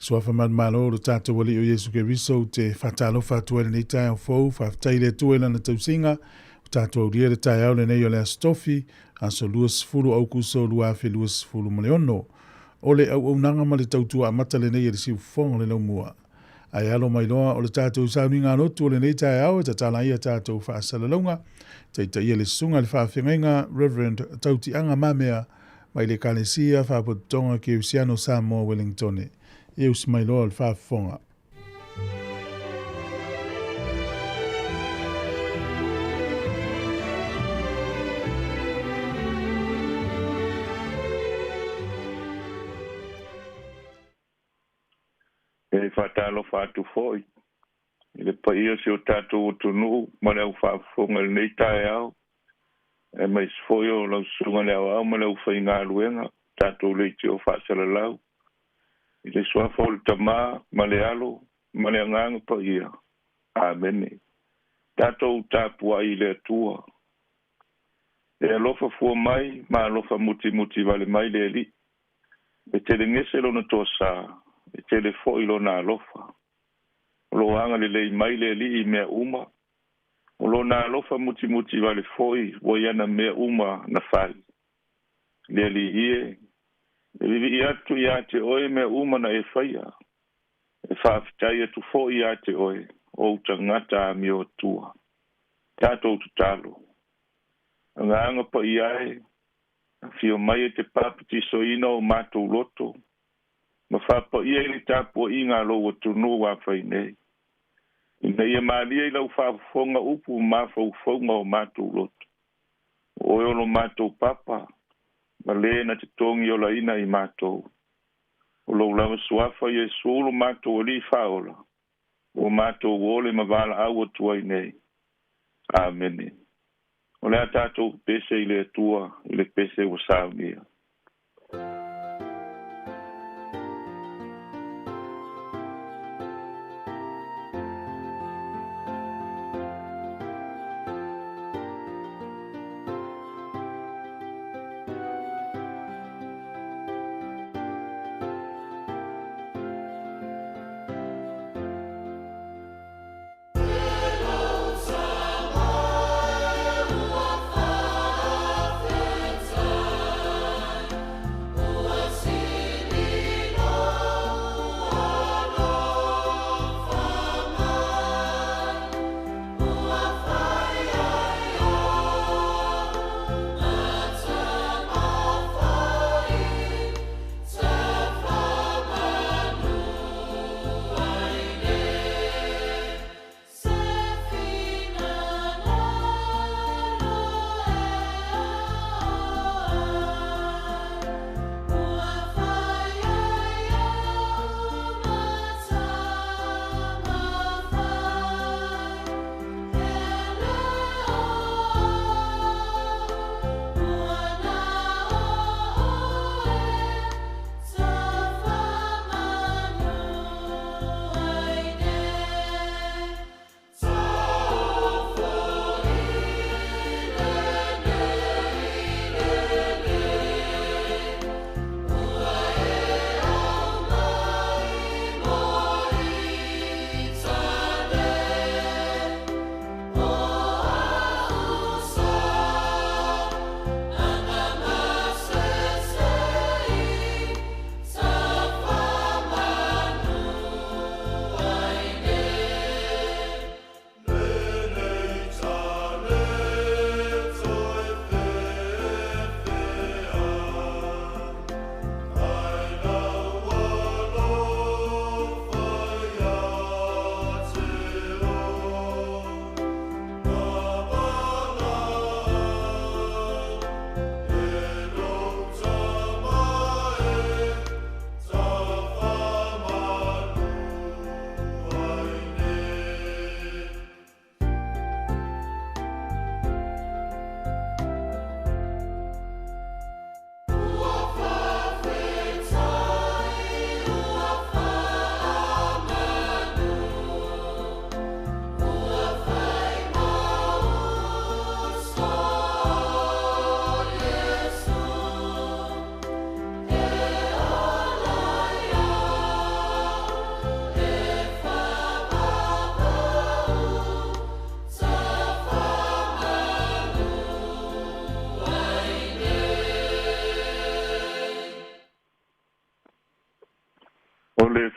Suafa manumalo o lo tatou Alii o Iesu Keriso, ou te faatalofa atu ai i lenei taeao fou. Faafetai i le Atua i Lana tausiga, ua tatou aulia le taeao lenei o le Aso Tofi, aso 20 o Aukuso 2026. O le auaunaga ma le tautua amata lenei e le siufofoga o le laumua. Ae alo mai loa o le tatou sauniga lotu o lenei taeao e tatala ai a tatou faasalalauga, taitaia le susuga i le faafeagaiga Reverend Tautiaga Mamea mai le Ekalesia Faapotopotoga Kerisiano Samoa Wellingtone. E usi mai loa o le faafofoga. E faatalofa atu foi i le paia o si o tatou atunuu ma le aufaafofoga i lenei taeao, aemaise foi o lau susuga i le aoao ma le aufaigaluega, tatou leitio faasalalau, i le suafa o le Tama ma le Alo ma le Agaga Paia. Amene. Tatou tapuai i le Atua. E alofa fua mai ma alofa mutimuti vale mai le Alii. E telegese lona toasā, e tele foi lona alofa. O lo o agalelei mai le Alii i mea uma. O lona alofa mutimuti vale foi ua i ana mea uma na fai. Le Alii e, e vivii atu ia te oe mea uma na e faia. E faafetai atu foi ia te oe, o ou tagata amioatua. Tatou tatalo. Agaga Paia e, afio mai e te papatisoina o matou loto, ma faapaia i le tapuaiga a lou atunuu a fai nei, ina ia malie i lau faafofoga upu ma mafaufauga o matou loto. O oe o lo matou Papa, ma le na te togiolaina i matou. O lou lava suafa Iesu lo matou Alii faaola, ua matou ole ma valaau atu ai nei. Amene. O le a tatou pese i le Atua i le pese ua saunia.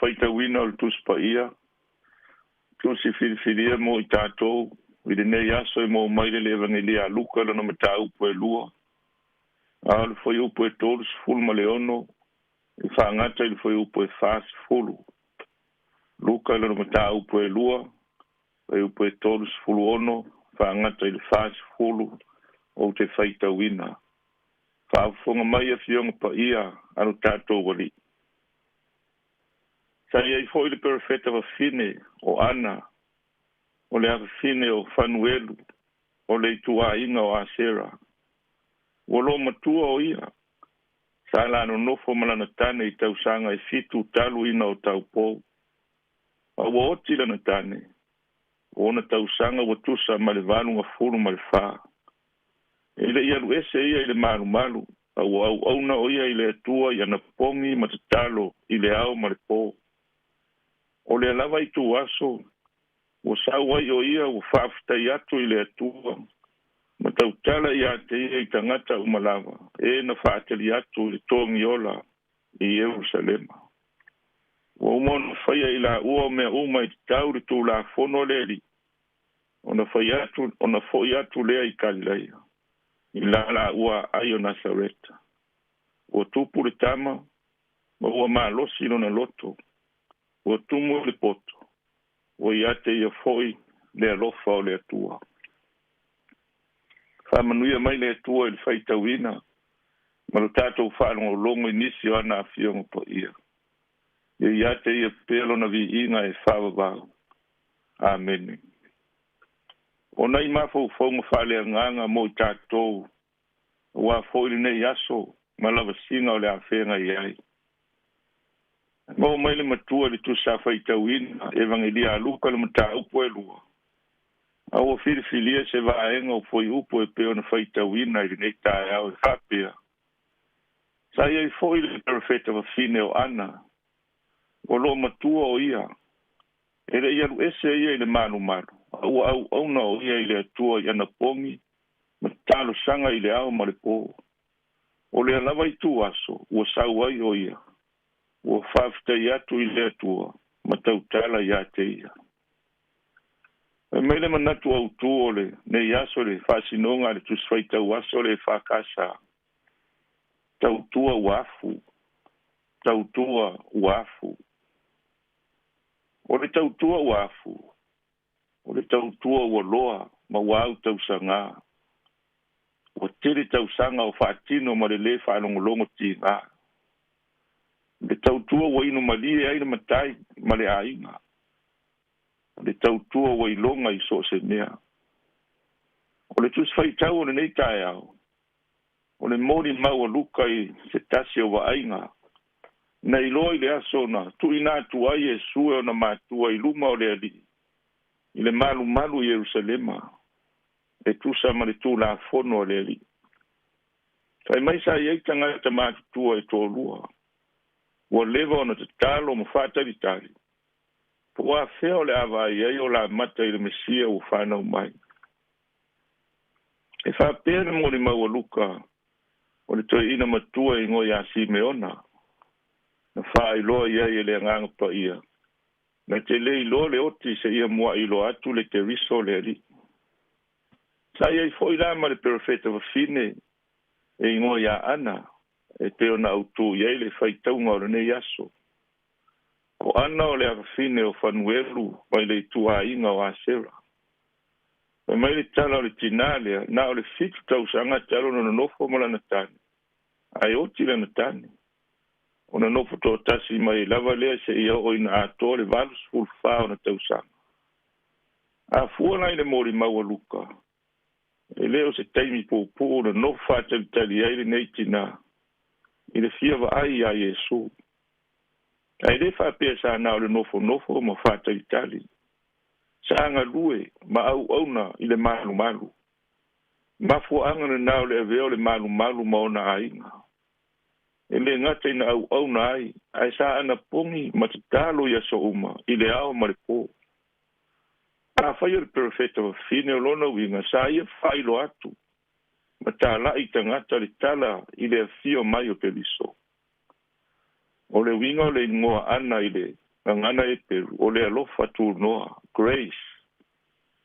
Faitauina o le Tusi Paia, tusi filifilia mo i tatou i lenei aso e maua mai le Evagelia a Luka lona mataupu e 2, a o le fuaiupu e 36 e faagata i le fuaiupu e 40. Luka lona mataupu e 2, fuaiupu e 36 faagata i le 40 ou te faitauina. Faafofoga mai afioga paia a lo tatou Alii. Sa i ai foi le perofeta fafine o Ana, o le afafine o Fanuelu, o le ituaiga o Asera. Ua loo matua o ia, sa la nonofo ma lana tane i tausaga e 7 talu ina o taupou. A ua oti lana tane, o ona tausaga ua tusa ma le 84. E le i alu ese ia i le malumalu, a ua auauna o ia i le Atua i ana pogi ma tatalo i le ao ma le pō. O lea lava i tuaso, ua sau ai o ia ua faafetai atu i le Atua, ma tautala ia te ia i tagata uma lava, e na faatali atu i le togiola i Ierusalema. Ua uma ona faia i laua o mea uma i tatau le Tulafono le Alii, ona fai atu, ona foi atu lea i Kalilaia, i la laua ai o Nasareta. Ua tupu le tama, ma ua malosi lona loto, ua tumu le poto, ua ia te ia foi le alofa o le Atua. Faamanuia mai le Atua i le faitauina, ma lo tatou faalogologo i nisi o ana afioga paia. Ia ia te ia pea lona viiga e faavavau. Amene. O nai mafaufauga faaleagaga mo i tatou, aua foi lenei aso ma lavasiga o le afega i ai. Maua mai le matua i le tusa faitauina, Evagelia a Luka le mataupu e 2. A ua filifilia se vaega o fuaiupu e pei ona faitauina i lenei taeao e faapea. Sa i ai foi le perofeta fafine o Ana, ua loo matua o ia, e le i alu ese ia i le malumalu, a ua auauna o ia i le Atua i ana pogi ma talosaga i le ao ma le pō. O lea lava i tuaso, ua sau ai o ia, ua faafetai atu i le Atua ma tautala ia te ia. E mai le manatu autū o le nei aso le faasinoga a le Tusi Faitau Aso le EFKS. Tautua ua afu, tautua ua afu. O le tautua ua afu, o le tautua ua loa ma ua au tausaga. Ua tele tausaga o faatino ma le lē faalogologo tigā. Le tautua ua inumalie ai le matai ma le aiga. Le tautua ua iloga i so o se mea. O le tusi faitau o lenei taeao, o le molimau a Luka i se tasi o vaaiga, na iloa i le aso na tuuina atu ai Iesu e ona matua i luma o le Alii, i le malumalu i Ierusalema, e tusa ma le Tulafono a le Alii. Fai mai sa i ai tagata matutua e toalua, ua leva ona tatalo ma faatalitali, po o afea o le a vaai ai o lamata i le Mesia ua fanau mai. E faapea le molimau a Luka o le toeaina matua e igoa ia Simeona, na faailoa i ai e le Agaga Paia, na te le iloa le oti seia mua'i iloa atu le Keriso le Alii. Sa i ai foi la ma le perofeta fafine e igoa ia Ana, e pei ona autū i ai le faitauga o lenei aso. O Ana o le afafine o Fanuelu mai le ituaiga o Asera. Fai mai le tala o le tinā lea, na o le 7 tausaga talu ona nonofo ma lana tane, ae oti lana tane. Ona nofo toatasi mai lava lea seia oo ina atoa le 84 ona tausaga. A fua la i le molimau a Luka, e le o se taimi puupuu na nofo faatalitali ai lenei tinā i le fia vaai iā Iesu. Ae lē faapea sa na o le nofonofo ma faatalitali. Sa galue ma auauna i le malumalu. Mafuaaga lenā o le avea o le malumalu ma ona aiga. E lē gata ina auauna ai, ae sa anapogi ma tatalo i aso uma i le ao ma le pō. Afai o le perofeta fafine o lona uiga, sa ia faailoa atu ma tala'i tagata le tala i le afio mai o Keriso. O le uiga o le igoa Ana i le Gagana Eperu, o le alofa tunoa, grace,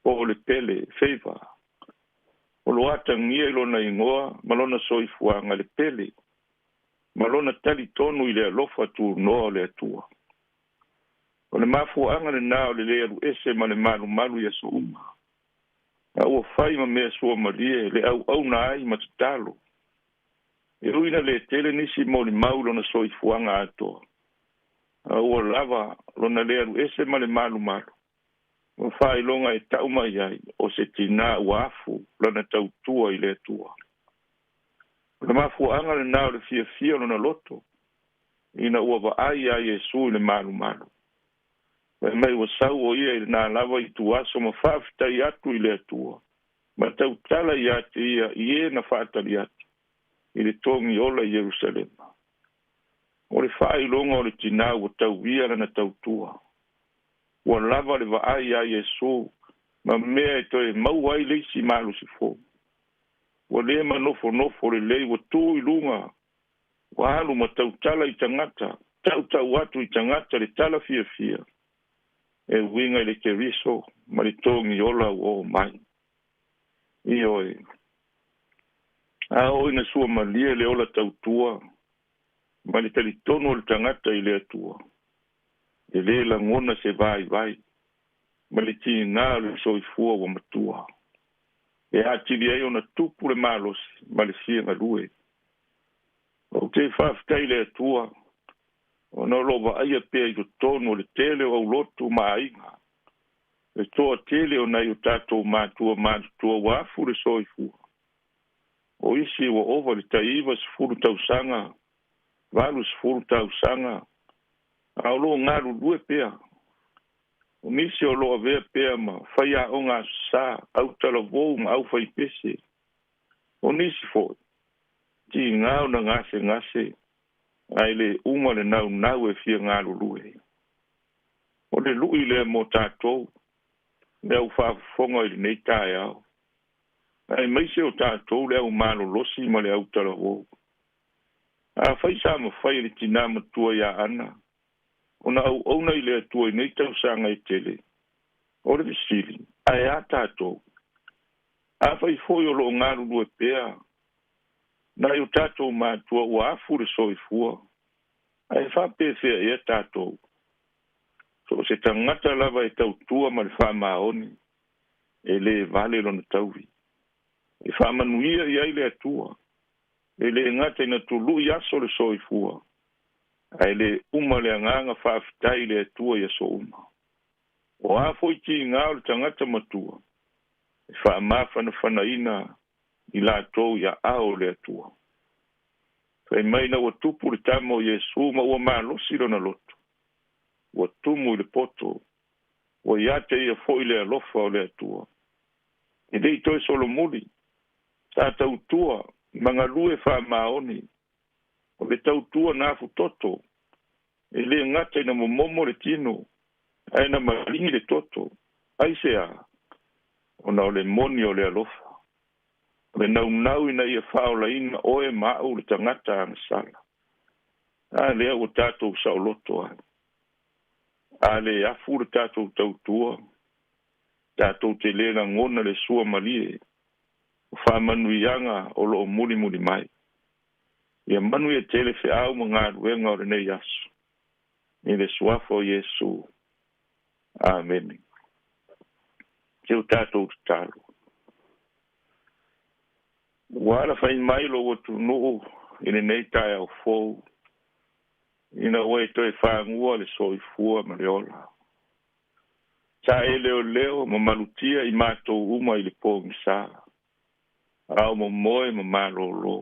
po o le pele, favor. O lo atagia i lona igoa ma lona soifuaga le pele ma lona talitonu i le alofa tunoa o le Atua. O le mafuaaga lenā o le lē aluese ma le malumalu i aso uma. A ua fai ma mea suamalie le auauna ai ma tatalo. E ui ina lē tele nisi molimau i lona soifuaga atoa. A ua lava lona lē aluese ma le malumalu ma faailoga e tau mai ai o se tinā ua afu lana tautua i le Atua. O le mafuaaga lenā o le fiafia o lona loto ina ua vaai iā Iesu i le malumalu. Fai mai ua sau o ia i lenā lava ituaso ma faafetai atu i le Atua ma tautala iā te ia i e na faatali atu i le togi ola i Ierusalema. O le faailoga o le tinā ua tauia lana tautua. Ua lava le vaai iā Iesu ma mea e toe maua ai le isi malosi fou. Ua lē manofonofo lelei ua tū i luga ua alu ma tautala i tagata, tautau atu i tagata le tala fiafia e uiga i le Keriso ma le togi ola ua oo mai. Ioe. A oo ina suamalie le ola tautua ma le talitonu o le tagata i le Atua, e lē lagona se vaivai ma le tigā o le soifua ua matua. E atili ai ona tupu le malosi ma le fia galue. Ou te faafetai i le Atua ona o loo vaaia pea i totonu o le tele o aulotu ma aiga le toatele o nai o tatou matua matutua ua afu le soifua. O isi ua ova i le tai 90 tausaga, 80 tausaga, a o loo galulue pea. O nisi o loo avea pea ma faiaoga aso sā, autalavou ma aufaipese. O nisi foi, tigā ona gasegase ae lē uma le naunau e fia galulue. O le lu'i lea mo tatou le au faafofoga i lenei taeao, aemaise o tatou le au malolosi ma le autalavou. Afai sa mafai e le tinā matua iā Ana ona auauna i le Atua i nei tausaga e tele, o le fesili, ae a tatou? Afai foi o loo galulue pea nai o tatou matua ua afu le soifua, ae faapefea ea tatou? So o se tagata lava e tautua ma le faamaoni, e lē vale lona tauvi. E faamanuia i ai le Atua, e lē gata ina tului aso le soifua, ae lē uma le agaga faafetai i le Atua i aso uma. O a foi tigā o le tagata matua, e faamafanafanaina i latou i aao o le Atua. Fai mai ina ua tupu le tama o Iesu ma ua malosi lona loto, ua tumu i le poto, ua iā te ia foi le alofa o le Atua. E lē i toe solomuli, sa tautua ma galue faamaoni. O le tautua na afutoto, e lē gata ina momomo le tino, ae na maligi le toto. Aisea? Ona o le moni o le alofa. O le naunau ina ia faaolaina oe ma a'u le tagata agasala. A lea ua tatou saoloto ai. A lē afu le tatou tautua, tatou te lē lagona le suamalie o faamanuiaga o loo mulimuli mai. Ia manuia tele feau ma galuega o lenei aso. I le suafa o Iesu. Amene. Se o tatou tatalo. Ua alafai mai lou atunuu i lenei taeao fou ina ua e toe fagua le soifua ma le ola. Sa e leoleo ma malutia i matou uma i le pogisā, a o momoe ma malōlō.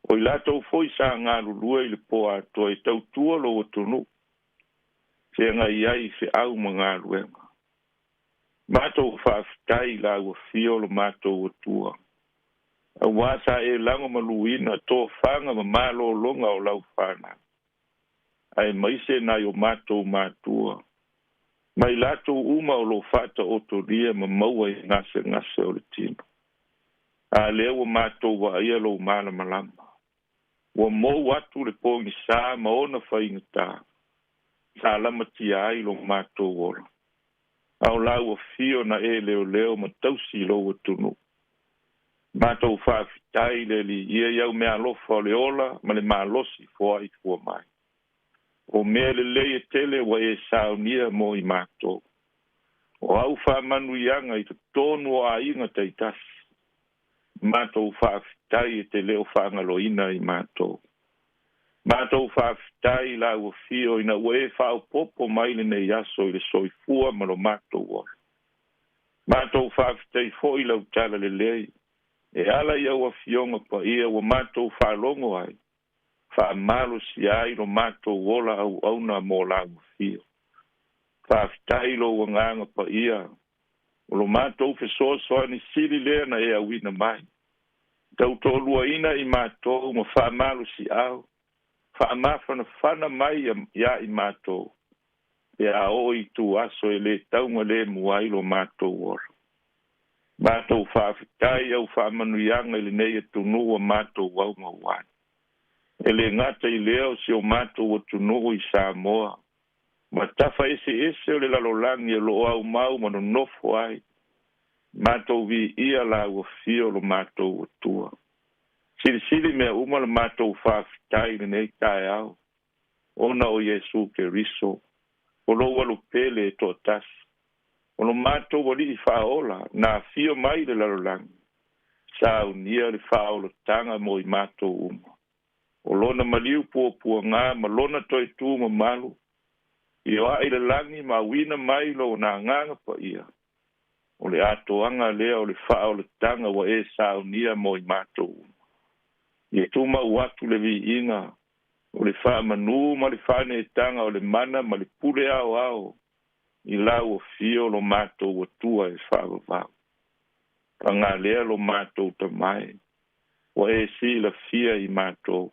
O i latou foi sa galulue i le po atoa e tautua lou atunuu, feagai ai i feau ma galuega. Matou faafetai i lau Afio o lo matou Atua, auā sa e lagomaluina tofaga ma malōlōga o lau fanau, aemaise nai o matou matua, ma i latou uma o loo faataotolia ma maua i gasegase o le tino. A lea ua matou vaaia lou malamalama. Ua mou atu le pogisā ma ona faigatā. Sa lamatia ai lo matou ola. A o lau afio na e leoleo ma tausi lou atunuu. Matou faafetai le Alii ia i au meaalofa o le ola ma le malosi foai fua mai. O mea lelei e tele ua e saunia mo i matou. O au faamanuiaga i totonu o aiga taitasi. Matou faafetai e te le o faagaloina i matou. Matou faafetai i lau afio ina ua e faaopoopo mai lenei aso i le soifua ma lo matou ola. Matou faafetai foi i lau talalelei e ala i au afioga paia ua matou faalogo ai, faamalosia ai lo matou ola auauna mo lau afio. Faafetai lou agaga paia, o lo matou fesoasoani sili lea na e auina mai. Tautoaluaina i matou ma faamalosiau, faamafanafana mai ia i matou, pe a oo i ituaso e lē taugalemu ai lo matou ola. Matou faafetai au faamanuiaga i lenei atunuu ua matou aumau ai. E lē gata i lea o si o matou atunuu i Samoa, ma tafa eseese o le lalolagi o loo aumau ma nonofo ai, matou viia lau afio lo matou Atua. Silisili mea uma le matou faafetai i lenei taeao, ona o Iesu Keriso, o lou alupele e toatasi, o lo matou Alii faaola na afio mai i le lalolagi, saunia le faaolataga mo i matou uma. O lona maliu puapuaga ma lona toe tu mamalu, ioa'i i le lagi ma auina mai lona agaga paia, o le atoaga lea o le faaolataga ua e saunia mo i matou uma. Ia tumau atu le viiga, o le faamanu ma le faaneetaga o le mana ma le pule aoao i lau afio lo matou Atua e faavavau. Paga lea lo matou tamae, ua e silafia i matou,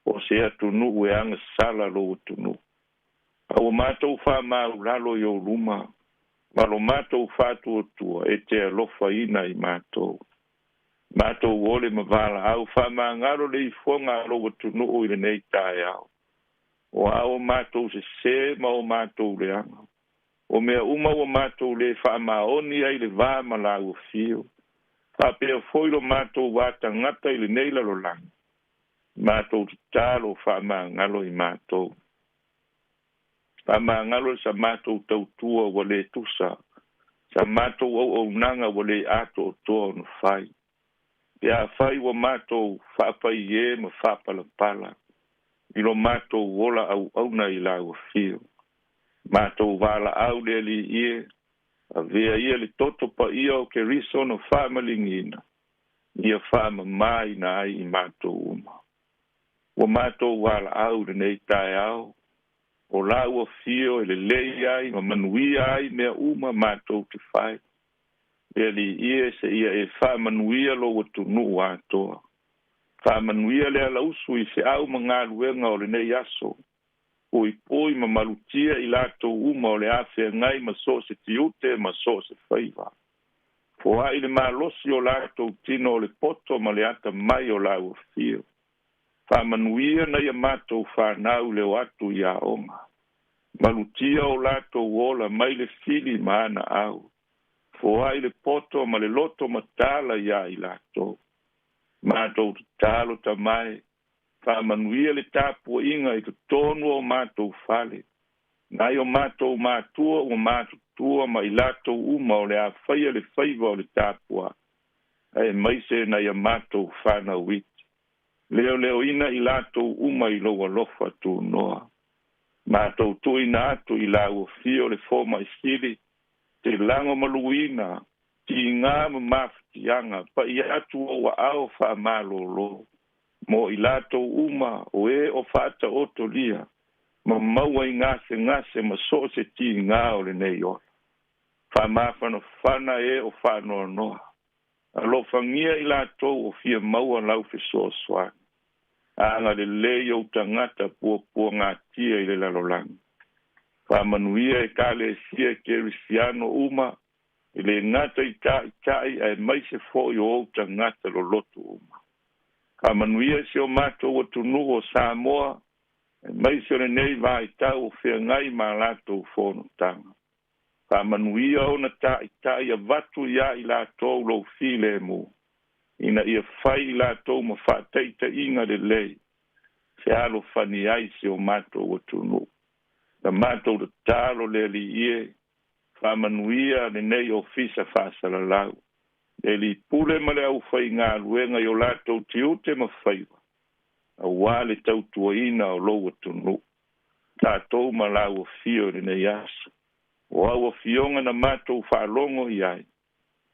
o se atunuu e agasala lou atunuu. A ua matou faamaulalo i ou luma, ma lo matou faatuatua e te alofaina i matou. Matou ole ma valaau faamagalo le ifoga a lou atunuu i lenei taeao. O a o matou sesē ma o matou leaga. O mea uma ua matou lē faamaoni ai le va ma lau afio. Faapea foi lo matou va tagata i lenei lalolagi. Matou tatalo faamagalo i matou. Faamagalo sa matou tautua ua lē tusa, sa matou auaunaga ua lē atoatoa ona fai. Pe afai ua matou faapaiē ma faapalapala i lo matou ola auauna i lau afio. Matou valaau le Alii e, avea ia le toto paia o Keriso na faamaligiina, ia faamamāina ai i matou uma. Ua matou valaau i lenei taeao, o lau afio e lelei ai ma manuia ai mea uma matou te fai. Le Alii e, seia e faamanuia lou atunuu atoa. Faamanuia le alausu i feau ma galuega o lenei aso. Puipui ma malutia i latou uma o le a feagai ma so o se tiute ma so o se faiva. Foai le malosi o latou tino o le poto ma le atamai o lau afio. Faamanuia nai a matou fanau le o atu i aoga. Malutia o latou ola mai le fili ma ana au. Foai le poto ma le loto matala iā i latou. Matou tatalo tamae, faamanuia le tapuaiga i totonu o matou fale. Nai o matou matua ua matutua ma i latou uma o le a faia le faiva o le tapuai, aemaise nai a matou fanau iti. Leoleoina i latou uma i lou alofa tunoa. Matou tuuina atu i lau afio le fomai sili, te lagomaluina, tigā ma mafatiaga, pai atu ou aao faamalōlō, mo i latou uma o e o faataotolia, ma maua i gasegase ma so o se tigā o lenei ola. Faamafanafana e o faanoanoa. Alofagia i latou o fia maua lau fesoasoani. Agalelei ou tagata puapuagatia i le lalolagi. Faamanuia Ekalesia Kerisiano uma, e lē gata i taʻitaʻi aemaise foi o ou tagata loloto uma. Faamanuia si o matou atunuu o Samoa, Aemaise o lenei vaitau o feagai ma latou fonotaga. Faamanuia ona taʻitaʻi avatu iā i latou lou filemu, ina ia fai i latou ma faataʻitaʻiga lelei, fealofani ai si o matou atunuu. Na matou tatalo le Alii e, faamanuia lenei ofisa faasalalau, le lipule ma le aufaigaluega i o latou tiute ma faiva, auā le tautuaina o lou atunuu. Tatou ma lau afio i lenei aso. O au afioga na matou faalogo i ai,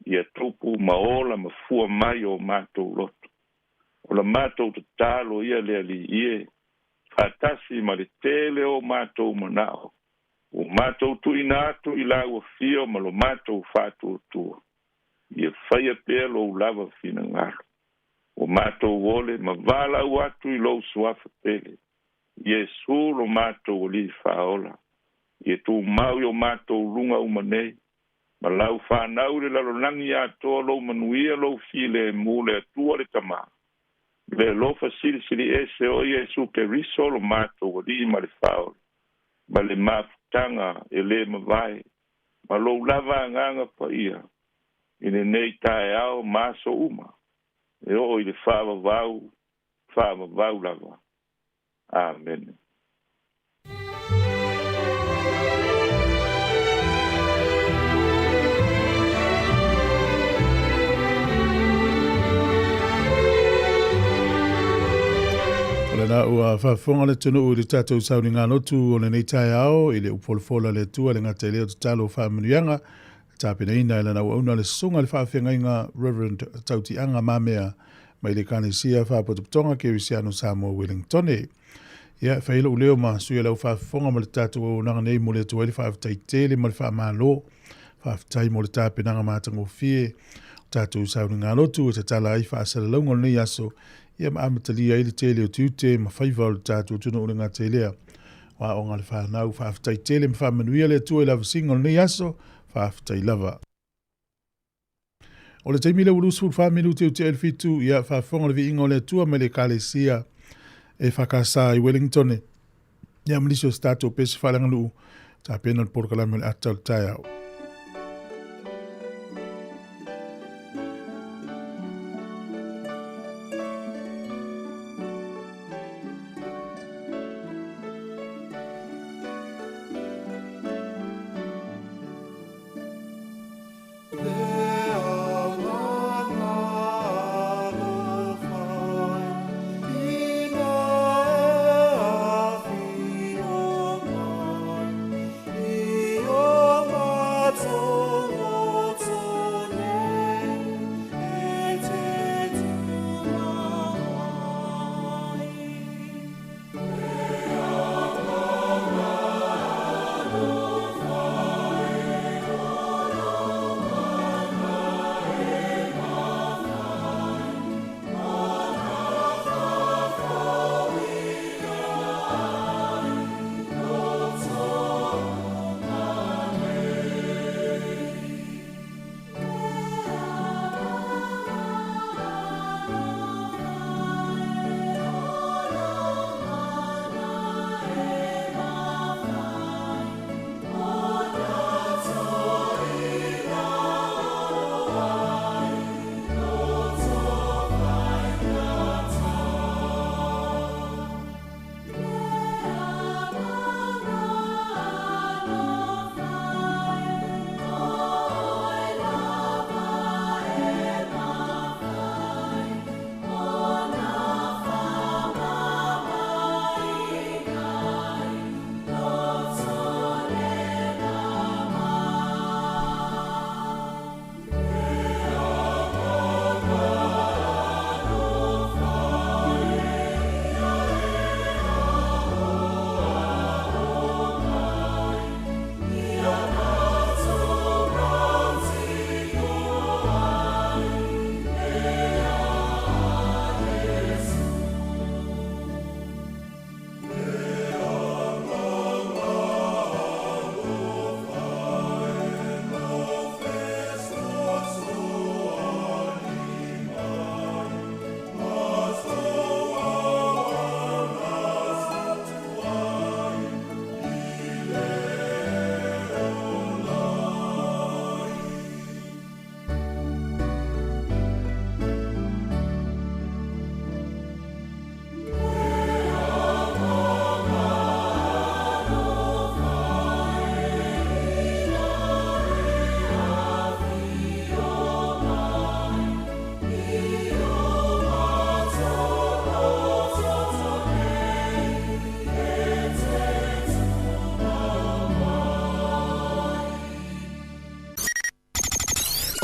ia tupu ma ola ma fua mai o matou loto. O la matou tatalo ia le Alii e, faatasi ma le tele o matou manao, ua matou tuuina atu i lau afio ma lo matou faatuatua, ia faia pea lou lava finagalo. Ua matou ole ma valaau atu i lou suafa pele, Iesu lo matou Alii Faaola, ia tumau i o matou luga uma nei, ma lau fanau i le lalolagi atoa lou manuia lou filemu le Atua le Tamā, le alofa silisili ese o Iesu Keriso lo matou Alii ma le Faaola, ma le mafutaga e lē mavae, ma lou lava Agaga Paia, i lenei taeao ma aso uma, e oo i le faavavau, faavavau lava. Amene. O lena ua faafofoga le atunuu i le tatou sauniga lotu o lenei taeao i le upufolafola a le Atua le gata i lea o tatalo o faamanuiaga tapenaina e lana auauna le susuga i le faafeagaiga Reverend Tautiaga Mamea mai le Ekalesia Faapotopotoga Kerisiano Samoa Wellingtone. Ia, e fai ai lou leo ma sui o le au faafofoga ma le tatou auaunaga nei momoli atu ai le faafetai tele ma le faamalo. Faafetai mo le tapenaga matagofie o tatou sauniga lotu e tatala ai faasalalauga o lenei aso, ia ma amatalia ai le tele o tiute ma faiva o le tatou atunuu le gata i lea o aoga a le fanau. Faafetai tele ma faamanuia le Atua i le avasiga o lenei aso. Faafetai lava. O le taimi lea ua 24 minute i tea i le 7, ia faafofoga le viiga o le Atua mai le Ekalesia EFKS i Wellington. Ia ma nisi o se tatou pese faaleaganuu tapena le polokalame o le ata o le taeao.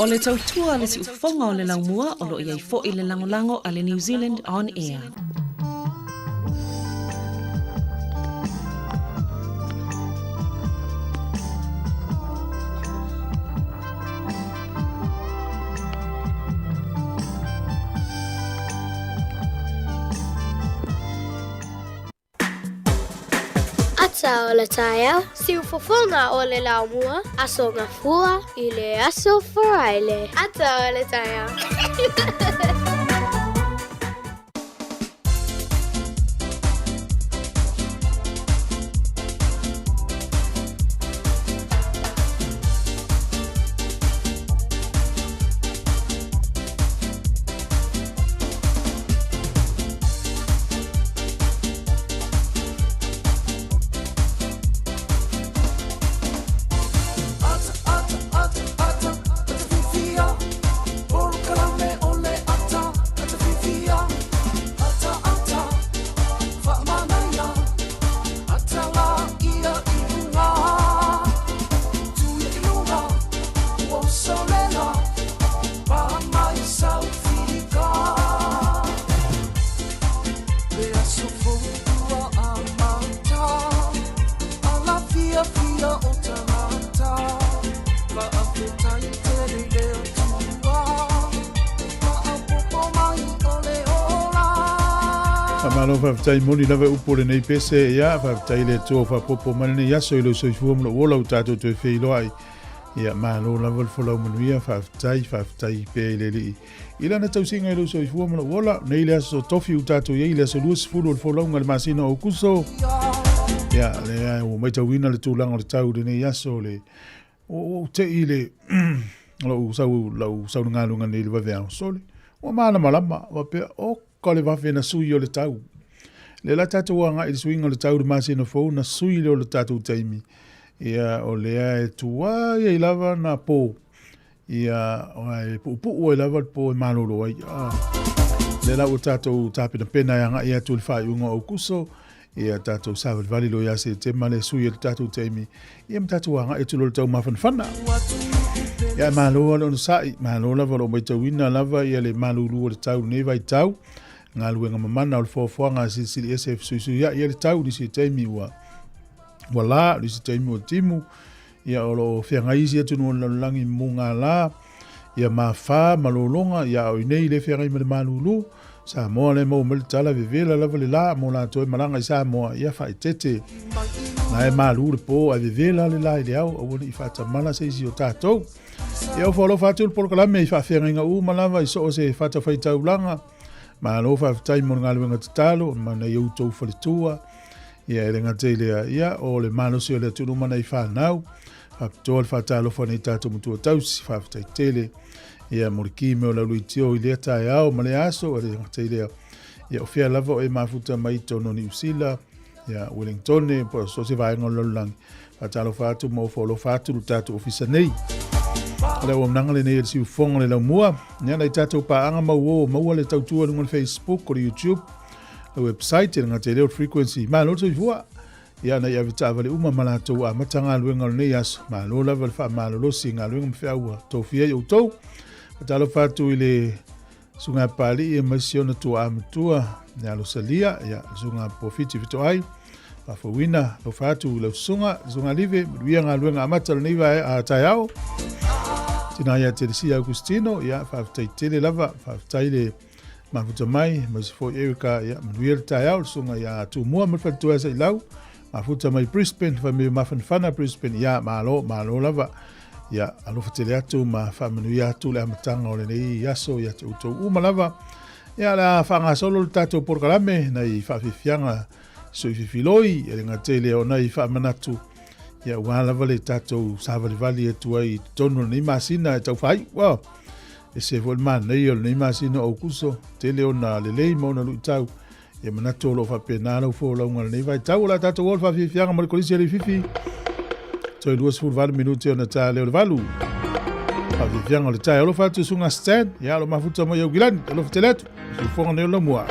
O le tautua a le siufofoga o le laumua o lo o i ai foi le lagolago a le New Zealand On Air. Ata o le taeao, siufofoga o le laumua, Aso Gafua i le Aso Faraile. Ata o le taeao. Faamalo faafetai moni lava upu o lenei pese, ia faafetai le Atua ua faapopo mai lenei aso i lou soifua ma lou ola ua tatou toe feiloai. Ia malo lava le folau manuia, faafetai, faafetai pea i le Alii i lana tausiga i lou soifua ma lou ola. Nei le aso tofi ua tatou i ai, le aso 20 o le folauga i le masina o Aukuso. Ia, lea ua matauina le tulaga o le tau i lenei aso, le ua ou te i le lou sau lau sau galuega nei i le vaveao sole. Ua malamalama, faapea, oka le vave na sui o le tau. Lea la tatou agai i le suiga o le tau i le masina fou na sui lea o le tatou taimi. Ia, o lea e tuai ai lava na po. Ia, e puupuu ai lava le po e malolo ai. Ah. Lea la ua tatou tapenapena e agai atu i le faaiuga o Aukuso, ia tatou savalivali loa ia Setema le sui o le tatou taimi, ia ma tatou agai atu loa i le taumafanafana. Ia, malo lava le onosai, malo lava o lo o maitauina lava ia le malulu o le tau i lenei vaitau, galuega mamana o le foafoaga a Silisili Ese e fesuisuiai ai le tau i nisi taimi ua ua la, nisi taimi ua timu, Ia o lo o feagai isi atunuu o le lalolagi mugala, ia mafā ma lologa, ia a o inei le feagai ma le malulu. Samoa lea e maua mai le tala vevela lava le la mo latou e malaga i Samoa, ia faaeteete. Na e malu le po ae vevela le la i le ao, aua ne i faatamala se isi o tatou. Ia ofo alofa atu le polokalame i faafeagaiga uma lava i so o se fatafaitaulaga. Malo faafetai mo le galuega tatalo ma nai outou faletua. Ia e le gata i lea, ia o le malosi o le atunuu ma nai fanau. Faapitoa le faatalofa nei tatou matua tausi, faafetai tele. Ia mo le ki me o lau luitio i lea taeao ma lea aso, e le gata i lea. Ia o fea lava o e mafuta mai totonu o Niu Sila, ia Wellingtone, po o so o se vaega o le lalolagi. Faatalofa atu ma ofo alofa atu le tatou ofisa nei. O le auaunaga lenei e le siufofoga o le laumua. Ia nai tatou paaga mauō maua le tautua i luga o le Facebook, o le YouTube, le website, e le gata i lea o le frequency. Malo le soifua! Ia nai avetaavale uma ma latou amata galuega o lenei aso. Malo lava le faamalolosi i galuega ma feau ua tofia ai outou. Faatalofa atu i le Susuga Papalii e mai si ona tuaa matua ia Losalia, ia Susuga Pofiti Fitoai, faafouina alofa atu i lau susuga, Susuga Live, manuia galuega amata o lenei taeao. Tina ia Telesia Augustino, ia faafetai tele lava, faafetai le mafuta mai, aemaise foi Erica, ia manuia le taeao, le susuga ia Tumua ma le faletua ia Sailau, mafuta mai Brisbane, whamea mafanafana Brisbane, ia malo, malo lava. Ia, alofa tele atu ma faamanuia atu le amataga o lenei aso ia te outou uma lava. Ia, le a faagasolo le tatou polokalame nai faafiafiaga soififiloi, e le gata i lea o nai faamanatu, ia ua lava le tatou savalivali atu ai i totonu o lenei masina e tau faaiu. Wow. E se foi le manaia o lenei masina o Aukuso, tele ona lelei ma ona luitau. Ia manatu o lo o faapena lau folauga i lenei vaitau. O le a tatou o le faafiafiaga ma le Kolisi a Leififi. Toe 28 minute ona ta lea o le valu. Faafiafiaga o le taeao. Alofa atu susuga Stan. Ia, o lo o mafuta mai Aukilani. Alofa tele atu. Siufoga nei o Laumua.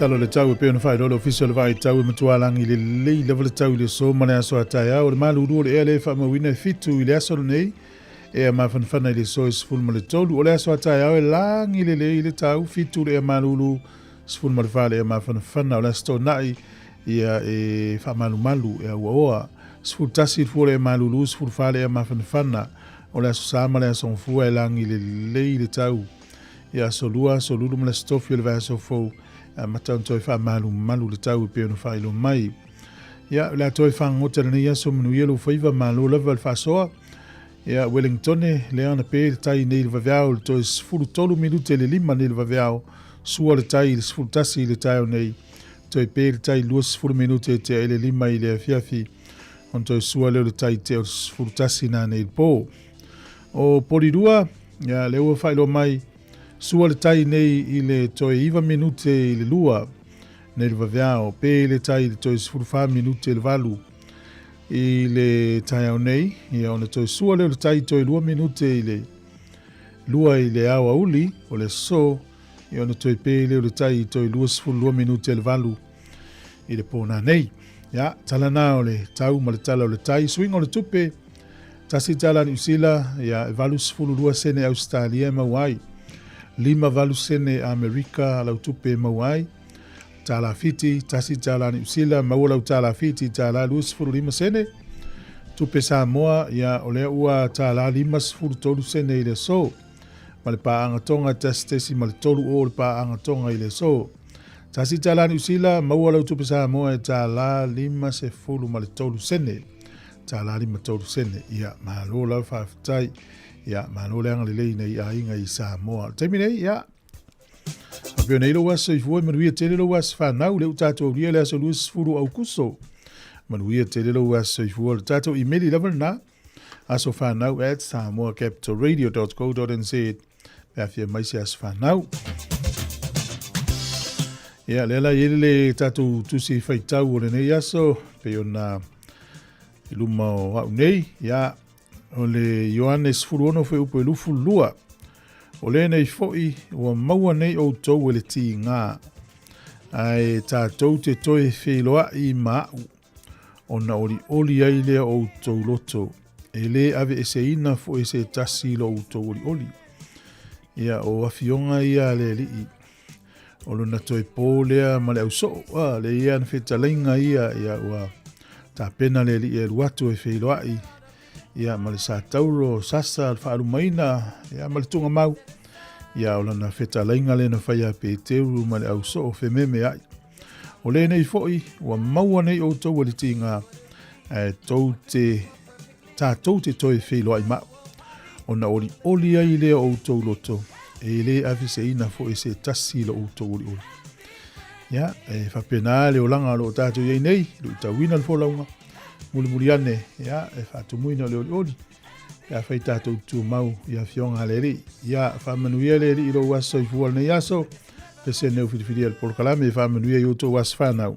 Tala o le tau e pei ona faailoa le Ofisa o le Vaai Tau e matua lagi lelei lava le tau i le aso ma le aso a taeao. O le malulu o le ea lea e faamauina e 7 i le aso lenei, ea mafanafana i le aso e 13. O le aso a taeao e lagi lelei le tau, 7 le ea malulu, 14 le ea mafanafana. O le aso toonai ia e faamalumalu e auaoa, 11 le fua o le ea malulu, 14 le ea mafanafana. O le aso Sa ma le aso Gafua e lagi lelei le tau. I aso Lua, aso Lulu ma le aso Tofi o le vaiaso fou, e amata ona toe faamalumalu le tau e pei ona faailoa mai. Ia, o le a toe fagota lenei aso manuia lou faiva, malo lava le faasoa. Ia, Wellingtone, lea na pe le tai nei le vaveao le toe 13 minute le 5 nei le vaveao, sua le tai i le 11 i le taeao nei, toe pe le tai 20 minute tea i le 5 i le afiafi, ona toe sua lea o le tai tea o le 11 nā nei le pō. O Polirua, ia, lea ua faailoa mai, sua le tai nei i le toe 9 minute i le 2 nei le vaveao, pe le tai i le toe 14 minute i le 8 i le taeao nei, ia ona toe sua lea o le tai toe 2 minute i le 2 i le ao auli o le aso, ia ona toe pe lea o le tai i toe 22 minute i le 8 i le pō nei. Ia, tala nā o le tau ma le tala o le tai. Suiga o le tupe, tasi tala Niu Sila, ia, e 82 sene Australia e maua ai. 58 sene Amerika lau tupe e maua ai. Tala Fiti, tasi tala Niu Sila, maua lau tala Fiti, tala 25 sene. Tupe Samoa, ia, o lea ua tala 53 sene i le aso. Ma le paaga Tonga, 1.3 o le paaga Tonga i le aso. Tasi tala Niu Sila, maua lau tupe Samoa e tala 53 sene. Tala 53 sene. Ia, malo lau faafetai. Ia, malo le agalelei nei aiga i Samoa. O le taimi nei, ia, faapea nei lou aso soifua, manuia tele lou aso whanau, le u tātou aulia le aso 20 Aukuso. Manuia tele lou aso soifua, le tātou email i lava lena, asofanau@samoacapitalradio.co.nz. Pe afia mai se aso whanau. Ia, lea la i le tātou tusi whaitau o lenei aso, pe ona i luma o au nei, ia, o le Ioane 16 foi upu e lufu lua. O lenei foi, ua maua nei outou e le tīngā, ae tātou te toe wheiloai ma au, ona olioli ai lea o outou loto, e lē aveeseina foi se tasi i lo outou olioli. Ia, o afioga ia a le Alii, o lona toe pō lea ma le ausoo, a, le ia na fetalaiga ia, ia ua tapena le Alii e alu atu e feiloai, ia ma le satauro, sasa, le faalumaina, ia ma le tugamau, ia o lana fetalaiga lea na fai a Peteru ma le ausoo fememeai. O lenei foi, ua maua nei outou e le tīgā, ae tou te, tātou te toe feiloai mau. Ona olioli ai lea o outou loto, e lē aveseina foi se tasi i lo outou olioli. Ia, e faapena le olaga o lo o tātou i ai nei, luitauina le folauga, mulimuli ane, ia, e faatumuina o le olioli, pe afai tātou tumau i afioga a le Alii. Ia, faamanuia le Alii i lou aso soifua lenei aso, pese neu filifilia le polokalame e faamanuia i outou aso whanau.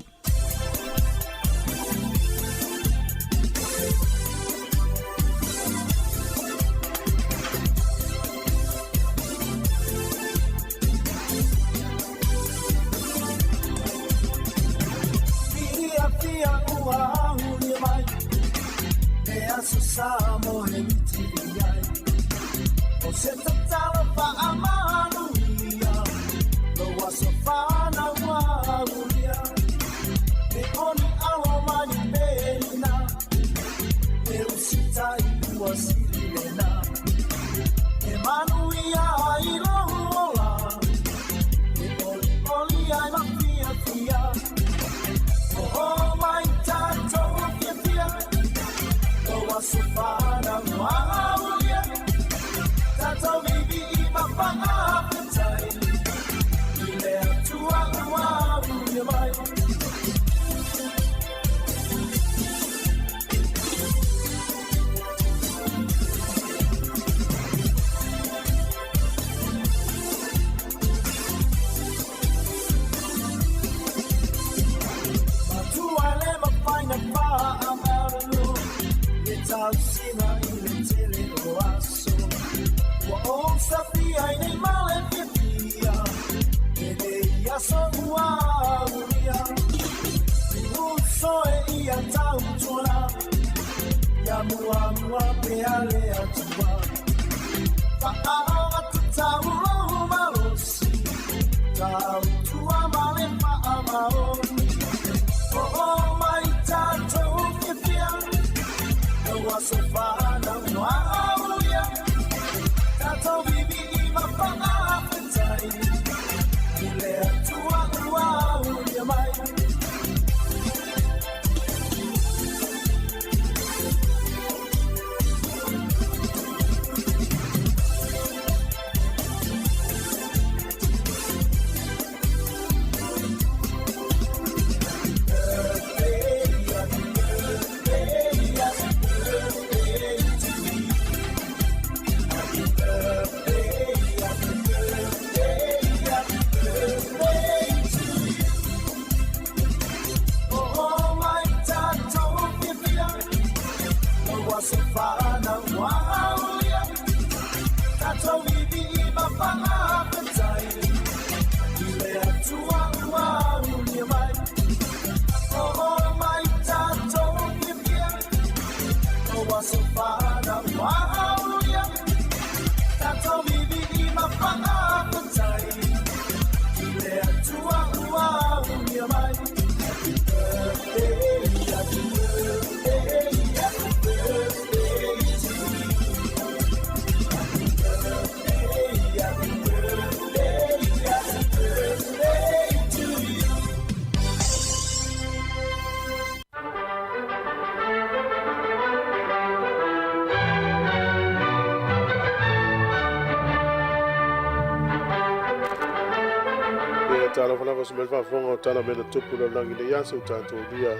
Ia talofa lava se mea faafofoga o tala mea na tupu lalolagi nei aso ua tatou lia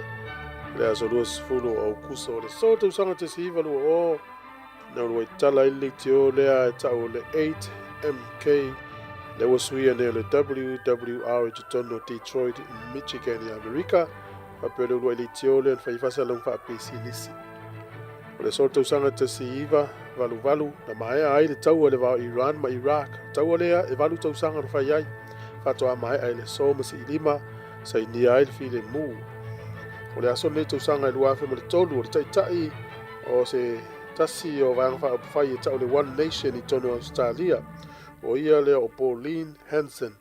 le aso 20 o Aukuso o le so tausaga 1920 na uluai tala ai le leitio lea e tau o le 8MK lea ua suia nei o le WWR i totonu o Detroit, Michigan i Amerika faapea le uluai leitio lea na fai faasalalauga faapisinisi. O le so tausaga 1988 na maea ai le taua i le va o Iran ma Iraq. Taua lea e 8 tausaga na fai ai, faatoa maea i le aso ma siilima sainia ai le filemu. O le aso lenei tausaga e 2003 o le taitai o se tasi o Vaega Faaupufai e tau le One Nation i totonu o Ausetalia, o ia lea o Pauline Hanson,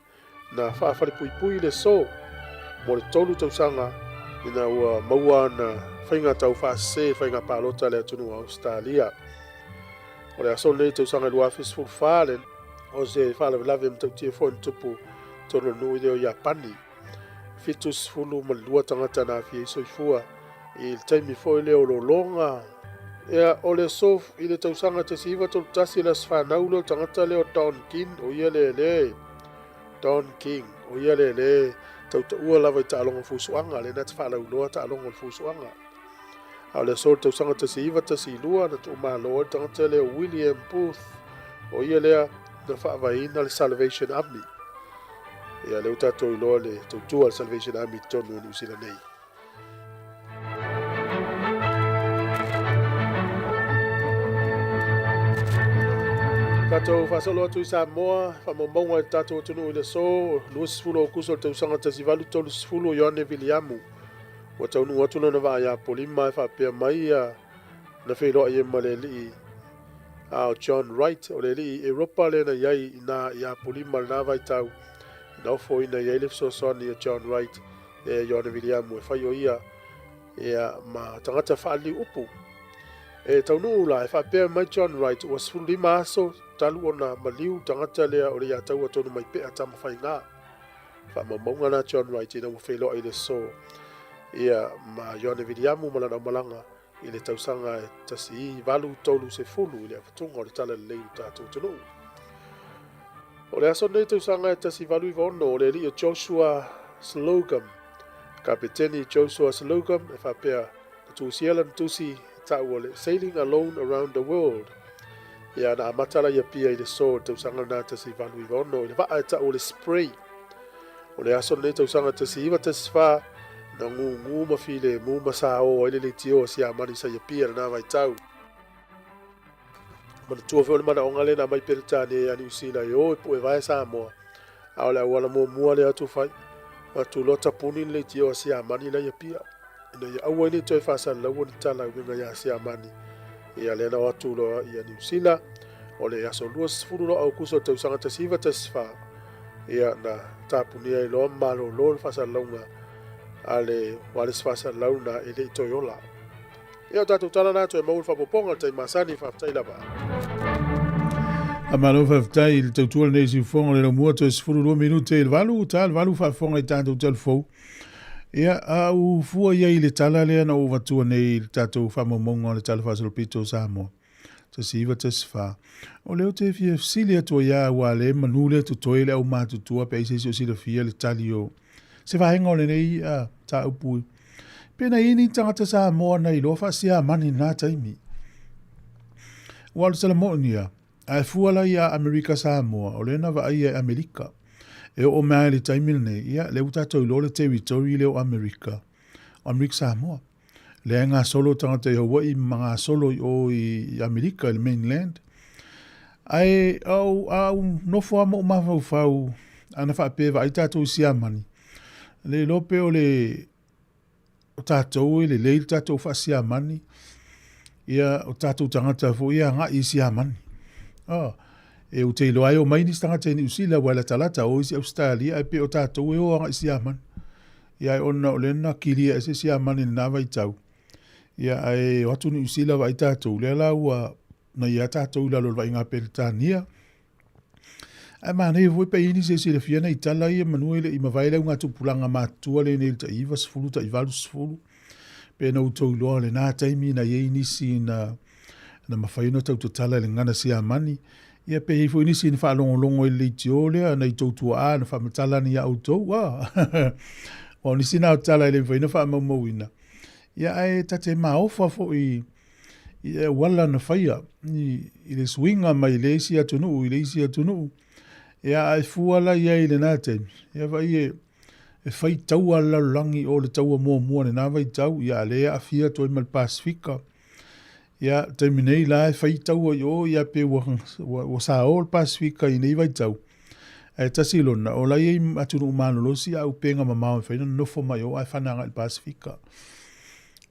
na faafalepuipui le aso mo le 3 tausaga ina ua maua ana faiga taufaasese i faiga palota a le atunuu o Ausetalia. O le aso lenei tausaga 2014 le o se faalavelave matautia foi na tupu i totonu o le nuu lea o Iapani. 72 tagata na aafia ai soifua i le taimi foi lea o lologa. Ia, o le aso i le tausaga 1931 le aso fanau lea o le tagata lea o Don King, o ia le le Don King, o ia le le tautaua lava i taaloga fusuaga, lea na te faalauiloa taaloga o le fusuaga. A o le aso o le tausaga 1912 na tuumalo ai le tagata lea o William Booth, o ia lea na faavaeina le Salvation Army. Ia, lea ua tatou iloa le tautua a le Salvation Army i totonu o Niu Sila nei. Tatou faasolo atu i Samoa, faamaumauga i le tatou atunuu i le aso 20 Aokuso o le tausaga 1830 Ioane Viliamu ua taunuu atu lana vaa ia Apolima e faapea mai ia na feiloai ai ma le alii a o John Wright o le alii Europa lea na i ai ina i Apolima i lena vaitau na ofoina i ai le fesoasoani a John Wright e Ioane Viliamu e fai o ia ia ma tagata faaliliu upu. E taunuu la e faapea mai John Wright ua 15 aso talu ona maliu tagata lea o le iataua tonu mai pea Tamafaigā. Faamaumauga na John Wright ina ua feiloai le aso ia ma Ioane Viliamu ma lana aumalaga i le tausaga e 1830 i le avatuga o le Talalelei i le tatou atunuu. O le aso lenei tausaga e 1896 o le alii o Joshua Slocum, Kapeteni Joshua Slocum e faapea na tusia lana tusi e tau o le Sailing Alone Around the World. Ia na amata la ia pia i le so i le tausaga lena 1896 i le vaa e tau o le Spray. O le aso lenei tausaga 1914 na gūgū ma filemu ma sāō ai le leitio a Siamani sa i Apia i lena vaitau. Manatua foi o le manaoga lea na aumai Peretania ia Niu Sila e o e pu'e vae Samoa, a o le auala muamua lea atu fai, atu loa tapuni le leitio a Siamani la i Apia, ina ia aua ai ne i toe faasalalaua ni tala e uiga iā Siamani Ia lea na o atu loa ia Niu Sila o le aso 20 loa Aukuso tausaga 1914, ia na tapunia ai loa ma malolo le faasalalauga a le ualesi faasalalau na e le i toe ola. Ia o tatou tala na toe maua le faaopoopoga i le taimi masani, faafetai lava. Faamalo faafetai i le tautua lenei siufofoga o le laumua toe 12 minute i le 8, ta le 8 faafofoga i tatou talafou. Ia, a ou fua i ai i le tala lea na ou avatua nei i le tatou faamaumauga o le Tala Faasolopito o Samoa, 1914, o lea ou te fia fesili atu ai lava aua o lea e manu lea totoe le aumatutua pe ai se isi o silafia le tali o se vaega o lenei mataupu. Pe na i ai ni tagata Samoa na iloa faasiamani i lena taimi. Aua o le tala moni lava, a e fua la ia Amerika Samoa, o lea na vaaia e Amerika. E oo mai lava i le taimi lenei, ia, lea ua tatou iloa le territory lea o Amerika, o Amerika Samoa. Lea e gasolo tagata i Hawaii ma gasolo i o i Amerika i le mainland. Ae au, a ou nofo lava ma ou mafaufau, ana faapea e vaai tatou i Siamani, le iloa pe o le o tatou e lelei le tatou faasiamani, ia o tatou tagata foi e agai i Siamani. Oh, e ou te iloa ai o mai nisi tagata i Niu Sila ua e latalata o isi Ausetalia ae pei o tatou e o agai i Siamani. Ia ae ona o lea na kilia ese Siamani i lena vaitau, ia ae o atu Niu Sila vaai tatou, lea la ua na ia tatou i lalo o le vaaiga a Peretania. Ae manaia foi pe i ai nisi e silafia nai tala ia manu e le i mavae le augatupulaga matutua lenei i le tai 90 tai 80 pe na outou iloa lena taimi na i ai nisi na na mafai ona tau tatala i le gagana Siamani ia pe i ai foi nisi na faalogologo i le leitio lea nai tou tuaa na faamatala ane ia outou a aua o nisi na o tala e le mafai ona faamaumauina ia ae ta te maofa foi i auala na faia i le suiga mai le isi atunuu i le isi atunuu. Ia ae fua la i ai i lena taimi, ia vaai e, e fai taua le lalolagi o le taua muamua i lena vaitau, ia a lea e aafia atu ai ma le Pasefika. Ia, taimi nei la e fai taua i o, ia pe ua, ua, ua sao le Pasefika i nei vaitau. Ae tasi lona, o la e i ai atunuu malolosi a upega mamao e mafai ona nonofo mai o ae fana agai i le Pasefika.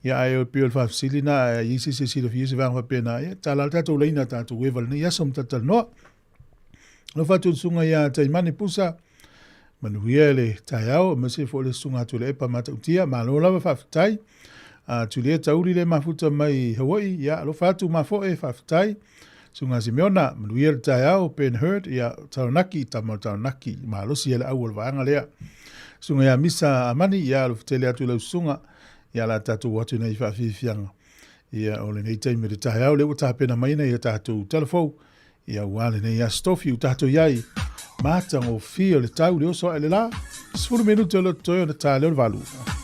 Ia ae e pei o le faafesili na a i ai se isi e silafia se vaega faapena, ia tala le tatou laina tatou eva lenei aso ma talatalanoa. Alofa atu i le susuga ia Taimane Pusa, manuia le taeao, aemaise foi le susuga Tuilaepa Matautia, malo lava faafetai. A Tulia Tauli le mafuta mai Hawaii, ia alofa atu mafoe, faafetai. Susuga Simeona, manuia le taeao, Ben Hurd, ia Taranaki, tama o Taranaki, malosi e le au o le vaega lea. Susuga ia Misa Amani, ia alofa tele atu i lau susuga, ia la tatou atu nei faafiafiaga. Ia o lenei taimi o le taeao lea ua tapena mai nei a tatou talafou, ia aua lenei aso tofi ua tatou i ai matagofie o le tau le oso ae le la, 10 minute o lo totoe ona ta lea o le 8.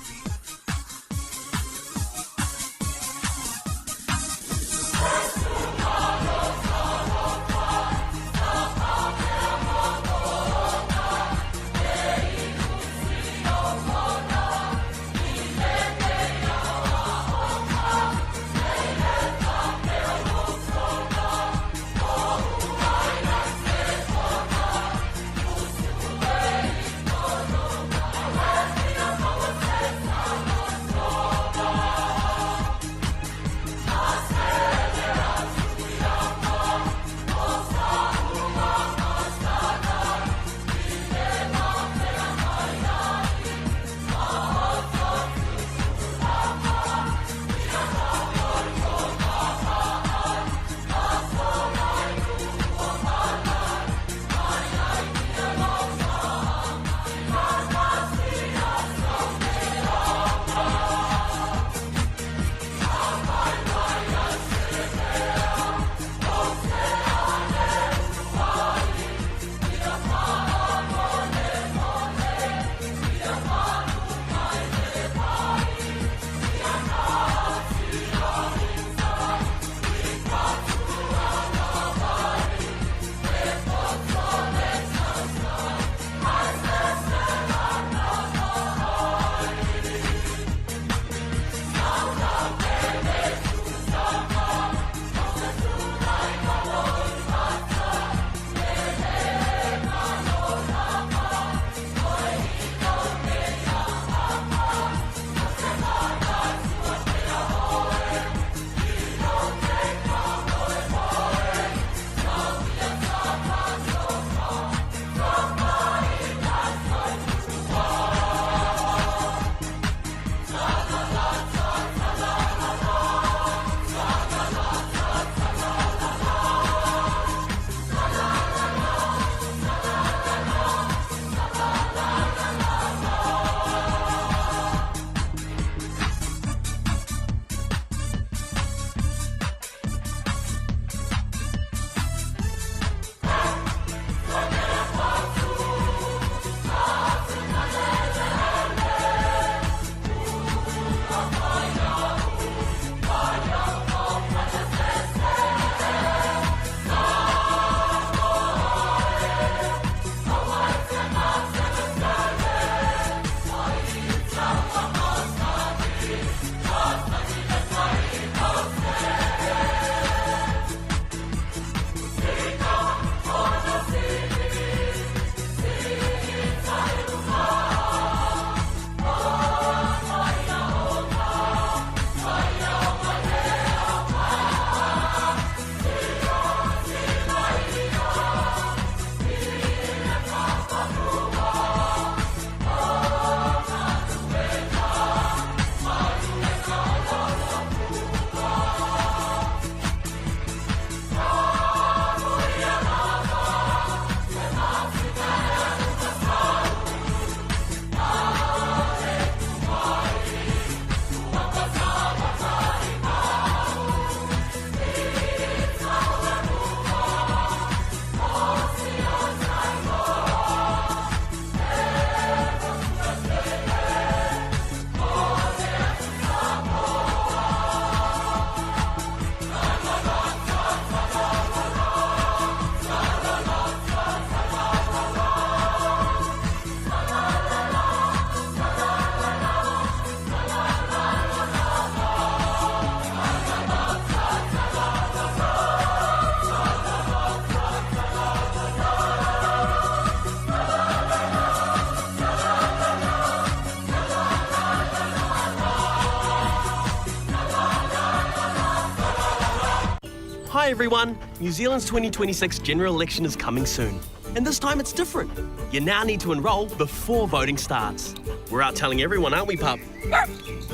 Hi everyone! New Zealand's 2026 general election is coming soon. And this time it's different. You now need to enrol before voting starts. We're out telling everyone, aren't we, pup?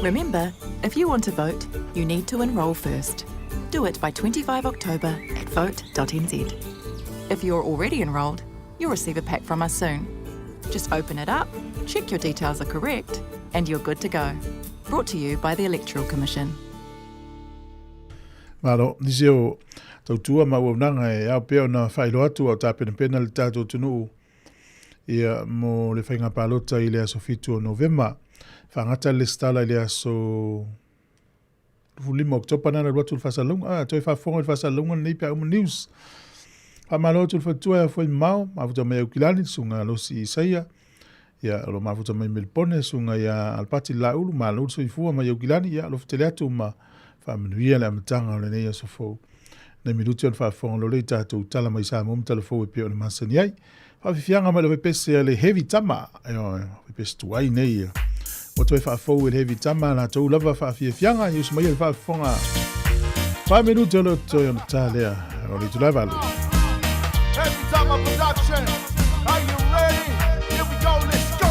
Remember, if you want to vote, you need to enrol first. Do it by 25 October at vote.nz. If you're already enrolled, you'll receive a pack from us soon. Just open it up, check your details are correct, and you're good to go. Brought to you by the Electoral Commission. Malo, nisi o tautua ma auaunaga e ao pea ona faailoa atu a o tapenapena le tatou atunuu ia mo le faiga palota i le aso 7 o Novema. Faagata le lesitala i le aso 25 Oketopa na alu atu le faasalalauga. Ah, toe faafofoga i le faasalalauga lenei pe a uma news. Faamalo atu le faletua e afua i mamao, mafuta mai Aukilani, le susuga Losi Isaia, ia, o lo mafuta mai Melipone, susuga ia Alapati Laulu, malo le soifua mai Aukilani, ia, alofa tele atu ma faamanuia le amataga o lenei aso fou. Nei minuti o le faafofoga lole i tatou tala mai Samoa ma tala fou e pei ona masani ai. Faafiafiaga mai le pepese a le Heavy Tama, ioe, pepese tuai nei ia. Ua toe faafou e le Heavy Tama latou lava faafiafiaga, i usu mai le faafofoga. 4 minute o le toe ona ta lea o le itula e 8. Heavy Tama Production. Are you ready? Here we go, let's go.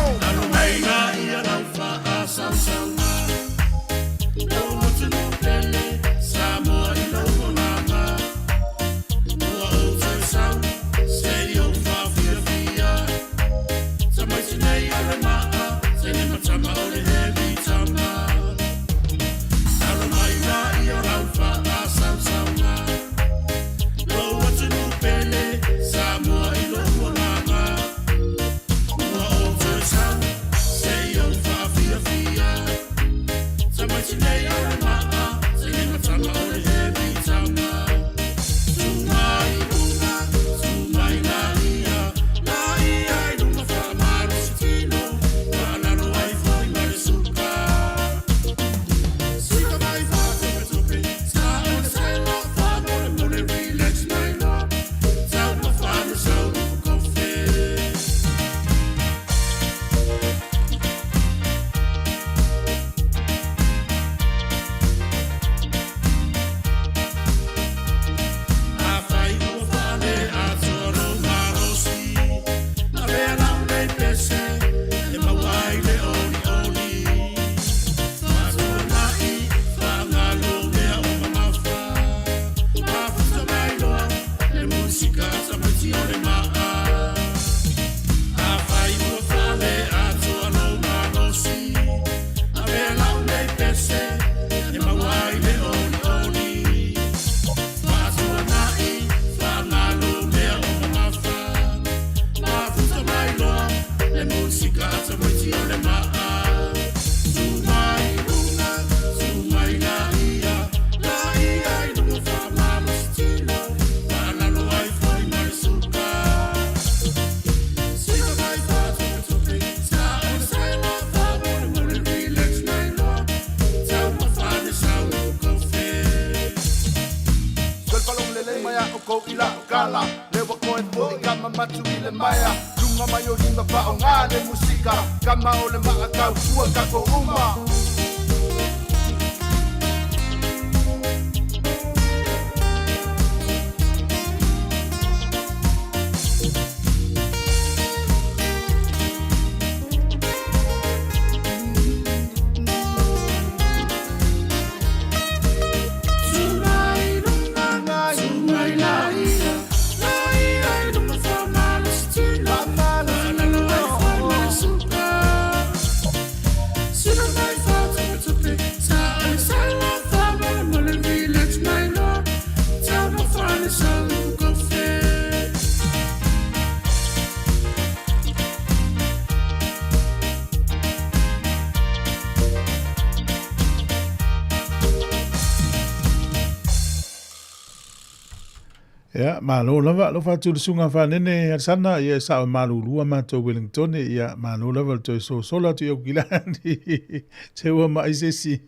Ia, malo lava, alofa atu i le susuga Fanene Alesana, ia e sao e malulua matou Wellingtone, ia malo lava le toe sosola atu i Aukilani. Te ua mai se isi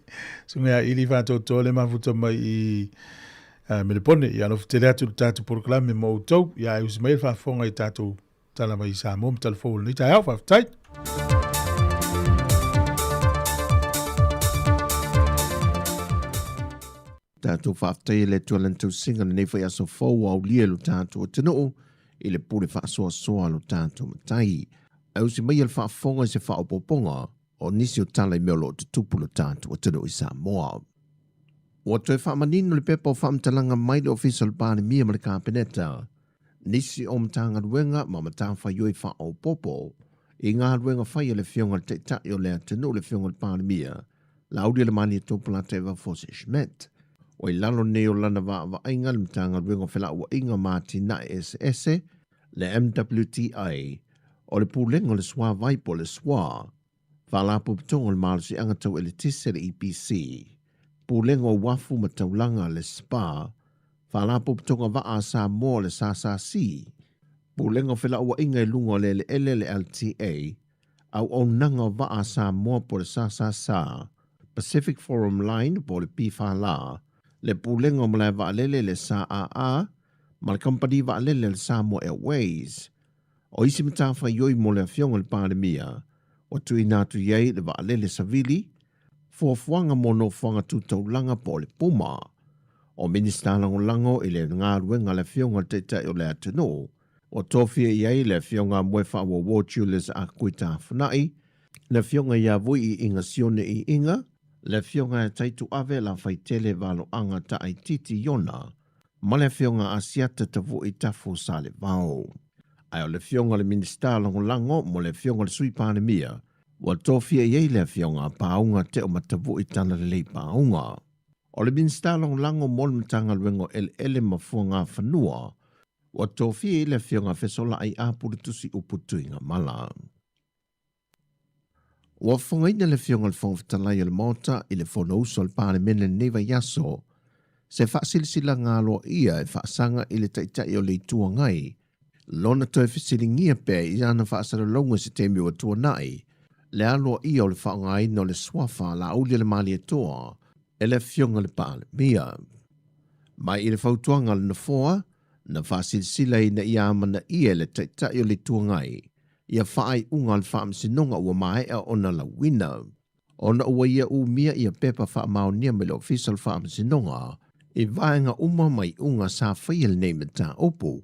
susuga ia Ili faatoatoa le mafuta mai i Melepone. Ia alofa tele atu i le tatou polokalame mo outou, ia ae usi mai le faafofoga i tatou tala mai i Samoa ma tala fou o lenei taeao. Faafetai. Tatou faafetaia le Atua i Lana tausiga i lenei foi aso fou ua aulia e lo tatou atunuu i le pule faasoasoa a lo tatou Matai. Ae usi maia le faafofoga i se faaopoopoga o nisi o tala i mea o lo o tutupu i lo tatou atunuu i Samoa. Ua toe faamanino le pepa o faamatalaga mai le Ofisa o le Palemia ma le Kapeneta nisi o Matagaluega ma matafaioi faaopoopo i galuega fai a le Afioga i le Taitai o le atunuu, le Afioga i le Palemia, Laaulialemalietoa Polataivao Fosi Schmidt. Ua i lalo nei o lana vaavaaiga le Matagaluega o Felauaiga ma Atinae Eseese, le MWTI, o le Pulega o le Suavai po o le SWA, Faalapotopotoga o le Malosiaga Tau Eletise le EPC, Pulega o Uafu ma Taulaga le SPA, Faalapotopotoga Vaa a Samoa le SSC, Pulega o Felauaiga i Luga o le Eleele le LTA, Auaunaga o Vaa a Samoa po o le SSS, Pacific Forum Line po o le PFL, le Pulega o Malae Vaalele le SAA, ma le Kamupani Vaalele a le Samoa Airways. O isi matafaioi mo le Afioga i le Palemia, ua tuuina atu i ai le vaalele savili, fuafuaga mo nofoaga tu taulaga po o le PUMA. O Minisita Lagolago i le galuega a le Afioga i le Taitai o le atunuu, ua tofia i ai le Afioga a Moefaauouo Julius Akui Tafunai, le Afioga ia Vui Iiga Sione Iiga, le Afioga ia Taituave Lafaitele Valoaga Taaititi Iona, ma le Afioga Asiata Tavui Tafu Salevao. Ae o le Afioga i le Minisita Lagolago mo le Afioga i le Sui Palemia, ua tofia i ai le Afioga a Paauga Teomatavui Talalelei Paauga. O le Minisita Lagolago mo le Matagaluega o Eleele ma Fuagafanua, ua tofia i ai le Afioga a Fesolaai Apuletusi Upu Tuigamala. Ua fofogaina le Afioga i le Fofoga Fetalai o le Maota i le Fonousu a le Palemene i lenei vaiaso se faasilasilaga aloaia e faasaga i le Taitai o le Itu Agai lona toe fesiligia pea i ana faasalalauga i se taimi ua tuanai le aloaia o le faaaogaina o le suafa Laaulialemalietoa e le Afioga i le Palemia. Mai i le fautuaga a le Nofoa, na faasilasila ina ia amanaia e le Taitai o le Itu Agai ia faaiuga a le Faamasinoga ua maea ona lauina. Ona ua ia umia ia pepa faamaonia mai le Ofisa o le Faamasinoga i vaega uma ma iuga sa faia lenei mataupu.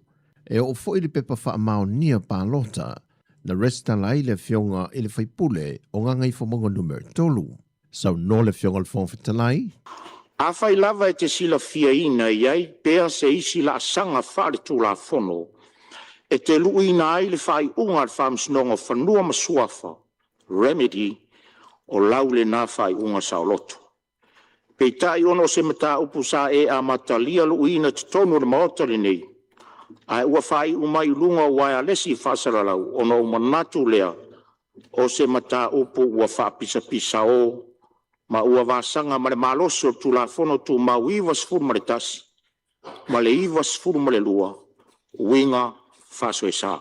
E oo foi le pepa faamaonia palota na resitala ai le Afioga i le Faipule o Gagaifomauga Numera 3. Saunoa le Afioga i le Fofoga Fetalai. Afai lava e te silafiaina e i ai pea se isi laasaga faaletulafono e te luiina ai le faaiuga a le Faamasinoga o Fanua ma Suafa, remedy, o lau lena faaiuga saoloto. Peitai ona o se mataupu sa e amatalia luiina i totonu o le Maota lenei, ae ua faaiu mai i luga o uaealesi faasalalau ona ou manatu lea o se mataupu ua faapisapisao ma ua vasaga ma le malosi o le Tulafono Tumau 91 ma le 92 uiga faasoesa.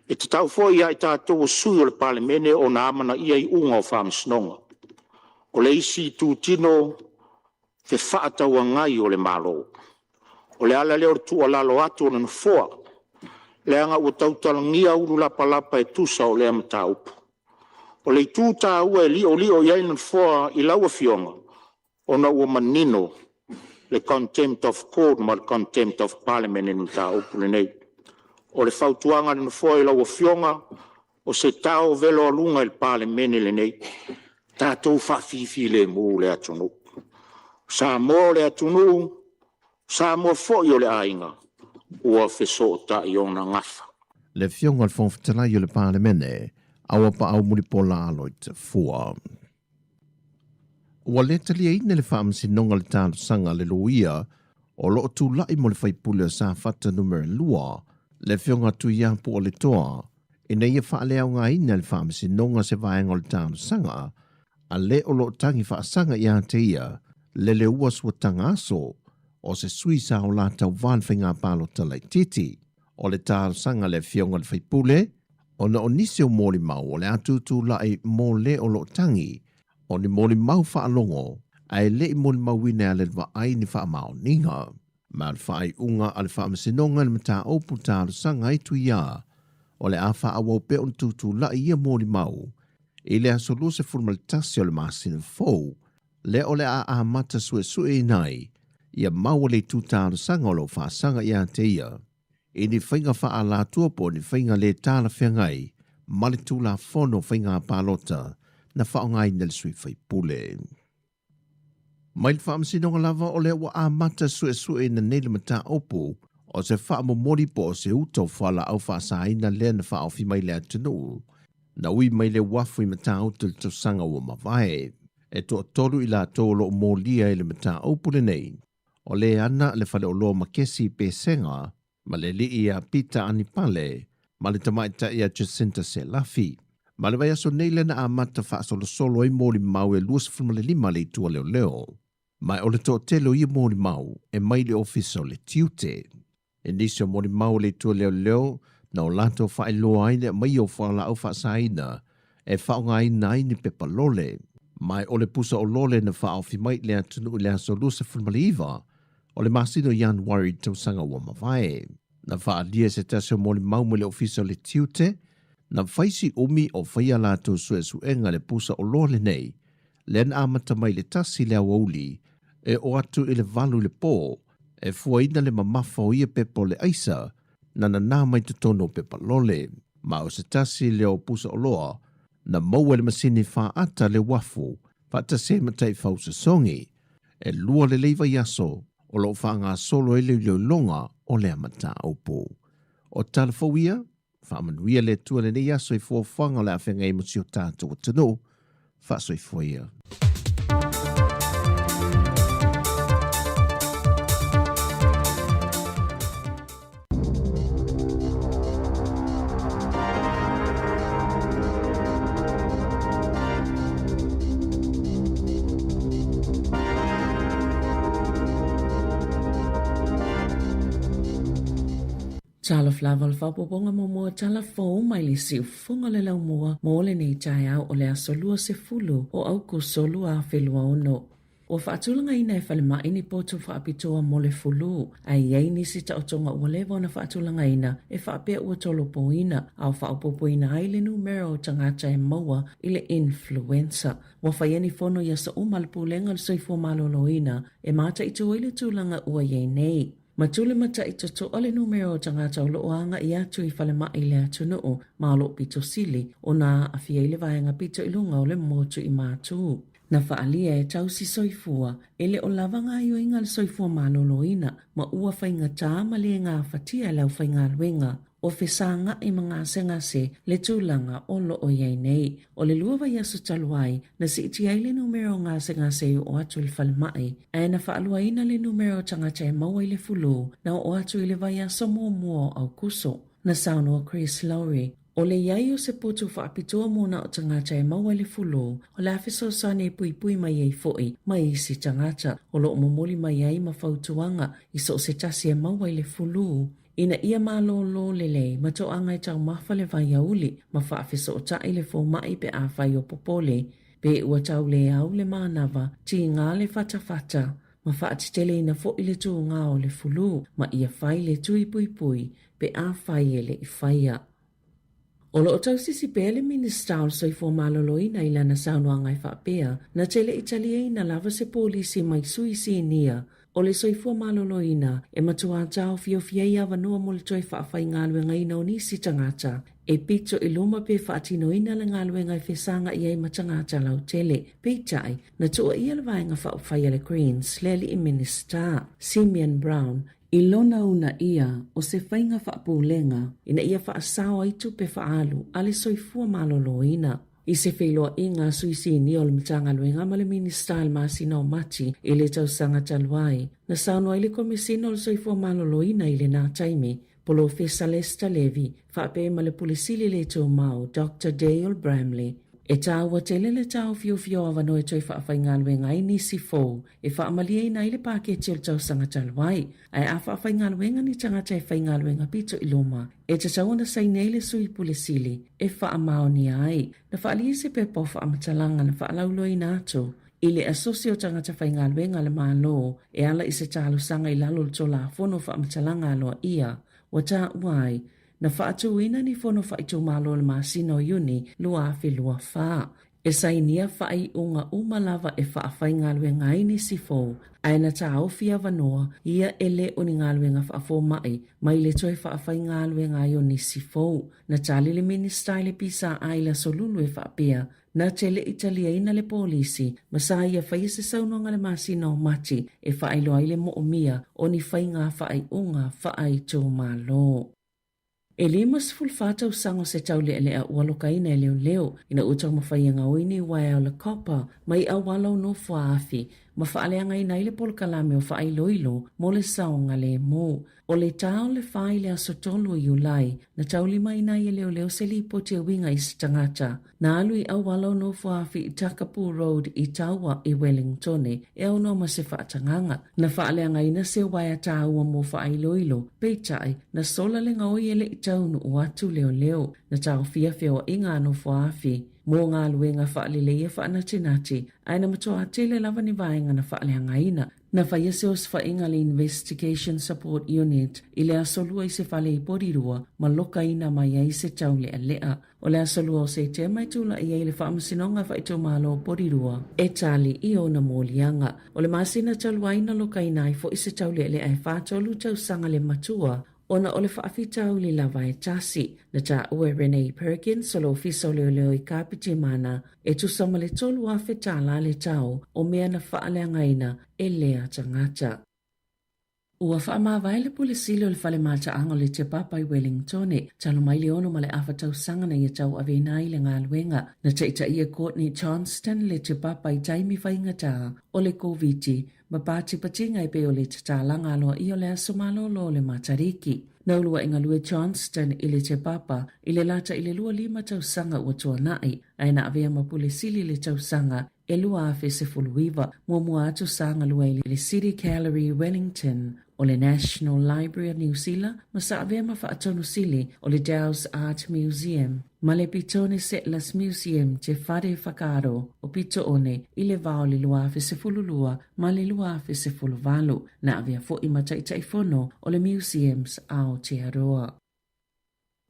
E tatau foi ia i tatou o sui o le Palemene ona amanaia iuga o faamasinoga. O le isi itutino fefaatauagai o le Malo. O le ala lea o le tuualalo atu o le Nofoa, leaga ua tautalagia ulu lapalapa e tusa o lea mataupu. O le itu taua e liolio i ai le Nofoa i lau Afioga, ona ua manino le contempt of court ma le contempt of parliament i le mataupu lenei. O le fautuaga a le Nofoa i lau Afioga, o se tao velo aluga i le Palemene lenei, tatou faafifilemu le atunuu. Samoa o le atunuu, Samoa foi o le aiga, ua fesootai ona gafa. Le Afioga i le Fofoga Fetalai o le Palemene, Auapaau Mulipola Aloitafua. Ua le taliaina e le Faamasinoga le talosaga a le loia o lo o tulai mo le faipule o Safata Numera 2, le Afioga Tuiapu Aletoa, ina ia faaleaogaina e le Faamasinoga se vaega o le talosaga a le o lo o tagi faasaga ia te ia le leua suataga aso o se sui sa o la tauva i le faiga palota laitiiti. O le talosaga a le Afioga i le Faipule, ona o nisi o molimau o le a tutulai mo le o lo o tagi, o ni molimau faalogo ae le i molimauina e ale vaai ni faamaoniga. Ma le faaiuga a le Faamasinoga i le mataupu talosaga ai Tuia, o le a faaauau pea ona tutulai ia molimau i le aso 21 o le masina fou. lea o le a amata suesueina ai ia maua le itu talosaga o lo o faasaga ia te ia i ni faiga faaalatua po o ni faiga le talafeagai ma le Tulafono o Faiga Palota na faaaogaina e le sui faipule. Mai le Faamasinoga lava o lea ua amata suesueina nei le mataupu o se faamomoli po o se uta o fualaau faasaina lea na faaofi mai le atunuu na ui mai le uafu i Matautu i le tausaga ua mavae. E toatolu i latou o lo o molia i le mataupu lenei, o le ana le faleoloa Makesi i Pesega, ma le alii ia Pita Anipale, ma le tamaitai ia Jacinta Selafi. Ma le vaiaso nei lea na amata faasolosolo ai molimau e 25 a le Itu a Leoleo. Ma o le toatele o ia molimau e mai le Ofisa o le Tiute. I nisi o molimau a le Itu a Leoleo na o latou faailoa ai le aumaia o fualaau faasaina e faaaogaina ai ni pepa lole. Ma o le pusa o lole na faaofi mai i le atunuu i le aso 29 o le masina o Ianuari i le tausaga ua mavae. Na faaalia e se tasi o molimau mai le Ofisa o le Tiute, na fai si umi o faia latou suesuega i le pusa oloa lenei, lea na amata mai i le 1 i le aoauli e oo atu i le 8 i le po, e fuaina le mamafa o ia pepa o le aisa na nanā mai totonu o pepa lole. Ma o se tasi lea o pusa oloa na maua e le masini faata le uafu faatasi ai ma taifau sosogi. E lua lelei vaiaso o lo o faagasolo ai le iloiloga o lea mataupu. O tala fou ia, faamanuia le Atua i lenei aso i fuafuaga o le a feagai ai ma si o tatou atunuu. Faasoifua ia. Talofa lava o le faaopoopoga muamua tala fou mai le siufofoga o le laumua mo lenei taeao o le aso 20 o Aukuso 2026. Ua faatulagaina e Falemai ni potu faapitoa mo le fulu, ae i ai nisi taotoga ua leva ona faatulagaina e faapea ua tolopoina a o faaopoopoina ai le numera o tagata e maua i le influenza. Ua faia ni fono i aso uma a le Pulega o le Soifua Maloloina e mataitu ai le tulaga ua i ai nei. Matule matai totoa le numera o tagata o lo o agai atu i falemai i le atunuu ma o lo o pito sili ona aafia ai le vaega pito i luga o le motu i Matu. Na faaalia e tausi soifua, e le o lava gaoioiga a le soifua maloloina ma ua faigata ma le gafatia e le aufaigaluega o fesagai ma gasegase le tulaga o lo o i ai nei. O le lua vaiaso talu ai, na siitia ai le numera o gasegase i oo atu i le falemai, ae na faaluaina le numera o tagata e maua i le fulu na oo atu i le vaiaso muamua o Aukuso. Na saunoa Chris Lowry, O le i ai o se potu faapitoa mo na o tagata e maua i le fulu, o le a fesoasoani e puipui mai ai foi mai isi tagata o lo o momoli mai ai ma fautuaga i so o se tasi e maua i le fulu, ina ia malōlō lelei ma toaga e taumafa le vaiauli ma faafesootai le fomai pe afai o popole pe ua tau le au le manava, tiga le fatafata ma faateteleina foi le tūgā o le fulu ma ia fai le tui puipui pe afai e le i faia. O lo o tausisi pea le Minisita o le Soifua Maloloina i lana saunoaga e faapea, na te le i taliaina lava se polisi mai sui sinia o le soifua maloloina e matuā taofiofi ai avanoa mo le toe faafaigaluegaina o nisi tagata e pito i luma pe faatinoina le galuega e fesagai ai ma tagata lautele. Peitai, na tuuaia le Vaega Faaupufai a le Greens le alii Minisita, Simeon Brown, i lona uunaia o se faiga faapulega ina ia faasao ai tupe faaalu a le soifua maloloina. I se feiloaiga a Sui Sinia o le Matagaluega ma le Minisita i le masina o Mati i le tausaga talu ai, na saunoa ai le Komesina o le Soifua Maloloina i lena taimi, Polofesa Lester Levy, faapea ma le Pule Sili le Tumau, Doctor Dale Bramley. E tāua tele le taofiofia o avanoa e toe faafaigaluega ai nisi fou e faamalieina ai le paketi o le tausaga talu ai. Ae a faafaigaluega ni tagata e faigaluega pito i luma, e tatau ona saini ai le Sui Pule Sili e faamaonia ai. Na faaalia se pepa o faamatalaga na faalauiloaina atu i le Asosi o Tagata Faigaluega a le Malo e ala i se talosaga i lalo o le Tulafono o Faamatalaga Aloaia ua taua ai, na faatuina ni fono faaitumalo i le masina o Iuni 2024. E sainia faaiuga uma lava e faafaigaluega ai nisi fou, ae na taofi avanoa ia e le o ni galuega faafomaʻi mai le toe faafaigaluega ai o nisi fou. Na tali le Minisita i le PSA i le Aso Lulu e faapea, na te le i taliaina le polisi ma sa ia faia se saunoaga le masina o Mati e faailoa ai le moomia o ni faiga faaiuga faaitumalo. E 54 tausaga o se taulealea ua lokaina e leoleo ina ua taumafai e gaoi ni uaea o le copper mai auala o Nofoaafi ma faaleagaina ai le polokalame o faailoilo mo le saogalemu. O le ta o le fa i le aso 3 o Iulai, na taulimaina ai e leoleo se lipoti e uiga i se tagata Na alu i auala o Nofoafi i Takapu Road i Taua i Wellingtone e aunoa ma se faatagaga. Na faaleagaina se uaea tāua mo faailoilo, peitai, na sola le gaoi e le i taunuu atu leoleo. Na taofia feoaiga a Nofoafi mō galuega faaleleia faanatinati, ae na matuā tele lava ni vaega na faaleagaina. Na faia se osofaiga a le Investigation Support Unit i le aso Lua i se fale i Porirua ma lokaina mai ai se taulealea. O le aso 2 o Setema e tulaʻi ai le Faamasinoga Faaitumalo o Porirua e tali i ona moliaga. O le masina talu ai na lokaina ai foʻi se taulealea e 43 tausaga le matua ona o le faafitauli lava e tasi. Na taua e Renee Perkins o le Ofisa o Leoleo i Kapitimana e tusa ma le $3,000 le tau o mea na faaleagaina e lea tagata. Ua faamavae le Pule Sili o le Fale Mataaga o le Te Papa i Wellingtone, talu mai le 6 1/2 tausaga na ia tauaveina ai le galuega. Na taitaia e Courtney Johnston le Te Papa i taimi faigata o le Koviti ma patipatiga e pei o le tatalaga aloaia o le aso malolo o le Matariki. Na uluai galue Johnston i le Te Papa i le lata i le 25 tausaga ua tuanai, ae na avea ma Pule Sili i le tausaga e 2019, muamua atu sa galue i le City Gallery Wellington o le National Library of New Zealand ma sa avea ma faatonu sili o le Dowse Art Museum ma le Petone Settlers Museum te Whare Whakaaro o Pitoone i le va o le 2012 ma le 2018. Na avea foʻi ma Taitaifono o le Museums Aotearoa.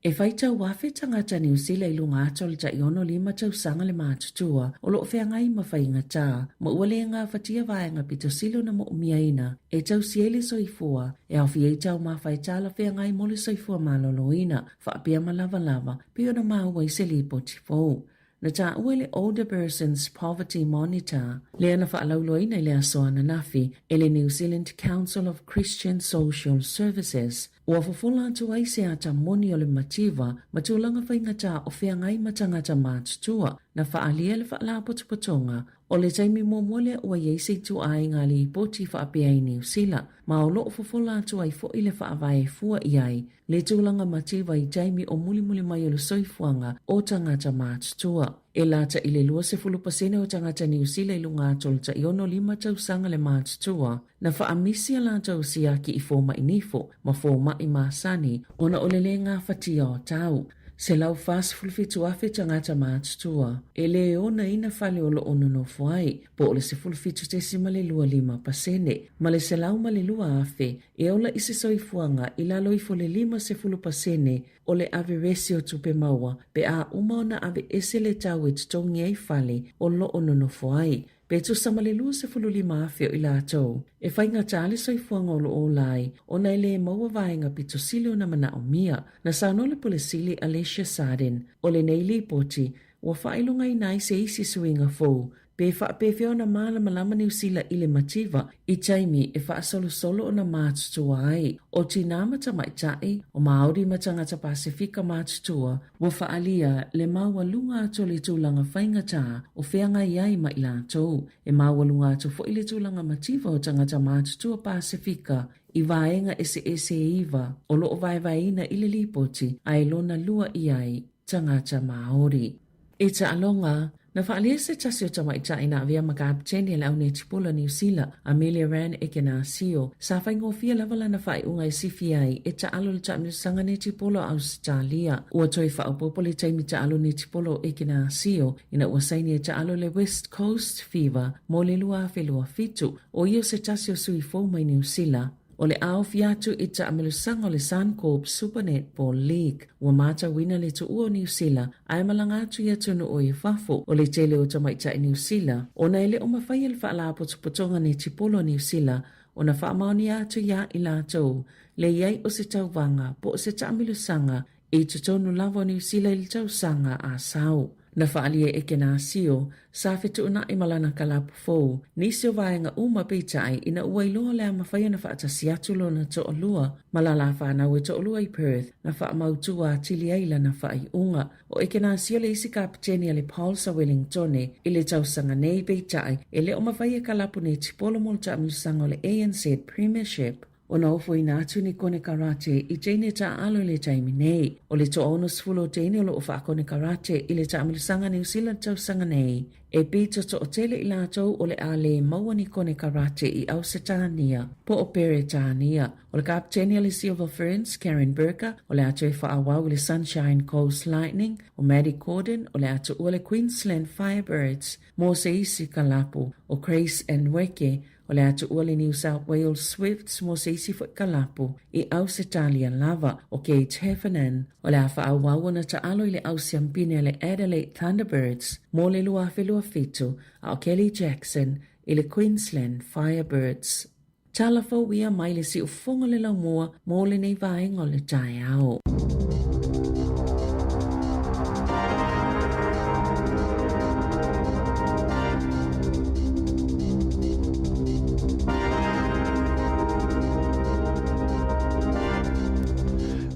E faitau afe tagata Niu Sila i luga atu o le tai 65 tausaga le matutua o lo o feagai ma faigata ma ua le gafatia vaega pito sili ona moomiaina e tausi ai le soifua e aofia ai taumafa e talafeagai mo le soifua maloloina faapea ma lavalava pei ona maua i se lipoti fou. Na taua e le Older Persons Poverty Monitor lea na faalauiloaina i le aso ananafi e le New Zealand Council of Christian Social Services, ua fofola atu ai se ata moni o le mativa ma tulaga faigata o feagai ma tagata matutua na faaalia le faalapotopotoga o le taimi muamua lea ua i ai se ituaiga lipoti faapea i Niu Sila ma o lo o fofola atu ai foʻi le faavae e fua i ai le tulaga mativa i taimi o mulimuli mai o le soifuaga o tagata matutua. E lata i le 20% o tagata Niu Sila i luga atu o le tai 65 tausaga le matutua, na faamisi a latou siaki i fomai nifo ma fomai masani ona o le le gafatia o tau. 147,000 tagata matutua e le onaina fale o lo o nonofo ai, po o le 17.25% ma le 102,000 E ola i se soifuaga i lalo ifo le 50% o le averesi o tupe maua pe a uma ona aveese le tau e totogi ai fale o lo o nonofo ai, pe tusa ma le 25,000 o i latou. E faigata le soifuaga o lo o ola ai ona e le maua vaega pito sili ona manaomia. Na saunoa le Pule Sili Alicia Sardin o lenei lipoti ua faailogaina ai se isi suiga fou Pe faapefea ona malamalama Niu Sila i le mativa i taimi e faasolosolo ona matutua ai. O tinā ma tamaitai, o Māori ma tagata Pasefika matutua, ua faaalia le maualuga atu o le tulaga faigata o feagai ai ma i latou. E maualuga atu foi le tulaga mativa o tagata matutua Pasefika i vaega eseese e iva o lo o vaevaeina i le lipoti ae lona lua i ai tagata Māori. I taaloga, na faaalia se tasi o tamaitai na avea ma kapeteni a le aunetipolo a Niu Sila, Amelia Ran Ekenasio, sa faigofie lava lana faaiuga e sifi ai e taalo le taamilosaga netipolo a Ausetalia. Ua toe faaopoopo le taimi taalo netipolo o Ekenasio ina ua saini e taalo le West Coast Fever mo le 2027, o ia o se tasi o sui fou mai Niu Sila. o le aofia atu i taamilosaga o le Suncorp Super Netball League. Ua matauina le tuua o Niu Sila ae malaga atu i atunuu i fafo o le tele o tamaitai Niu Sila ona e le o mafai e le Faalapotopotoga Netipolo a Niu Sila ona faamaonia atu iā i latou le i ai o se tauvaga po o se taamilosaga i totonu lava o Niu Sila i le tausaga a sau. Na faaalia e Ekenasio, sa fetuunai ma lana kalapu fou, nisi o vaega uma peitai ina ua iloa o le a mafai ona faatasi atu lona toalua ma lala fanau e toalua i Perth, na faamautu atili ai lana faaiuga. O Ekenasio le isi kapeteni a le Pulse a Wellingtone i le tausaga nei peitai e le o mafai e kalapu netipolo mo le taamilosaga o le ANZ Premiership. Ona ofoina atu ni konekarate i teine taaalo i le taimi nei. O le toa 60 o teine o lo o faakonekarate i le taamilosaga New Zealand tausaga nei. E pito toatele i latou o le a le maua ni konekarate i Ausetania po o Peretania. O le kapeteni a le Silver Ferns, Karen Burker, o le a toe faaauau i le Sunshine Coast Lightning, o Maddie Corden o le a tuua le Queensland Firebirds mo se isi kalapu, o Grace Nweke O le a tuua le New South Wales Swifts mo se isi foi kalapu i Ausetalia lava. O Gage Heffernan, o le a faaauau ona taalo i le au siampine a le Adelaide Thunderbirds mo le 2027, a o Kelly Jackson i le Queensland Firebirds. Tala fou ia mai le siufofoga o le laumua mo lenei vaega o le taeao.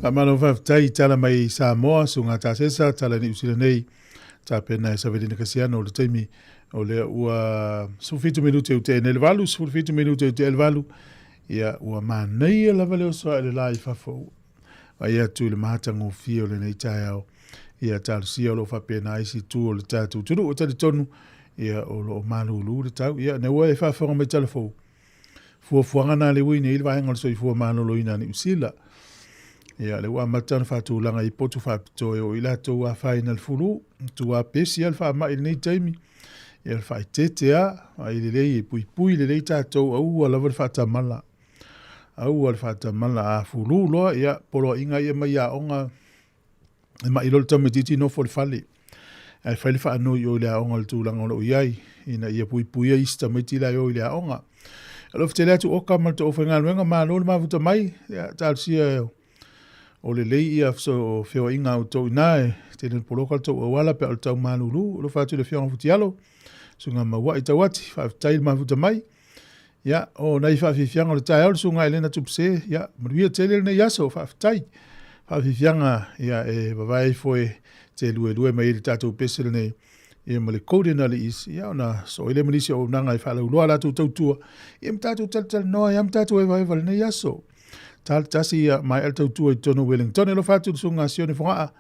Faamalo faafetai i tala mai i Samoa, suga tasesa, tala Niu Sila nei, tapena e Savelina Kasiano o le taimi o lea ua 17 minute u te nei le valu, 17 minute u te le valu, Ia, ua manaia lava le oso ae le la i fafo. Vaai atu i le matagofie o lenei taeao. Ia, talosia o lo o faapena ai isi itu o le tatou atunuu. E talitonu, ia, o lo o malulu le tau. Ia, ina ua e faafofoga mai tala fou. Fuafuaga na le ui nei le vaega o le soifua maloloina a Niu Sila. Ia, le ua amata ona faatulaga i potu faapitoa e o i latou afaina le fulu, tua pesi le faamai i lenei taimi. Ia le faaeteete a, ai lelei e puipui lelei tatou, aua lava le faatamala. Aua le faatamala, a fulu loa, ia, poloaiga ia mai aoga, e mai loa le tamaitiiti nofo i le fale. Ae fai le faanoi i o i le aoga i le tulaga o lo o i ai, ina ia puipuia isi tamaiti la e o i le aoga. Alofa tele atu Oka ma le tou aufaigaluega, malo le mafuta mai, ia, talosia O lelei ia feoaiga a outou i ina, e tele ina poloka le tou auala pe a o le tau malulu. Alofa atu i le Afioga Futialo, Susuga Mauai Tauati, faafetai le mafuta mai. Ia, o nai faafiafiaga o le taeao le Susuga Elena Tupuse, ia, manuia tele lenei aso, faafetai. Faafiafiaga, ia, e vavae ifo e te luelue mai ai le tatou pese lenei, ia ma le Golden Aliis, ia, ona soo ai lea ma nisi o auaunaga e faalauiloa a latou tautua, ia ma tatou talatalanoa ai ma tatou evaeva i lenei aso. Tali tasi ia maea le tautua i totonu o Wellington. Alofa atu le susuga Sione Fogaa.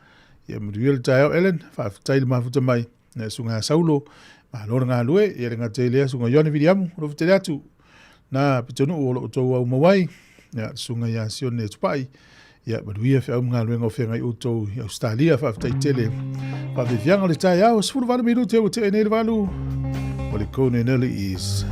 Ia manuia le taeao Ellen. Faafetai le mafuta mai. Le susuga Saulo. Malo le galue. Ia le gata i lea susuga Ioane Viliamu. Alofa tele atu. Na pitonuu o lo o outou au mau ai. Ia le susuga ia Sione Tupai. Ia manuia feau ma galuega o feagai outou i Australia. Faafetai tele. Faafiafiaga o le taeao. 18 minute ua tea nei le valu. O le Kone Nelly East.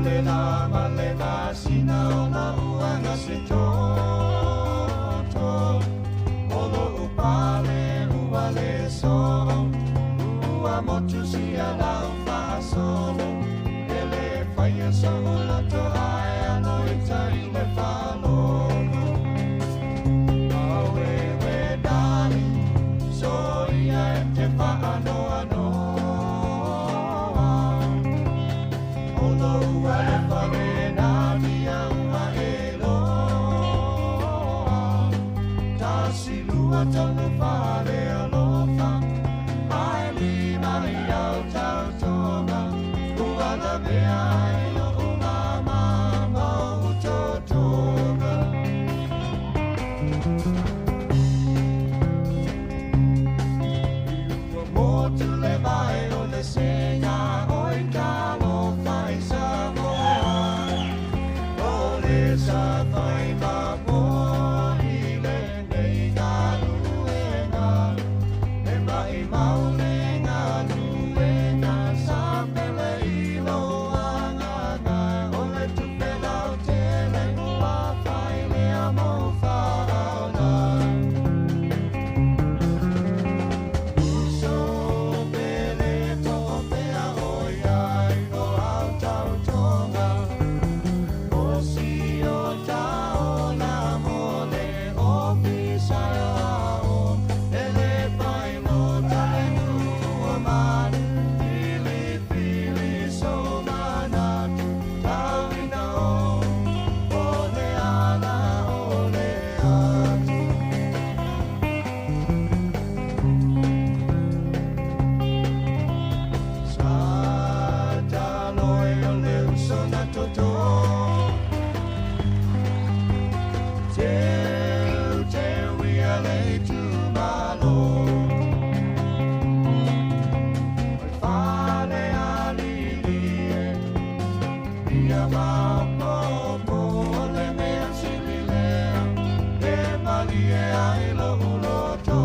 le la ma le masina o loʻu aga se toto O loʻu pale ua le soo Ua motu sia lau faasolo E le faia soʻu loto ae alo i tai le faalogo Auewe darling Soia e te faanoanoa O lou alofa le natia ua e loa Tasi lua tolu fā le alofa Ae lima i au tautoga Ua lavea ai loʻu māmā ma ou totoga. Ua motu le vai o le sega oi talofa i Samoa O le safai mamoa i lenei galuega E maʻimau le galuega sa pele i lou agaga O le tupe lautele ua fai lea mou faaola Uso pele po o fea ʻoiai o au tautoga O si o taola mo le ofisa aoao E le fai lota le nuu o manu Filifili sou manatu Tauina ou o le ala o le atu Sa taloi o le uso na toto Teu teu ia le itumalo O le fale alili e Ia maopopo o le mea sili lea E malie ai lou loto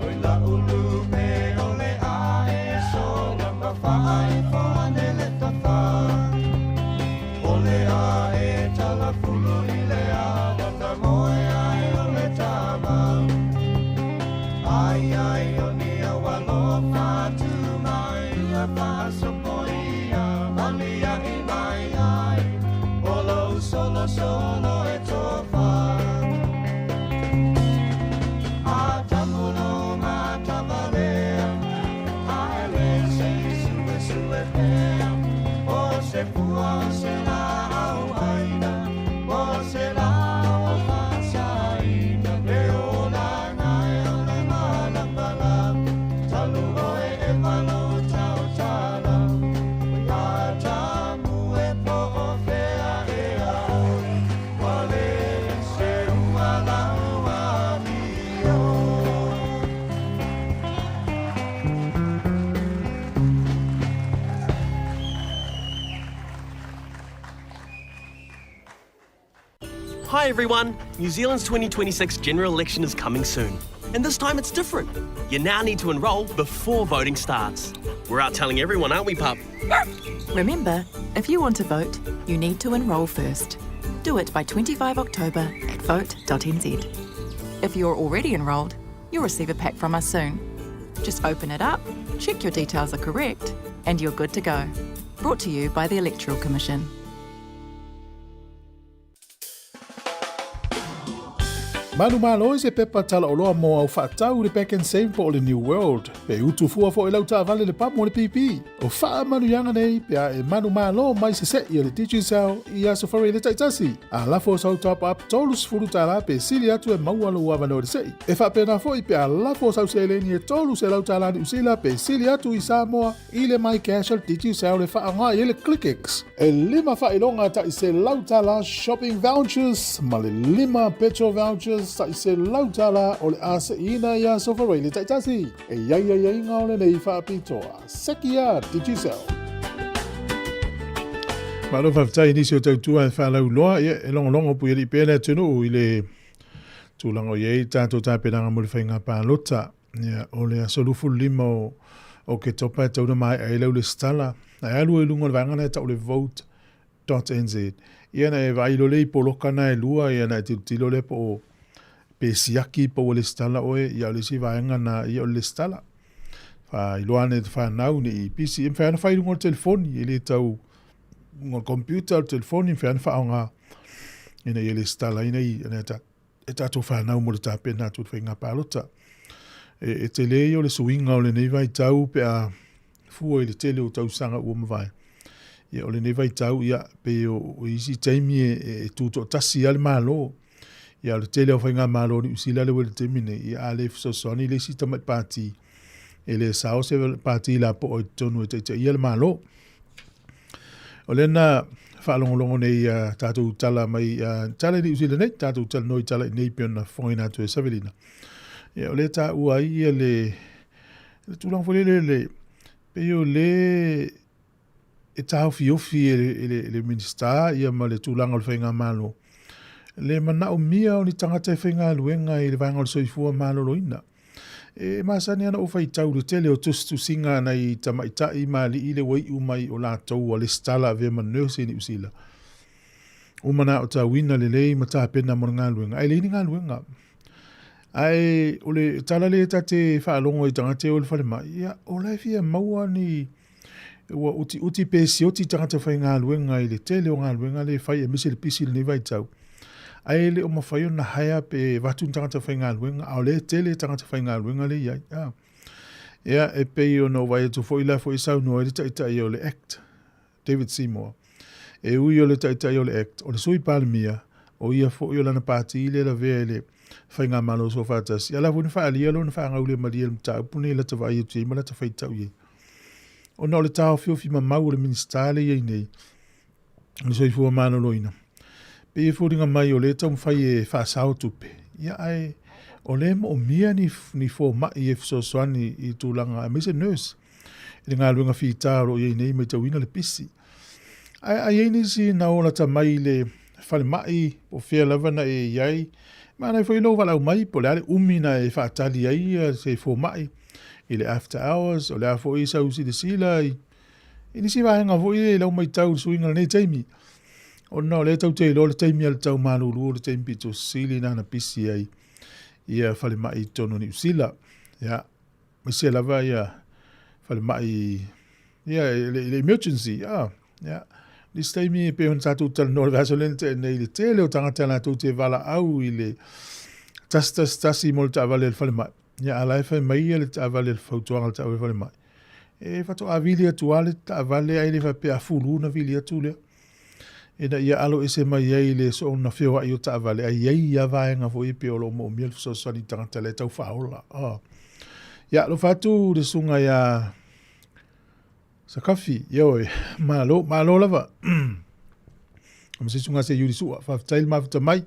Oi la'u lupe o le ae sola ma faaifo ane le tafa O le ae talafulu i le ala na moe ai o le tama Ai ai o ni au alofa atu mai ia faasopoia Malia'i mai ai o lou solosolo e tofa A tamulo matavalea Ae le se i suesue pea O se pua o se laau aina O se lao faasaina Le olaga e o le malamalama Talu oe e malo tautala Oi Atamu e po o fea ea oe Ua le se ua lau amio. Hi everyone! New Zealand's 2026 general election is coming soon. And this time it's different. You now need to enrol before voting starts. We're out telling everyone, aren't we, pup? Remember, if you want to vote, you need to enrol first. Do it by 25 October at vote.nz. If you're already enrolled, you'll receive a pack from us soon. Just open it up, check your details are correct, and you're good to go. Brought to you by the Electoral Commission. Malu malo i se pepa talaoloa mo au faatau i le Pack and Save po o le New World. Pe utu fua foi lau taavale le pamu o le pipi. O faamanuiaga nei pe a e manumalo mai sese'i e le Digicel i Aso Faraile taitasi. A lafo sau top up $30 pe sili atu e maua lou avanoa i le se'i. E faapena foi pe a lafo sau seleni e $300 Niu Sila pe sili atu i Samoa i le MyCash a le Digicel e faaaoga i ai le ClickX. E lima faailoga tai $100 shopping vouchers ma le lima petrol vouchers tai $100 o le a se'iina i Aso Faraile taitasi. E i ai aiaiga o lenei faapitoa. Seki a Digicel. Malo faafetai i nisi o tautua e faalauiloa, ia e logologo puialii pea le atunuu i le tulaga o i ai tatou tapenaga mo le faiga palota. Ia, o le aso 25 o Oketopa e tatau ona maea ai lau lesitala. Ae alu ai i luga o le vaega lena e tau o le vote.nz. Ia ona e vaai loa lea i poloka na e lua, ia ona e tilotilo lea po o pe siaki po ua lesitala oe, ia o le isi vaega na, ia o le lesitala. Faailoa ane i te whanau ne i pisi. E mawhai ana whai runga o le telefoni, e le tau runga o le computer, o le telefoni, mawhai ana whaonga ina ia lesitala ina i, ina ta, e tātou whanau mo le tāpena atu le whainga pālota. E, e te lei o le suinga o lenei vaitau pe a fua i le tele o tausaga ua mavae. Ia, o lenei vaitau, ia, pei o, o isi taimi e, e, e tūtoatasi a le Malo. Ia, o le tele o faigamalo o Niu Sila le ua i le taimi nei, ia, a le fesoasoani le isi tamai pāti, e le sao se pāti lapoa i totonu e taitaia le Malo. O lea na faalogologo nei a tātou tala mai a tala i Niu Sila nei, tātou talanoa i tala i nei pei ona fofogaina atu e Savelina. Ia, o lea taua ai ia le, le tulaga foi lele le, pei o le e taofiofi e le, e le, e le Minisita ia ma le tulaga o le faigamalo, le manaomia o ni tagata e faigaluega i le vaega o le soifua maloloina. E masani ana ou faitau i le tele o tusitusiga a nai tamaitai ma alii le ua iu mai o latou ua lesitala avea ma nurse i Niu Sila. Ua manaotauina lelei ma tapena mo le galuega, ae leai ni galuega. Ae o le tala lea ta te faalogo i tagata e o i le falemai, ia, o la e fia maua ni ua utiuti pe sioti tagata faigaluega i le tele o galuega lea e fai aemaise le pisi i lenei vaitau. Ae le o mafai ona hire pe avatu ni tagata faigaluega, a o lea e tele tagata faigaluega lea e i ai. Ah. Ia, e pei ona ou vaai atu foi la foi e saunoa ai le taitai o le Act, David Seymour. E ui o le taitai o le Act, o le Sui Palemia, o ia foi o lana pati lea e lavea i le Faigamalo Soofaatasi, a o la foi na faaalia lona faagaulemalie i le mataupu lenei i lata vaai atu i ai ma lata faitau i ai. Ona o le taofiofi mamau o le Minisita lea e i ai nei, o le Soifua Maloloina, pei e foliga mai o lea e taumafai e faasao tupe, ia ae o lea e moomia ni, ni fomai e fesoasoani i tulaga, aemaise nurse, i le galuega fita o lo o i ai nei, matauina le pisi. Ae a i ai nisi na o lata mai i le falemai, po o fea lava na e i ai, manaia foi lou valaau mai po o le a le umi na e faatali ai se fomai i le after hours, o le a foi sau silasila i, i nisi vaega foi i lau matau i le suiga o lenei taimi. Ona o lea tatou te iloa le taimi a le tau malulu o le taimi pito sili na na pisi ai ia falemai i totonu o Niu Sila. Ia, aemaise lava ia falemai ia le, le emergency ah ia nisi taimi e pei ona tatou talanoa i le vaiaso lea na tea nei i le tele o tagata latou te valaau i le 111 mo le taavale a le falemai ia a la e fai mai ia le taavale le fautuaga a le taavale falemai e faatoa vili atu lava le taavale ae le faapea a fulu ona vili atu lea ina ia alo ese mai ai le soona feoai o taavale, ae i ai ia vaega foi e pei o lo o moomia le fesoasoani i tagata la e tau faaola. Oh. Ia, alofa atu le susuga ia Sakafi, ioe, malo, malo lava. Ma se susuga se Iuli Sua, faafetai le mafuta mai.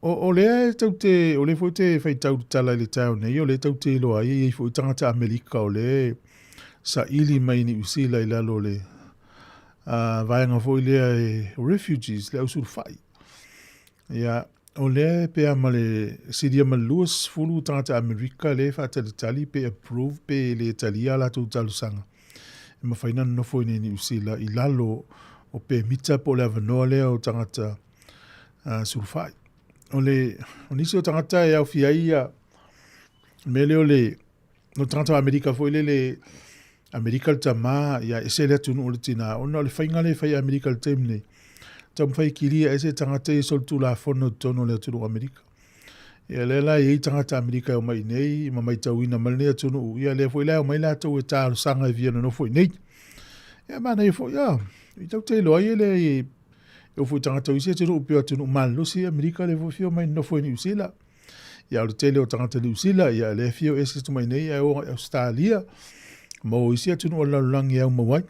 O, o lea e tau te, o lea foi te faitau le tala i le taeao nei, o lea tau te iloa ai, e i ai foi tagata Amerika o lea e saili mai i Niu Sila i lalo o le uh, vaega foi lea e refugees, le ausulufai. Ia, o lea e pea ma le silia ma le 20 tagata Amerika lea e faatalitali pe approve pe le talia a latou talosaga. E mafai ona nonofo i nei Niu Sila i lalo o pemita po o le avanoa lea o tagata uh, sulufai. O le, o nisi o tagata e aofia ai ia, le mea lea o le, o tagata o Amerika foi lele, Amerika le tamā, ia ese le atunuu o le tinā, ona o le faiga lea e fai e Amerika i le taimi nei, taumafai e kilia ese tagata ia solitulafono i totonu o le atunuu o Amerika. Ia lea la e i ai tagata Amerika e omai i nei, ma maitauina mai lenei atunuu, ia lea foi la e omai latou e talosaga e fia nonofo i nei. Ia manaia foi, ia, i tau te iloa ai e le E oo foi i tagata o isi atunuu pei o atunuu malolosi Amerika lea foi e fia omai nonofo i Niu Sila. Ia o le tele o tagata Niu Sila, ia lea e fia o ese atu mai nei ae o i Ausetalia ma o isi atunuu o le lalolagi e aumau ai.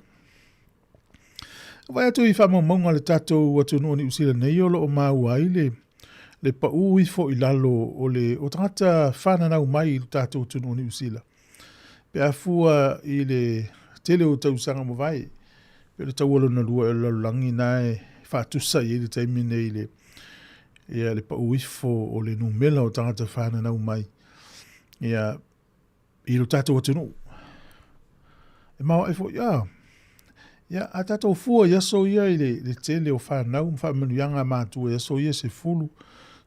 Vaai atu i faamaumauga a le tatou atunuu o Niu Sila nei o lo o maua ai le le pau ifo i lalo o le o tagata fananau mai i le tatou atunuu o Niu Sila. Pe a fua i le tele o tausaga mavae, pe o le taua lona lua o le lalolagi na e faatusa i ai le taimi nei le, ia, le pau ifo o le numera o tagata fananau mai. Ia, i lo tatou atunuu. E maoae foi, a, ia, a tatou fua i aso ia i le, le tele o whanau ma whaamanuiaga a matua i aso ia 10, 15,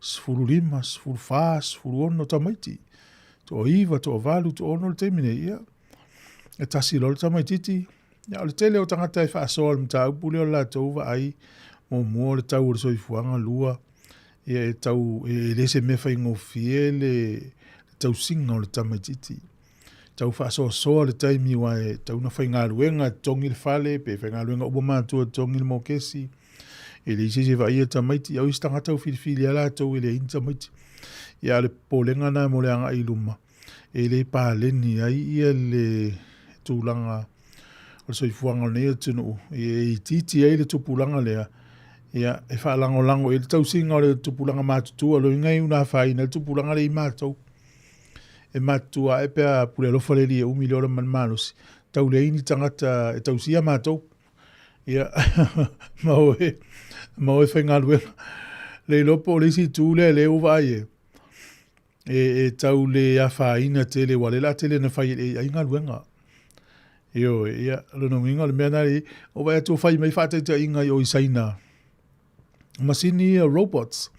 14, 16 tamaiti. Toaiva, toavalu, toaono le taimi nei, ia, e tasi loa le tamaititi. Ia, o le tele o tagata e faasoa le mataupu lea o le latou vaai, muamua o le tau o le soifuaga, lua, ia e tau, e le se mea faigofie le tausiga o le tamaititi. Tau faasoasoa le taimi aua e tau na faigaluega e totogi le fale, pe faigaluega uma matua e totogi le mokesi. E leai se isi e vaaia tamaiti, o isi tagata ua filifili lava latou e leai ni tamaiti. Ia a o le popolega lena mo le agai i luma, e le paleni ai ia le tulaga o le soifuaga o lenei atunuu, e itiiti ai le tupulaga lea, ia, e faalagolago i ai le tausiga o le tupulaga matutua, lona uiga e iu ina afaina ai le tupulaga lea i matou. E matutua ae pe a pule alofa le Alii e umi le ola ma le malosi, tau leai ni tagata e tausia matou. Ia, ma o e, ma o e faigaluega. Le iloa po o le isi itu lea lea ua vaai e, e, e tau le afaina tele, aua o lea o le a tele ina fai e le AI galuega. Ioe, ia, lona uiga o le mea lena, o vaai atu o fai mai faataitaiga i o i Saina, masini ia robots,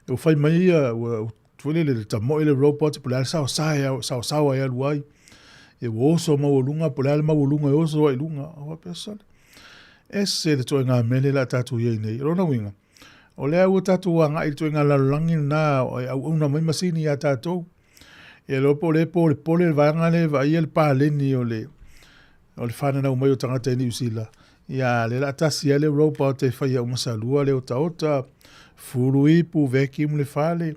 ua fai mai ia, ua foi lele le tamoe le robot, po o le a le saosa e, saosaoa e alu ai, ia ua oso maualuga, po o le a le maualuga e oso ai i luga. Ou faapea, sole, ese le ituaiga mea lea o le a tatou i ai nei. O lona uiga, o lea ua tatou agai i le ituaiga lalolagi lena e auauna mai masini ia tatou. Ia iloa po o lea e polepole le vaega lea e vaaia le paleni o le o le fananau mai o tagata i Niu Sila. Ia, lea o le a tasi lava le robot e faia uma salua le otaota, fulu ipu, vacuum le fale.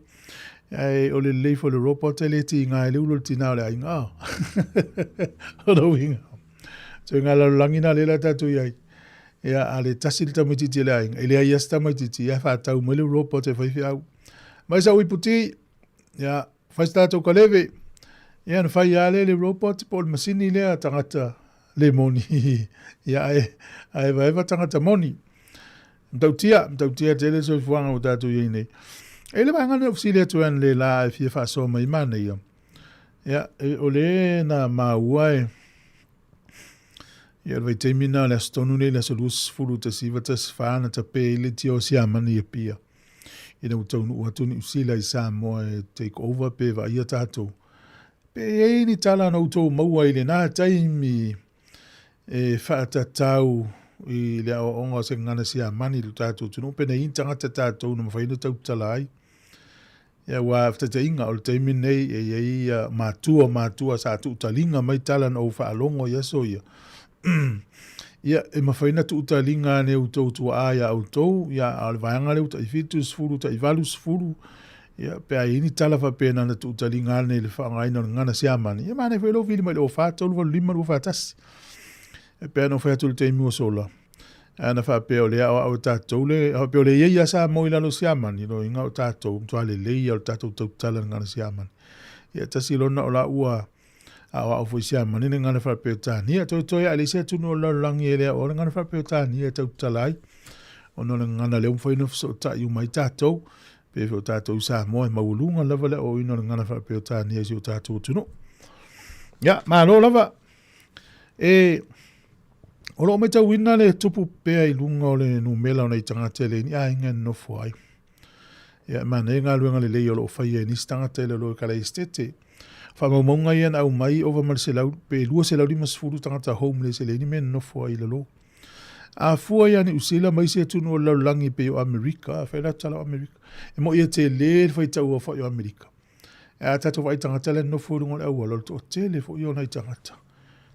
Ae o le lelei foi o le robot e le tiga ai le ulu o le tina o le aiga. O lona uiga, ituaiga lalolagi lena lea o le a tatou i ai. Ia, a le tasi le tamaitiiti a le aiga, e leai lava se tamaitiiti, ae faatau mai le robot e fai feau. Mai sau iputi, ia, fai se tatou kaleve. Ia, na fai lava lea le robot po o le masini lea tagata le moni. Ia, ae, ae evaeva tagata moni. Matautia, matautia tele le soifuaga ua tatou i ai nei. E le vaega lea ou fesili atu ai analeila e fia faasoa mai manaia. Ia, e, o le na maua e, Ia, o le vaitaimi lena o le aso tonu nei, le aso 20 1914 na tape ai le tio o Siamani i Apia. Ina ua taunuu atu Niu Sila i Samoa e take over pe vaaia tatou. Pe i ai ni tala na outou maua i lena taimi e faatatau i le aoaoga o se gagana Siamani i lo tatou atunuu, pe na i ai ni tagata tatou na mafai ona tautala ai. Ia, aua fetaitaiga, o le taimi lenei e i ai ia matua o matua sa tuutaliga mai tala na ou faalogo i aso ia. Ia, e mafai ona tuutaliga ane outou tuaa ia outou, ia, a o le vaega lea ua tai 70, tai 80, ia, pe a i ai ni tala faapena na tuutaliga ane i le faaaogaina o le gagana Siamani, ia manaia foi lou vili mai i le 04 385 241. E pei ona ou fai atu i le taimi ua sola, Ana faapea o lea aoao e tatou le, faapea o lea i ai ia Samoa i lalo o Siamani, lona uiga o tatou, matua lelei ia o le tatou tautala i le gagana Siamani. Ia tasi lona o la ua aoao foi Siamani le gagana Faa-Peretania. Toetoe lava e leai se atunuu o le lalolagi e le aoao le gagana Faa-Peretania e tautala ai, ona o le gagana lea ua mafai ona fesootai uma ai tatou. Pei foi o tatou i Samoa e maualuga lava le aoaoina o le gagana Faa-Peretania i si o tatou atunuu. Ia, malo lava. E, o lo o matauina le tupu pea i luga o le numera o nai tagata e leai ni aiga e nonofo ai. Ia, e manaia galuega lelei o lo o faia e nisi tagata i lalo o Ekaleisitete. Faamaumauga ia na aumai, ova ma le 100, pe 250 tagata homeless e leai ni mea e nonofo ai i lalo. A fua ia Niu Sila ma isi atunuu o le lalolagi pei o Amerika, a fai la tala o Amerika, e moi e tele le faitau aofai o Amerika. E a tatou vaai tagata la e nonofo i luga o le auala, o le toatele foi o nai tagata.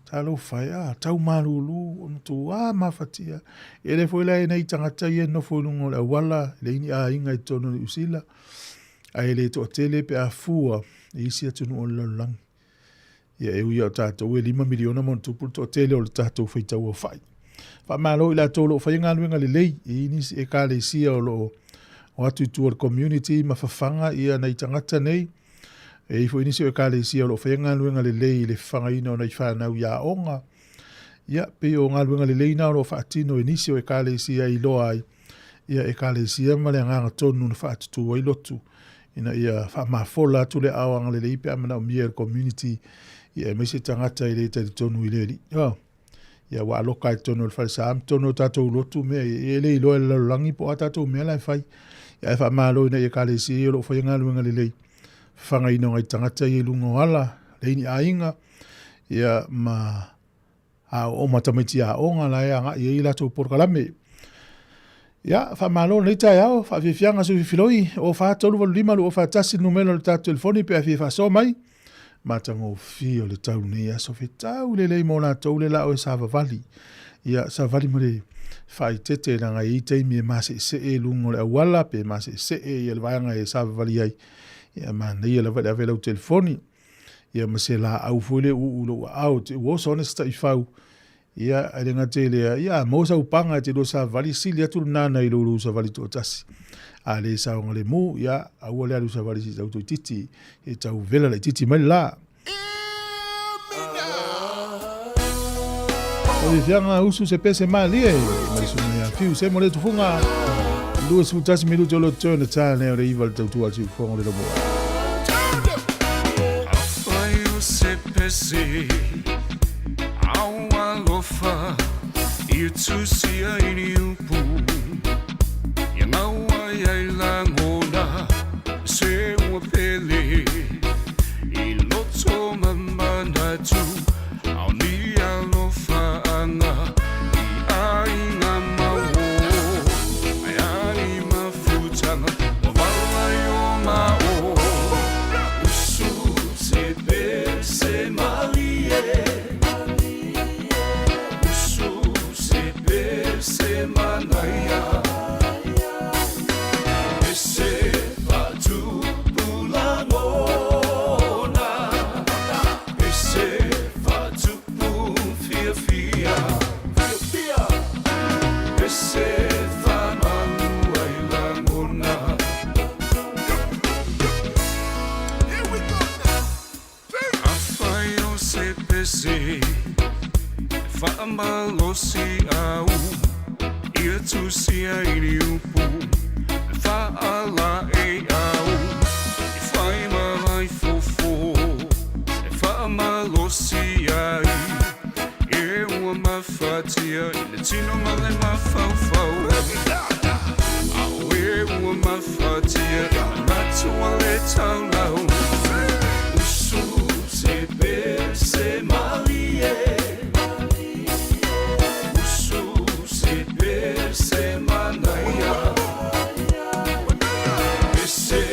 Talofa e, a, tau malulu, o matua mafatia. E le foi la e nei tagata ia e nonofo i luga o le auala, e leai ni aiga i totonu o Niu Sila, ae le toatele pe a fua i isi atunuu o le lalolagi. Ia e ui lava o tatou e 5 miliona ma ona tupu le toatele o le tatou faitau aofai. Faamalo i latou o lo o faia galuega lelei i nisi ekalesia o lo o o atu i tua o le community ma fafaga ia nai tagata nei. E i ai foi nisi o ekalesia o lo o faia galuega lelei i le fafagaina o nai fanau i aoga. Ia, pei o galuega lelei na o lo o faatino e nisi o ekalesia i iloa ai ia ekalesia ma le agaga tonu na faatutū ai lotu. ina ia faamafola atu le aao agalelei pe a manaomia e le community, ia aemaise tagata e le talitonu i le Alii. Oh. Ia ua aloka i totonu o le falesa ma totonu o tatou lotu mea ia, e le iloa e le lalolagi po o a tatou mea la e fai. Ia ae faamalo ina ia ekalesia ia o lo o faia galuega lelei, fafagaina o nai tagata ia i luga o ala, leai ni aiga, ia ma aoao ma tamaiti aoga la e agai ai latou polokalame. Ia, faamalo lenei taeao, faafiafiaga sui filoi, o 4385 241 le numera o le tatou telefoni pe a fia faasoa mai. Matagofie o le tau lenei aso, fetau lelei mo latou le lao e savavali. Ia, savali ma le faaitete leaga e i ai taimi e maseesee i luga o le auala pe maseesee ia le vaega e savavali ai. Ia, manaia lava le ave lau telefoni. Ia ma se laau foi le uu i lou aao, te ua oso ane se taifau. Ia, e le gata i lea, ia, a maua sau paga e te lua savali, sili atu lena nai lou lou savali toatasi. A le saogalemu, ia, aua le alu savali se i tau toeitiiti, e tau vela laitiiti mai le la. O le fiaga usu se pese malie, mai susuga ia Fiu se mo le tufuga. 21 minuti o lo turn ta nei o le iva le tautua al siufofoga o le Laumua. Afai o se pese au alofa i tusia i ni upu ia ngaua ai lagona se ua pele i loto ma manatu ao ni alofa anga i aiga mau ai ani mafutanga ua vala i o mao usu se pese malie usu se pese manaia pese faatupu lagona pese faatupu fiafia pese faamanu ai lagona. Afai o se pese faamalosi au ia tusia i ni upu faalaei au e fai ma ai fofo e faamalosi ai e ua mafatia i le tino ma le mafaufau ao e ua mafatia i manatu a le taulau usu se pese malie usu se pese manaia pese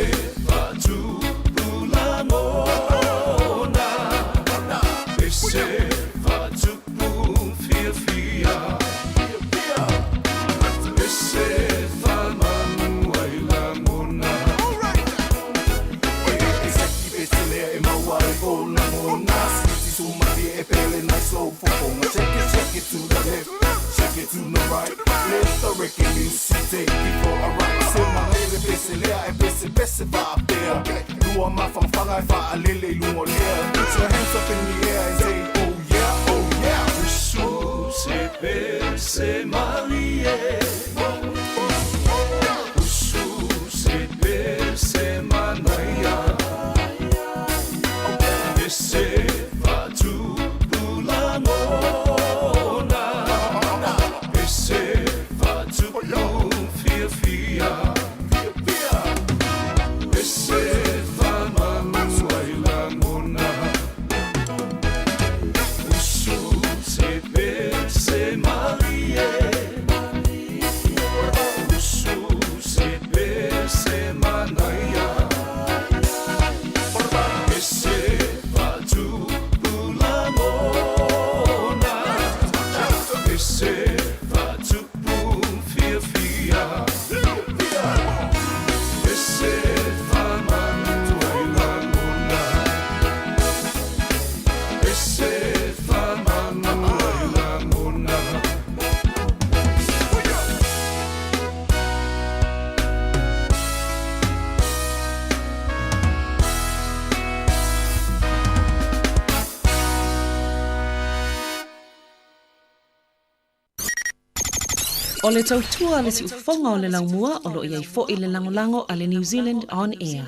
faatupu lagona pese faatupu fiafia pese faamanu ai lagona. Shake it to the left, shake it to the right. Let the reggae music take you for a ride. Se malele pese lea e pese pese faapea. Lua mafangafaga e faalele i luga o le ea. Put your hands up in the air and say oh yeah, oh yeah. Usu se pese malie usu se pese manaia pese faatupu lagona pese faatupu fiafia pese faamanu ai lagona usu se pese malie usu se pese manaia pese faatupu lagona pese faatupu fiafia pese faamanu ai lagona pese faamanu ai lagona. O le tautua a le siufofoga o le laumua o lo o i ai foi le lagolago a le New Zealand On Air.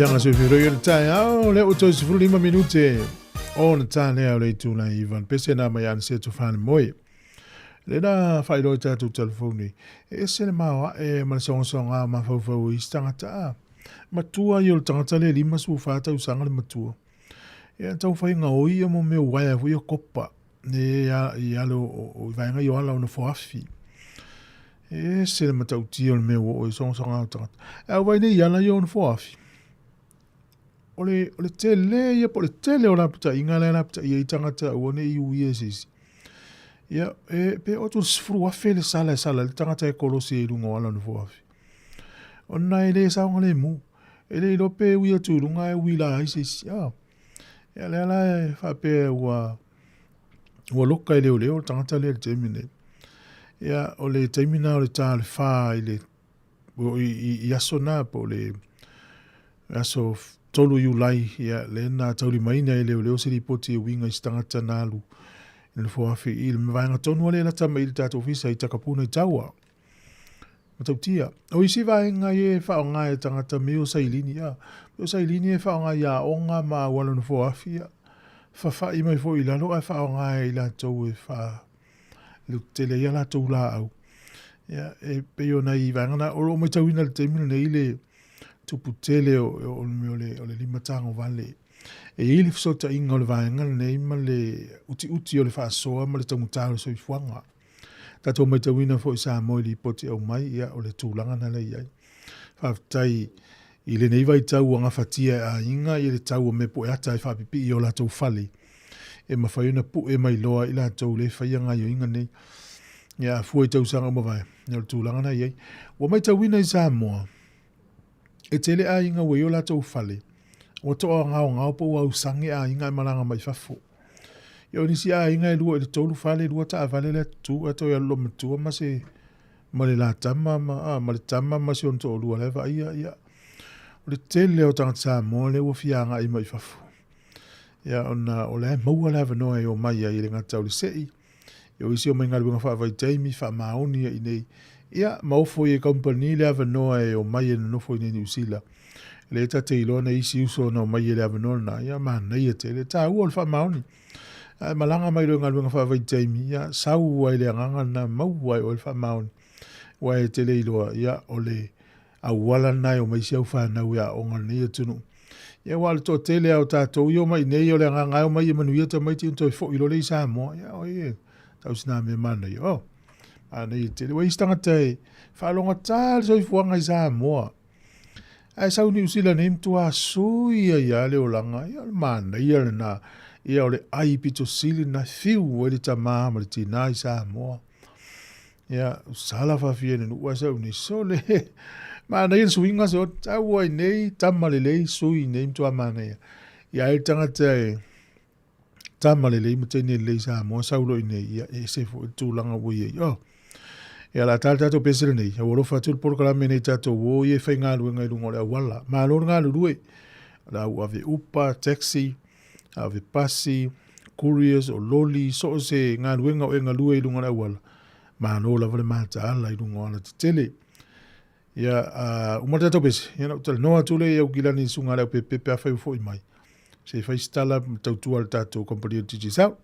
Fianga se whiroi o le taeao, lea ua toe 15 minute o na tālea o le itu lai ivan. Pese nā mai ana se tu whane moe. Le nā whairoa i tātou telefoni. E ese le mao e ma le songasonga ma whauwhau i tangata a. Matua i o le tangata le lima su whātau sanga le matua. E tau whai ngā oi a mo mea waia fui o kopa. Ne i alo o i vaenga i o ala o na foafi. E ese le matautia o le mea o i songasonga o tangata. E au vai nei i ala i o na foafi. O le, o le tele ia po o le tele o lapataiga la e lapatai ai tagata aua ne i uia e se isi. Ia, e, pe o atu le 10,000 le sala e sala ai le tagata e kolosi ai i luga o ala o Nofoafi. Ona e le saogalemu. E le iloa pe ui atu i luga ae uila ai se isi. Ah. Ia, lea la e faapea ua, ua loka e leoleo le tagata lea i le taimi nei. Ia, o le taimi na o le tā o le whā i le i aso na po o le aso 3 Iulai, ia, le na taulimaina e leoleo se lipoti e uiga i se tagata na alu i le nofoafi i le vaega tonu a le lata mai i le tatou ofisa i Takapuna i Taua. Matautia. O isi vaega ia e faaaoga e tagata me o sailini, ia. Me o sailini e faaaoga i aoga ma auala nofoafi, ia. Fafa'i mai foi i lalo ae faaaoga e i latou e faa tele ai a latou laau. Ia, e pei ona i vaega na, o lo o matauina i le taimi lenei le tupu tele o, o, o, le, o le limatago vale. E i ai le fesootaiga o le vaega lenei ma le utiuti o le faasoa ma le taugata o le soifuaga. Tatou matauina foi Samoa i lipoti aumai, ia, o le tulaga na lea i ai. Faafetai i lenei vaitau ua gafatia e aiga ia le tau o mea pueata e faapipii i o latou fale e mafai ona pue mai loa i latou le faia gaioiga nei. Ia a fua i tausaga ua mavae, ia o le tulaga na i ai. Ua maitauina i Samoa, e tele aiga ua i o latou fale, ua toa gaogao po ua ausage aiga e malaga mai fafo. Ia o nisi aiga e lua i le tolu fale, lua taavale lea tutu, ae toe alu loa matua ma se ma le la tama ma, a, ma le tama ma si ona toalua la e vaaia, ia, o le tele o tagata Samoa lea ua fia agai mai i fafo. Ia, ona o la e maua le avanoa e omai ai e le gata o le sei, ia o isi omai galuega faavaitaimi, faamaoni ia i nei, ia, ma ofo i e kamupani le avanoa e omai e nonofo i nei Niu Sila. Lea ta te iloa na isi uso na omai e le avanoa lena, ia manaia tele. Tāua o le faamaoni. Ae malaga mai loa i galuega faavaitaimi, ia sau ai le agaga lena, maua ai oe le faamaoni. Aua e te le iloa, ia o le auala lena e omai si au fanau e aoga i lenei atunuu. Ia aua o le toatele lava o tatou ia omai i nei, o le agaga lava e omai ia manuia tamaiti ona toe foi loa lea i Samoa. Ia oi e tau sina mea manaia. Oh, manaia tele. Ua i ai isi tagata e faalogata le soifuaga i Samoa. Ae sau Niu Sila nei matua sui ai lava le olaga, ia o le manaia lena. Ia o le ai pito sili lena e fiu ai le tama ma le tina i Samoa. Ia, sala faafia i le nuu ae sau nei, sole. Manaia le suiga se tau ai nei, tama lelei, sui nei matua manaia. Ia ai le tagata e tama lelei ma teine lelei i Samoa, sau loa i inei, ia e ese foi le tulaga ua i ai. Oh. Ia la tala tatou pese lenei, ua alofa atu le polokalame nei tatou o ia e faigaluega i luga o le auala. Malo le galulue. La u ave upa, taxi, ave pasi, couriers o loli, so o se galuega o e galue i luga o le auala. Malo lava le mataala i luga o alatetele. Ia, uma le tatou pese, ia na ou talanoa atu lea i Aukilani i le susuga a Leaupepe pe afai ua foi mai. Se i fai se tala ma tautua le tatou kompani o le Digicel.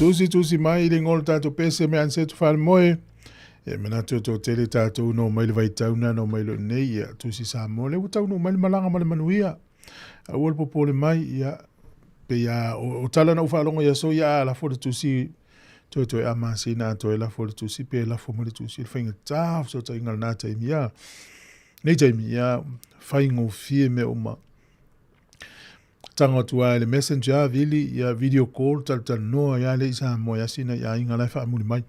Tusi tusi mai i le ngolo tātou pese me ansetu whalemoe. E manatu o tō tele tātou no mai le vaitauna no mai lo nei ia tusi Samoa. Le ua taunu mai le malanga ma le manuia. Aua le popole mai ia pe ia o, o tala na u whaalongo ia so ia a lafo le tusi. Toetoe a masina a toe lafo i le tusi pe lafo mai le tusi, o le faigata o fesootaiga i lena taimi, ia. Nei taimi, ia, faigofie mea uma. Tago atu lava i le messenger, vili, ia, video call, talatalanoa, ia, lea i Samoa, ia, sina i aiga la e faamuli mai.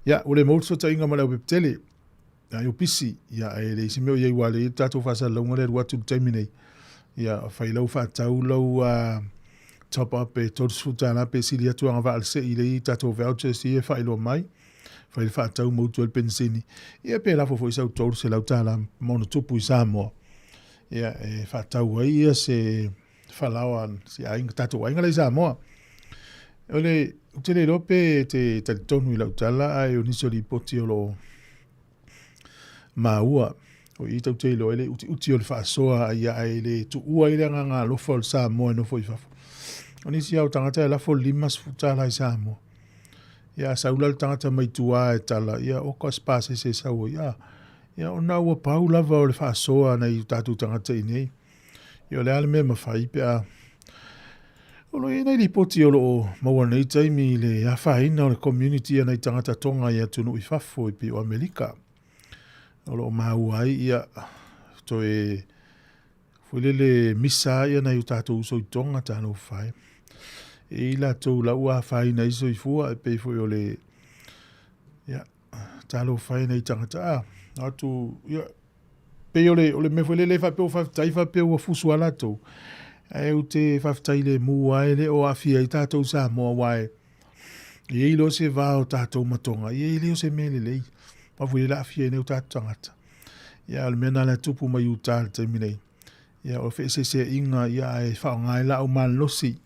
Ia, ua le maua le fesootaiga ma le aupepetele, ia, ua pisi, ia, e leai se mea o i ai, ua lea i le tatou faasalalauga lea e alu atu i le taimi nei. Ia, fai lau faatau lau uh, top up e $30 pe sili atu agavaa le sei lea i tatou vouchers ia e faailoa mai. Fai le faatau ma utu ai le penisini. Ia pe lafo foi sau $300 ma ona tupu i Samoa. Ia e faatau ai ia se falaoa si aiga, tatou aiga la i Samoa. O le, ou te le iloa pe te talitonu i lau tala, ae o nisi o lipoti o lo o maua, o i tau te iloa ai le utiuti o le faasoa ia ae le tuua ai le agaga alofa o le Samoa e nofo i fafo. O nisi lava o tagata e lafo le $50 i Samoa. Ia a sau la le tagata mai tua e tala, ia oka se pasese e sau ai. A, ia ona ua pau lava o le faasoa a nai o tatou tagata i inei. Ia o le a le mea e mafai pe a O lo o i ai nai lipoti o lo o maua nei taimi i le afaina o le community a nai tagata Tonga i atunuu i fafo e pei o Amerika. O lo o maua ai ia toe foi lele misa ia nai o tatou uso i Tonga talofa e. E i latou la ua afaina ai soifua e pei foi o le ia talofa e nai tagata a atu ia pei o le, o le mea foi lele faapea ua faafetai faapea ua fusu a latou. Ae ou te faafetai lemu lava e le o aafia ai tatou Samoa aua e i ai loa se va o tatou ma Tonga, ia e le o se mea lelei. Aua foi le aafia ai nei o tatou tagata. Ia o le mea lena la e tupu mai uta i le taimi nei. Ia o le feeseeseaiga ia ae faaaoga ai laau malolosi.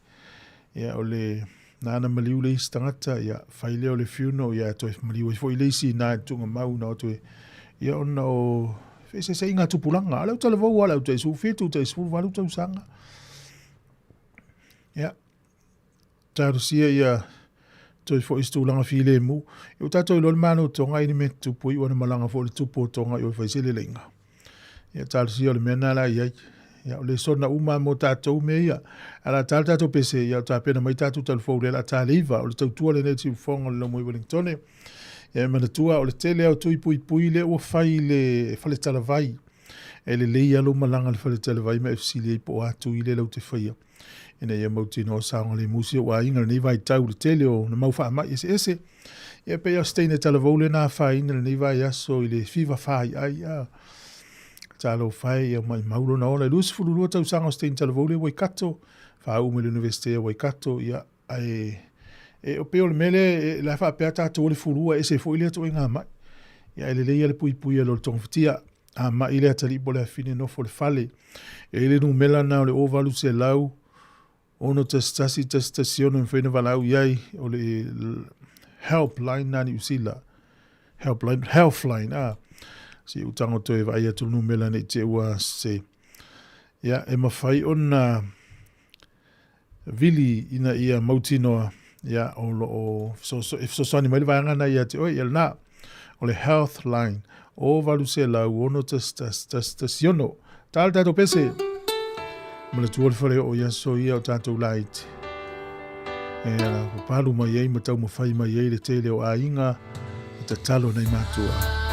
Ia o le na ana maliu le isi tagata, ia fai lea o le funeral, ia toe maliu ai foi le isi na e tuugamau na o toe ia ona o feeseeseaiga a tupulaga. A o lea ua talavou lava le au tai 17, tai 18 tausaga. Ia talosia ia toe foi i se tulaga filemu. Ia ua tatou iloa le Malo o Tonga i le mea tupu ai, ua na malaga foi le tupu o Tonga i o e fai se leleiga. Ia talosia o le mea lena la i ai. Ia o lesona uma mo tatou mea ia. A la ta le tatou pese, ia o tapena mai tatou talufou lea la ta leiva, o le tautua lenei siufofoga o le Laumoi Wellingtone. Ia e manatua o le tele au tui puipui lea ua fai i le faletalavai. E lelei lava lou malaga i le faletalavai ma e fesili ai po o a tui lea lau te faia. Ina ia mautinoa saogalemu si ou aiga i lenei vaitau i le tele o na mau faamai eseese. Ia pei o se teine talavou lea na afaina i lenei vaiaso i le fiva faiai a. Talofa e, ia maimau lona ola. E 22 tausaga o se teine talavou lea i Waikato, faauu mai le Iunivesite o Waikato, ia, ae e, pei o le mea lea, e, la e faapea tatou o le fulua, e ese foi lea ituaiga mai. Ia, e lelei lava le puipuia i lo le togafitia. A mai le atalii po o le afine nofo i le fale. E i ai le numera lena o le 0800 611 116 e mafai ona valaau i ai, o le helpline na Niu Sila. Helpline, healthline, ah. Se i tago toe vaai atu le numera nei te ua se. Ia, e mafai ona vili ina ia mautinoa ia o lo o e fesoasoani mai le vaega na ia te oe ia lena o le health line o 800 611 116. Ta le tatou pese manatua le fale o ia so ia o tatou laiti e ala papalu mai ai ma taumafai mai ai le tele o aiga e tatalo nei matua.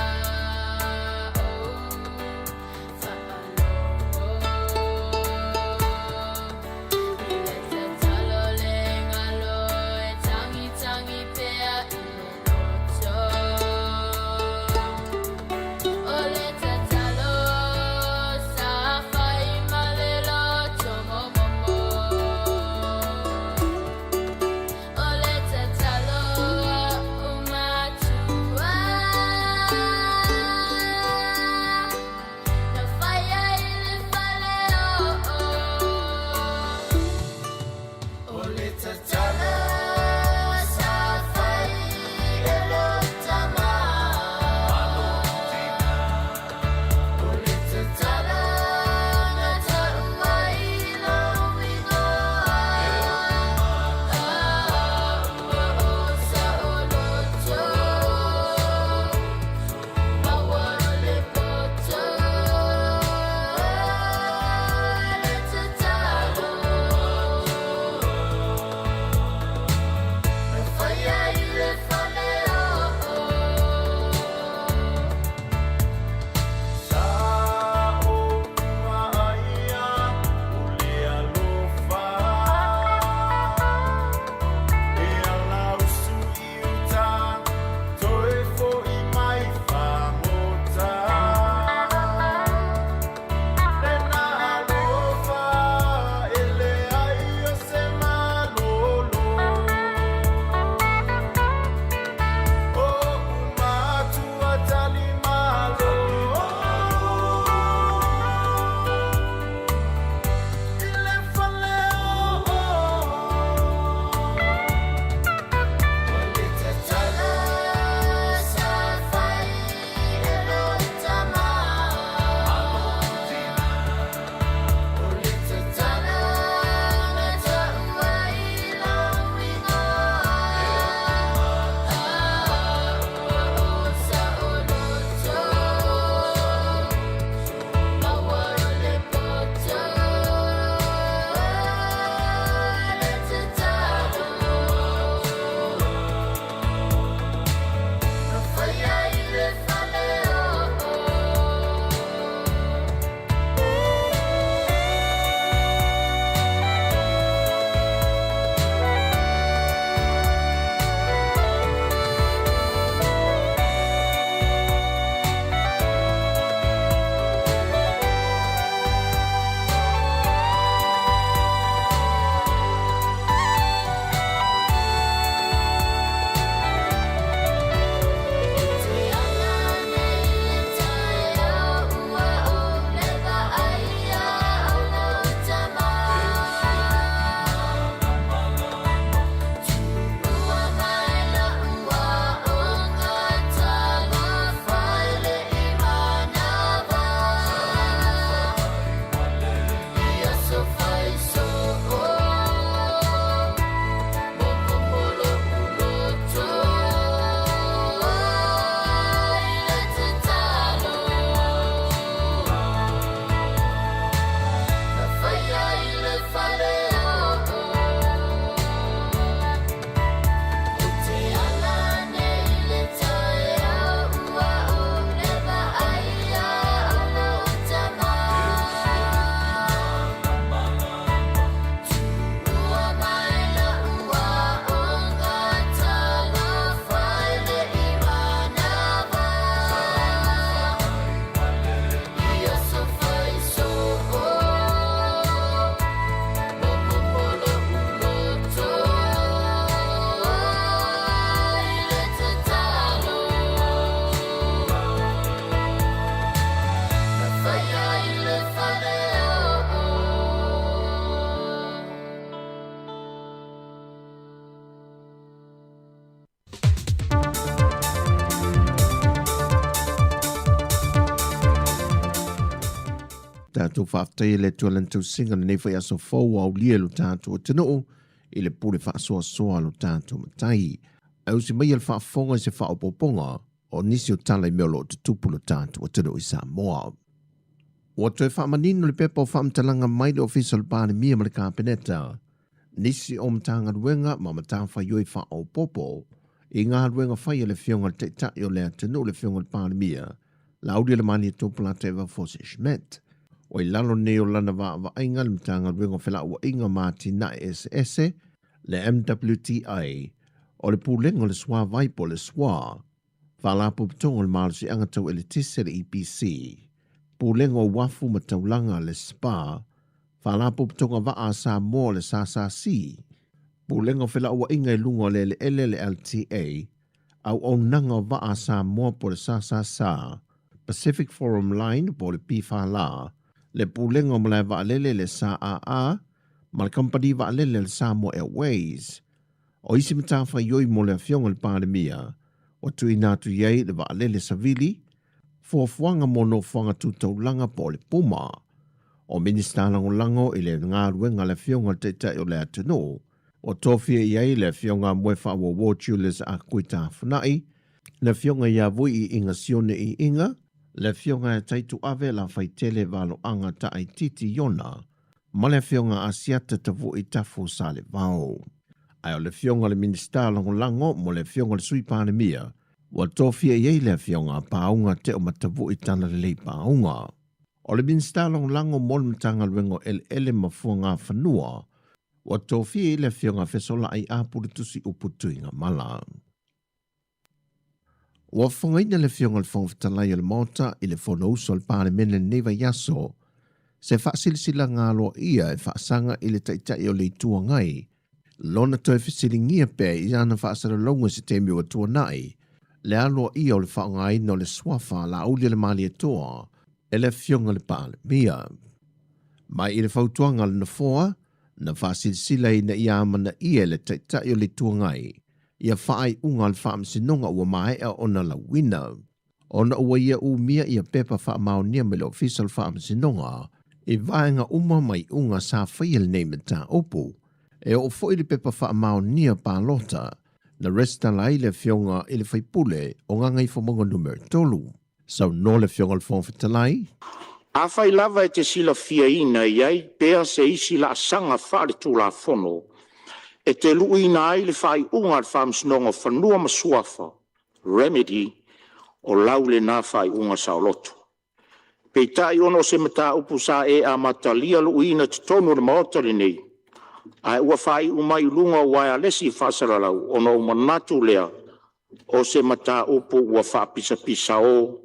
Tatou faafetaia le Atua i Lana tausiga i lenei foi aso fou ua aulia e lo tatou atunuu i le pule faasoasoa a lo tatou Matai. Ae usi maia le faafofoga i se faaopoopoga o nisi o tala i mea o lo o tutupu i lo tatou atunuu i Samoa. Ua toe faamanino le pepa o faamatalaga mai le Ofisa o le Palemia ma le Kapeneta nisi o Matagaluega ma matafaioi faaopoopo i galuega fai a le Afioga i le Taitai o le atunuu, le Afioga i le Palemia, Laaulialemalietoa Polataivao Fosi Schmidt. Ua i lalo nei o lana vaavaaiga le Matagaluega o Felauaiga ma Atinae Eseese, le MWTI, o le Pulega o le Suavai po o le SWA, Faalapotopotoga o le Malosiaga Tau Eletise le EPC, Pulega o Uafu ma Taulaga le SPA, Faalapotopotoga Vaa a Samoa le SSC, Pulega o Felauaiga i Luga o le Eleele le LTA, Auaunaga o Vaa a Samoa po o le SSS, Pacific Forum Line po o le PFL, le Pulega o Malae Vaalele le SAA, ma le Kamupani Vaalele a le Samoa Airways. O isi matafaioi mo le Afioga i le Palemia, ua tuuina atu i ai le vaalele savili, fuafuaga mo nofoaga tu taulaga po o le Puma. O Minisita Lagolago i le galuega a le Afioga i le Taitai o le atunuu, ua tofia i ai le Afioga a Moefaauouo Julius Akui Tafunai, le Afioga ia Vui Iiga Sione Iiga, le Afioga ia Taituave Lafaitele Valoaga Taaititi Iona, ma le Afioga Asiata Tavui Tafu Salevao. Ae o le Afioga i le Minisita Lagolago mo le Afioga i le Sui Palemia, ua tofia i ai le Afioga a Paauga Teomatavui Talalelei Paauga. O le Minisita Lagolago mo le Matagaluega o Eleele ma Fuagafanua, ua tofia i ai le Afioga a Fesolai Apuletusi Upu Tuigamala. Ua fofogaina le Afioga i le Fofoga Fetalai o le Maota i le Fonousu a le Palemene i lenei vaiaso se faasilasilaga aloaia e faasaga i le Taitai o le Itu Agai lona toe fesiligia pea i ana faasalalauga i se taimi ua tuanai le aloaia o le faaaogaina o le suafa Laauli-a-le-Malietoa e le Afioga i le Palemia. Mai i le fautuaga a le Nofoa, na faasilasila ina ia amanaia e le Taitai o le Itu Agai ia faaiuga a le Faamasinoga ua maea ona lauina. Ona ua ia umia ia pepa faamaonia mai le Ofisa o le Faamasinoga i vaega uma ma iuga sa faia lenei mataupu. E oo foi le pepa faamaonia palota na resitala ai le Afioga i le Faipule o Gagaifomauga Numera 3. Saunoa le Afioga i le Fofoga Fetalai. Afai lava e te silafiaina e i ai pea se isi laasaga faaletulafono e te luuina ai le faaiuga a le Faamasinoga o Fanua ma Suafa, remedy, o lau lena faaiuga saoloto. Peitai ona o se mataupu sa e amatalia luuina i totonu o le Maota lenei, ae ua faaiu mai i luga o uaealesi faasalalau ona ou manatu lea o se mataupu ua faapisapisao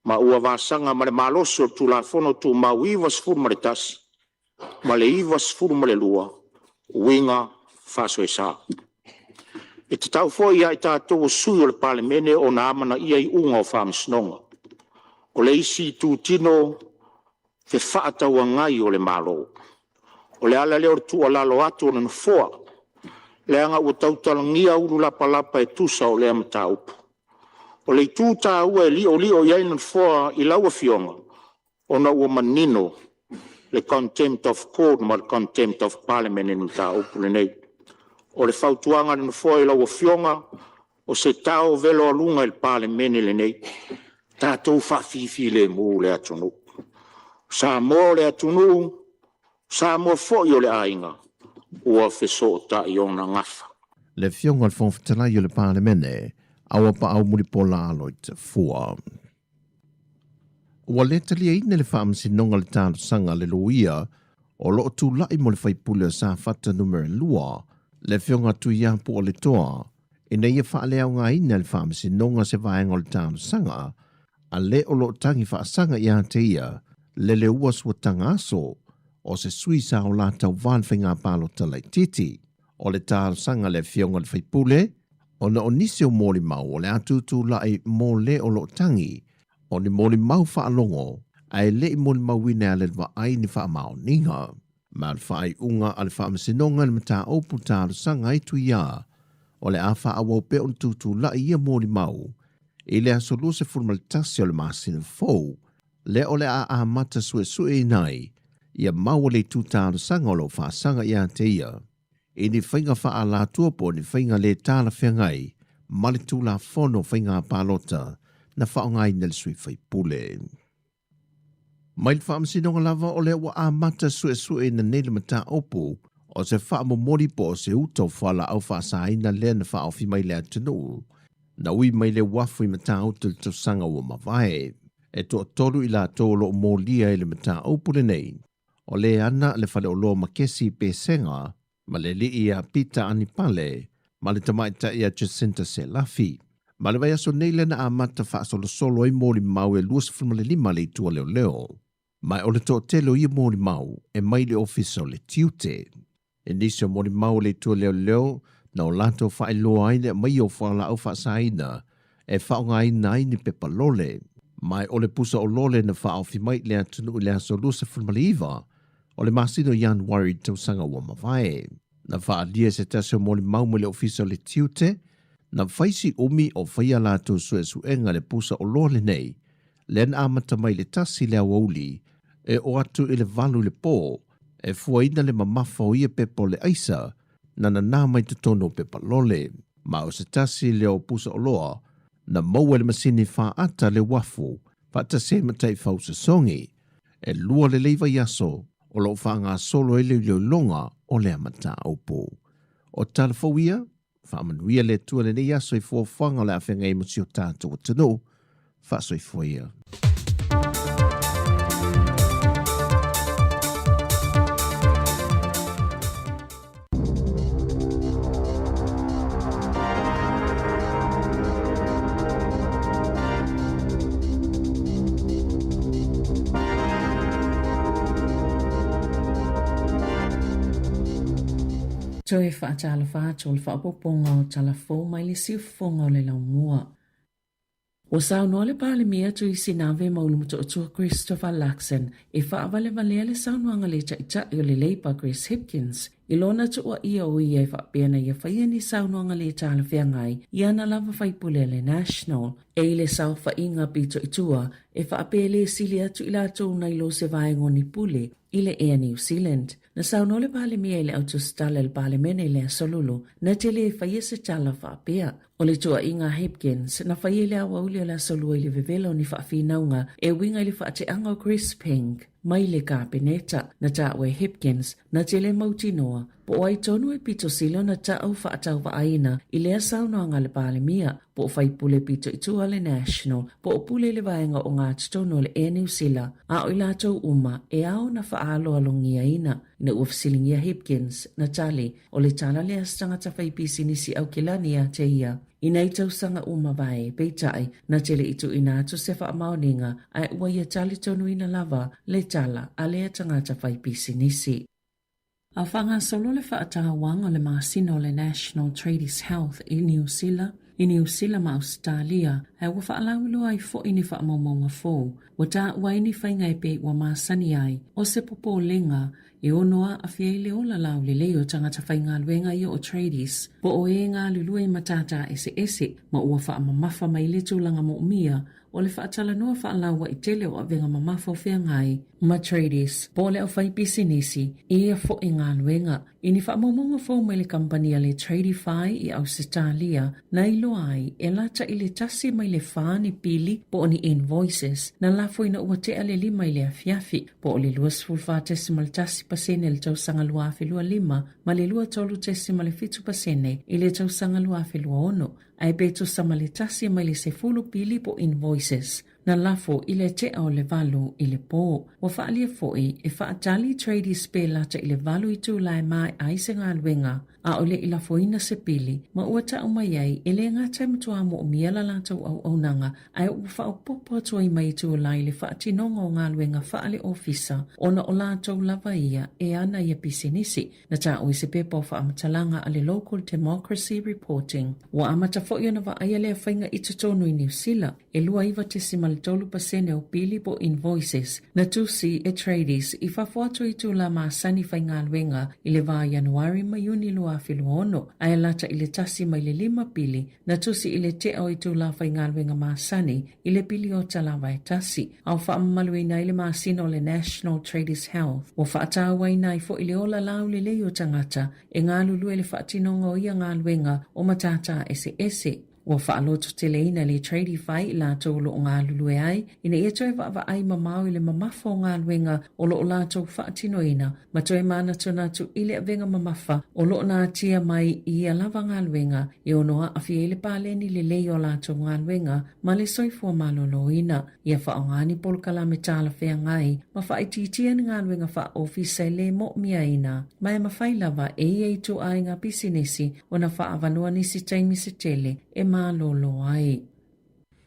ma ua vasaga ma le malosi o le Tulafono Tumau 91 ma le 92 uiga faasoesa. E tatau foi ia i tatou o sui o le Palemene ona amanaia iuga o faamasinoga. O le isi itutino fefaatauagai o le Malo. O le ala lea o le tuualalo atu o le Nofoa, leaga ua tautalagia ulu lapalapa e tusa o lea mataupu. O le itu taua e liolio i ai le Nofoa i lau Afioga, ona ua manino le contempt of court ma le contempt of parliament i le mataupu lenei. O le fautuaga a le Nofoa i lau Afioga, o se tao velo aluga i le Palemene lenei, tatou faafifilemu le atunuu. O Samoa o le atunuu, o Samoa foi o le aiga, ua fesootai ona gafa. Le Afioga i le Fofoga Fetalai o le Palemene, Auapaau Mulipola Aloitafua. Ua le taliaina e le Faamasinoga le talosaga a le loia o lo o tulai mo le faipule o Safata Numera 2, le Afioga Tuiapu Aletoa, ina ia faaleaogaina e le Faamasinoga se vaega o le talosaga a le o lo o tagi faasaga ia te ia le leua suataga aso o se sui sa o la tauva i le faiga palota laitiiti. O le talosaga a le Afioga i le Faipule, ona o nisi o molimau o le a tutulai mo le o lo o tagi, o ni molimau faalogo ae le i molimauina e alelevaai ni faamaoniga. Ma le faaiuga a le Faamasinoga i le mataupu talosaga ai Tuiā, o le a faaauau pea ona tutulai ia molimau i le aso 21 o le masina fou. lea o le a amata suesueina ai ia maua le itu talosaga o lo o faasaga ia te ia i ni faiga faaalatua po o ni faiga le talafeagai ma le Tulafono o Faiga Palota na faaaogaina e le sui faipule. Mai le Faamasinoga lava o lea ua amata suesueina nei le mataupu o se faamomoli po o se uta o fualaau faasaina lea na faaofi mai le atunuu na ui mai le uafu i Matautu i le tausaga ua mavae. E toatolu i latou o lo o molia i le mataupu lenei, o le ana le faleoloa Makesi i Pesega, ma le alii ia Pita Anipale, ma le tamaitai ia Jacinta Selafi. Ma le vaiaso nei lea na amata faasolosolo ai molimau e 25 a le Itu a Leoleo. Ma o le toatele o ia molimau e mai le Ofisa o le Tiute. I nisi o molimau a le Itu a Leoleo na o latou faailoa ai le aumaia o fualaau faasaina e faaaogaina ai ni pepa lole. Ma o le pusa o lole na faaofi mai i le atunuu i le aso 29 o le masina o Ianuari i le tausaga ua mavae. Na faaalia e se tasi o molimau mai le Ofisa o le Tiute, na fai si umi o faia latou suesuega le pusa oloa lenei, lea na amata mai le tasi le aoauli e oo atu i le valu i le po, e fuaina le mamafa o ia pepa o le aisa na nanā mai totonu o pepa lole. Ma o se tasi lea o pusa oloa na maua e le masini faata le uafu faatasi ai ma taifau sosogi. E lua lelei vaiaso o lo o faagasolo ai le iloiloga o lea mataupu. O tala fou ia, faamanuia le Atua lenei aso i fuafuaga o le a feagai ai ma si o tatou atunuu. Faasoifua ia. Toe faatalofa atu o le faaopoopoga o tala fou mai le siufofoga o le laumua. Ua saunoa le Palemia Tuisinave Maulumatootua Christopher Luxon e faavalevalea le saunoaga le Taitai o le Labour Chris Hipkins i lona tuuaia o ia e faapea na ia faia ni saunoaga le talafeagai i ana lava faipule a le National e i le saofaiga pito i tua e faapea e le sili atu i latou nai lo se vaega o ni pule i le Air New Zealand. Na saunoa le Palemia i le autosetala i le Palemene i le Aso Lulu, na te le faia se tala faapea. O le tuuaiga a Hipkins, na faia i le aoauli o le Aso Lua i le vevela o ni faafinauga e uiga i le faateaga o Chris Pink mai le Kapeneta. Na taua e Hipkins, na te le mautinoa po o ai tonu e pito sili ona ta'u faatauvaaina i lea saunoaga a le Palemia, po o faipule pito i tua le National, po o pule i le vaega o gatotonu o le Air New Sila, a o i latou uma e ao ona faaaloalogiaina. Ina ua fesiligia Hipkins, na tali, o le tala lea a se tagata faipisinisi Aukilani ia te ia, i nei tausaga ua mavae, peitai, na te le i tuuina atu se faamaoniga, ae ua ia talitonuina lava le tala a lea tagata faipisinisi. A faagasolo le faatauaga o le masina o le National Tradies Health i Niu Sila, i Niu Sila ma Ausetalia, ae ua faalauiloa ai fo'i ni faamaumauga fou, ua taua ai ni faiga e pei ua masani ai, o se popolega e ono aafia ai le ola laulelei o tagata faigaluega ia o tradies, po o e galulue i matata eseese, ma ua faamamafa mai le tulaga moomia o le faatalanoa faalauaitele o avega mamafa o feagai ma tradies po o le aufaipisinisi i ia fo'i galuega. I ni faamaumauga fou mai le kamupani a le Tradify i Ausetalia na iloa ai e lata i le tasi mai le fa ni pili po o ni invoices na lafo ina ua tea le lima i le afiafi po o le 24.1 pasene i le tausaga 2025 ma le 23.7 pasene i le tausaga 2026. Ae pe tusa ma le tasi mai le sefulu pili po invoices na lafo i le tea o le valu i le po. Ua faaalia foi e faatali tradies pe lata i le valu itula e mae'a ai se galuega a o le i lafoina se pili ma ua ta'u mai ai e le gata e matuā mo'omia la latou auaunaga ae ua faaopoopo atu ai mai itula i le faatinoga o galuega faale-ofisa ona o latou lava ia e ana ia pisinisi. Na taua i se pepa o faamatalaga a le Local Democracy Reporting. Ua amata foi ona vaaia lea faiga i totonu i Niu Sila, e 29.3 pasene o pili po invoices na tusi e tradies i fafo atu i itula masani faigaluega i le va o Ianuari ma Iuni 2025. 2026, ae lata i le 1.5 pili na tusi i le tea o itulā faigaluega masani i le piliota lava e tasi, a o faamamaluina ai le masina o le National Tradies Health. Ua faatauaina ai foi le ola laulelei o tagata e galulue i le faatinoga o ia galuega o matata eseese. Ua faalototeleina le Tradify i latou o lo o galulue ai, ina ia toe vaavaai mamao i le mamafa o galuega o lo o latou faatinoina ma toe manatunatu i le avega mamafa o lo o natia mai i ia lava galuega e ono aafia ai le paleni lelei o a latou galuega ma le soifua maloloina. Ia faaaoga ni polokalame talafeagai ma faaitiitia ni galuega faaofisa e le mo'omiaina ma e mafai lava e ia ituaiga pisinisi ona faaavanoa nisi taimi se tele e malolo ai.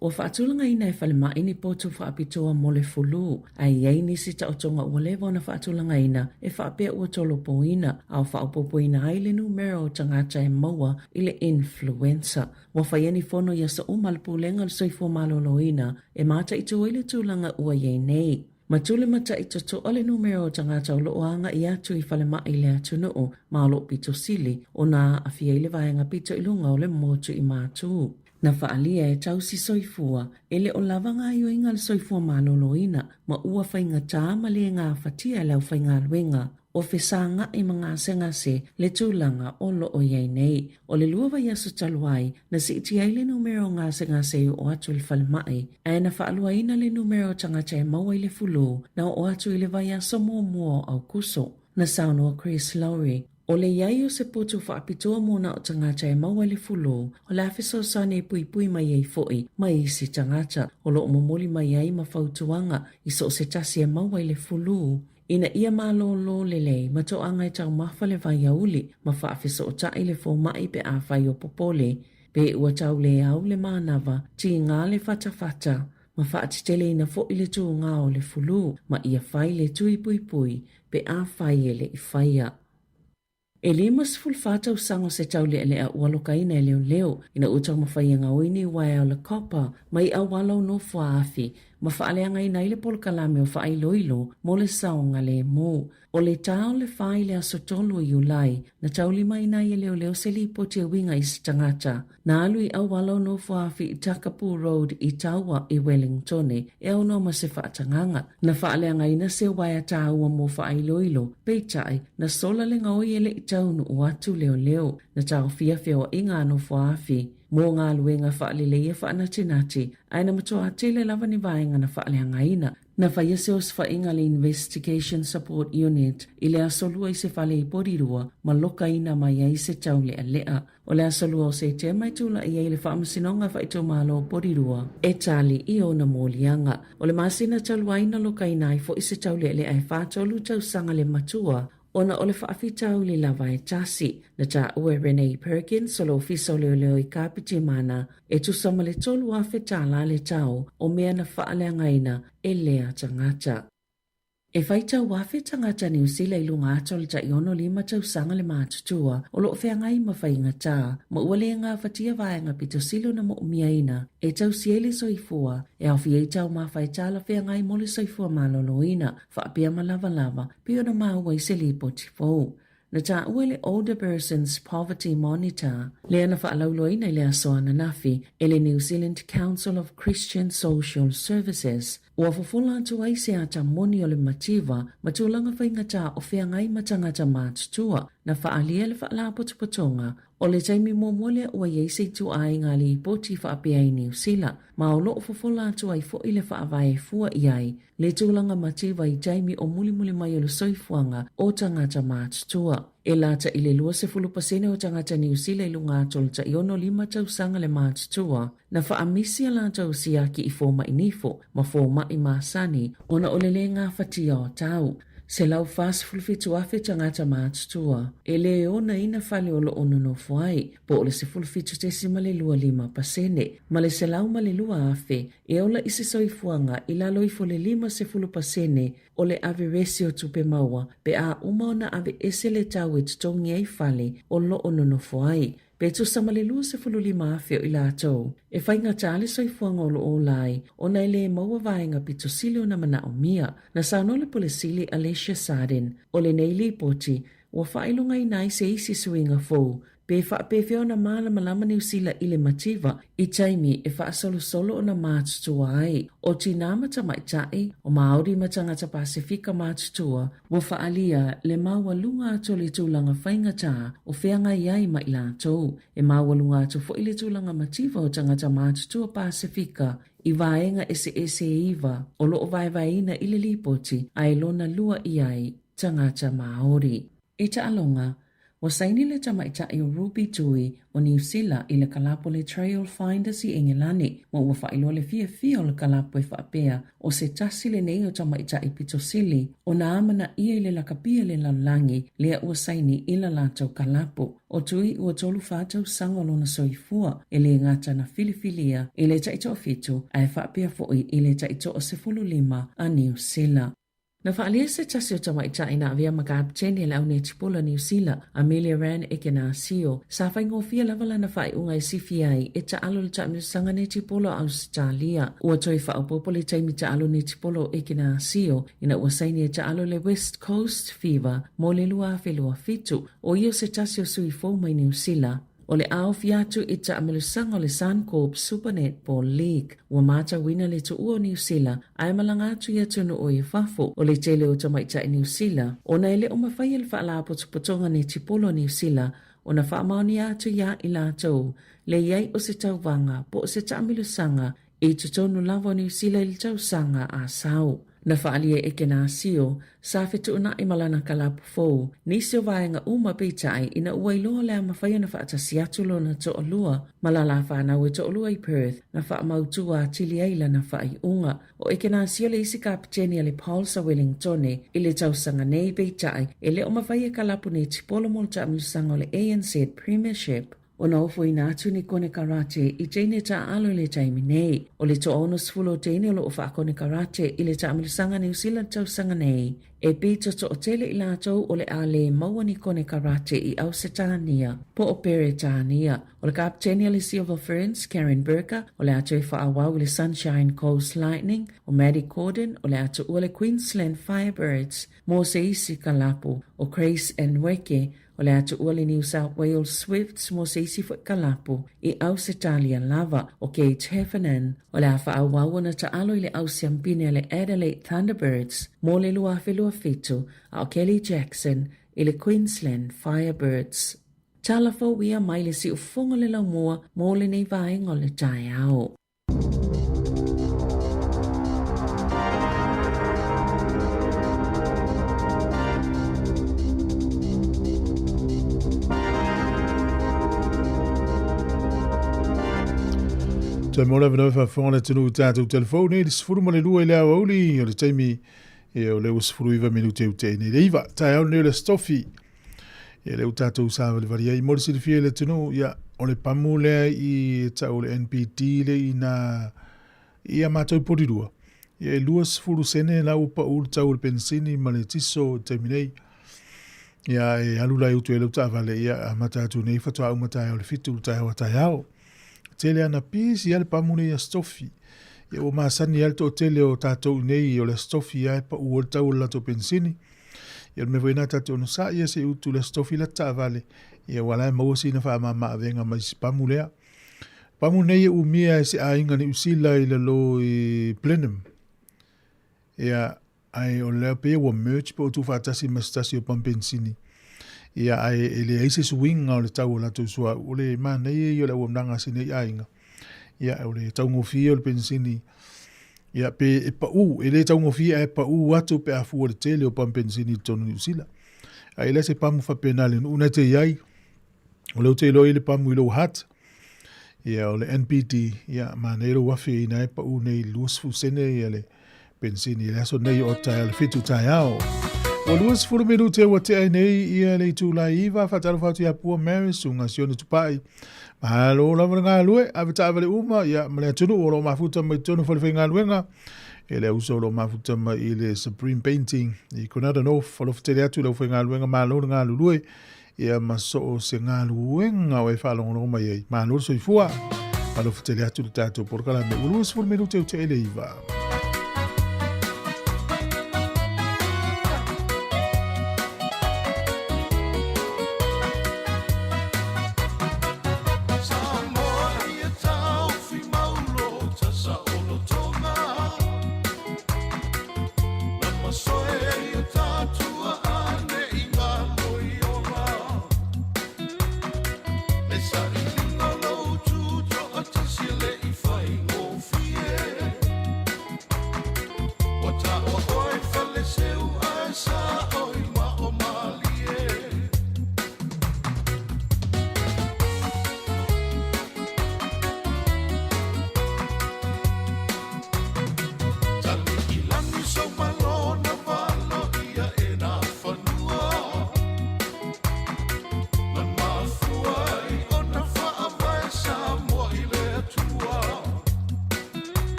Ua faatulagaina e falemai ni potu faapitoa mo le fulu, ae i ai nisi taotoga ua leva ona faatulagaina e faapea ua tolopoina, a o faaopoopoina ai le numera o tagata e maua i le influenza. Ua faia ni fono i aso uma a le Pulega o le Soifua Maloloina e mataitu ai le tulaga ua i ai nei. Matū le matai totoa le numera o tagata o lo o agai atu i falemai i le atunuu ma o lo o pito sili ona aafia ai le vaega pito i luga o le motu i Matū. Na faaalia e tausi soifua e le o lava gaoioiga a le soifua maloloina ma ua faigata ma le gafatia e le aufaigaluega o fesagai ma gasegase le tulaga o lo o i ai nei. O le lua vaiaso talu ai, na siitia ai le numera o gasegase e oo atu i le falemai, ae na faaluaina le numera o tagata e maua i le fulu na oo atu i le vaiaso muamua o Aokuso. Na saunoa Chris Lowry, O le i ai o se potu faapitoa mo na o tagata e maua i le fulu, o le a fesoasoani e puipui mai ai foi mai isi tagata o lo o momoli mai ai ma fautuaga i so o se tasi e maua i le fulu. Ina ia malōlō lelei ma toaga e taumafa le vaiauli ma faafesootai le fomai pe afai o popole, pe ua tau le au le manava, tiga le fatafata, ma faateteleina foi le tūgā o le fulū ma ia fai le tui puipui pe afai e le i faia. E 54 tausaga o se taulealea ua alokaina e leoleo ina ua taumafai e gaoi ni uaea o le copper mai auala o Nofoaafi ma faaleagaina ai le polokalame o faailoilo mo le saogalemu. O le ta o le fa i le aso 3 o Iulai, na taulimaina ai e leoleo se lipoti e uiga i se tagata Na alu i auala o Nofoafi i Takapu Road i Taua i Wellingtone e aunoa ma se faatagaga. Na faaleagaina se uaea tāua mō faailoilo, peitai, na sola le gaoi e le i taunuu atu leoleo. Na taofia feoaiga a Nofoafi mō galuega faaleleia faanatinati, ae na matuā tele lava ni vaega na faaleagaina. Na faia se osofaiga a le Investigation Support Unit i le aso Lua i se fale i Porirua ma lokaina mai ai se taulealea. O le aso 2 o Setema e tula'i ai le Faamasinoga Faaitumalo o Porirua e tali i ona moliaga. O le masina talu ai na lokaina ai fo'i se taulealea e 43 tausaga le matua ona o le faafitauli lava e tasi. Na taua e Renee Perkins o le Ofisa o Leoleo i Kapitimana e tusa ma le $3,000 tālā le tau o mea na faaleagaina e lea tagata. E faitau afe tagata Niu Sila i luga atu o le tai 65 tausaga le matutua o lo o feagai ma faigata ma ua le gafatia vaega pito sili ona mo'omiaina e tausi ai le soifua e aofia ai taumafa e talafeagai mo le soifua maloloina faapea ma lavalava pei ona maua i se lipoti fou. Na taua e le Older Persons Poverty Monitor, lea na faalauiloaina i le aso ananafi e le New Zealand Council of Christian Social Services, ua fofola atu ai se ata moni o le mativa ma tulaga faigata o feagai ma tagata matutua na faaalia le faalapotopotoga O le taimi muamua lea ua i ai se ituaiga lipoti faapea i Niu Sila, ma o lo o fofola atu ai foi le faavae e fua i ai le tulaga mativa i taimi o mulimuli mai o le soifuaga o tagata matutua. E lata i le 20% o tagata Niu Sila i luga atu o le tai 65 tausaga le matutua, na faamisi a latou siaki i fomai nifo ma fomai masani ona o le le gafatia o tau. 147,000 tagata matutua e le onaina fale o lo o nonofo ai, po o le 17.25% ma le 102,000 e ola i se soifuaga i lalo ifo le 50% o le averesi o tupe maua pe a uma ona aveese le tau e totogi ai fale o lo o nonofo ai. Pe tusa ma le 25,000 o i latou e faigata le soifuaga o lo o ola ai ona e le maua vaega pito sili ona manaomia. Na saunoa le Pule Sili Alicia Sardin, o lenei lipoti, ua faailogaina ai se isi suiga fou Pe faapefea ona malamalama Niu Sila i le mativa i taimi e faasolosolo ona matutua ai. O tinā ma tamaitai, o Māori ma tagata Pasefika matutua, ua faaalia le maualuga atu o le tulaga faigata o feagai ai ma i latou. E maualuga atu foi le tulaga mativa o tagata matutua Pasefika i vaega eseese e iva o lo o vaevaeina i le lipoti a e lona lua i ai tagata Māori. I taaloga, ua saini le tamaitai o Ruby Tui o Niu Sila i le kalapu o le Trail Finders i Engelani, ma ua faailoa le fiafia o le kalapu e faapea o se tasi lenei o tamaitai pito sili ona amanaia i le lakapi a le lalolagi lea ua saini i la latou kalapu. O Tui ua 34 tausaga o lona soifua, e le gata na filifilia i le taitoafitu ae faapea foi i le taitoa 15 a Niu Sila. Na faaalia se tasi o tamaitai na avea ma kapeteni a le au netipola o Niu Sila, Amelia Rann Ekenasio, sa faigofie lava lana faaiuga e sifia ai e taalo le taamilosaga netipola o Ausetalia. Ua toe faaopoopo le taimi taalo netipola o Ekenasio ina ua saini e taalo le West Coast Fever mo le 2027. O ia o se tasi o sui fou mai Niu Sila. O le a ofi atu i taamilosaga o le Suncorp Super Netball League. Ua matauina le tuua o Niu Sila ae malaga atu i atunuu i fafo o le tele o tamaitai Niu Sila ona e le o mafai e le Faalapotopotoga Netipolo a Niu Sila ona faamaonia atu iā i latou le i ai o se tauvaga po o se taamilosaga i totonu lava o Niu Sila i le tausaga a sau. Na faaalia e Kenasio, sa fetuunai ma lana kalapu fou, nisi o vaega uma peitai ina ua iloa o le a mafai ona faatasi atu lona toalua ma la la fanau e toalua i Perth na faamautu atili ai lana faaiuga. O Ekenasio le isi kapeteni a le Pulse a Wellingtone i le tausaga nei peitai e le o mafai e kalapu netipolo mo le taamilosaga o le ANZ Premiership. Ona ofoina atu ni konekarate i teine taaalo i le taimi nei. O le toa 60 o teine o lo o faakonekarate i le taamilosaga Niu Sila tausaga nei. E pito toatele i latou o le a le maua ni konekarate i Ausetania po o Peretania. O le kapeteni a le Silver Ferns, Karen Burker, o le a toe faaauau i le Sunshine Coast Lightning, o Maddie Corden o le a tuua le Queensland Firebirds mo se isi kalapu, o Grace Nweke O le a tuua le New South Wales Swifts mo se isi foi kalapu i Ausetalia lava. O Gage Heffernan, o le a faaauau ona taalo i le au siampine a le Adelaide Thunderbirds mo le 2027, a o Kelly Jackson i le Queensland Firebirds. Tala fou ia mai le siufofoga o le laumua mo lenei vaega o le taeao. Toe mo le avanoa e faafofoga le atunuu i tatou telefoni i le 12 i le aoauli o le taimi e o le ua 19 minute e ute nei le iva. Taeao lenei o le Aso Tofi. Ia lea ua tatou savalivali ai. Mo le silafia i le atunuu, ia, o le pamu lea i tau o le NPD le i nā i a mātou polirua. Ia e 20 sene la ua pau le tau o le penisini ma le tiso i taimi nei. Ia e alu la i utu e lau taavale, ia amata atu nei faatoa uma taeao le fitu le taeao a taeao. Tele ana pisi ia le pamu nei Aso Tofi. Ia ua masani ai le toatele o tatou i nei o le Aso Tofi lava e pau ai le tau o le latou penisini. Ia o le mea foi lena tatou te onosai ia se i utu i le Aso Tofi lata taavale, ia aua la e maua sina faamama-avega mai si pamu lea. Pamu nei e umia e se aiga Niu Sila i lalo i Blenheim. Ia, ae o lea pei ua merge pe ua tuufaatasi ma se tasi o pamu penisini. Ia, ae e leai se suiga o le tau o latou suauu. O le manaia ia o le auaunaga a si nei aiga. Ia, o le taugofie o le penisini, ia, pe e pau, e le taugofie ae pau atu pe a fua le tele o pamu penisini i totonu o Niu Sila. Ae le se pamu faapena le nuu na te i ai, o lea ou te iloa i le pamu i lou hat, ia, o le NPD, ia, manaia lou afe ina e pau nei 20 sene ia le penisini i le aso nei o taeao le fitu taeao. Ua 20 minute ua tea ai nei ia le itula e iva, faatalofa atu ia Pua Mary, Susuga Sione Tupai. Malo lava le galue, ave taavale uma ia ma le atunuu o lo o mafuta mai totonu o falefaigaluega. E le uso o lo o mafuta mai i le Supreme Painting i Coronado North. Alofa tele atu i le aufaigaluega, malo le galulue ia ma so o se galuega o e faalogologo mai ai. Malo le soifua. Alofa tele atu le tatou polokalame. Ua 20 minute ua tea i le iva.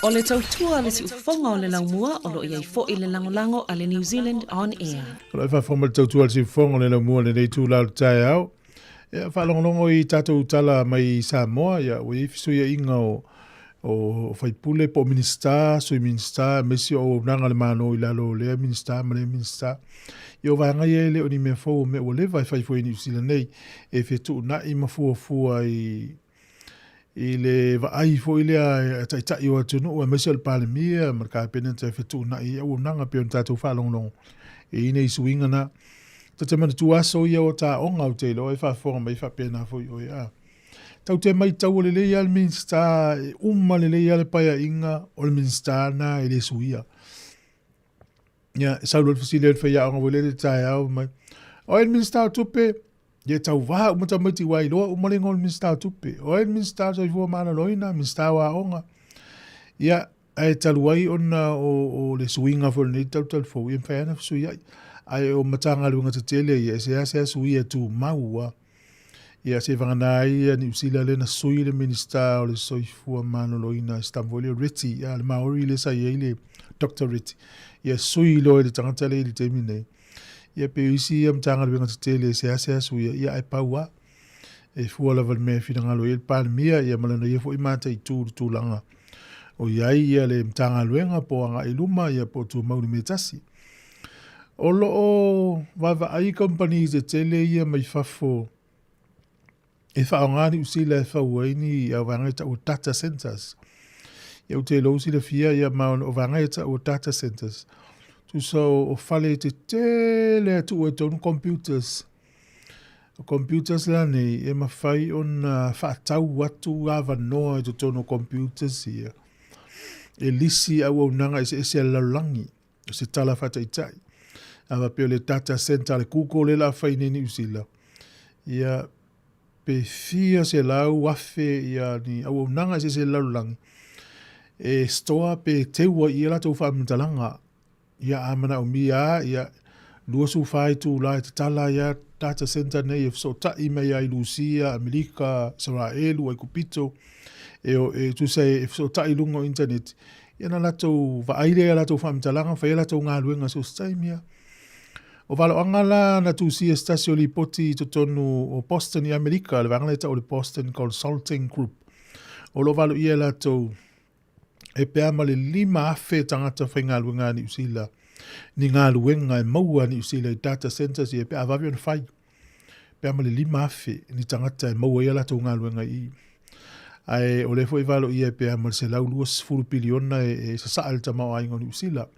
O le tautua a le siufofoga o le laumua o lo o i ai foi le lagolago a le New Zealand On Air. O lo o faafofoga mai le tautua a le siufofoga o le laumua i lenei itula o le taeao. Ia, faalogologo i tatou tala mai Samoa, ia, ua i ai fesuiaiga o, o faipule po o Minisita, Sui Minisita, aemaise o auaunaga a le Malo i lalo o lea Minisita ma lea Minisita. Ia, o vaega ia e le o ni mea fou, o mea ua leva e fai foi i Niu Sila nei, e fetuunai ma fuafua i i le vaai foi lea a taitai o atunuu aemaise o le Palemia ma le Kapeneta e fetuunai i auaunaga pei ona tatou faalogologo e i nei suiga na. Ta te manatua aso ia o ta aoga ou te iloa e faafofoga mai faapena foi oe a. Tau te maitaua lelei lava le Minisita e uma lelei lava le paeaiga o le Minisita na e le suia. Ia, e sau loa le fesili a le faiaoga foi lele i le taeao mai, O ai le Minisita o Tupe? Ia, e tauvā uma tamaiti ua iloa uma le igoa o le Minisita o Tupe. O ai le Minisita o Soifua Maloloina, Minisita o Aoga. Ia, ae talu ai ona o, o le suiga foi o lenei talutalufou, ia mafai lava ona fesuiai. Ae o Matagaluega tetele ia, e seasea suia e tumau lava. Ia, seivagana ai ia Niu Sila lea na sui le Minisita o le Soifua Maloloina, si tama foi lea o Reti, ia, le Maori lea sa i ai le Doctor Reti. Ia, sui loa i le tagata lea i le taimi nei. Ia, pei o isi ia Matagaluega tetele e seasea suia, ia, ae pau lava. E fua lava i le mea e finagalo i ai le Palemia, ia, ma lana ia foi mataitu i le tulaga o i ai ia le Matagaluega po o agai i luma, ia, po o tumau i le mea e tasi. O lo o vaavaai kamupani tetele ia mai fafo e faaaoga Niu Sila e fau ai ni vaega e tau o data centres. Ia ou te iloa ua silafia ia ma o vaega ia e tau o data centres. Tusa o fale tetele e tuu ai tonu computers. O computers la nei e mafai ona faatau atu avanoa i totonu o computers ia e lisi auaunaga eseese a le lalolagi. O se tala faataitai. A faapea o le data centre a le Google lea o le a fai nei i Niu Sila, ia pe fia 100,000 ia ni auaunaga eseese a le lalolagi e store pe teu ai i ai latou faamatalaga. Ia a manaomia lava, ia 24 itula e tatala ai lava data centre nei e fesootai mai lava i Lusia, Amerika, Isaraelu, Aikupito, e, e tusa e fesootai i luga o internet. Ia na latou vaai lea i a latou faamatalaga, fai a latou galuega so o se taimi lava. O valoaga la na tusia se tasi o lipoti i totonu o Boston i Amerika, le vaega lea e tau o le Boston Consulting Group. O lo o valoia e latou e pe a ma le 5,000 tagata faigaluega a Niu Sila ni galuega e maua a Niu Sila i data centres ia pe a vave ona fai. Pe a ma le 5,000 ni tagata e maua ai a latou galuega i i. Ae o lea foi e valoia e pe a ma le 120 piliona e, e sasaa le tamaoaiga o Niu Sila.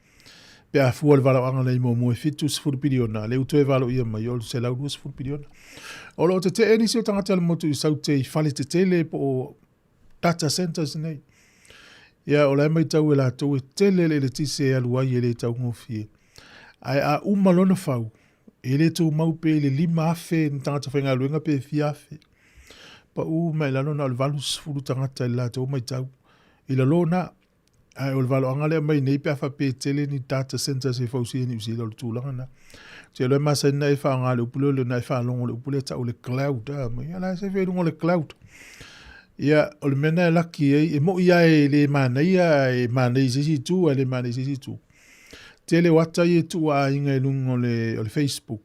Pe a fua le valaoaga nei muamua e 70 piliona, lea ua toe valoia mai o le 120 piliona. O lo o tetee nisi o tagata o le motu i Saute i fale tetele po o data centers nei. Ia, o la e matau e latou e tele le eletise e alu ai e le taugofie. Ae a uma lona fau, e le tumau pe i le 5,000 ni tagata faigaluega pe fia afe. Pau mai lalo na o le 80 tagata i le latou matau. I lalo na, Ae o le valoaga lea mai nei pe a faapea e tele ni data centres e fausia i Niu Sila o le tulaga lena. Ou te iloa e masani ona e faaaoga le upu lea o le e faalogo i le upu lea e tau o le cloud. A mai, ia la e sefe i luga o le cloud. Ia, o le mea lena e laki ai, e moi lava e le manaia, ae manaia i se isi itu, ae le manaia i se isi itu. Tele o ata ia e tuu a aiga i luga o le, o le Facebook.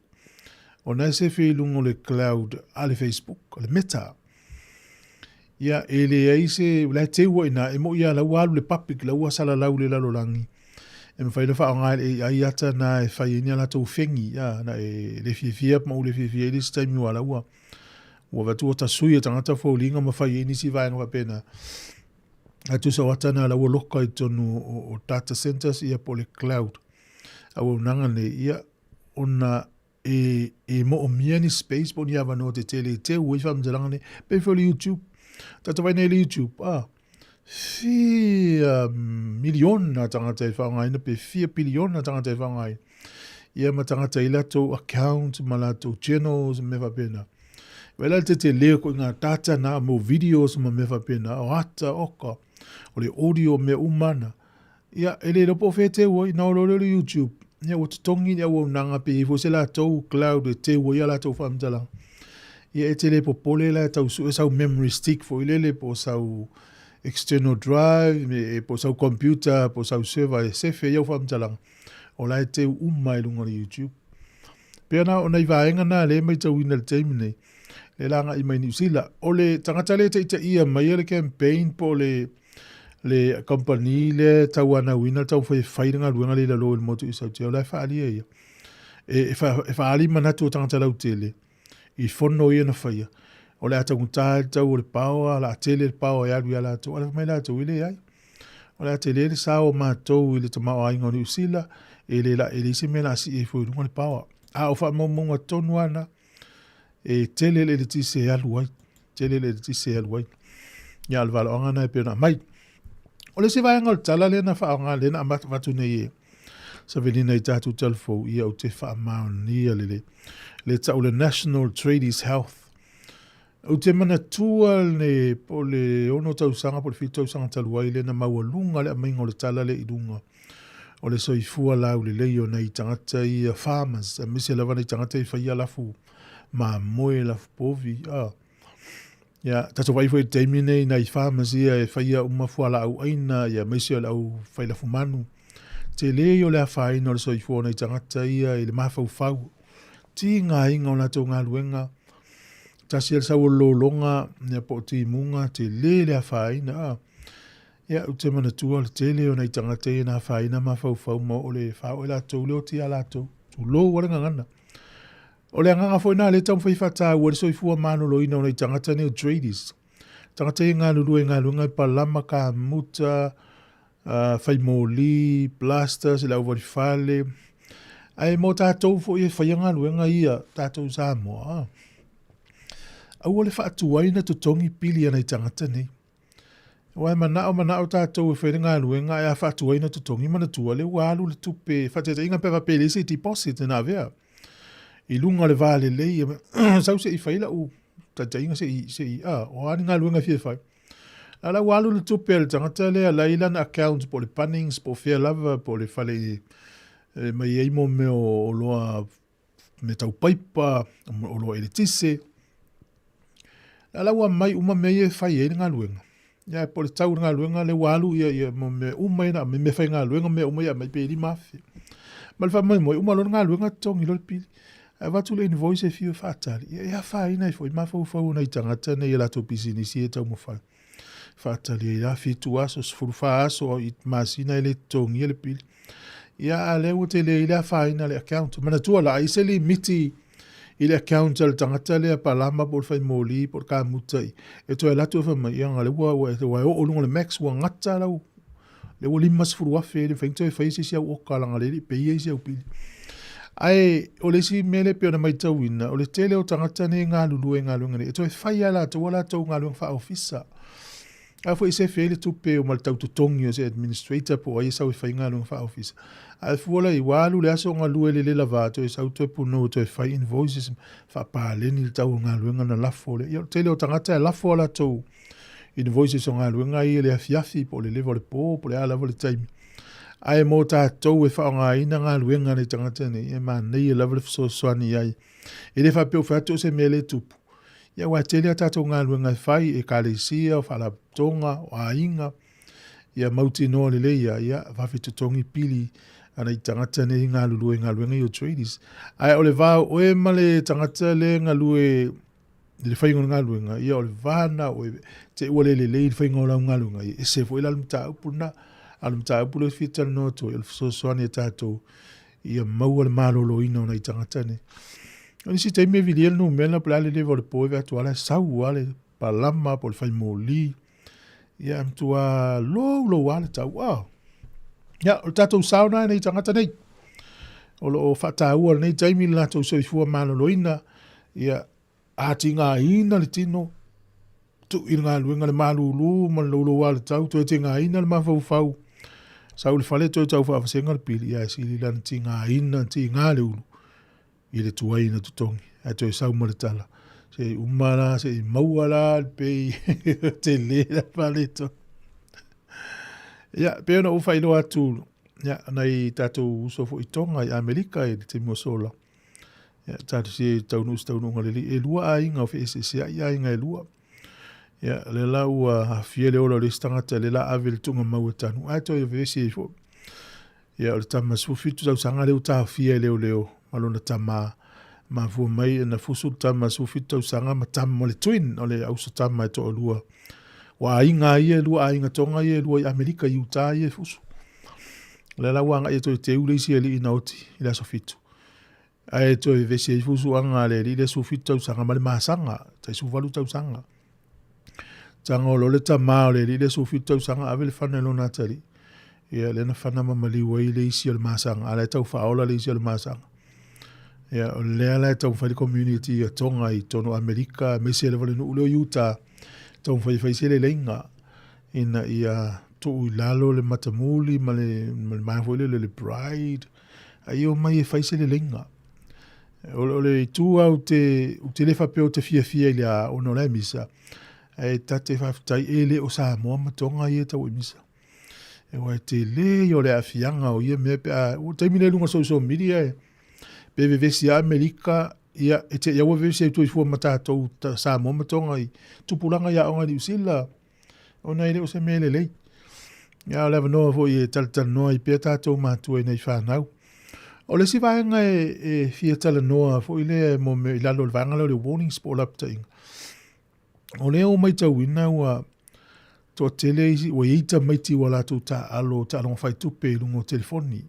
O na e sefe i luga o le cloud a le Facebook, o le Meta. Ia, e leai se, o la e teu ai ina, e moi lava la ua alu le public, la ua salalau i le lalolagi, e mafai ona faaaoga e le AI ata na e fai ai ni a latou fegi, ia, na e le fiafia ma ou le fiafia ai le isi taimi aua la ua, ua avatu ua tasui e tagata foliga ma fai ai nisi vaega faapena. Ae tusa o ata na la ua loka i totonu o, o data centers ia po o le cloud auaunaga nei, ia, ona e, e moomia ni space po o ni avanoa tetele e teu ai faamatalaga nei. Pei foi o le YouTube. Tata vaai nei i le YouTube, ah, fia miliona tagata e faaaogaina pe fia piliona tagata e faaaogaina. Ia ma tagata i latou account ma latou channels ma mea faapena. Vaai la le tetele ko i ngā data nā mo videos ma mea faapena, o ata, oka, o le audio mea uma na. Ia, e le iloa po o fea e teu ai, na o loa lea o le YouTube, ia ua totogi le auaunaga pe i ai foi se latou cloud e teu ai a latou faamatalaga. Ia e te le popole la e tau sue sau memory stick foi lele po o sau external drive, me, po o sau computer, po o sau server e sefe ai au faamatalaga, o la e teu uma i luga o le YouTube. Pei ona o nai vaega na lea e matauina i le taimi nei, lea la agai mai Niu Sila. O le tagata lea e taitaia maia le campaign po o le le kamupani lea e tauanauina le taumafai e fai le galuega lea i lalo i le motu i Sautia, o la e faaalia ia. E, e, fa, e faaali manatu o tagata lautele i fono ia na faia. O le a taugata le tau o le paoa, o le a tele le paoa e alu ia latou, ae fai mai latou, e leai. O le a tele le sao o matou i le tamaoaiga o Niu Sila, e le, e leai se mea o le a sii ai fua i luga le paoa. A o faamaumauga tonu lava na, e tele le eletise e alu ai, tele le eletise e alu ai. Ia, o le valoaga na e pei ona aumai. O le isi vaega o le tala lea na faaaoga lea na avatu nei e Savelina i tatou talafou, ia ou te faamaonia lelei. Le tau le National Tradies Health. Ou te manatua le po o le 6 tausaga po o le 7 tausaga talu ai lea na maualuga le aumaiga o le tala lea i luga o le soifua laulelei o nai tagata ia farmers, aemaise lava nai tagata i faia lafu mamoe, lafu povi. Ah. Ia, tatou vaai foi i le taimi nei nai farmers ia e faia uma fualaau aina, ia aemaise o le au fai lafu manu. Tele ia o le afaina o le soifua o nai tagata ia i le mafaufau, tigaina o latou galuega, tasi le sau o le lologa, ia po o timuga, tele le afaina. Ah. Ia, ou te manatua le tele o nai tagata ia na afaina mafaufau ma o le faaoo e latou le oti ia latou. Tulou a le gagana. O le agaga foi lena lea e taumafai e faataua le soifua maloloina o nai tagata nei o tradies. Tagata ia e galulue i galuega e palama, kamuta, fai moli, plasters, le auvalifale. Ae mo tatou foi e faia galuega ia, tatou i Samoa, aua le faatuai ona totogi pili a nai tagata nei. Aua e manao manao tatou e fai le galuega ae a faatuai ona totogi, manatua lea ua alu le tupe, faataitaiga pe a faapea e leai se deposit na avea i luga o le va lelei, sau se i fai lau taitaiga se i, se i, a, o a ni galuega e fia fai. A la ua alu le tupe a le tagata lea la i lana account po o le Bunnings po o fea lava po o le fale e mai ai mo mea o oloa mea tau paipa, oloa eletise. A la ua mai uma mea ia e fai ai le galuega. Ia po o le tau o le galuega lea ua alu ia, ia mo mea uma ia na aumai, mea faigaluega mea uma ia aumai pe $5,000. Ma le faamoemoe, uma loa le galuega totogi loa le pili. Ae avatu le invoice e fiu e faatali, ia e afaina ai foi mafaufau o nai tagata nei i a latou pisinisi ia e taumafai. Faatali ai la 7 aso, 14 aso i masina e le totogia le pili. Ia a lea ua tele ai le afaina le account. Manatua la, ai se limiti i le account a le tagata lea palama po o le fai moli po o le kamuta i. E toe alu atu e fai mai, ia lea ua, ua, ua e oo i luga o le max, ua gata lau, lea ua 50,000 e le mafai ona toe faia se isi au oka leaga lea e le i peia isi au pili. Ae o le isi mea lea e pei ona matauina, o le tele o tagata nei e galulue i galuega nei, e toe fai lava e latou a latou galuega faa-ofisa. A foi e sefe ai le tupe ma le tau totogi o se administrator po o ai e sau e fai galuega faa-ofisa. Ae fua la i ai, ua alu le aso o galue i le lela va, toe sau toe punou e toe fai invoices, faapaleni le tau o galuega na lafo lea. Ia o le tele o tagata e lafo a latou invoices o galuega ia i le afiafi po o le leva o le po po o le a lava le taimi. Ae mo tatou e faaaogaina galuega a nai tagata nei, e manaia lava le fesoasoani i ai. E le faapea ua fai atu o se mea le tupu. Ia aua e tele a tatou galuega e fai, ekalesia, o faalapotopotoga, o aiga, ia mautinoa lelei ia, ia vave totogi pili a nai tagata nei e galulue i galuega ia o tradies. Ae o le va o oe ma le tagata lea e galue i le faiga o le galuega, ia o le va lena o oe, te i ua le lelei le faiga o lau galuega, ia ese foi la le mataupu lena. A o le mataupu lea e fia talanoa atu ai, o le fesoasoani a tatou ia maua le maloloina o nai tagata nei. O nisi taimi e vilia le numera po o le a le leva o le po e vaai atu lava la e sau lava le palama po o le fai moli. Ia e matua loulou lava le tau. Ah. Ia, o le tatou sao lena i nai tagata nei. O lo o faataua i lenei taimi le latou soifua maloloina. Ia, atigaina le tino, tuu i le galuega le malulu ma le louloua le tau, toe tigaina le mafaufau, sau i le fale toe tau faavasega le pili, ae sili lana tigaina, tiga le ulu i le tuai ina totogi, ae toe sau ma le tala, se i uma la, se i maua la le pei, tele la faaletonu. Ia, pei ona ou faailoa atu, ia, nai tatou uso foi i Tonga, i Amerika i le taimi ua sola, Ia, talosia ia taunuu se taunuuga lelei. E lua aiga o feeseeseai aiga e lua. Ia, lea la ua aafia le ola o le isi tagata, lea la ave le tuugamau e tanu, ae toe vevesi ai foi. Ia, o le tama 17 tausaga lea ua taofia e leoleo ma lona tama, mafua mai na fusu le tama 17 tausaga ma tama ma le twin o le auso tama e toalua. Ua aiga ia e lua aiga Tonga ia e lua i Amerika i Utah ia e fusu. O lea la ua agai e toe teu le isi alii na oti i le aso 7. Ae toe vevesi ai fusuaga a le alii lea 17 tausaga ma le masaga tai 18 tausaga. Taga o lo le tama o le alii lea 17 tausaga ave le fana i lona atalii. Ia lea na fana ma maliu ai le isi o le masaga, a la e tau faaola le isi o le masaga. Ia o lea la e taumafai le community ia Tonga i totonu o Amerika, aemaise lava le nuu lea o Utah, taumafai e fai se leleiga ina ia tuu i lalo le matamuli ma le, ma le ma foi lele le pride, a ia omai e fai se leleiga. O, o le itu lava ou te, ou te le faapea ou te fiafia i le a ona o la e misa, ae ta te faafetai e le o Samoa ma Tonga ia e tau i misa. E ua e tele ia o le aafiaga o ia mea pe a, ua taimi nei i luga o social media e, pe vevesi lava Amerika, ia, e te i aua vevesi ai tuifua ma tatou Samoa ma Tonga i tupulaga i aoga i Niu Sila, ona e le o se mea lelei. Ia, o le avanoa foi e talatalanoa ai pea tatou matua i nei whanau. O le isi vaega e, e fia talanoa foi lea mo mea i lalo o le vaega lea o le warnings po o lapataiga. O lea ua matauina ua toatele isi, ua i ai tamaiti ua latou taaalo taaloga faitupe i luga o telefoni.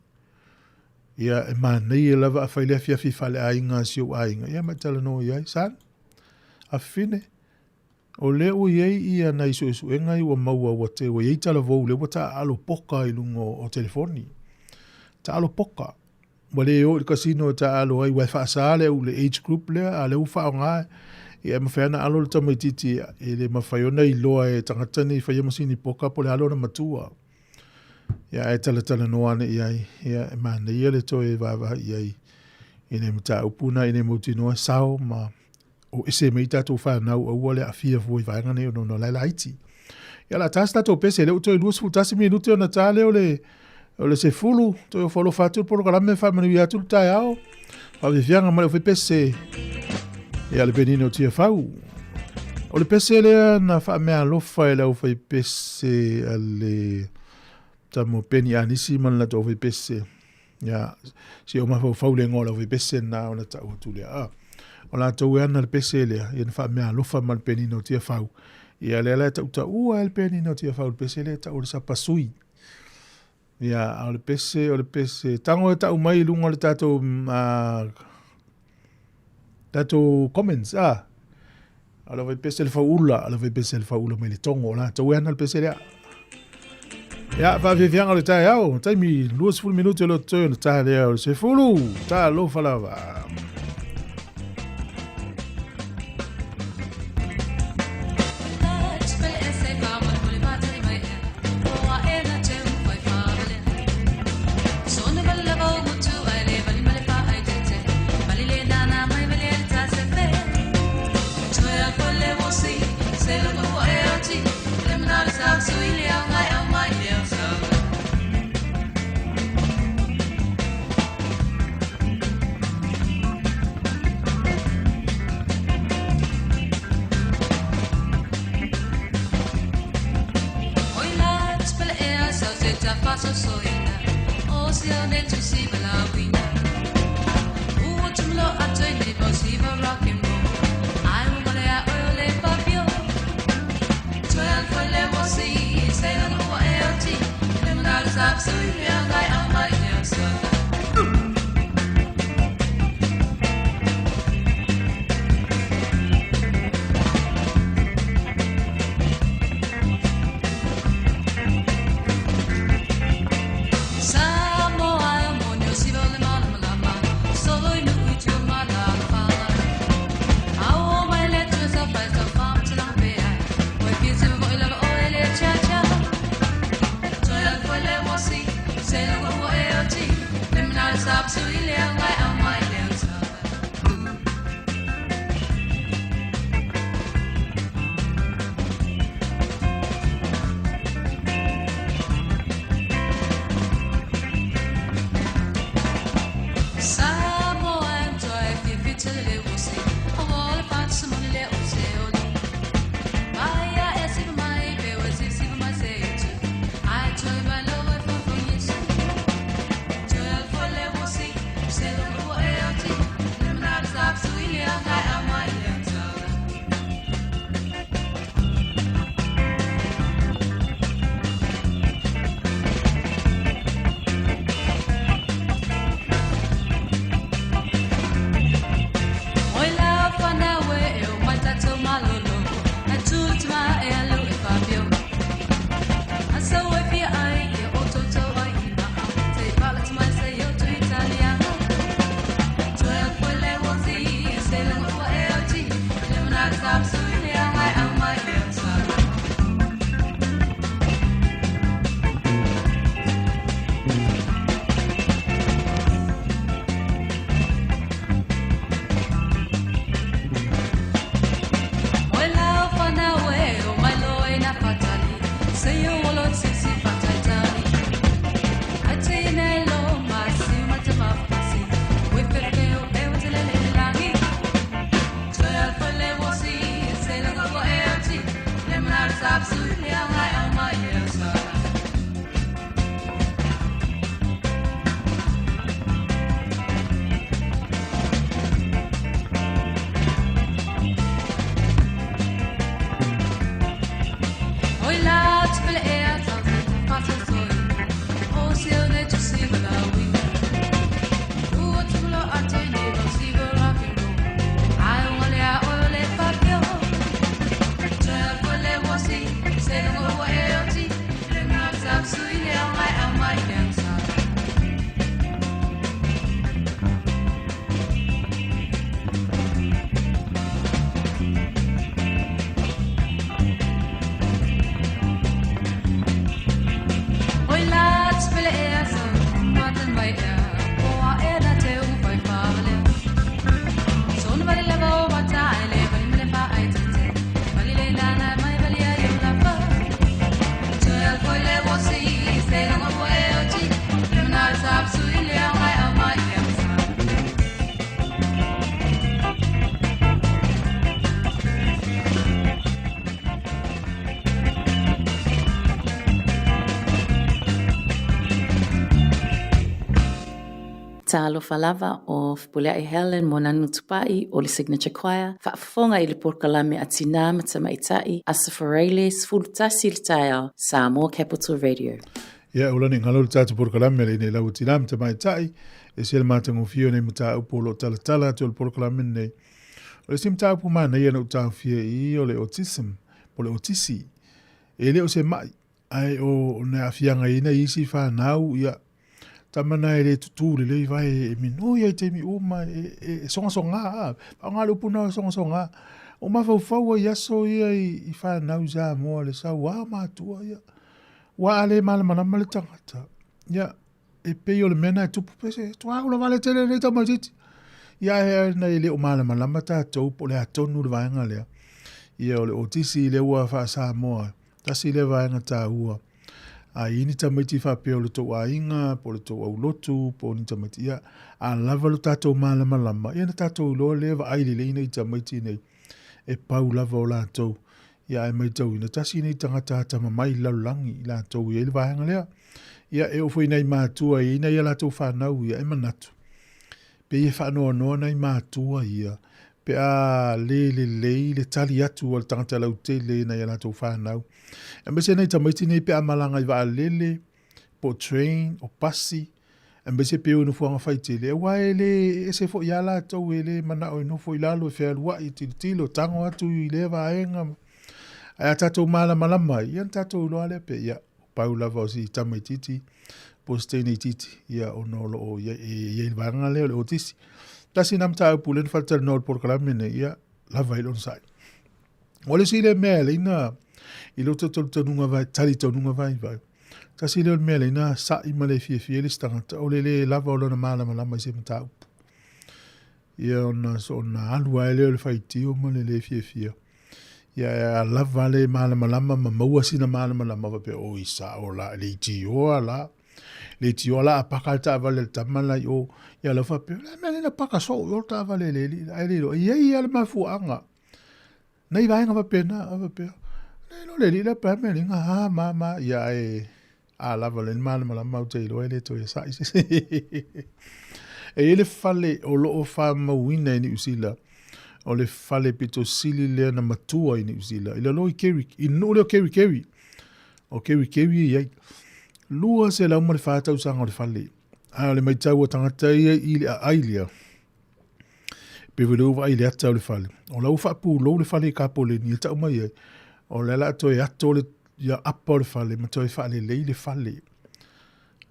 Ia, e manaia lava afai le afiafi i faleaiga a si ou aiga, ia ma e talanoa i ai, son, afafine, O lea ua i ai ia nai suesuega ia ua maua ua te ua i ai talavou lea ua taaalo poka i luga o telefoni. Taaalo poka. Ua le o i le casino e taaalo ai, ua e faasa le au le age group lea, a lea ua faaaoga ia e mafai ona alo le tamaitiiti e le mafai ona iloa e tagata nei faia masini poka po o le a lona matua. Ia ae talatalanoa ane i ai, ia e manaia le toe vaavaai i ai i nei mataupu na ina ia mautinoa e sao ma o ese mai tatou whanau aua le aafia fua i vaega nei ona o la e laiti. Ia la tā se tatou pese, lea ua toe 21 minute ona tā lea o le o le sefulu, toe ofo alofa atu le polokalame, faamanuia atu le taeao, faafiafiaga ma le ofe pese, ia le penina o Tiafau. O le pese lea na faameaalofa e le aufaipese a le tama o Peni Anisi ma le latou aufaipese. Ia, si o mafaufau le igoa o le aufaipese na ona tau atu lea. Ah, o latou e ana le pese lea, ia na faameaalofa ma le penina o Tiafau. Ia lea la e tautaua e le penina o Tiafau le pese lea e tau o le sapasui. Ia, a o le pese, o le pese, tango e tau mai i luga o le tatou, tatou comments, ah. A le faipese le fauula, a le faipese le fauula mai le tongo, o latou e ana le pese lea. Ia, faafiafiaga o le taeao, taimi 20 minute o le totoe ona ta lea o le sefulu, talofa lava. Talofa lava o Fepuleai Helen Moananu Tupai o le Signature Choir, faafofoga i le polokalame a Tinā ma Tamaitai, Aso Faraile, 11 i le taeao, Samoa Capital Radio. Ia, ua lani galo le tatou polokalame lenei lau Tinā ma Tamaitai, e ese le matagofie o nei mataupu o lo o talatala atu o le polokalame lenei. O le isi mataupu manaia na ou taofia i i o le autism, po o le otisi. E le o se ma'i, ae o na aafiaga i nai isi fanau, ia, tama na e le tutū lelei vae e minoi ai taimi uma, e, e, e sogasogā, a, faaaoga le upu na o sogasogā. O mafaufau ai aso ia i, i fanau i Samoa le sau a matua ia. Ua a le malamalama le tagata. Ia, e pei o le mea na e tupu pese, tuau lava le tele nei tamaitiiti. Ia e na e le o malamalama tatou po o le a tonu le vaega lea. Ia o le otisi lea ua faa-Samoa, tasi lea vaega taua. A i ni tamaiti faapea o le tou aiga, po o le tou aulotu, po o ni tamaiti, ia, a lava lo tatou malamalama, ia na tatou iloa lea vaai lelei nei tamaiti nei, e pau lava o latou. Ia ae maitauina, tasi nei tagata atamamai i le lalolagi i latou e i ai le vaega lea. Ia e oo foi i nai matua e i ai nai a latou fanau ia, e manatu, pei e faanoanoa nai matua ia pe a le lelei le tali atu a le tagata lautele i nai a latou fanau. Aemaise nai tamaiti nei pe a malaga i vaalele, po o train, o pasi, aemaise pe o i nofoaga faitele, aua e le ese foi lava latou, e le manao e nofo i lalo e fealuai, e tilotilo, tago atu i lea vaega. Ae a tatou malamalama ai, ia ona tatou iloa lea pe, ia, pau lava o si tamaitiiti po o si teine itiiti, ia, ona o lo o i ai i le vaega lea o le otisi. Tasi lena mataupu lea na faalatalanoa i le polokalame lenei, ia, lava ai le onosai. O le isi lea mea e leina i lou talitonuga vai, talitonuga vaivai, tasi lea o le mea e leina sa'i ma le fiafia le isi tagata, o le lē lava o lona malamalama i se mataupu. Ia ona soona alu ai lea o le faitio ma le lē fiafia. Ia a lava le malamalama ma maua sina malamalama faapea, oi sa'o la, le itioa la, le itioa la a paka le taavale a le tama la i o, ia lau faapea, o le a le mea lea na paka soo i o le taavale a le alii la, ae le iloa, e i ai lava le mafuaaga. Nai vaega faapena, a faapea, le iloa le alii la pe a mea liga, a ma ma, ia ae, a lava le malamalama ou te iloa e le toe sa'i se isi. E i ai le fale o lo o faamauina i Niu Sila, o le fale pito sili lea na matua i Niu Sila, i lalo i Kerry, i le nuu lea o Kerikeri, o Kerikeri e i ai. 204 tausaga o le fale, a o le maitau a tagata ia i le aai lea, Pe foi lea ua vaai i le ata o le fale, o la ua faapulou le fale i kapoleni e tau mai ai, o lea o le a toe ato le ia apa o le fale ma toe faalelei le fale.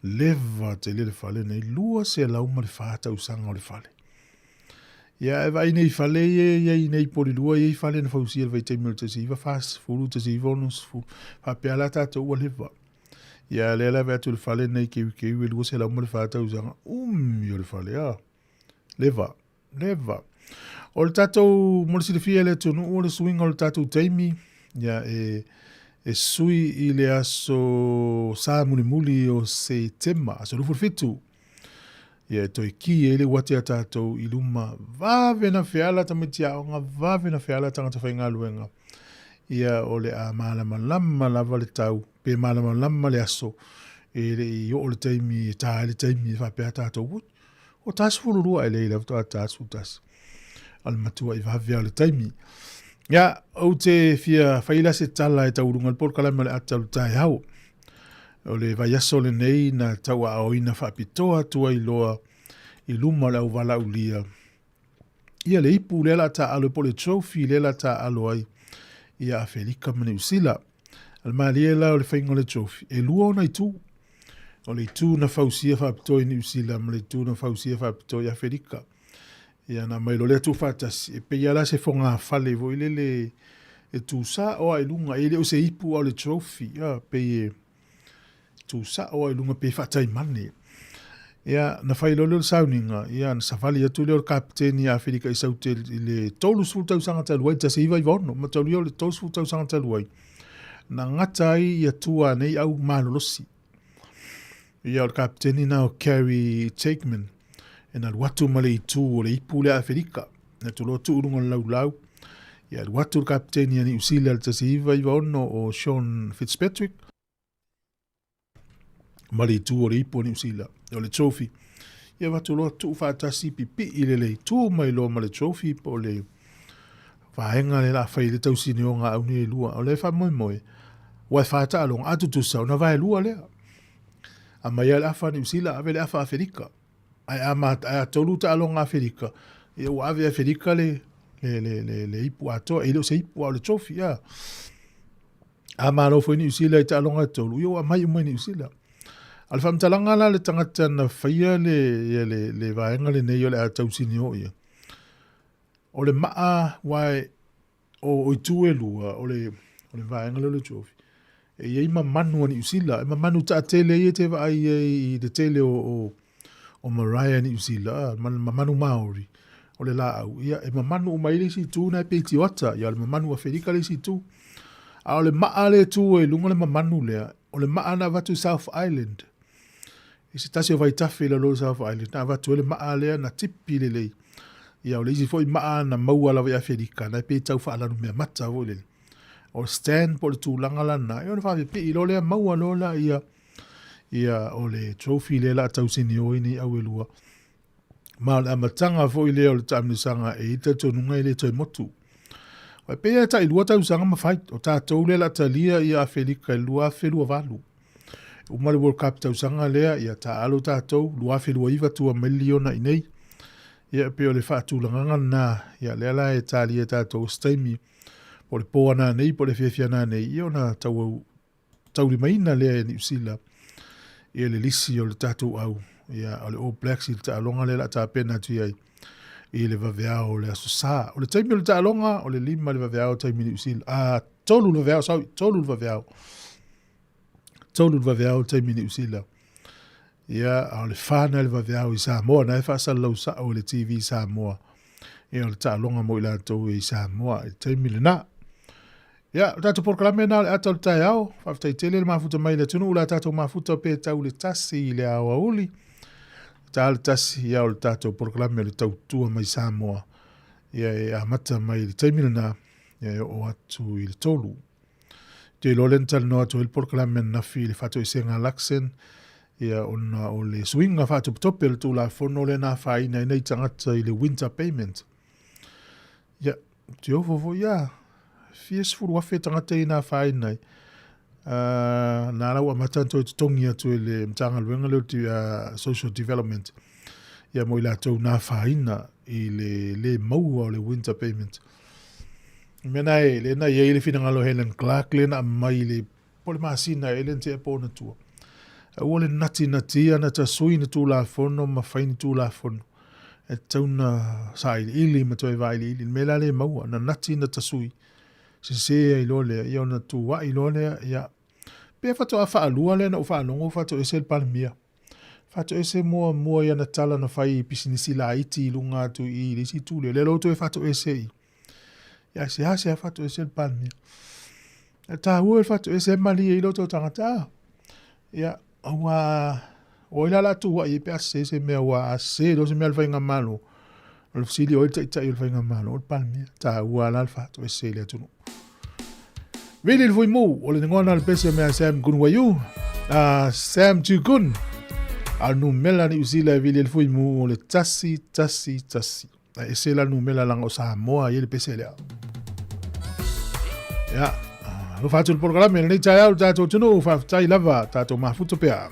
Leva tele le fale nei, 204 tausaga o le fale. Ia e vaai nei fale ia e i ai nei i Polilua, e i ai fale na fausia i le vaitaimi o le 1940, 1960, faapea la tatou ua leva. Ia lea la e vaai atu i le fale nei keukeu e 204 tausaga, umi o le fale a. Leva, leva. O le tatou, mo le silafia e le atunuu, o le suiga o le tatou taimi, ia, e, e sui i le aso Sa mulimuli o Setema, aso 27. Ia, e toe ki ai le uati a tatou i luma, vave na feala tamaiti aoga, vave na feala tagata faigaluega. Ia, o le a malamalama lava le tau, pe malamalama le aso, e le i oo le taimi, e tā ai le taimi e faapea tatou, ui, O ta 12 e leai lava faatoa ta 11. O le matua i vave o le taimi. Ia, ou te fia fai la se tala e tauuluga le polokalame o le ata o le taeao. O le vaiaso lenei na tauaaoina faapitoa atu ai loa i luma o le auvalaulia ia le ipu lea la taaalo ai po o le trophy lea la taaalo ai ia Afelika ma Niu Sila. A le malie la o le faiga o le trophy, e lua ona itu. O le itu na fausia faapitoa i Niu Sila ma le itu na fausia faapitoa i Afelika. Ia na aumai loa lea tuufaatasi, e pei lava la se fogafale foi lele e tu sao lava i luga, e le o se ipu a o le trophy, a, pei e Tu sa'o ai luga pe faataimane. Ia, na fai loa lea o le sauniga, ia, na savali atu lea o le kapeteni ia Aferika i Saute i le 30 tausaga talu ai, 1996, ma talu ia o le 30 tausaga talu ai, na gata ai ia tua a nei au malolosi. Ia, o le kapeteni na o Kerry Takeman, e na alu atu ma le itu o le ipu lea Aferika, na atu loa tuu luga o le laulau, ia alu atu le kapeteni a Niu Sila i le 1996 o Sean Fitzpatrick, ma le itu o le ipu o Niu Sila, o le trophy. Ia avatu loa tuu faatasi pipii lelei, tu mai loa ma le trophy po o le vaega lea la fai i le tausinioga au nei e lua. O le faamoemoe, ua e whātaaloga, a tutusa, ona vae lua lea. A mai a le afa Niu Sila, ave le afa Aferika. Ae a, ma, ae a tolu taaloga Aferika, ia ua ave Aferika le, le, le, le, le ipu atoa, e le o se ipu a o le trophy, ia. A malo foi Niu Sila i taaloga e tolu, ia ua aumai uma i Niu Sila. A o le faamatalaga la le tagata na faia le, ia le, le vaega lenei o le a tausini o ia. O le maa wae o, o itu e lua, o le, o le vaega lea o le trophy. E i ai mamanu a Niu Sila, e mamanu taatele ia te vaai ai i le tele o, o, o marae a Niu Sila, mamanu Māori, o le laau, ia, e mamanu uma ai le isi itu na e pei tioata, ia, o le mamanu Aferika le isi itu. A o le maa lea e tu ai i luga le mamanu lea, o le maa na avatu i South Island. I se tasi o vaitafe i lalo o South Island, na avatu ai le maa lea na tipi lelei. Ia, o le isi foi maa na maua lava i Aferika, na e pei tau faalalu mata foi lele. O le stand po o le tulaga lana, ia ona faapipii loa lea, maua loa la ia, ia o le trophy lea la a tausinio ai nei au e lua. Ma o le amataga foi lea o le taamilosaga e i ai le talitonuga e le toe motu. E pei e tai lua tausaga ma fai, o tatou lea la talia ia Aferika i le 2028. Uma le World Cup tausaga lea, ia taaalo tatou, 2029 tua mai le liona i nei. Ia e pei o le faatulagaga lena, ia lea la e talia e tatou se taimi, po o le po ana nei, po o le afiafi ana nei, ia ona tau taulimaina lea e Niu Sila ia le lisi o le tatou au, ia o le All Blacks i le taaloga lea la tapena atu i ai i le vaveao o le Aso Sa. O le taimi o le taaloga, o le 5 le vaveao taimi Niu Sila. A, 3 le vaveao, sorry, 3 le vaveao. 3 le vaveao taimi Niu Sila. Ia, a o le 4 le vaveao i Samoa, na e faasalalau sao i le TV Samoa. Ia, o le taaloga mo i latou i Samoa i le taimi lena. Ia, o tatou polokalame na o le ata o le taeao. Faafetai tele le mafuta mai le atunuu la tatou mafuta pe tau le tasi i le aoauli. Ta le tasi ia o le tatou polokalame o le tautua mai Samoa. Ia e amata mai le taimi lena, ia e oo atu i le tolu. Te iloa lea na talanoa atu ai le polokalame ananafi i le faatoesega a Luxon, ia ona o le suiga faatopetope o le Tulafono lea na afaina ai nai tagata i le winter payment. Ia, te ofo foi ia, fia sefulu afe tagata i na afaina ai. Na la ua amata ona toe totogi atu e le Matagaluega lea o Social Development ia mo i latou na afaina i le le maua o le winter payment. Mea na e, lea na i ai le finagalo Helen Clark lea na aumai i le po le masina e le na tea po ona tua. Aua le natinatia na tasui ni tulafono ma fai ni tulafono. E tatau na sailiili ma toe vailiili. Le mea la le maua, na nati na tasui. Sese ai loa lea, ia ona tuai loa lea, ia. Pe faatoa faalua lea na ou faalogo faatoese le Palemia. Faatoese muamua i ana tala na fai i pisinisi laiti i luga atu i le isi itu lea. Lea loa toe faatoese i. Ia seasea faatoese le Palemia. E tāua le faatoese e malie i loto o tagata. Ah. Ia, ua o ai la la tuuai ai pe a sese se mea ua a sese loa se mea a le faigamalo. O le fesili o ai le taitai o le faigamalo, o le Palemia. Taua la le faatoese i le atunuu. Vili le Fuimu, o le lagona o le pese mea Sam Gunwayu, Sam Tukun, a numela Niu Sila e vili le Fuimu o le tasi, tasi, tasi. A ese la numela langa o Samoa i le pese lea. Ia, alofa atu le polokalame lenei taeao le tatou atunuu, faafetai lava, tatou mafuta pea.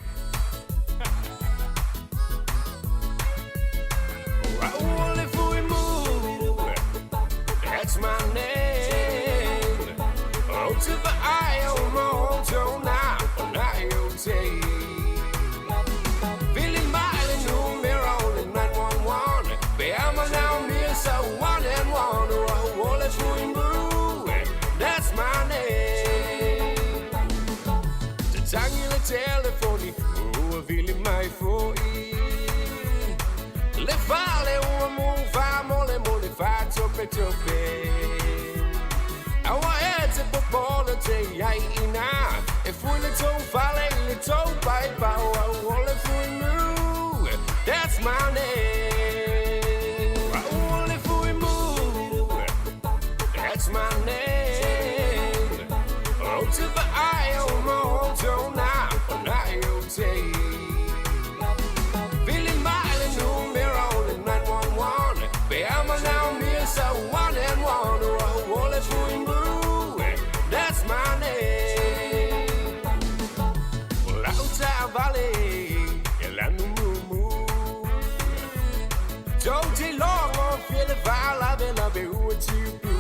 ai foʻi le fale ua mufa mo le mo le faatopetope aua e te popole te ai ina e fui le tou fale i le tou paipau au o le fui mu. That's my name. Au o le fui mu. That's my name. Oh, to the eye, oh, mo, to na, na, you take. Billy Miley, numero, 911. Be I'm now me, so one and one. Oh, oh, le fui mu. That's my name. Lauta vale, la nu mu mu. Don't long on feel the vala then I be who you do.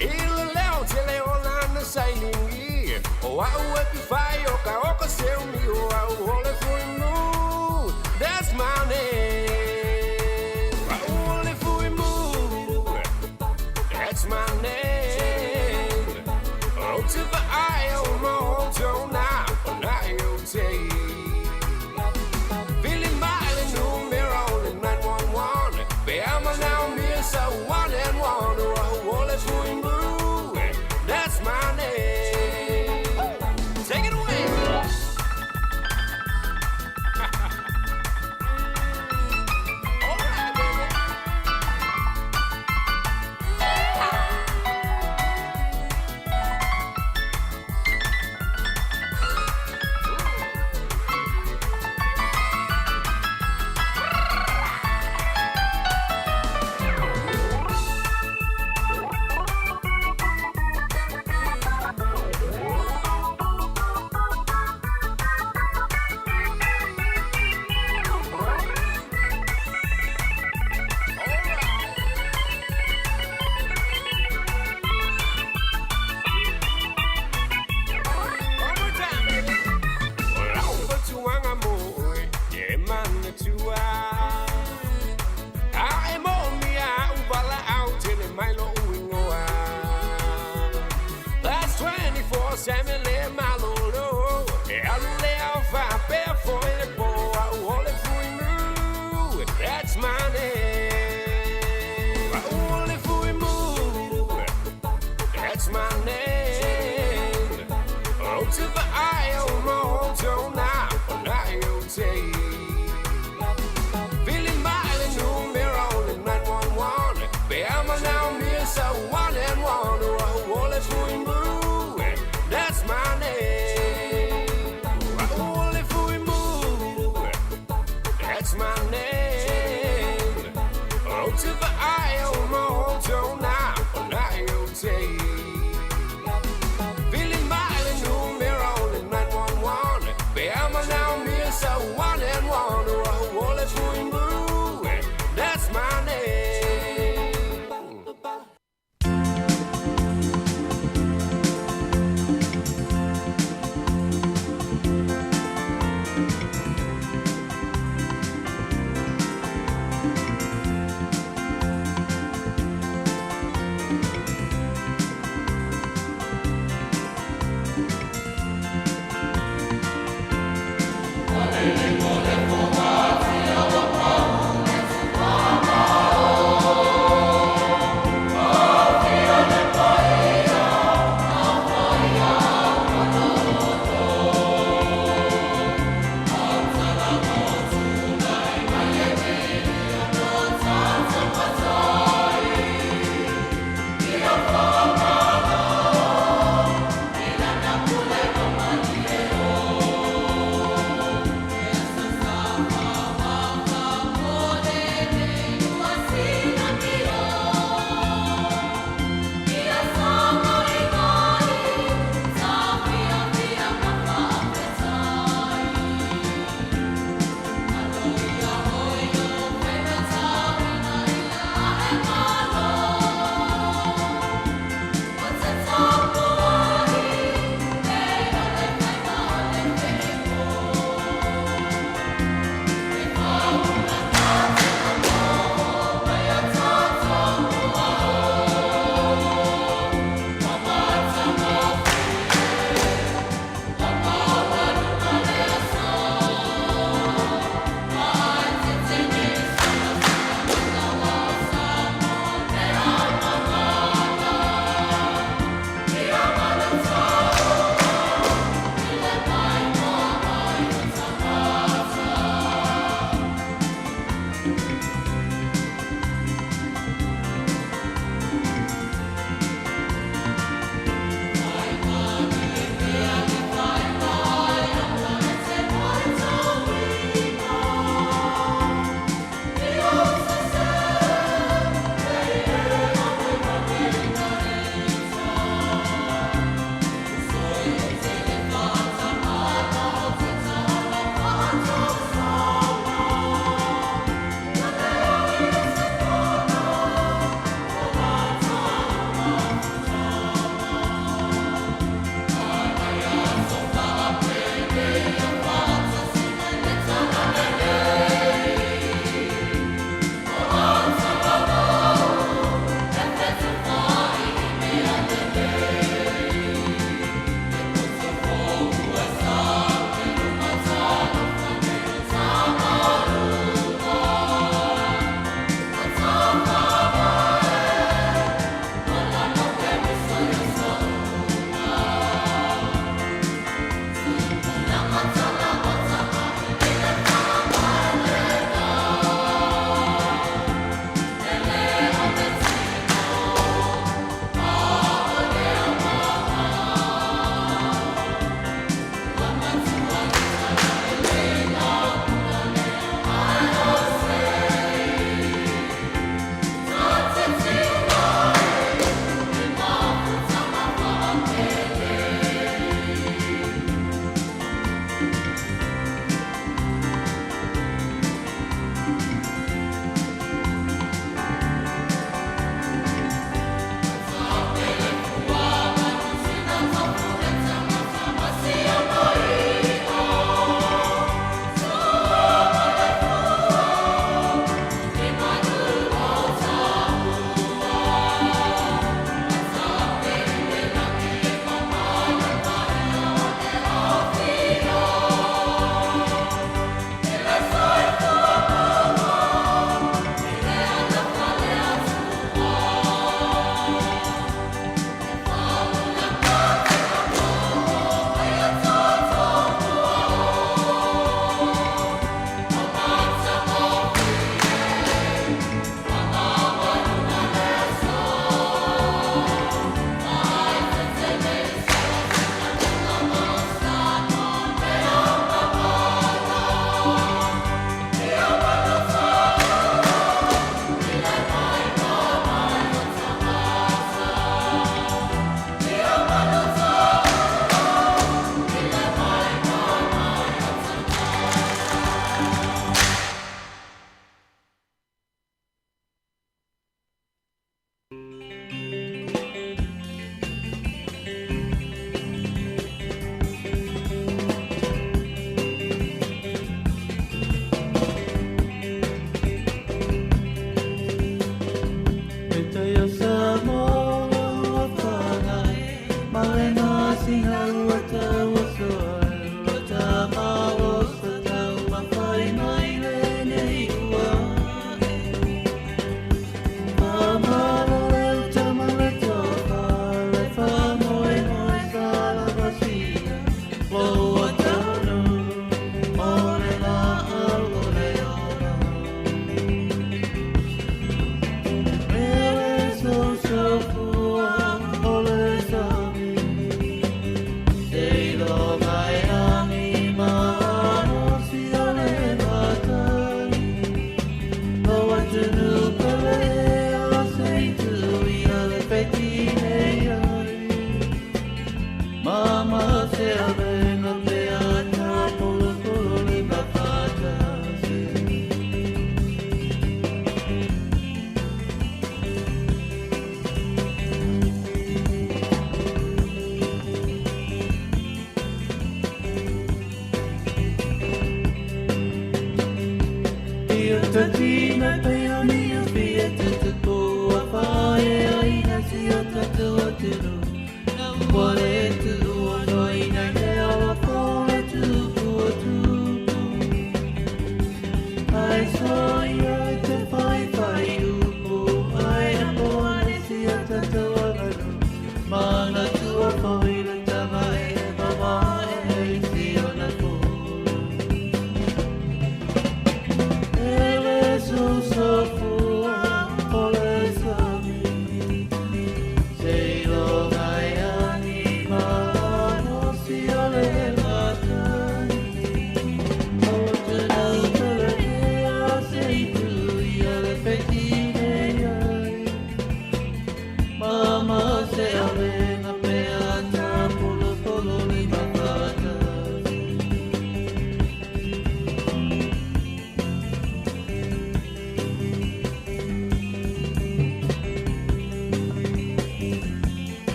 Ile leo tele o lana sailingi. O au e piwhai o ka oka seu mi o au o le fui mu. That's my name. Au o le fui mu. That's my name. Oh, to the eye, oh, mo, to na, na, you take. Billy Miley, numero, 911. Be I'm now me, so one and one. Oh, oh, le fui mu. That's my name. Take it away.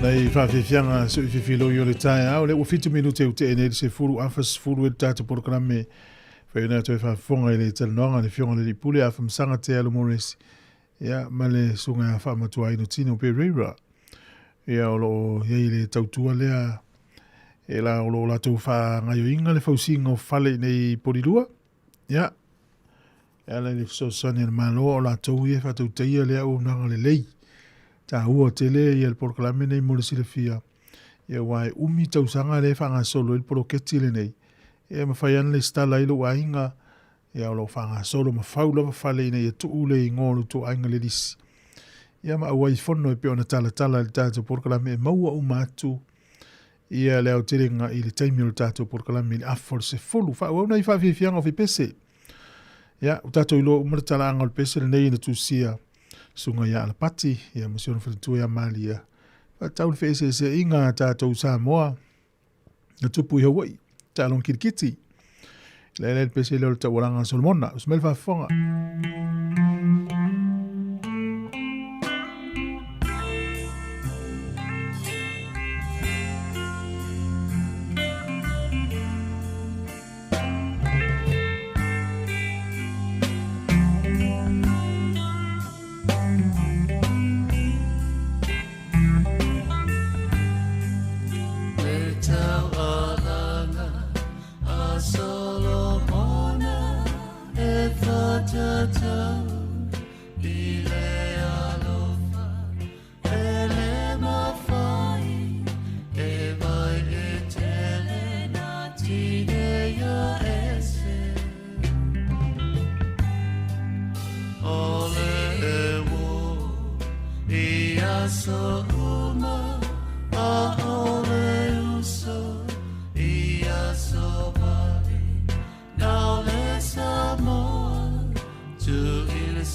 Nei whawhiwhianga so i whiwhilo i o le taeao, le ua 7 minute u te e nei le 10 afa 10 e le tātou polokalame. Whai toe whawhiwhonga i le talanoaga le fionga le lipule a whamsanga te alu Morris. Ia, ma le sunga whaamatua ino tino Pereira. Ia, o loo iai le tautua lea e la o loo latou wha ngaioinga le fausinga o fale nei Porirua. Ia, e ala i le fesoasoani a le Malo o latou ia e faatautaia le auaunaga lelei. Taua tele ia le polokalame nei mo le silafia. Ia ua e umi tausaga le faagasolo ai le poloketi lenei. Ia mafai ana le stala ai lou aiga. Ia o loo faagasolo ma fau lava fale ina ia tuu le igoa o lo outou aiga le lisi. Ia ma auai fono e pei ona talatala i le tatou polokalame e maua uma atu ia le aotelega i le taimi o le tatou polokalame i le afa o le 10. Faaauau nai faafiafiaga o fipese. Ia, ua tatou iloa uma le talaaga o le pese lenei na tusia susuga ia Alapati, ia ma si ona faletua ia Malia. Faatau le feeseeseaiga a tatou Samoa na tupu i Hawaii. Taaloga kilikiti. Le le pese lea o le taualaga a Solomona. Usi mai le faafofoga.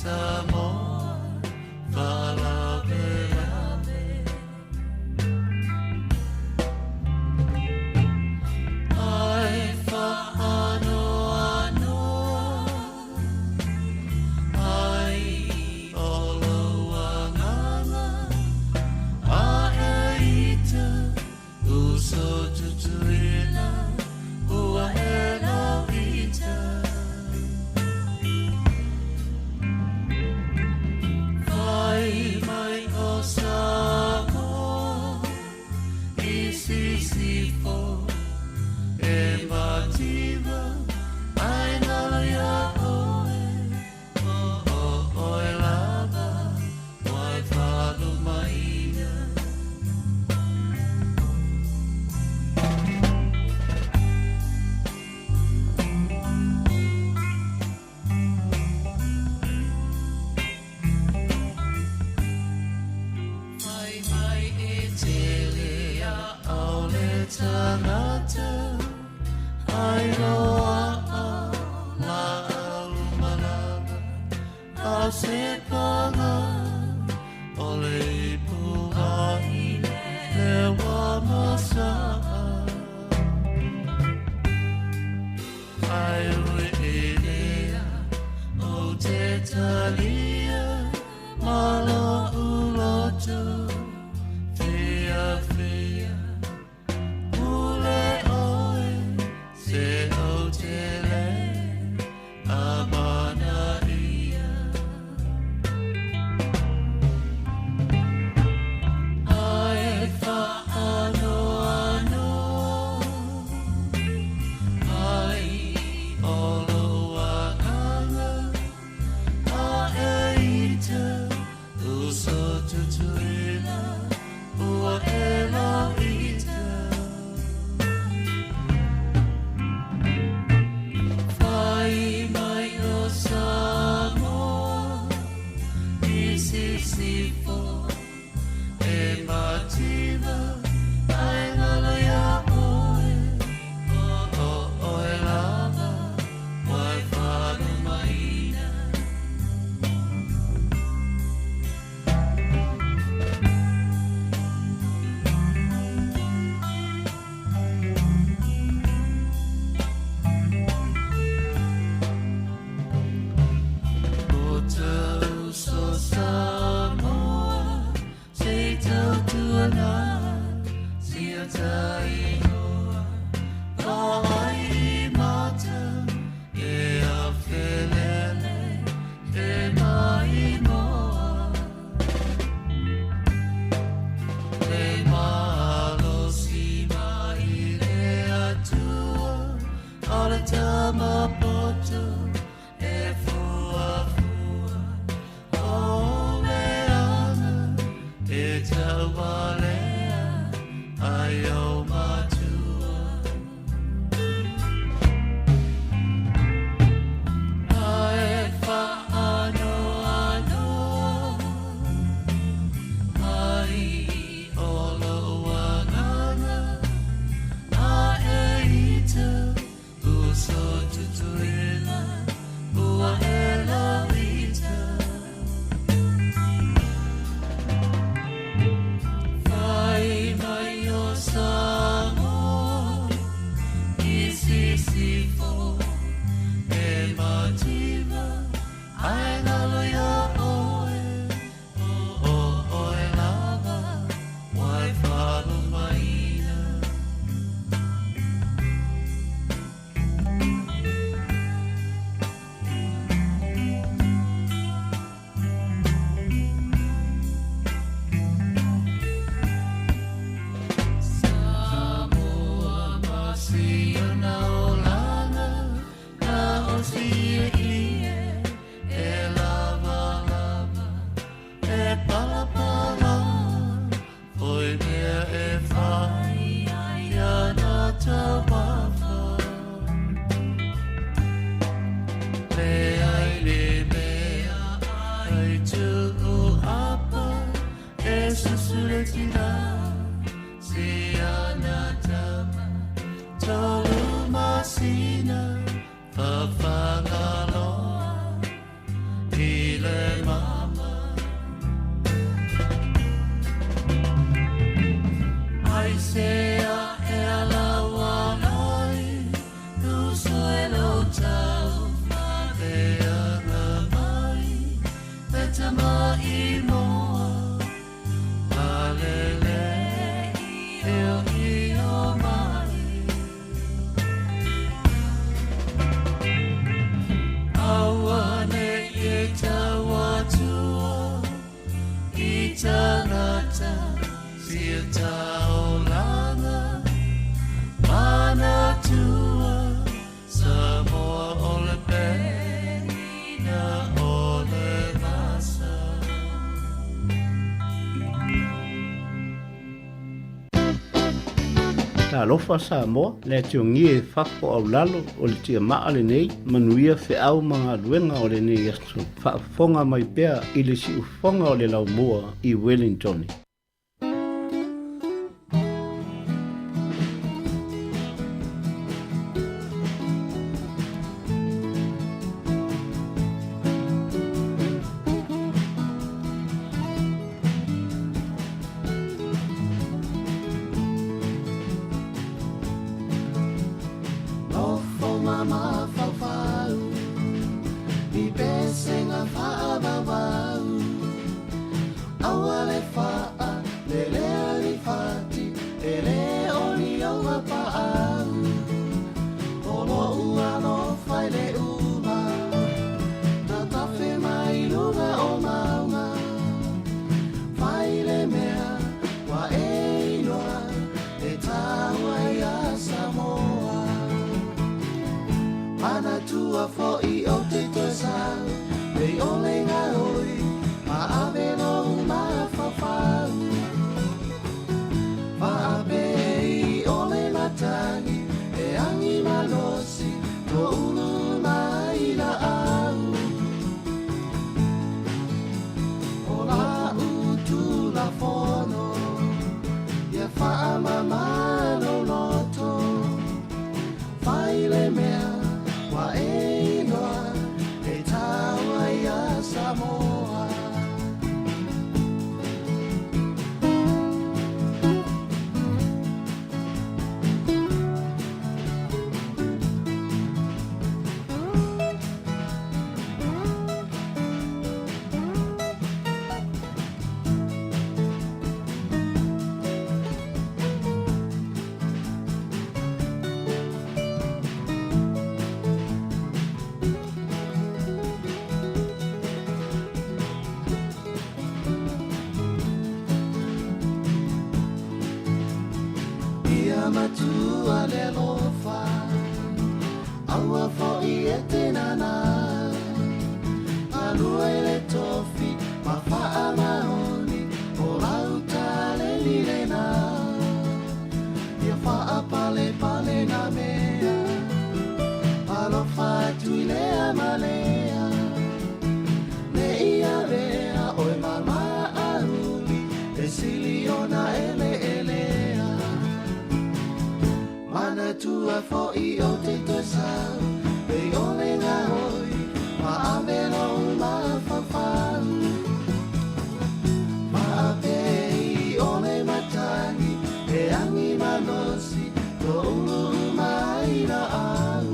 Samoa. se paga o le ipu ai le wa masaa. Ai ui i lea o te talia ma lo uloto fia fia ule oe se o te le amana ia. Ai whaanoano ai o lo anganga a e ita uso tutuila ua e lo ita. Whai mai o Samoa i sisifo e mativa ai ngalo ia oe o o oe lava wai whanumaina. O te uso Samoa se tautuana sia taingoa vaai mata e a felele e maimoa. Le malosi mai le atua o le tamapoto e fua fua o le ana e taualea ai o matua. Ai whaanoano ai o lo anganga a e ita uso tutuila ua e lo ita. Whai mai o Samoa i sisifo e mativa ai ngalo ia oe o o oe lava wai whanumaina. Samoa masiona olanga na osi ie e lava lava e pala pala foi mea e whai ia na tauafa. Le ai le mea ai tuu apa e susure tina si ana tama tolu masina whawhangaloa i le mama. Ai se a e ala walai uso e lo tau le anga mai le tama i moa alele i o i o mai. Aua ne e tau atua i tangata sia taolanga manatua Samoa o le pena o le masa. Talofa Samoa, le ationgia e fafo au lalo o le tia maa lenei, manuia feau ma galuega o lenei aso. Faafofoga mai pea i le siufoga o le laumua i Wellington. Manatua fo'i ou te toe sau Nei ole gaoi Ma ave lou mafaufau Faapei ole matagi E agi malosi To'ulu mai la'au O la'u tulafono Ia fa'amamā lou loto Fai le mea ua e iloa E taua iā Samoa. Ia matua le alofa Aua fo'i e te nānā Galue i le tofi ma faamaoni O lau taleni lena Ia faapalepale nā mea Alofa atu i lea ma lea Ne i avea oe ma maʻauli E sili ona eleelea Manatua fo'i ou te toe sau Ne i ʻole gaoi Ma ave lou mafaufau Faapei ʻole matagi E agi malosi Toʻulu uma ai laʻau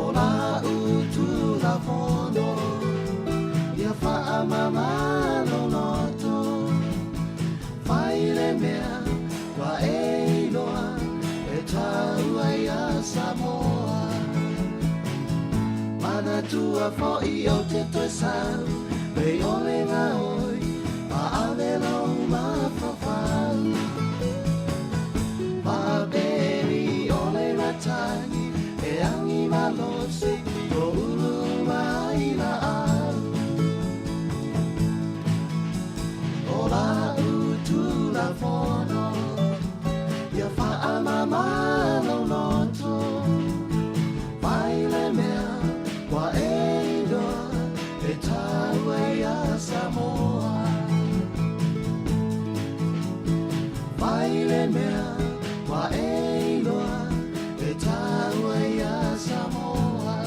O la'u tulafono Ia faamamā lou loto Fai le mea ua e iloa E taua iā Samoa Manatua fo'i ou te toe sau Ne i ʻole gaoi Ma ave lou mafaufau Faapei ʻole matagi E agi malosi Toʻulu uma ai laʻau O la'u tulafono Ia faamamā lou loto Fai le mea ua e iloa E taua iā Samoa Fai le mea ua e iloa E taua iā Samoa.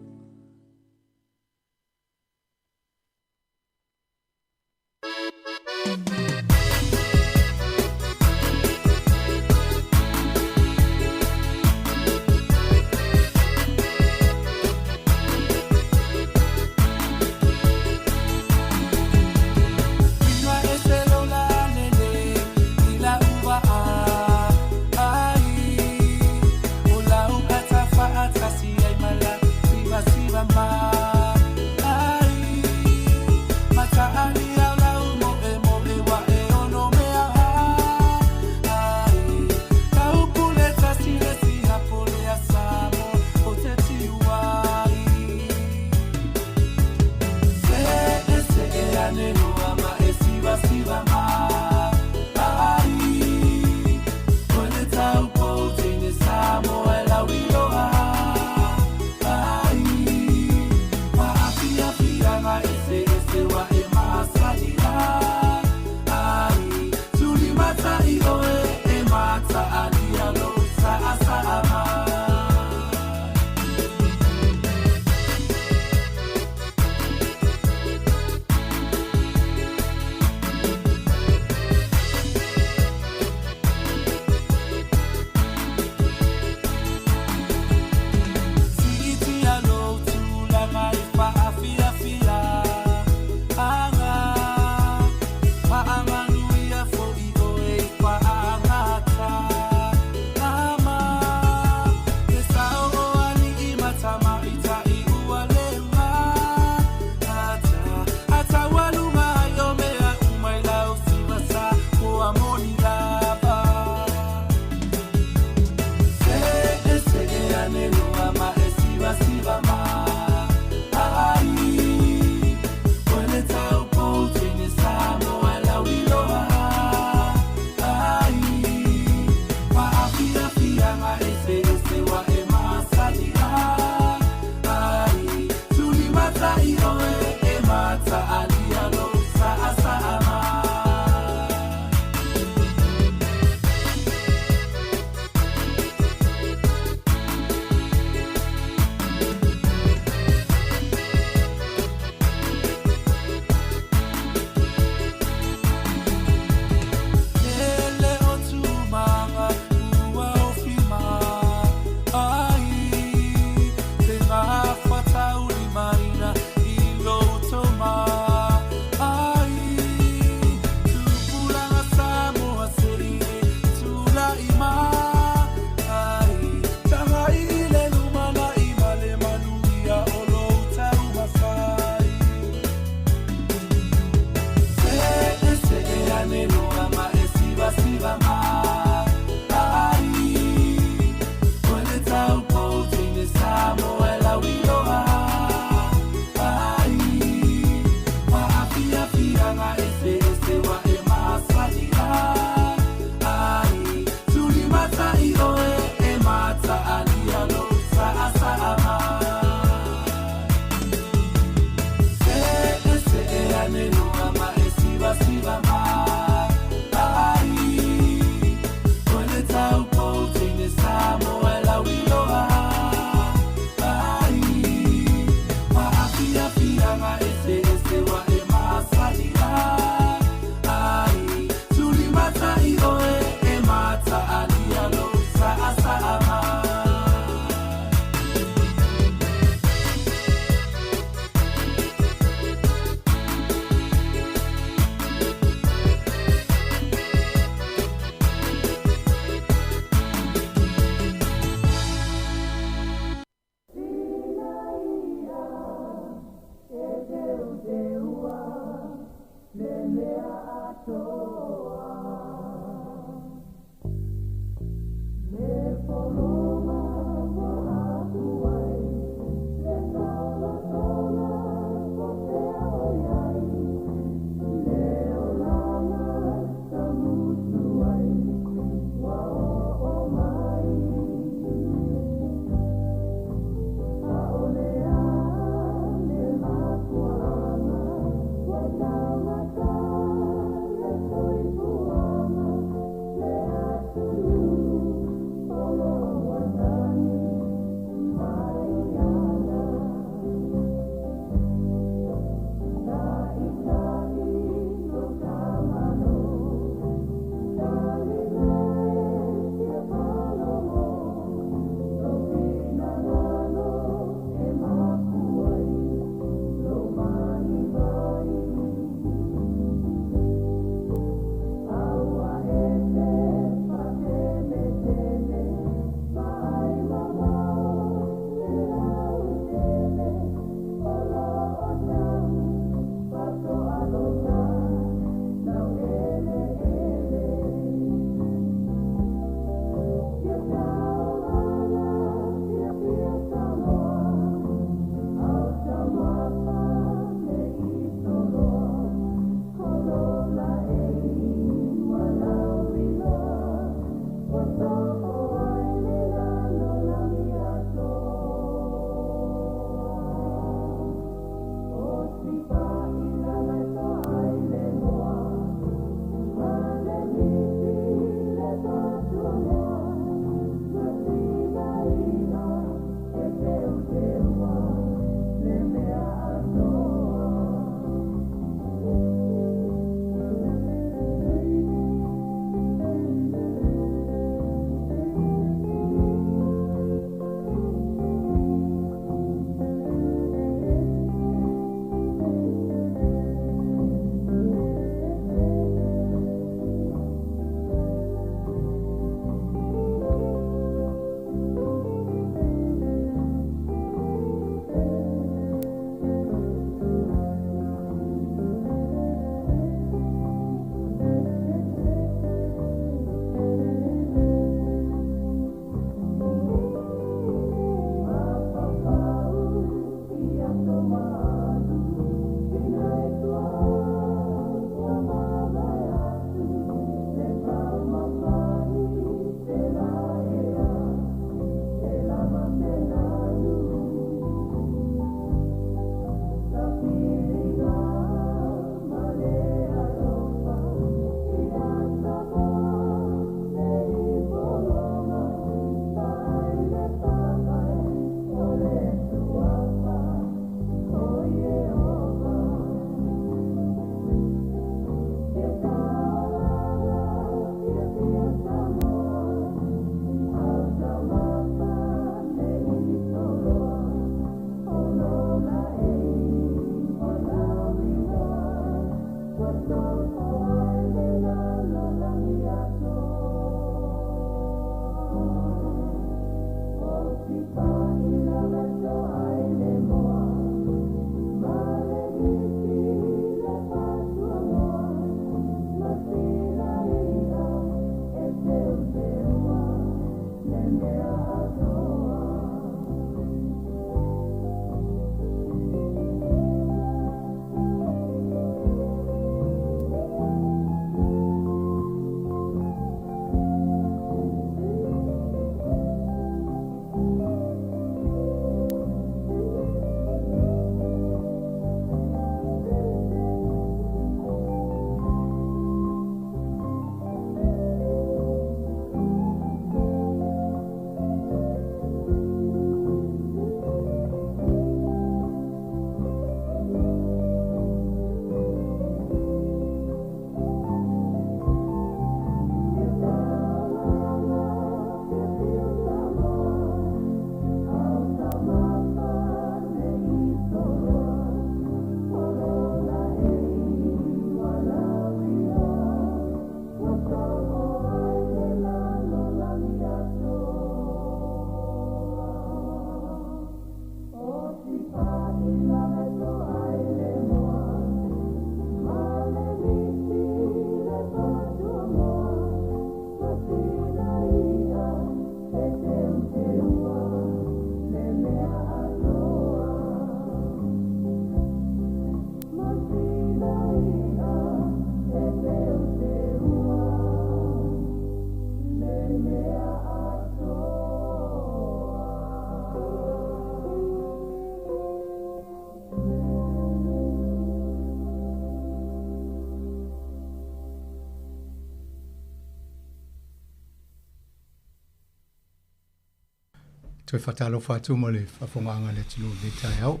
Toe faatalofa atu ma le faafofogaaga a le atunuu i lenei taeao.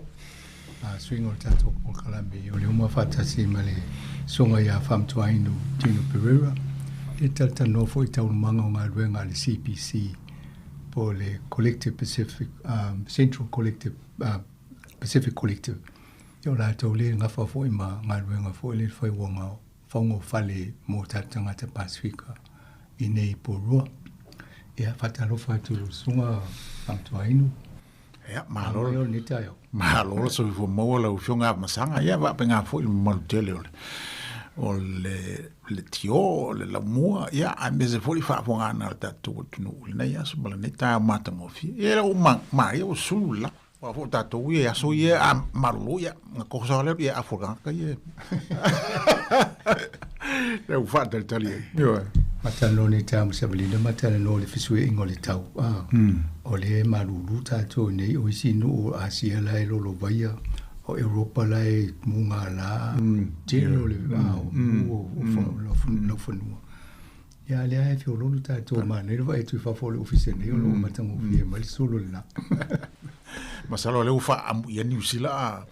A suiga o le tatou polokalame o le uma faatasi ma le susuga ia Faamatuainu Dino Pereira e talatalanoa foi i taualumaga o galuega a le CPC po o le Collective Pacific um, Central Collective uh, Pacific Collective. Ia o latou lea e gafa foi ma galuega foi le faiuaga fauga o fale mo tatou tagata Pasefika i nei Porirua. Ia, faatalofa atu i lau susuga Faamatuainu. Ia, malo. Malo lenei taeao. Malo le soifua maua lau Afioga Afamasaga. Ia, faapena foi le mamalu tele o le o le le tio, o le laumua, ia, aemaise foi le faafofogaaga a le tatou atunuu i lenei aso ma lenei taeao matagofie. Ia, ua maia ua sulu le lapa. Aua foi o tatou ia i aso ia a malolo ia, na koso lea ia afu o le tagata ia. Lea ua faatalitali ai. Ioe. Matalanoa nei taeao ma Savalina, matalanoa i le fesuiaiga o le tau. Ah, o lea e malulu tatou i nei, o isi nuu o Asia la e lolovaia, o Europa la e mugala, tele o le ah, o mu o laufanua. Ia, lea e feoloolo tatou, manaia le vaai atu i fafo o le ofisa nei o lo o matagofie mai le solo le la. Masalo o lea ua faaamuia Niu Sila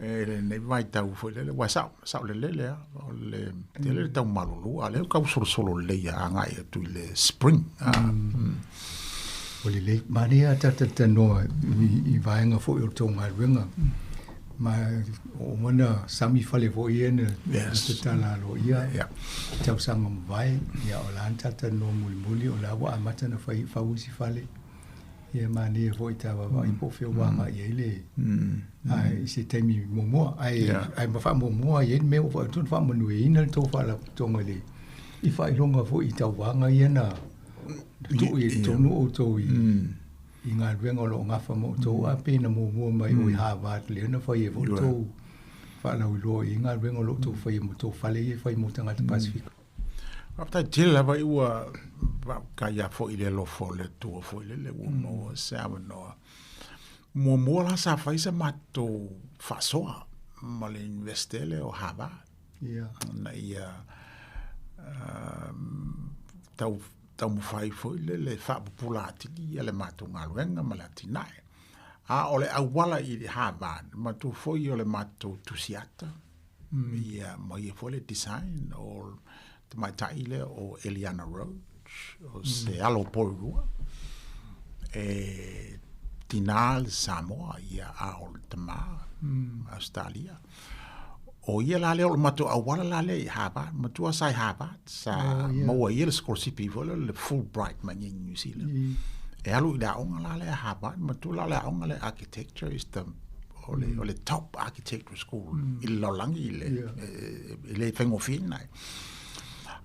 e lenei vaitau foi lele, aua e sao, sao lelele lava, o le tele le tau malulu, a o lea ua tau solosolo lelei agai atu i le spring. Ua lelei. Manaia lava ta talatalanoa i vaega foi o le tou galuega. Ma ua uma ona sami fale foi ia na tatala aloaia i tausaga ua mavae. Ia o la na talatalanoa mulimuli o la ua amata ona fai fau isi fale. Ia manaia foi ta vaavaai po o fea ua agai ai le ae i se taimi muamua. Ae ae ma faamuamua i ai le mea ua atu ona faamanuiaina le tou faalapotopotoga i le i faailoga foi i tauvaga ia na tuu i totonu outou i i galuega o lo o gafa ma outou, a pe na muamua mai o i Harvard lea na fai ai foi le tou faalauiloa i galuega o lo o outou faia mo tou fale ia e fai mo tagata Pasefika. Faafetai tele lava i ua faafetai lava foi i le alofa o le Atua foi lele ua maua se avanoa. Muamua la sa fai sa matou faasoa ma le Universite lea o Harvard. Ina ia tau taumafai foi lele e faapupula atili ia le matou galuega ma le atinae. A o le auala i le Harvard, manatua foi o le matou tusiata, ia ma ia foi le design o tamaitai lea o Eliana Roach, o se alo o Porirua, e tina le Samoa, ia a o le tama Ausetalia. O ia la lea o le matou auala la lea i Harvard, matua sa i Harvard, sa oh, yeah. maua ia le scholarship foi lea le Fulbright mai i New Zealand. E alu i le aoga la lea Harvard, matua la le aoga lea architecture is the o le, o le top architecture school i le lalolagi i le, yeah. e, le faigofie nai.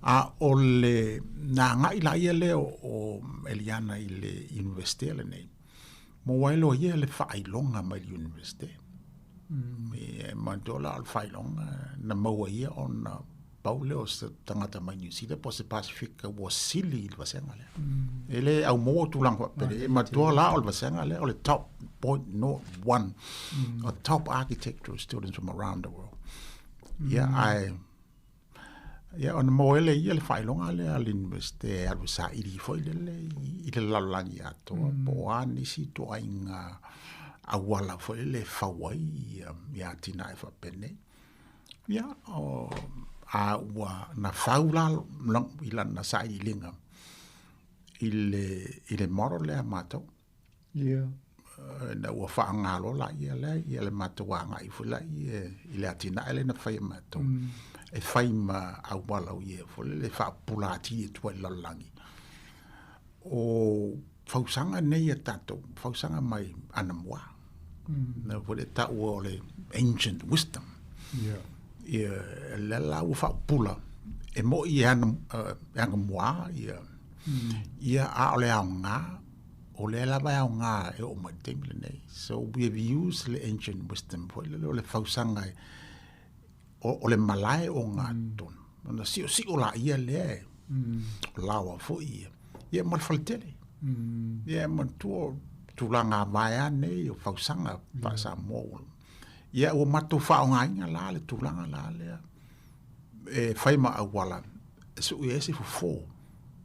A o le na agai la ia lea o, o Eliana i le university lenei. Maua ai loa ia le faailoga mai le Universite. E manatua la o le faailoga na maua ia ona pau lea o se tagata mai New Zealand po o se Pasefika ua sili i le vasega lea. E le au maua tulaga faapele. E manatua la o le vasega lea o le top 0.01 o top architectural students from around the world. Ia, ae Ia, ona maua ai lea ia le faailoga lea a le Universite e alu e saili foi lele i le lalolagi atoa po o a nisi ituaiga auala foi lele e fau ai ia atinae faapenei. Ia, o, a ua na fau la i lana sailiiliga i le, i le model lea a matou. Ia. Ina ua faaaoga loa laia lea, ia le matou agai foi laia i le atinae lea na fai e matou. E fai ma auala o ia foi lele e faapupula atili atu ai i le lalolagi. O fausaga nei a tatou, fausaga mai anamua. Na foi le taua o le ancient wisdom. Ia. Ia, lea la ua faapupula, e moi e ana, e anamua, ia, ia a o le aoga, o lea lava e aoga e oo mai i le taimi lenei. So we have used le ancient wisdom foi lele o le fausaga e, o, o le malae ogatotonu. Ona siosio laia lea e laoa foi ia. Ia ma le faletele. Ia e manatua tulaga vaea nei o fausaga faa-Samoa. Ia ua matou faaaogaina la le tulaga la lea e fai ma auala e sui ai se fofo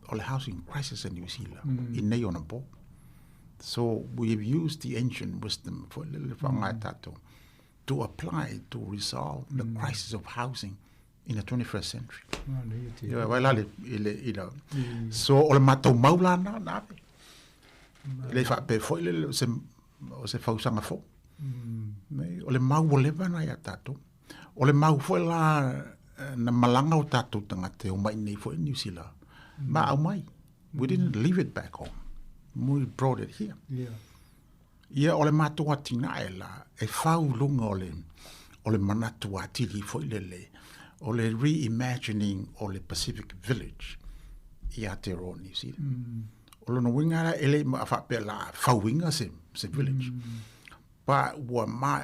o le housing crisis a New Zealand i nei ona po. So we have used the ancient wisdom foi le le whangai mm. tātou to apply to resolve mm. the crisis of housing in the 21st century. Ah, Ia, wai la le, i le, i le, mm. So o le matou mau la na, na ave. Le whaape foi le, o se, o se fausanga fo. Mm. Me, o le mau o leva na ia tātou. O le mau foi la na malanga o tātou tangata o mai nei foi New Zealand. Mm. Ma au mai. We didn't leave it back home. We brought it here. Yeah. Ia o le matou atinae la e fau luga o le o le manatu atili foi lele o le reimagining o le Pacific Village i Aotearoa New Zealand. Mm. O lona uiga la e le faapea la fauiga se se village. Mm. Pa ua ma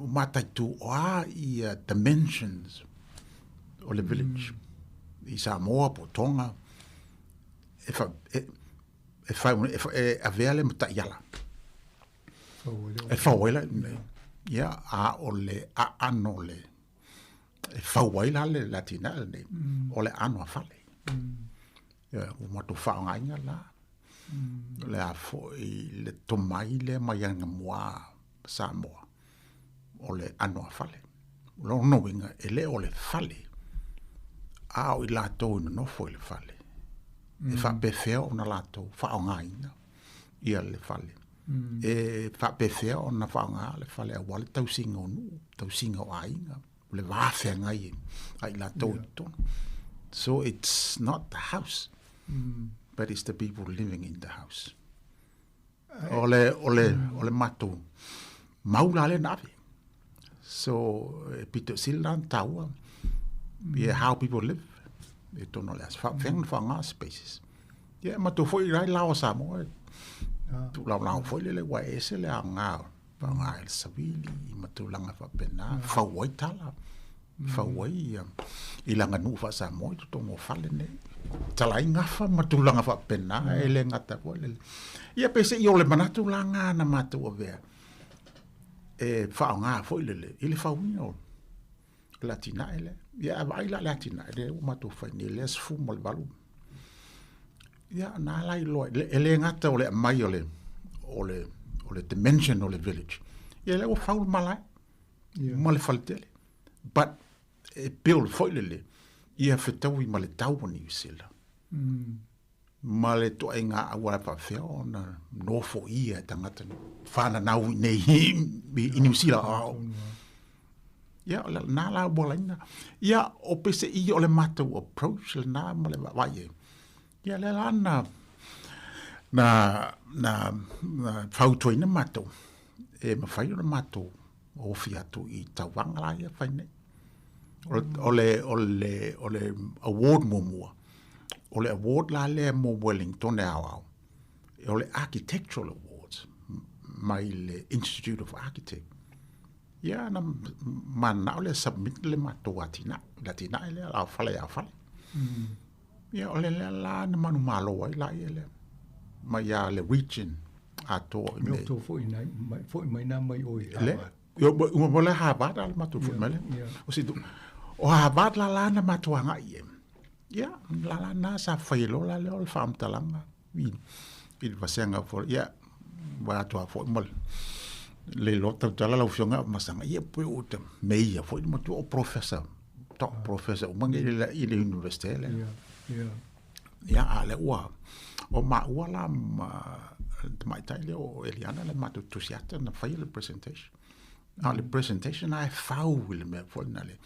mataitu o a ia dimensions o le village. Mm. I Samoa po Tonga e fa e, e fai e, e avea le mataiala. E fau ai la ia a o le aano le e fau ai la le latina le mm. o le ano a fale. Mm. Ia o matou faaaogaina la. Mm. Le a foi le tomai le mai anga mua Samoa o le ano a fale. O lona uiga e le o le fale a o i latou i nonofo i le fale. Mm. E faapefea ona latou faaaogaina ia le fale. Mm. E faapefea ona faaaoga le fale aua le tausiga o nuu, tausiga o aiga, o le va feagai ai latou i totonu. So it's not the house, mm. but it's the people living in the house. O le, o le, mm. o le matou mau la le na ave. So, e pito sili la taua, mm. yeah, how people live, e tono le as wha, wha ngā spaces. Ia, matou foi rai lao Samoa, ah. tu lau lau foi le le wa ese le a ngā, wha ngā el sawili, i matulanga whapena, mm. fau ai tala, mm. fau ai i langa nuu wha Samoa, i totonu o fale nei. Tala ai ngafa matulanga whapena, mm. e le ngata foi le. Ia, pese i o le manatu la ngā na matou avea, e whaonga foi le le, i le fauina o le atinae lea. Ia, a vaai la le atinae lea ua matou fai nei, lea 18. Ia, na ala iloa, e le gata o le aumai o le, o le, o le dimension o le village. Ia, lea ua fau le malae, yeah. ma le faletele. But, e build foi le le, ia fetaui ma le tau o Niu Sila. Mm. Ma le toaiga auala faapefea ona nofoia e tagata fananau i nei i Niu Sila. Ia, o lena la ua laina. Ia, o pese i o le matou approach lena ma le vaavaai i ai. Ia, lea la na, na, na, na fautuaina matou e mafai ona matou ofi atu i tauvaga la ia fai nei. O le, o le, o le award muamua, o le award la lea mo Wellington e aoao, o le Architectural Awards mai le Institute of Architect. Ia, na mananao lea submit le matou atinae, le atinae lea, ao fale ao fale. Mm. Ia, o le lea la na manumalo ai la ia lea. Mai ia le region atoa i nei. Me foi nai, mai, foi mai nā mai o i Harvard. Le, ua mo le Harvard ala matou foi mai le. O si o Harvard la la na matou agai e. Ia, la la na sa fai lo la le o le whaamtalanga. I, i le vasenga fo, ia, wa atu a foi mo le lo tautala lau fionga masanga. Ia, pe o te meia foi mo tu o professor top ah. professor uma i le i le university le. Yeah, yeah. Ia, a le ua, o maua la ma tamaitai lea o Eliana le matou tusi ata na faia le presentation. A o le presentation lena e fau i le mea foi lena le,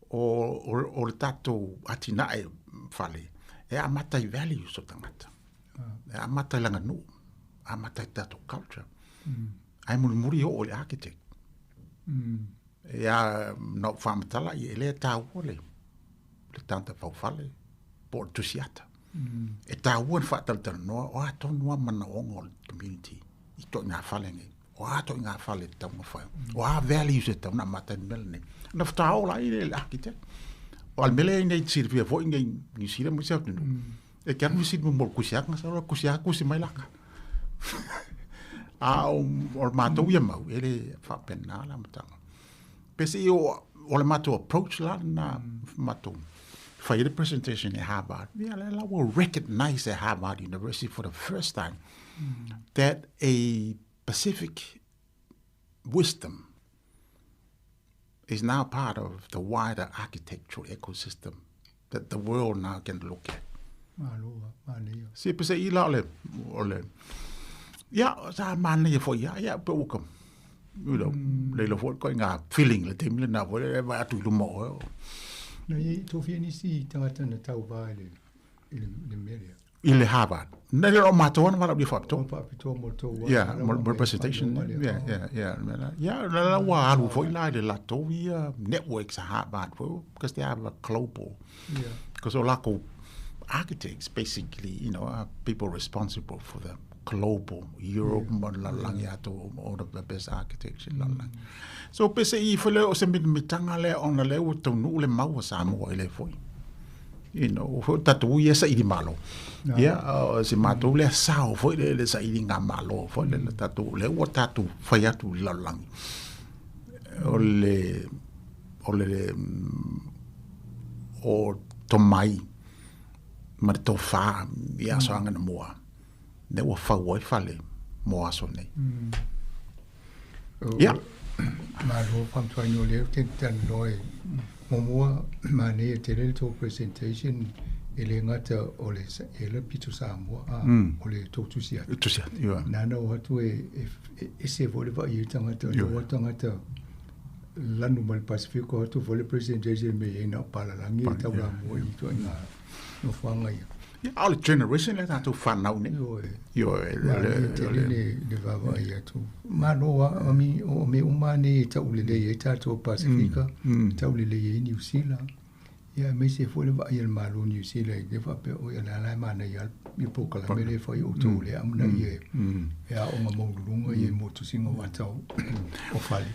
o, o, o le tatou atinae fale, e amata i values o tagata. Ah. E amata i laganuu, amata i tatou culture. Mm. Ae mulimuli oo i le architect. Mm. Ia, na ou faamatala, ia, e le taua le, le tagata faufale po o le tusiata. Mm. E taua le faatalatalanoa o a tonu a manaoga o le community i toʻi ngā fale nei. O a toʻi ngā fale e tatau ona fai. O a values e tatau ona amata i le mea lenei. Na faatoa oo la i le architect. O le mea lea nei silafia foi nei New Zealand ma isi atunuu. Mm. E ke anu sili mo le kusiaka, sa o kusiaka kusi mai laka. A o, o le matou ia mau, e le faapena la amataga. Pese i o, o le matou approach la na matou Fai le presentation e Harvard. Ia le la ua recognize e Harvard University for the first time that a Pacific wisdom is now part of the wider architectural ecosystem that the world now can look at. Malo, manaia. Se pese i la o le, o le, ia, sa manaia foi ia, ia, pe uka, you know, le ilo foi, koe ngā feeling le taimi lena foi, e vai atu i luma oe. Na i tofia nisi tagata na tauva i le, i le, le mea lea. I le Harvard. Na le o mātou ana wala ua whaapitoa. Whaapitoa mo tō wā. Yeah, mo mo presentation. Yeah, yeah, yeah. Yeah, la la ua alu foi la i le latou ia networks a Harvard foi, because they have a global. Yeah. Because o lākou architects basically, you know, are people responsible for the global Europe ma le lalolagi atoa, all of the best architects i le lalolagi. So pese i foi lea o se mitamitaga lea ona lea ua taunuu le mau a Samoa i lea foi. You know, foi o tatou ia saili malo. Ia, o se matou lea sao foi le le sailiga malo foi le tatou lea ua tatou fai atu i le lalolagi. O le o le o tomai ma le tofa i aso anamua lea ua fau ai fale mo aso nei. Ia. Malo fa'amatuaina o lea ou te talanoa e muamua manaia tele le tou presentation e le gata o le e le pito Samoa a o le tou tusi atu. Tusi atu, ioe. Nana o atu e e ese foi le vaai ai tagata o le tagata lanu mai le Pasifika o atu foi le presentation me e na o palalagi e taulamua i ituaiga nofoaga ia. Ia, a o le generation lea tatou fanau nei. Ioe. Ioe. Manaia tele le, le vaavaai atu. Malo lava, I mean, o mea uma lava nei e taulelei ai tatou Pasifika, taulelei ai Niu Sila. Ia aemaise foi le vaai a le Malo o Niu Sila i le faapea, oi, o lea la e manaia lava le polokalame lea e fai e outou lea amanaia e aoga maualuluga ia i mo tusiga o ata o fale.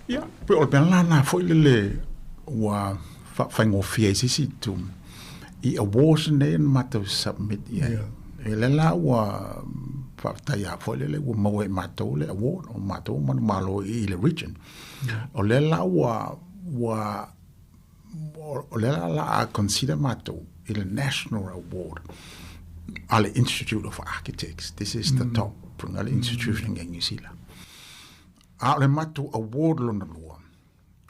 Ia, pei o le mea lena foi lele ua faafaigofie ai se isi itu i awards nei na matou submit i ai. E lea la ua faafetai lava foi lele ua maua e matou le award, o matou manumalo i le region. O lea la ua ua o lea la a consider matou i le national award a le Institute of Architects. This is the top le institution i New Zealand. A o le matou award lona lua,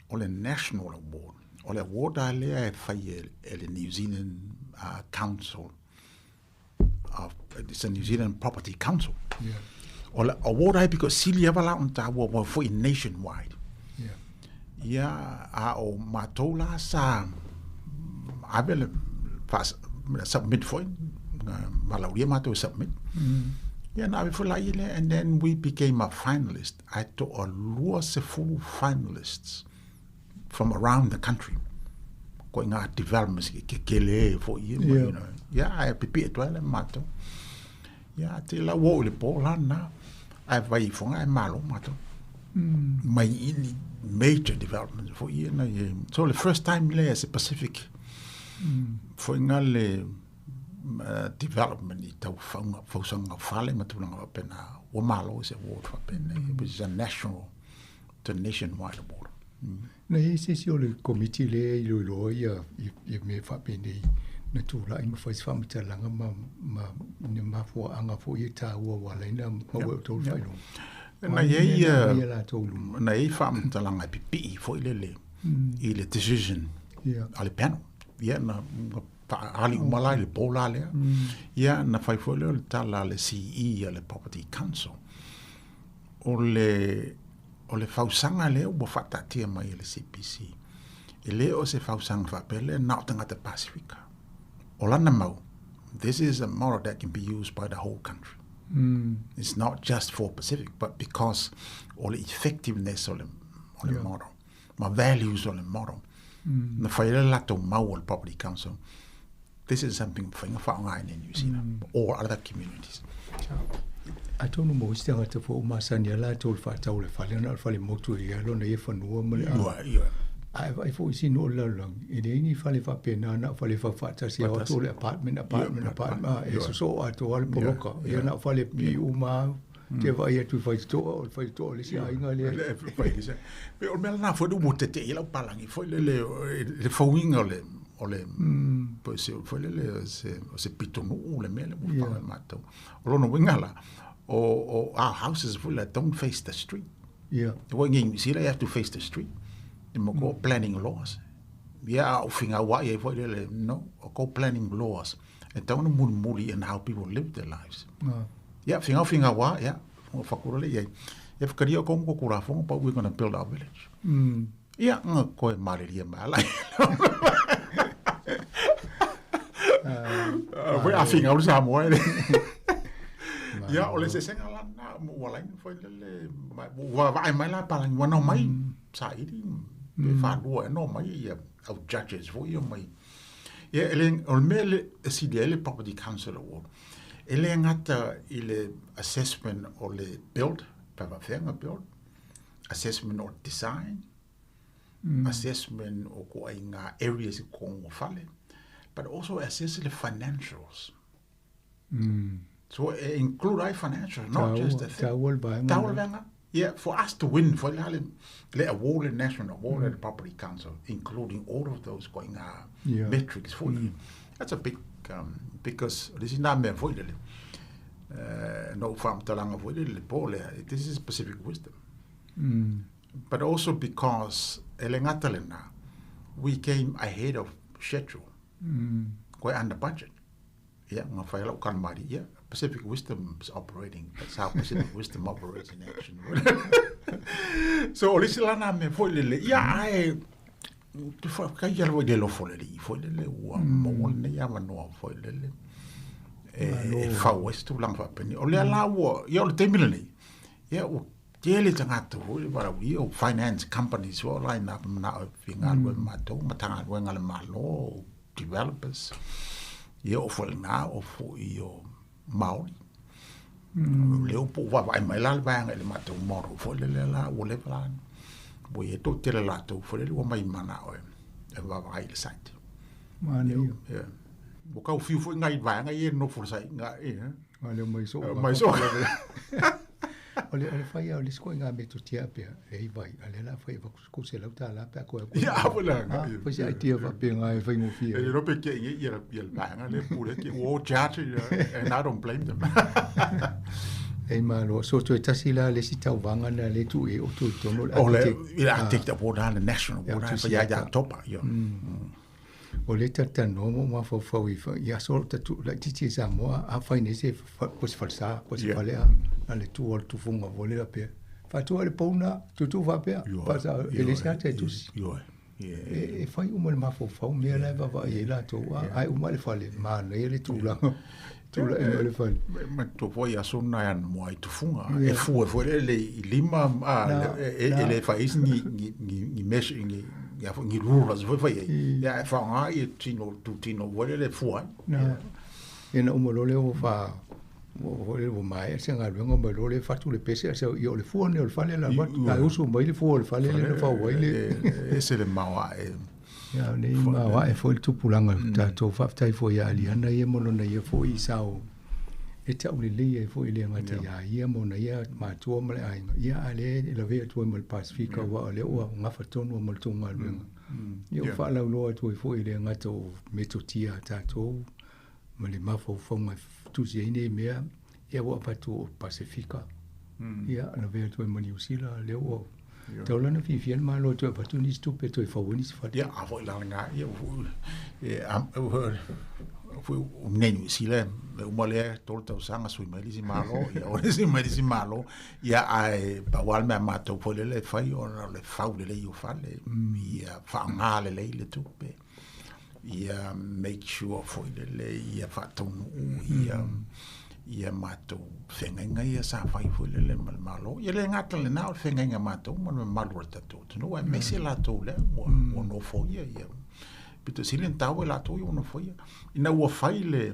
o le national award. O le award a lea e fai e le New Zealand Council of, it's a New Zealand Property Council. Yeah. O le award ai piko sili ava la on tāua wa foi nationwide. Yeah. Ia, a o mātou la sa ave le submit foi, malauria mātou submit. Ia, na ave foi la i le, and then we became a finalist. Ai to a lua se fulu finalists from around the country. Ko i ngā developments ke ke kele foi ia, you know. Ia, ai pipi e toa le mātou. Ia, te la wo i le pō la na, ai vai i whanga, ai malo mātou. Mai i ni major developments foi ia na i. So le first time le as a Pacific, foi ngā le development i tau whaunga, whausanga whale ma tūranga wapena, ua malo se award wapena, which is a national, to nationwide award. Na i ai se isi o le komiti lea e iloiloa ia ia mea faapenei na tulai ma fai se faamatalaga ma ma ni mafuaaga foi e taua ua ala ai ona maua e outou le faailoga. Na i ai ia latou luma. Na i ai faamatalaga e pipii foi lele i le decision a le panel. Ia na faaali uma la i le po la lea. Ia na fai foi lea o le tala a le CE a le Property Council. O le o le fausaga lea ua faataatia mai e le CPC, e le o se fausaga faapea lea na o tagata Pasifika. O lana mau, this is a model that can be used by the whole country. It's not just for Pacific, but because o le effectiveness o le, o le model, ma values o le model, na fai ai le latou mau o le Property Council, this is something faiga faaaoga i New Zealand or other communities. Atonu mo isi tagata foi o masani a latou le faatau o le fale na o le fale motu e i ai lona ia fanua ma le Ioe, ioe. Ae vaai foi isi nuu o le lalolagi, e leai ni fale faapena na o fale faufaatasi ao atu o le apartment, apartment, apartment, e sosoo atoa lava le poloka. Ia na o fale pipii uma lava, te vaai atu i faitotoa, o le faitotoa o le isi aiga lea. Pe o le mea lena foi ua tetee ai lau palagi foi lele le fauina o le O le po se foi le se o se pitonuu le mea le ua fau e matou. O lona uiga la, o our houses foi le don't face the street. Ua i Niu Sila you have to face the street. E mo ko planning laws. Ia a o figaua'i ai foi lele, no, o ko planning laws. E tatau ona mulimuli in how people live their lives. Ia, figau figauā, ia, whakura le iai. Ia whakaria o kou mo ko kurafonga, but we're gonna build our village. Ia, nga koe mareria mai ala. Foi a finga o Samoa ele. Ia, o le sesenga la na, ua lain foi lele, ua vaai mai la palangi, ua nao mai, saili, pe whālua e nao mai, ia, au judges foi ia mai. Ia, ele, o le mea le, e sili ai le Property Council Award, e le gata i le assessment o le build, pe whawhenga build, assessment o design, assessment o ko ai ngā areas i ko ngā whale, but also assess le financials. So e include ai financials, not just the thing. Taua le vaega. Taua le vaega. Yeah, for us to win, for le, le award, le national award at the Property Council, including all of those ko ngā metrics for you. That's a big, because this is not mea foi lele. No whaamatalanga foi lele, le pō lea. This is Pacific wisdom. But also because e le gata lena, we came ahead of schedule. Koe under budget. Ia, nga whai lau kanamari, ia, Pacific Wisdom is operating. That's how Pacific Wisdom operates in action. So, o le isi lana mea foi lele, ia, ae, te whakaia lava i le lofo le lii foi lele, ua maua lenei avanoa foi lele. E fau ai se tulaga faapeni. O lea la ua, ia o le taimi lenei, ia ua tele tagata foi le valaaulia o finance companies foi o line up mana'o e fia galulue ma matou, Matagaluega a le Malo, developers, ia o foi lena o foi o Māori. O lea ua po o vaavaai mai la le vaega i le matou model foi lele la ua leva la ua i ai toatele latou foi lele ua mai mana'o e vaavaai i le site. Manaia. Ia. Ua tau fiu foi nai vaega ia e nofo i le site, ia. A lea mai soo. Mai soo. O le fai o le isi koe ngā metotia pea, le i vai, a le la fai e vaku se lau tā la pea koe koe. Ia, a la. Fai se idea fa pe ngā e whaingofie. E le pe kia inge ia ia le vaega le pule ki o charge and I don't blame them. Ei malo, so toe tasi la le si tauvaga na le tu e o tu tono le O le i le architect award le national award fa ia ia topa ia. O le talanoa ma mafaufau i i aso o tatu laitiiti e Samoa a fai nei se po se falesa po se fale a na le tu o le tufuga foi lea faapea faatua le pou lena tutu faapea faasa e le se ata e tusi e fai uma le mafaufau mea la e vaavaai ai latou a ae uma le fale manaia le tulaga tulaga o le fale. Manatua foi aso na e ana moa i tufuga e fua foi lele i lima a e le fai ai se ni ni measure ni ia foi ni rulers foi fai ai ia e faaaoga ia tino tutino foi lele e fua ai. Na ia na uma loa lea ua fa ua maea se galuega ma loa lea fatu le pese ae ia o le fua lenei o le fale le alu atu ae usu mai le fua o le fale lea na fau ai le ese le maoae. Ia nei maoae foi le tupulaga o tatou faafetai foi ia Aliana ia ma lona ia foi sao e taulelei ai foi le gata ia ia ma ona ia matua ma le aiga ia a lea e lavea atu ai ma le Pasifika aua o lea ua gafa tonu ma le tou galuega. Ia ua faalauloa atu ai foi le gata o metotia a tatou ma le mafaufauga e tusi ai nei mea ia ua avatu o Pasifika. Ia lavea atu ai ma Niu Sila lea ua tau lana fiafia le Malo e toe avatu nisi tupe e toe fau ai nisi fale. Ia a foi la lena ia e foi o nei Niu Sila e uma lea 3 tausaga sui mai le isi Malo ia o le isi mai le isi Malo ia ae pau lava le mea matou foi lele e fai ona o le fau lelei o fale ia faaaoga lelei le tupe ia make sure foi lele ia faataunuu ia ia matou feagaiga ia sa fai foi lele ma le Malo. Ia le gata lena o le feagaiga matou ma le mamalu o le tatou atunuu aemaise latou lea ua nofoia ia. Pito sili ona taua i latou ia ua nofoia. Ina ua fai le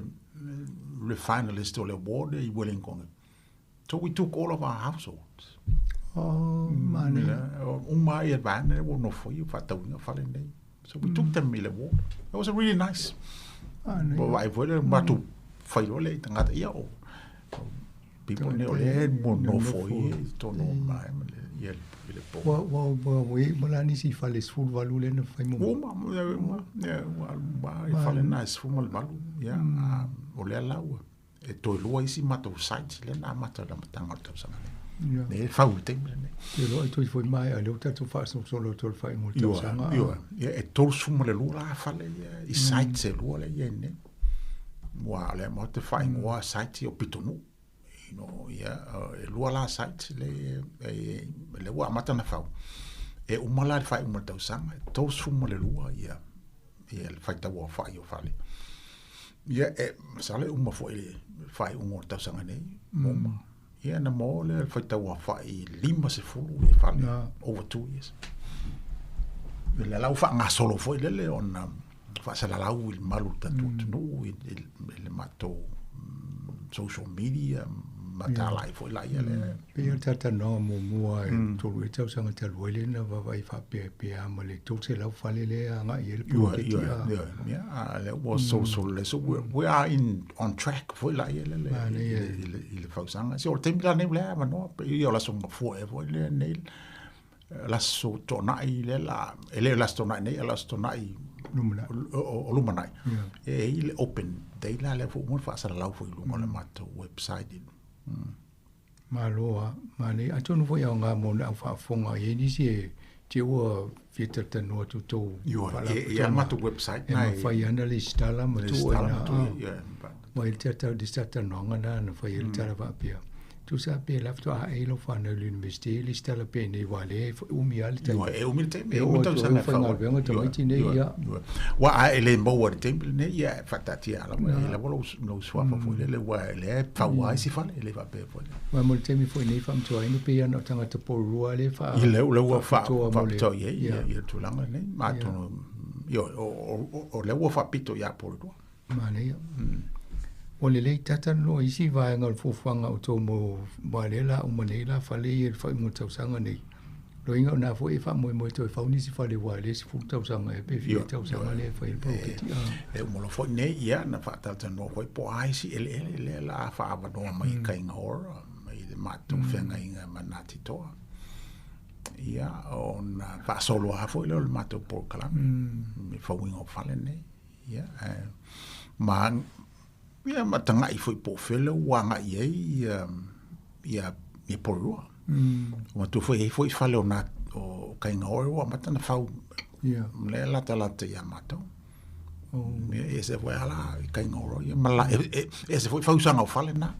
finalist o le award i Wellington. So we took all of our households. Oh, manaia. Uma ai e vaega ua nofoia faatauina fale nei. So we took them i le award. It was a really nice. Vaai foi le matou fai loa lea i tagata ia o people nei o lea e nofo i i totonu o mai ma le ia i le po. Ua ua ua ua i ma la nisi fale 18 lea na fai muamua. Ua uma, ia uma, ia ua ua i fale na e 18, ia o lea la ua e toe lua isi matou sites lea na amata i le amataga o le tausaga nei. Ia. Nei e fau i le taimi lenei. Te loa e toe foi mai a lea ua tatou faasolosolo atu o le faaiuga o le tausaga. Ioe, ioe. Ia e 32 la fale ia i sites e lua lea e i ai nei. Ua o lea matou te faaigoa sites ia o pitonuu. You know, ia e lua la sites le e lea ua amata ona fau. E uma la le faaiuga o le tausaga, e 32 ia ia le faitau aofai o fale. Ia e masalo e uma foi le faaiuga o le tausaga nei, uma. Ia na maua lea le faitau aofai 50 ia fale over 2 years. Ia lea la ua faagasolo foi lele ona faasalalau i le malu o le tatou atunuu i le matou social media ma talai foi laia lea. Pei o le talatalanoaga muamua e 3 ea tausaga talu ai lea na vaavaai faapea pe a ma le 300 fale lea e agai i ai le poloketi. Ioe, ioe, ioe. A lea ua solosolo lelei. So we are in on track foi laia lele i le fausaga. So o le taimi la lenei ua leai avanoa, pei o le Aso Gafua ea foi lea nei le Aso Toonai lea la, e le o le Aso Toonai nei, a o le Aso Toonai o lumanai. E i ai le open day la lea foi ua uma ona faasalalau foi i luga o le matou website. Malo lava, manaia. Atonu foi aoga mo le au faafofoga e i ai nisi e te ua fia talatalanoa atu tou faalapotopotoga e mafai lava ona lesitala ma tuu ai i ina. Ua i ai le talatalanoaga lena na fai ai le tala faapea, tusa pe la faatoa ae lau fanau i le University e lesitala penei aua o lea e umi lava le taimi. E umi le taimi, e oo atu ai ua faigaluega tamaiti nei, ia. Aua a e le maua i le taimi lenei, ia e faataatia lava, e i ai lava lou suafa foi lele, aua o lea e fau lava isi fale, e le faapea foi. Aua mo le taimi foi nei faamanatuaina pei lava na o tagata Porirua lea e faa. Ia lea ua faapitoa i ai ia le tulaga lenei, ma atonu, ioe, o lea ua faapito ia Porirua. Manaia. Ua lelei tata noa isi vaega o le fuafuaga o tou mo aua lea la uma nei la fale ia i le faaiuga o le tausaga nei. Loiga o na foi e faamoemoe toe fau nisi fale aua lea 10 tausaga ea pe fia tausaga lea e fai ai le poloketi. E uma loa foi nei ia na faatalatalanoa foi po o a isi eleele lea la a faaavanoa mai i Kaingaora mai le matou feagaiga ma Ngāti Toa. Ia ona faasolo lava foi lea o le matou polokalame i le fauina o fale nei. Ia, ae, ma, ia, ma taga'i foi po o fea lea ua agai i ai ia, ia, ia Porirua. Ua manatua foi e i ai foi fale o nā, o Kaingaore ua amata ona fau, Ia. lea e latalata ia matou. Oh. Ia, e ese foi lava la i Kaingaore, ia, ma la, e, e, e ese foi fausaga o fale na.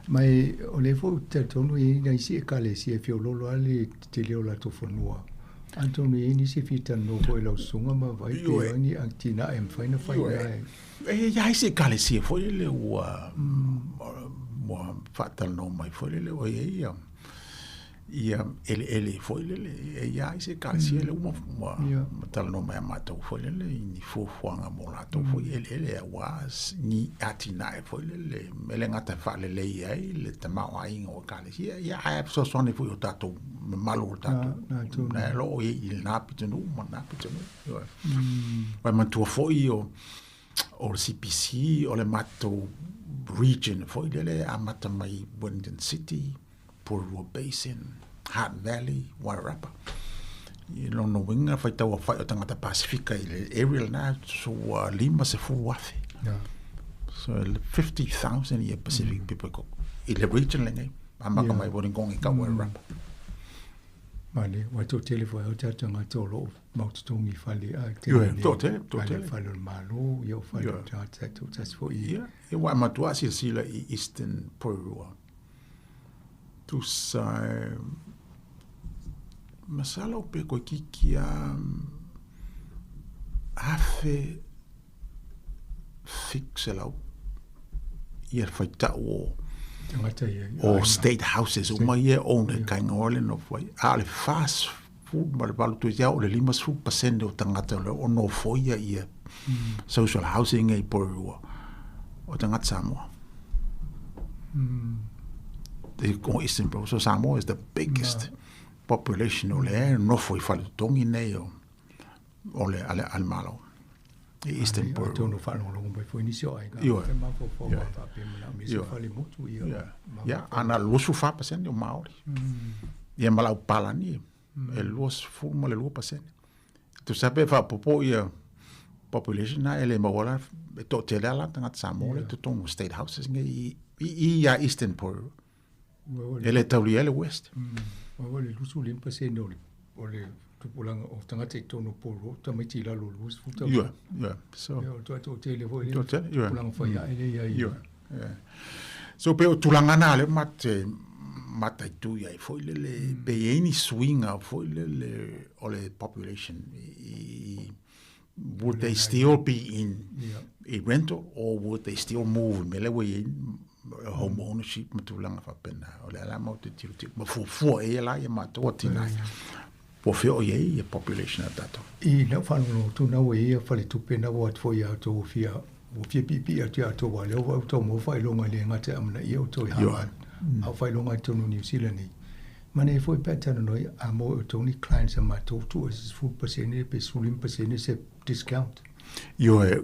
Ma e, o lea foi ou te talitonu e i ai nai isi ekalesia e feoloolo lava le tele o latou fanua. Atonu e i ai nisi e fia talanoa foi i lau susuga ma vaai pe Ioe. ai ni atinae e mafai ona fai Ioe. i ina e. E i ai isi ekalesia foi lele ua, ua faatalanoa mai foi lele ua i ai ia, ia eleele foi lele, e i ai isi ekalesia lea ua, ua talanoa mai ia matou foi lele i ni fuafuaga mo latou foi eleele aua ni atinae foi lele, e le gata e faalelei ai le tamaoaiga o ekalesia, ia ae fesoasoani foi i o tatou mamalu o le tatou, na e lo o i ai i lena pitonuu ma lena pitonuu. Ioe. Aua e manatua foi o, o le CPC, o le matou region foi lele e amata mai Wellington City, Porirua Basin, Hutt Valley, Wairarapa. I lona uiga, faitau aofai o tagata Pasifika i le area lena, so ua 50,000. So 50,000 ia Pacific people i le region lenei, amata mai Wollongong i ka Wairarapa. Male, ua toatele foi au tatou tagata o lo o mau totogi i fale a te Ioe, nei, toatele, fale, toatele. fale o le Malo, ia o fale o Ioe. tagata taitoatasi foi. Ia, ia ua e matua silasila i Eastern Porirua. Tusa e masalo pe koe kiki a 1700 ia le faitau o Tagata ia. o state houses uma ia e own e Kaingaore le nofo ai. A o le 48 toeitiiti o le 50% o tagata o le o nofoia ia social housing i Porirua o tagata Samoa. The Eastern Pro. So Samoa is the biggest population o le nofo i fale totogi nei o le, ale, ale Malo. I Eastern Porirua. Atonu o faalogologo mai foi nisi o aiga. Ioe. Te mafaufau Ioe. a faapea manaomia se Ioe. fale motu ia. Ia. Ia, ana 24% o Māori. Ia ma lau palani e 22%. Tusa pe faapopo ia population na e le maua la e toatele lava la tagata Samoa lea i totonu o state houses nei i i ia Eastern Porirua. E le taulia ai le West. Aua o le 25% o le o le tupulaga o tagata i totonu o Porirua o tamaiti i lalo o le 20 tausaga. Ioe, ioe. So Ia o le toatele foi lea. Toatele, ioe. Tupulaga faiae lea i ai. Ioe. Ioe. So pei o tulaga na lea ma te mataitu i ai foi lele pe i ai ni suiga foi lele o le population i would they still be in yeah. rental or would they still move i mea lea ua i ai home ownership ma tulaga faapena. O le a la matou te tilotilo ma fuafua e ia la ia matou atinae po o fea o i ai ia population a tatou. I lau faalogologo atu na ua i ai ia faletupe na ua atu foi ia outou ua fia ua fia piipii atu ia outou aua o lea ua outou maua faailoga e le gata e amanaia outou i Harvard a o faailoga i totonu o Niu Sila nei. Manaia foi pe a talanoa a maua e outou ni clients a matou tuu ai se 10% pe 15% se discount. Ioe,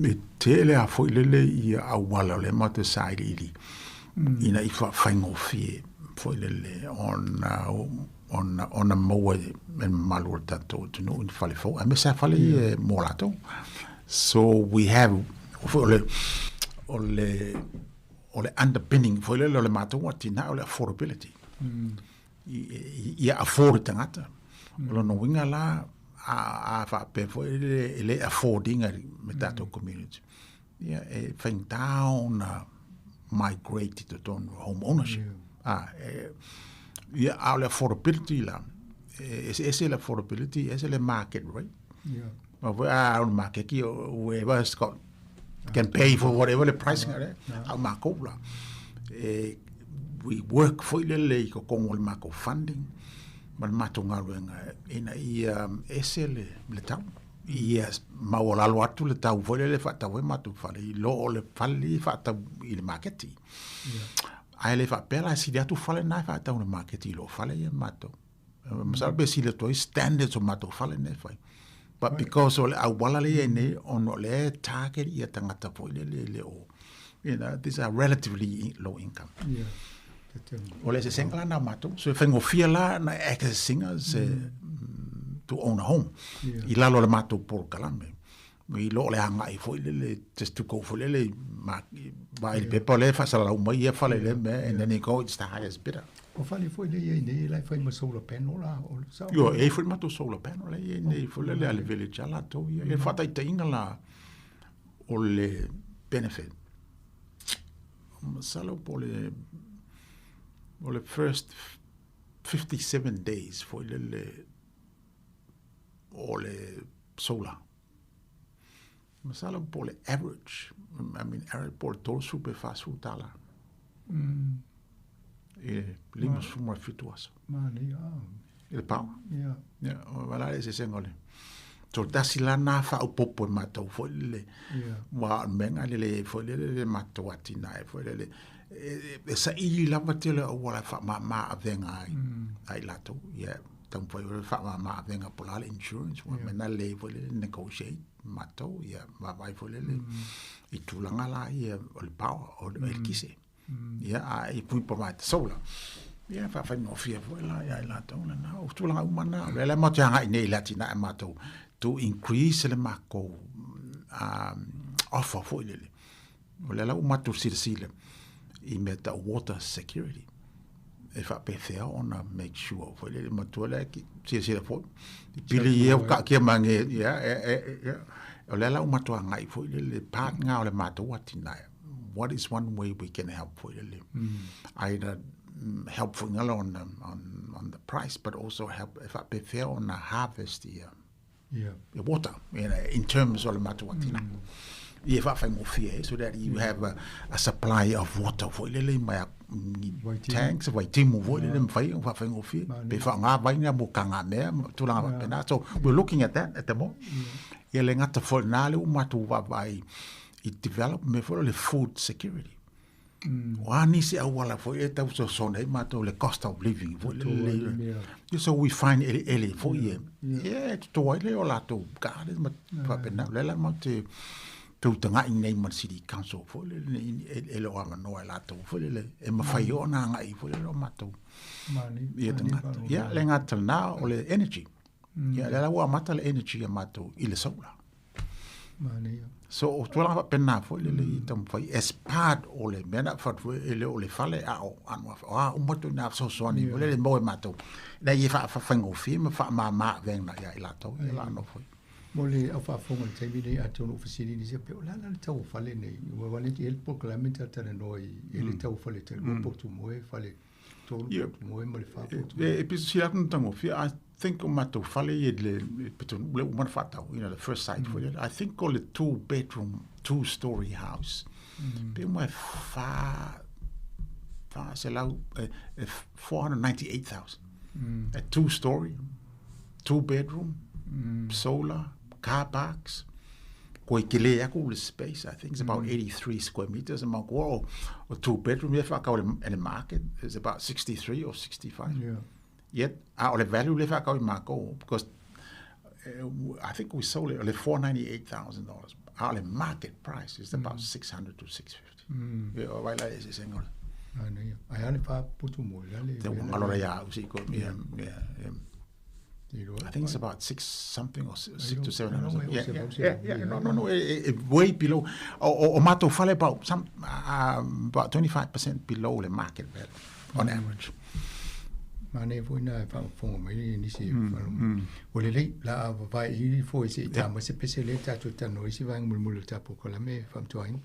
e tele lava foi lele ia auala o lea matou te sailiili ina ia faafaigofie foi lele ona ona ona maua e le mamalu o le tatou atunuu ni fale fou aemaise lava fale ia mo latou. So we have foi o le o le o le underpinning foi lele o le matou atinae o le affordability. Ia afford e tagata. O lona uiga la, a faapea foi lele e le afford ina me tatou community, ia e faigata ona migrate i totonu o home ownership. Ia, a o le affordability la, e eseese le affordability, ese le market rate. Aua foi a o le makeki, whoever has got can pay for whatever le price nga le, a o makou la. E, we work foi lele i totonu o le matou funding ma le matou galuega ina ia ese le, le tau. Ia maualalo atu le tau foi lele e faatau ai matou fale i lo o le fale e faatau i le maketi. Ae le faapea la e sili atu fale na e faatau i le maketi i lo fale ia matou. Masalo pe sili atu ai standards o matou fale nei e fai. But because o le auala lea i ai nei, ona o lea e target ia tagata foi lele e le o, you know, these are relatively low income. Yeah. O le eseesega la na o matou. So e faigofie la na access-ina se, to own a home yeah. I lalo o le matou polokalame. I lo o le agai foi lele, just to go foi lele, vaai i le pepa o lea e faasalalau mai ia fale i lea mea, and then you go, it's the highest bidder. O fale foi lea i ai nei, la e fai ma solar panel la, o le sao? Ioe, e i ai foi le matou solar panel la e i ai nei foi lele a le village a latou ia. Le faataitaiga la o le benefit. Masalo po o le, o le first 57 days foi lele o le solar. Masalo po o le average, I mean average po o le 30 pe 40 tala. I le 57 aso. Manaia, ah. I le power. Yeah. Yeah, o la le eseesega o le. So tasi la na faaopoopo e matou foi lele. Yeah. Aua o le mea lena e lelei ai foi lele le matou atinae foi lele. E saili lava tele o auala e faamama avega ai ai latou. Ia taumafai foi e faamama avega po o le a le insurance aua o le mea lena e lelei ai foi lele negotiate matou ia vaavaai foi lele i tulaga la ia o le power o le eletise. Ia a if we provide the solar ia e faafaigofie foi la ia i latou lena. O tulaga uma na, o lea la matou te agai nei i le atinae matou to increase le matou offer foi lele. O lea la ua matou silasila i mea tau water security e faapefea ona make sure foi lele matua lea ki silasila foi i pili ia ua taatia mai nei ia e o lea la ua matou agai foi lele part lena o le matou atinae what is one way we can help foi lele either help foi ngala on on the price but also help e faapefea ona harvest ia yeah. the water you know, in terms o le matou atinae. Ia faafaigofie ai so that you have a supply of water foi lele mai a ni tanks vaitimu foi lele mafai ona faafaigofie pe faaaoga vai na mo kagamea ma tulaga faapena. So we're looking at that at the moment. Ia le gata foi lena lea ua matou vaavaai i develop mea foi lea o le food security. O a nisi auala foi e tau fesoasoani ai matou i le cost of living foi lele. So we find eleele foi e e toto ai lea o latou garden ma faapena. O lea la matou te feutagai nei ma le City Council foi lele e le o avanoa e latou foi lele e mafai ona agai foi lele o matou ia tagata. Ia, le gata lena o le energy. Ia, lea la ua amata le energy a matou i le solar. Manaia. So, o tulaga faapena foi lele i taumafai as part o le mea na fatu e le o le fale a o ano o a uma atu ina fesoasoani foi lele mo e matou. Ina ia faafaigofie ma faamama avega ia i latou ia la ano foi. Mo le au faafofoga i le taimi lenei, atonu ua fesili nisi pe o le a la le tau o fale nei. Ua wale i le polokalame talatalanoa i le tau o fale tai lua potu moe, fale tolu potu moe ma le fa potu moe. E pito sili atu ona taugofie, I think o matou fale ia i le pitonuu lea ua uma ona faatau, you know, the first site foi lea. I think o le two bedroom, two storey house, pe uma e fa, 400, 498,000. A two storey, two bedroom, solar, car parks, koe kele aku le space, I think it's about 83 square meters, ma koa o, o two bedroom ia whaakau le, le market is about 63 or 65. Yeah. Yet, a o le value le whaakau i mākou, because I think we sold it at $498,000. A o le market price is about 600 to 650. Yeah, o vai la e se sengola. Manaia. Ai a le fa potu moe la le. Te ua ngalo la ia au si ko, yeah, yeah, yeah. I think it's about six something or six to seven hundred. Yeah, yeah, yeah, yeah. No, no, no, way below. O matou fale about some about 25% below the market value on average. Manaia foi na e faafofoga mai le nisi e faalogo. Ua lelei, la a vavae i foi se i tā mai se pese lea tatou talanoa i isi vaega mulimuli o le tatou polokalame e faamatuaina.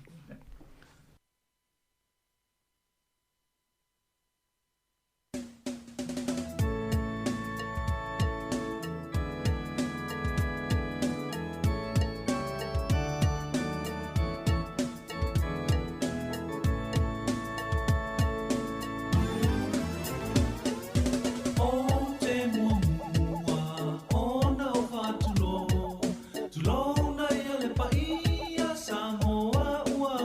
O te muamua ona o faatulou, tulouna ia le paia Samoa ua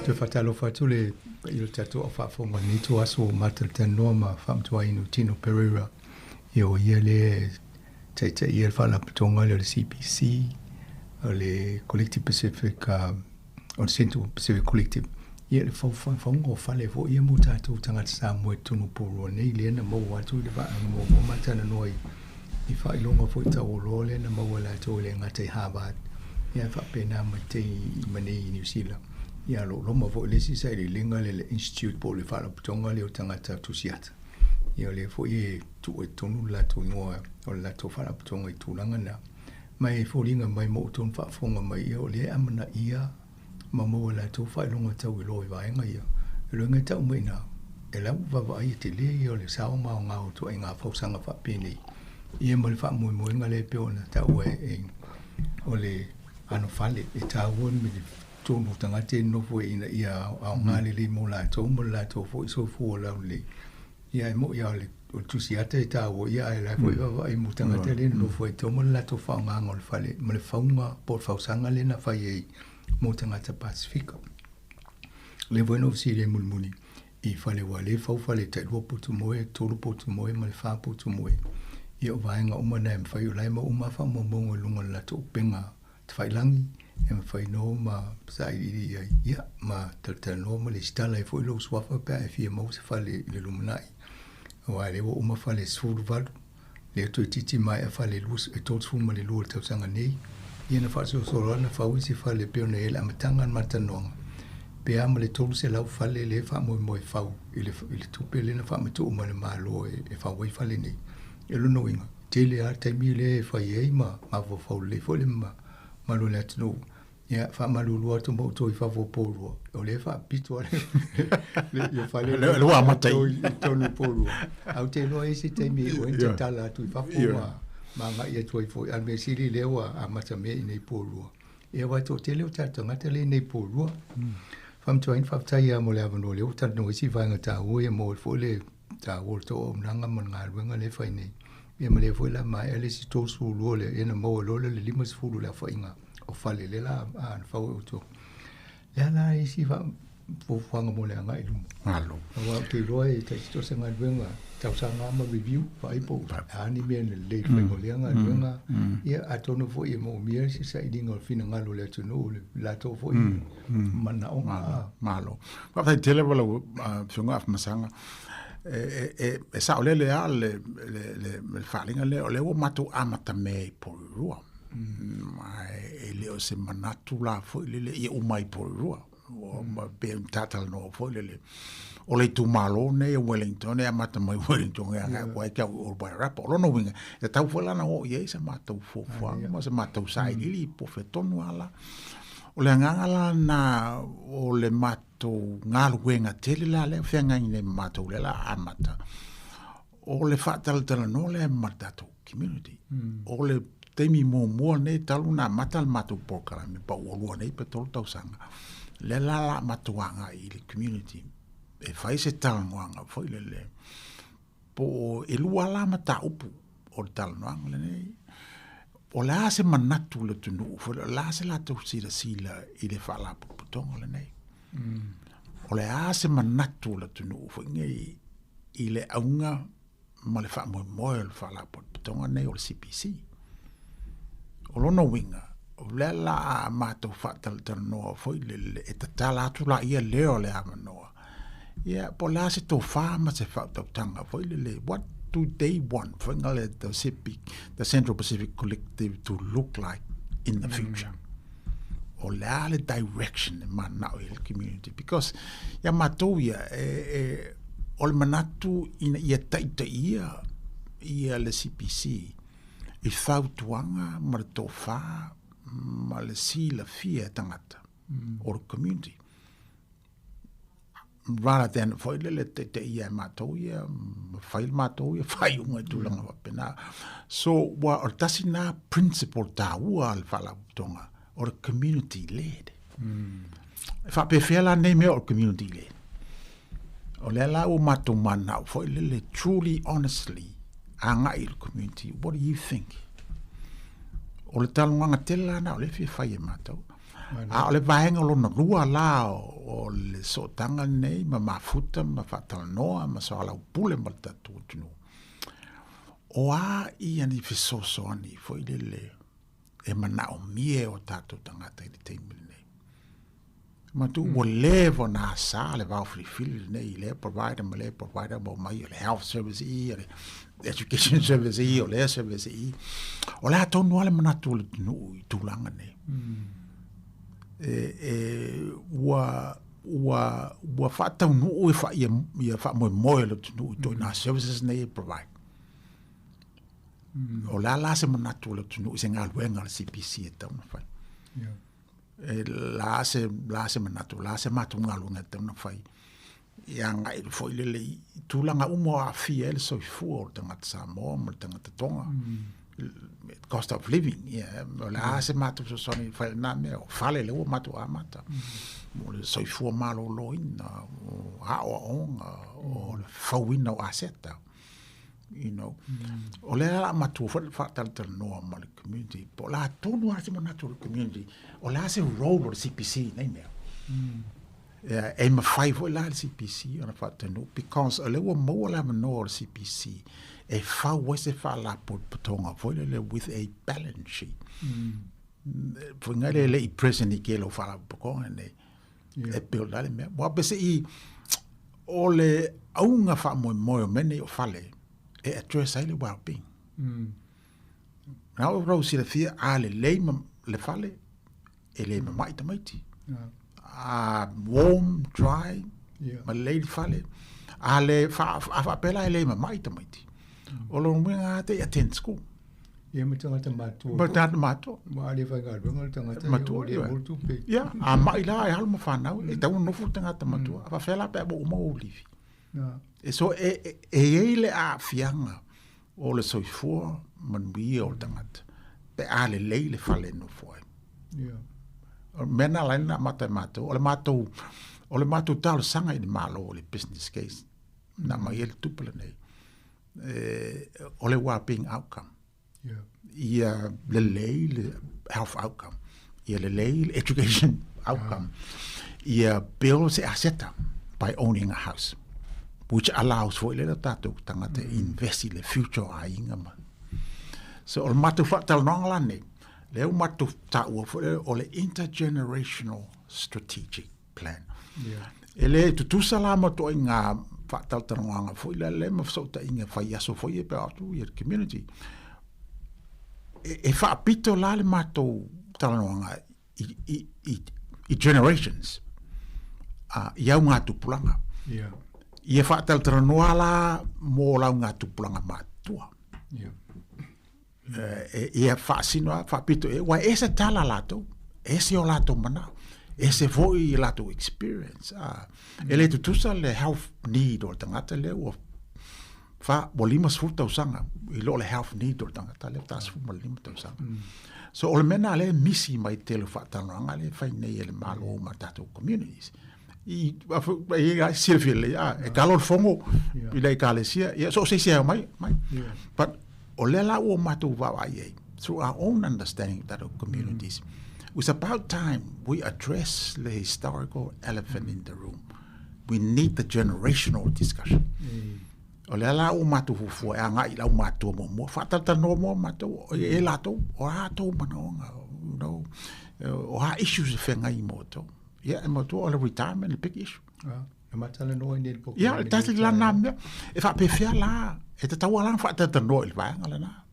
Toe faatalofa atu le paia o le tatou au faafofoga i lenei ituaso ua matalatalanoa ma Faamatuaina Tino Pereira. Ia o ia lea e taitaia le faalapotopotoga lea o le CPC, o le Collective Pacific, o le Central Pacific Collective. Ia le faufauga o fale foi ia mo tatou tagata Samoa i totonu o Porirua nei, lea na maua atu i le vaa muamua ma talanoa i faailoga foi taualoa lea na maua e latou e le gata i Harvard, ia ae faapena mai tai ma nei i Niu Sila. Ia o lo o loma foi le isi sailiiliga lea le Institute po o le Faalapotopotoga lea o Tagata Tusiata. Ia o lea foi e tuu ai i totonu le latou igoa o le latou faalapotopotoga i tulaga na. Ma e foliga mai ma outou na faafofoga mai, ia o lea e amanaia ma maua e latou faailoga tauiloa i vaega ia. O le uiga e tau mai i ina, e lau vaavaai e tele ia o le sao ma aoga o ituaiga fausaga faapenei, ia ma le faamoemoega lea e pei ona taua e o le anofale e taua le tonu o tagata e nonofo ai ina ia aoga lelei mo latou ma le latou foi soifua laulelei. Ia e moni lava o le tusiata e taua, ia ae o la e foi e vaavaai mo tagata lea e nonofo ai tau ma le latou faaaogaga o le fale ma le fauga po o le fausaga lea na fai ai mo tagata Pasefika. O lea foi na ou fesili ai mulimuli i fale aua o lea e fau fale tailua potu moe, tolu potu moe ma le fa potu moe. Ia o vaega uma na e mafai, o la e mau uma lava faamaumauga i luga o le latou upega tafailangi e mafai no ma sailiili i ai, ia, ma talatalanoa ma lesitala ai foi lou suafa pe a e fia maua se fale i le lumanai. Aua o lea ua uma fale 18, lea toeitiiti maea fale 32 i le tausaga nei, ia na faasolosolo lava na fau isi fale e pei ona i ai le amataga o le matalanoaga, pe a ma le 300 fale lea e faamoemoe e fau i le tupe lea na faamatuu mai e le Malo e fau ai fale nei. O lona uiga, tele lava le taimi lea e fai ai ma mafaufau lelei foi le mamalu o le atunuu. Ia, faamalulu atu ma outou i fafo o Porirua, o lea e faapito lava le fale lea ua amata i totonu o Porirua. Ae ou te iloa e i ai se taimi e iu ai ona tatala atu i fafo ma agai atu ai foi. A o le mea sili lea ua amata mea i inei i Porirua. Ia aua e toatele o tatou tagata lea i inei i Porirua. Faamatuaina, faafetai lava mo le avanoa lea ua talanoa ai isi vaega taua ia mo foi le taua o le tou auaunaga ma le galuega lea e fai nei. Ia ma lea foi la maea le isi 32 lea, ia na maua loa lea o le 50 i le aofaiga o fale lea la a na fau e outou. Le a la isi fuafuaga mo le agai i luma? Malo. Aua ou te iloa e taitasi o se galuega tausaga lava ma review, vaai po o a ni mea na lelei i le faiga o lea galuega. Ia atonu foi e moomia se sailiga o le finagalo o le atunuu, le latou foi manaoga. Malo. Faafetai tele lava lau Afioga Afamasaga. E, e, e saolele lava le, le, le, le faaaliga lea, o lea ua matou amatamea i Porirua. E le o se manatu la foi lele ia uma i Porirua. Ua pe tatalanoa foi lele. O le itumalo nei o Wellington, e amata mai Wellington e agai atu ai kia o Wairarapa. O lona uiga, e tatau foi la ona oo i ai sa matou fuafuaga ma sa matou sailiili po o fea tonu lava la. O le agaga la lena o le matou galuega tele la lea e feagai nei ma matou lea la a amata, o le faatalatalanoa lea ma le tatou community. O le taimi muamua lenei talu ona amata le matou polokalame, pa ua lua nei pe tolu tausaga, lea la la matou agai i le community e fai se talanoaga foi lele, po o e lua la mataupu o le talanoaga lenei. O le a se manatu o le atunuu foi lele, o le a se latou silasila i le faalapotopotoga lenei. O le a se manatu o le atunuu foi nei i le auga ma le faamoemoe o le faalapotopotoga lenei o le CPC. O lona uiga, o lea la a matou faatalatalanoa foi lele e tatala atu laia lea o le avanoa. Ia, po o le a se tofa ma se faautautaga foi lele, what do they want foi ngale the CP, the Central Pacific Collective to look like in the future. O le a le direction e mananao i ai le community because ia matou ia e, e, o le manatu ina ia taitaia ia le CPC i fautuaga ma le tofa ma le silafia e tagata o le community. Rather than foi lele taitaia e matou ia ma fai le matou ia faaiuga i tulaga faapena. So ua o le tasi lena principle taua a le Faalapotopotoga o le community led. E faapefea la nei mea o le community led? O lea la ua matou mananao foi lele truly honestly agai i le community, what do you think? O le talanoaga tele la lena o lea e fia fai e matou. A o le vaega lona lua la o le sootaga lenei ma mafuta ma faatalanoa ma soalaupule ma le tatou atunuu, o a ia ni fesoasoani foi lele e manaomia e o tatou tagata i le taimi lenei. Matu ua leva ona asa le vao filifili lenei i lea provider ma lea provider ma omai o le health service i, o le education service i, o lea service i. O le a tonu lava le manatu o le atunuu i tulaga nei. E, e, ua, ua, ua faataunuu e fa, ia, ia faamoemoe le atunuu i ituaiga services nei e provide. O le a la se manatu o le atunuu i se galuega a le CPC e tatau ona fai? Yeah. E la se, la se manatu, la se matou galuega e tatau ona fai i agai foi lele i tulaga uma o aafia ai le soifua o le tagata Samoa ma le tagata Tonga. Cost of living, yeah. O le a se matou fesoasoani e fai lena mea, o fale lea ua matou amata. Mo le soifua maloloina, o aoaoga, o le fauina o aseta. You know. O lea la matua foi le faatalatalanoa ma le community, po o le a tonu lava se manatu o le community, o le a se role o le CPC i nei mea. Yeah, e mafai foi la le CPC ona faataunuu because o lea ua maua le avanoa o le CPC e fau ai se faalapotopotoga foi lele with a balance sheet. Foi ngai le le i present i ke lo faalapotopotoga nei. E build ai le mea. Ua pese i o le auga faamoemoe o mea nei o fale e address ai le well-being. Na o rau silafia a lelei ma le fale e le mama'i tamaiti. A warm, dry, ma lelei le fale. A le fa, a faapea la e le mama'i tamaiti. O lona uiga lava they attend school. Ia ma tagata matutua. Ma tagata matutua. Ua le faigaluega le tagata matua, ia, ua le tupe. Ia, a ma'i la e alo ma fanau, e tatau ona nofo le tagata matua. A faapefea la pe a ua uma ou livi. E so, e, e, e i ai le aafiaga o le soifua manuia o le tagata pe a lelei le fale e nofo ai. Ia. O le mea na ala ai ona amata e matou, o le matou, o le matou talosaga i le Malo o le business case, na aumai ai le tupe lenei, e, o le well-being outcome. Yeah. Ia lelei le health outcome, ia lelei le education outcome, ia build se aseta by owning a house, which allows foi lea tatou tagata invest i le future o aiga ma. So o le matou faatalanoaga la nei, lea ua matou taua foi lea o le intergenerational strategic plan. Yeah. E le tutusa la ma ituaiga faatalatalanoaga foi lea le ma fesootaiga fai aso foi e pe atu i le community. E, e faapito la le matou talanoaga i, i, i, i generations, i augatupulaga. Yeah. Ia faatalatalanoa la mo le augatupulaga matutua. Yeah. E, ia faasino a faapito e, ua ese tala latou, ese o latou manao, ese foi i latou experience. E le tutusa le health need o le tagata lea ua fa, ua 50 tausaga i lo le health need o le tagata lea 45 tausaga. So o le mea lena lea e misi mai tele o faatalanoaga lea e fai nei e le Malo ma tatou communities. I, e silafia lelei, e kalo le fono i le ekalesia, ia, so o se isi e omai, mai. But o lea la ua matou vaavaai ai, through our own understanding of that of communities, it's about time we address the historical elephant in the room. We need the generational discussion. O lea la ua matou fuafua e agai i le aumatutua muamua, faatalatalanoa moa matou, e latou, o a tou manaoga, you know, o a issues e feagai ma outou. Ia, e manatua o le retirement le big issue. Ah, e matalanoa i nei le Ia, le tasi la na mea. E faapefea la, e tatau lava la ona faatalatalanoa i le vaega lena.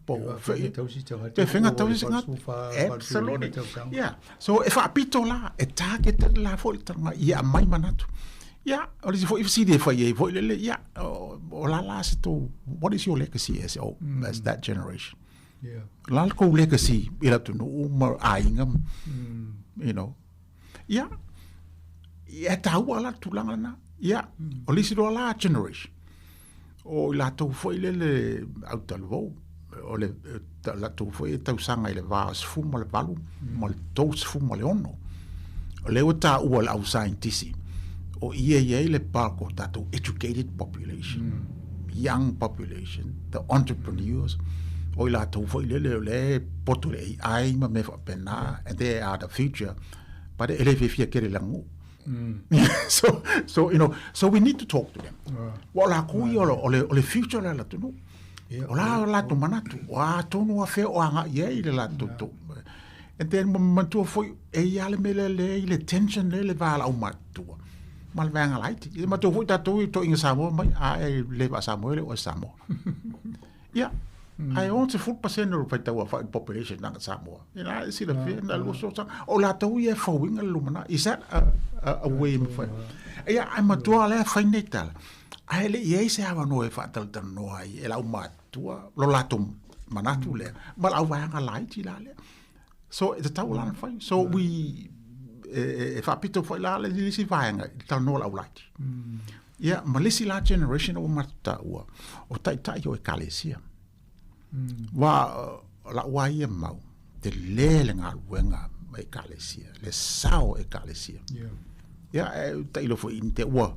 Po o fea tausi tagata. Pe fea tausi tagata. Absolutely. Yeah. So e faapito la, e target la foi le talanoa ia aumai manatu. Ia, o le isi foi fesili e fai ai foi lele, ia, o la la se tou, what is your legacy as, oh, as that generation? Yeah. La le kou legacy i le atunuu ma aiga, you know. Ia, e taua la le tulaga lena. Ia, o le isi loa la generation, o i latou foi lele au talavou, o le latou foi e tausaga i le va o le 18 ma le 36. O lea ua taua e le au saienitisi, o i e i ai le bulk o tatou educated population, young population, the entrepreneurs. O i latou foi lele o le poto le AI ma mea faapena, and they are the future, but e le fiafia tele i le aganuu. So, you know, so we need to talk to them. Ua o lakou ia o le, o le future o le atunuu. O la o latou manatu, o a tonu a fea o agai i ai le latou tou. And then ma manatua foi, e i ai le mea lea le i le tension lea le va o le aumatutua ma le vaega laiti. Ia matou foi tatou i toeaiina Samoa mai, a e le vaa-Samoa e le o e Samoa. Ia, ae 60% o le faitau aofai o le population tagata Samoa. Ina e silafia, na 20 tausaga. O latou ia e fauina le lumanai. Is that a way e mafai? Ia, ae matua lea fai nei tala. Ae le i ai se avanoa e faatalatalanoa ai e le aumatutua lo latou manatu lea ma le auvaega laiti la lea. So, e tatau la ona fai. So, we, e faapito foi la le isi vaega i le talanoa le aulaiti. Ia, ma le isi la generation ua matou taua, o taitai o ekalesia. Wa, lau lava ia mau, tele le galuega ma ekalesia, le sao o ekalesia. Ia, e tailo foi i te ua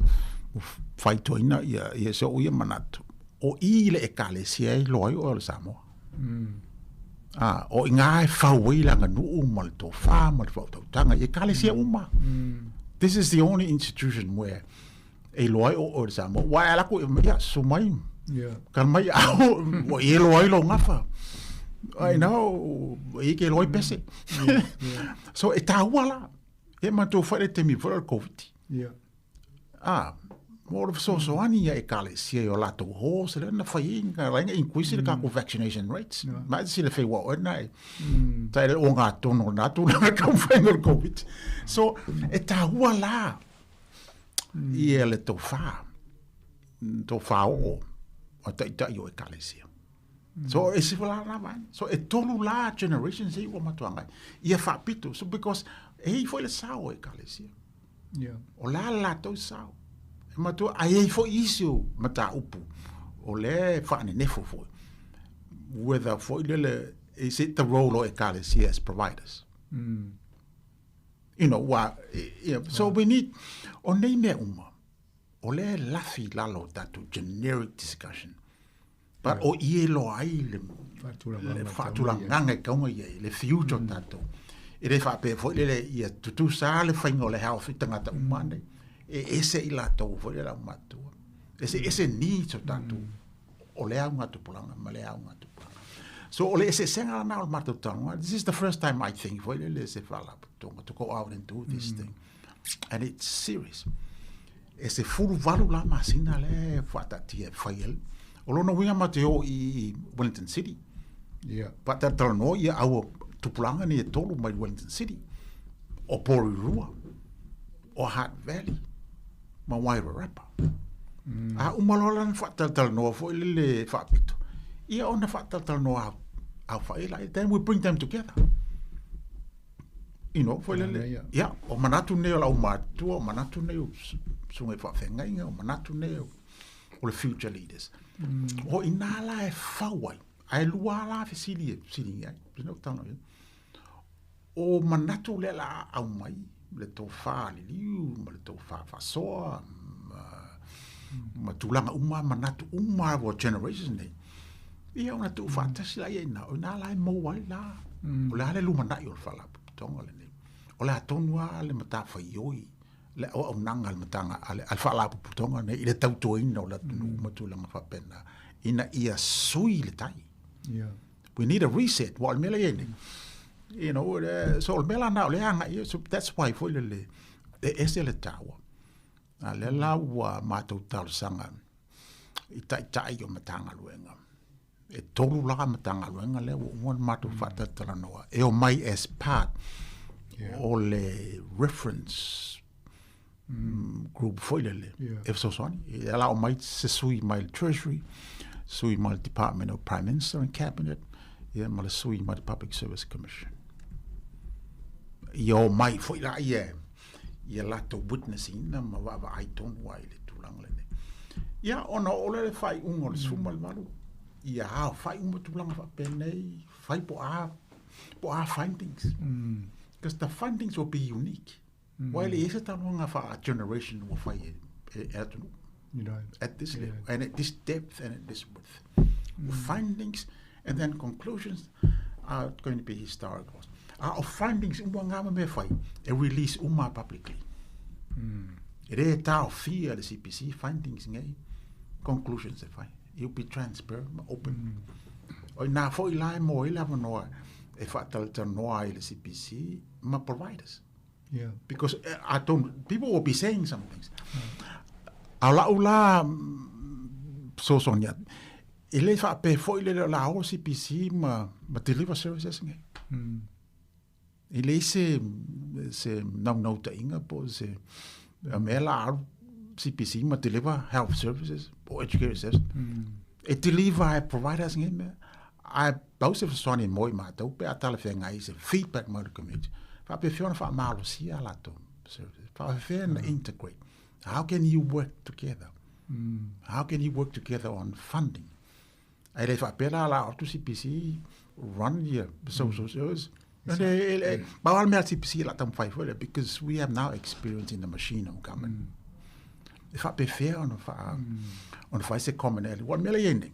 faitoina ia, ia se o ia manatu. O i le ekalesia e iloa ai oe o le Samoa. A, o i ngā e whau ai le aganuu ma le tofā ma le whautautanga i ekalesia uma. This is the only institution where e iloa ai o oe le Samoa. Ua e ala ku, ia, su mai, kala mai au, ua i e loa ai lo gafa. I know, i ke loa i pese. So e tāua la, e matou whai le temi whai le COVID. A, mo le fesoasoani ia ekalesia i o latou halls lea na fai ai na laina increase le tatou vaccination rates. Ma e silafia ua oe na e tae le ogatonu o lena tulaga taumafaiga o le Covid. So, e taua la ia le tofa, tofa oo o taitai o ekalesia. So, e sifa la la vaega. So, e tolu la generations e ua matua agai. Ia faapito. So, because e i foi le sao o ekalesia. Yeah. O le a le latou sao. E matua, a i ai foi isi o mataupu, o lea e faanenefo foi. Whether foi lele, is it the role o ekalesia as providers? You know, wa, you know, so we need, o nei mea uma, o lea e lafi i lalo o tatou generic discussion. But o i e loa ai le faatulagaga e tau mai ai, le future o tatou. E le faapea foi lele ia tutusa le faiga o le health i tagata uma nei. E ese i latou foi le aumatutua. Ese ese needs o tatou o le augatupulaga ma le augatupulaga. So o le eseesega lena o le matou talanoa. This is the first time I think foi lele se faalapotopotoga to go out and do this thing. And it's serious. E 18 la masina lea e faataatia e fai ai. O lona uiga matou te o i Wellington City. Yeah. Faatalatalanoa ia aua tupulaga nei e tolu mai Wellington City. O Porirua, o Hutt Valley, ma Wairarapa. A uma loa la ona faatalatalanoa foi lele faapito, ia ona faatalatalanoa aofai laia. Then we bring them together. You know, foi lele, ia, o manatu nei o le aumatutua, o manatu nei o susuga i faafeagaiga, o manatu nei o le future leaders. O ina la e fau ai, ae lua la fesili e fesiligia ai, you know, tala ia. O manatu lea la a aumai, le tofa liliu ma le tofa faasoa, ma tulaga uma, manatu uma lava o generations nei, ia ona tuufaatasi laia i ina, o ina la e maua ai la, o le a le lumanai o le faalapotopotoga lenei. O le a tonu lava le matafaioi, le auaunaga a le matanga, a le faalapotopotoga lenei i le tautuaina o le atunuu ma tulaga faapena, ina ia sui le tai. We need a reset. Aua o le mea la e i ai nei, you know, so o le mea la lena o lea e agai i ai, so that's why foi lele, e ese le taua. A lea la ua matou talosaga i taitai o Matagaluega. E tolu la Matagaluega lea ua uma ona matou faatalatalanoa e omai as part o le reference group foi lele e fesoasoani. E la omai se sui mai le Treasury, sui mai le Department of Prime Minister and Cabinet, ia ma le sui mai le Public Service Commission. Ia omai foi la ia ia latou witness ina ma vaavaai tonu ai le tulaga lenei. Ia, ona oo lea i le faaiuga o le 18, ia aofai uma tulaga faapenei, fai po o a, po o a findings. Because the findings will be unique. Aua e le i ai se talanoaga faa-generation ua fai e, e, e atunuu. At this level, and at this depth, and at this width. Findings, And then conclusions are going to be historical. A o findings uma ngā ma mea whai, e release uma publicly. E re taofia le CPC findings nei, conclusions e whai. It will be transparent, open. O i nā foi la e mo i le avanoa e whaatalatanoa ai le CPC ma providers. Because I don't, people will be saying some things. A lau la fesoasoani atu, e le faapea foi le o la o CPC ma deliver services nei. E leai se naunautaiga po o se mea la alu CPC ma deliver health services po o education services. E deliver e providers nei mea. Ae pau se fesoasoani mo i matou pe a talafeagai i se feedback mai le community. Faapefea ona faamalosia a latou services. Faapefea ona integrate. How can you work together? How can you work together on funding? Ae le faapea la la atu CPC run ia social service. Pau lava le mea a le CPC la taumafai foi lea because we have now experience in the machine of government. E faapefea ona faa ona fai se commonality. Ua o le mea lea e i ai nei,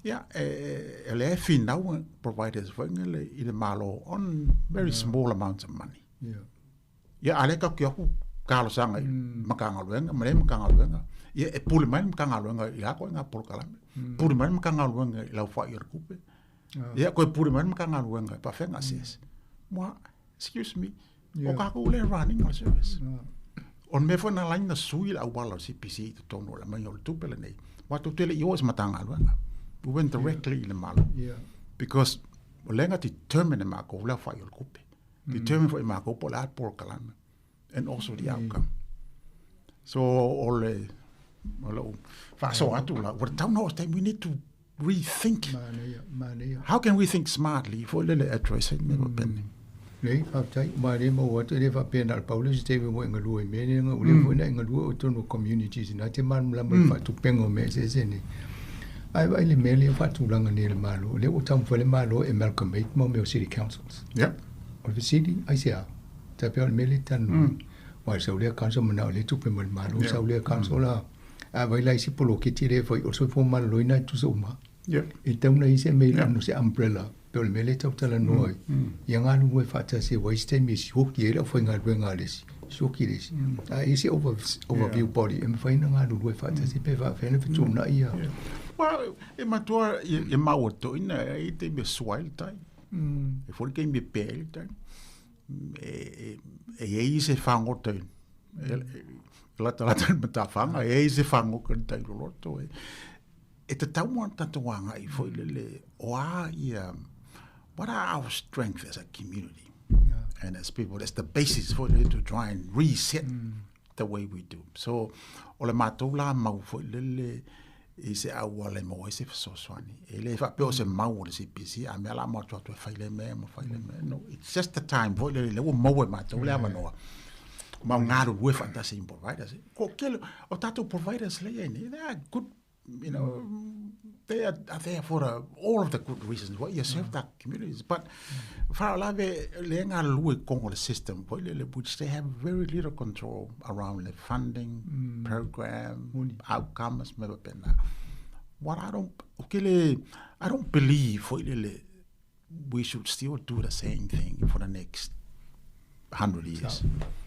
ia e lea e finau providers foi nei i le Malo on very small amounts of money. Ia, a lea e tatou te o atu talosaga i Matagaluega ma lea Matagaluega, ia e pule mai le Matagaluega i la ituaiga polokalame, pule mai le Matagaluega i lau fai o le tupe, ia toe pule mai le Matagaluega e faapefea ona assess. Mua, excuse me, o tatou lea e running o le service. O le mea foi na ala ai ona sui le auala o le CPC i totonu o le aumaiga o le tupe lenei, aua tou te le i o i se Matagaluega. We went directly i le Malo. Because o lea na determine e matou le aofai o le tupe. Determine foi e matou po o le a le polokalame and also the outcome. So o le o lou faasoa atu la, ua tatau ona oo se taimi, we need to rethink. Manaia, manaia. How can we think smartly foi lele address ai mea faapena. Nei, faafetai. Ma le maua atu e le faapea na o le pau le isi taimi ua e galue i mea nei, ua leva foi ona e galue o totonu o communities ina te malamalama i le faatupega o mea eseese nei. Ae vaai i le mea lea e faatulaga nei e le Malo, o lea ua taumafai le Malo e amalgamate mo mea o city councils. O le fesili, aisea? Tai pei o le mea lea e talanoa ai. Aua e sau lea council manao lea tupe mai le Malo, sau lea council la, a vaai la i isi poloketi lea e fai, o le soifua maloloina e tutusa uma. E tatau ona i ai se mea i lalo o se umbrella, pei o le mea lea e tau talanoa ai, ia galulue faatasi aua e i ai se taimi e sioki ai le aufaigaluega a le isi, sioki le isi. A i ai se overview body e mafai ona galulue faatasi pe faapefea ona fetuunai ia. Well, e matua e maua toina e ai taimi e sua ai le tai. E foi le taimi e pea ai le tai. E i ai se fagota e latalata i le matafaga, e i ai se fagota i le tai loloto. E tatau ona tatou agai foi lele o a ia, what are our strengths as a community and as people, that's the basis foi lele to try and reset the way we do. So, o le matou la mau foi lele i se auala e maua ai se fesoasoani. E le faapea o se mau o le CPC, a mea la mo atu atu e fai le mea, ma fai le mea. No, it's just the time foi lele, lea ua maua e matou le avanoa. Ma o galulue faatasi i providers. Ko kele, o tatou providers lea i ai nei, they are good, you know, they are there for the, all of the good reasons why you serve that communities. But faalavelave le galulue i totonu o le system foi lele, which they have very little control around the funding, program, outcomes, mea faapena. What I don't, o ke le, I don't believe foi lele we should still do the same thing for the next 100 years.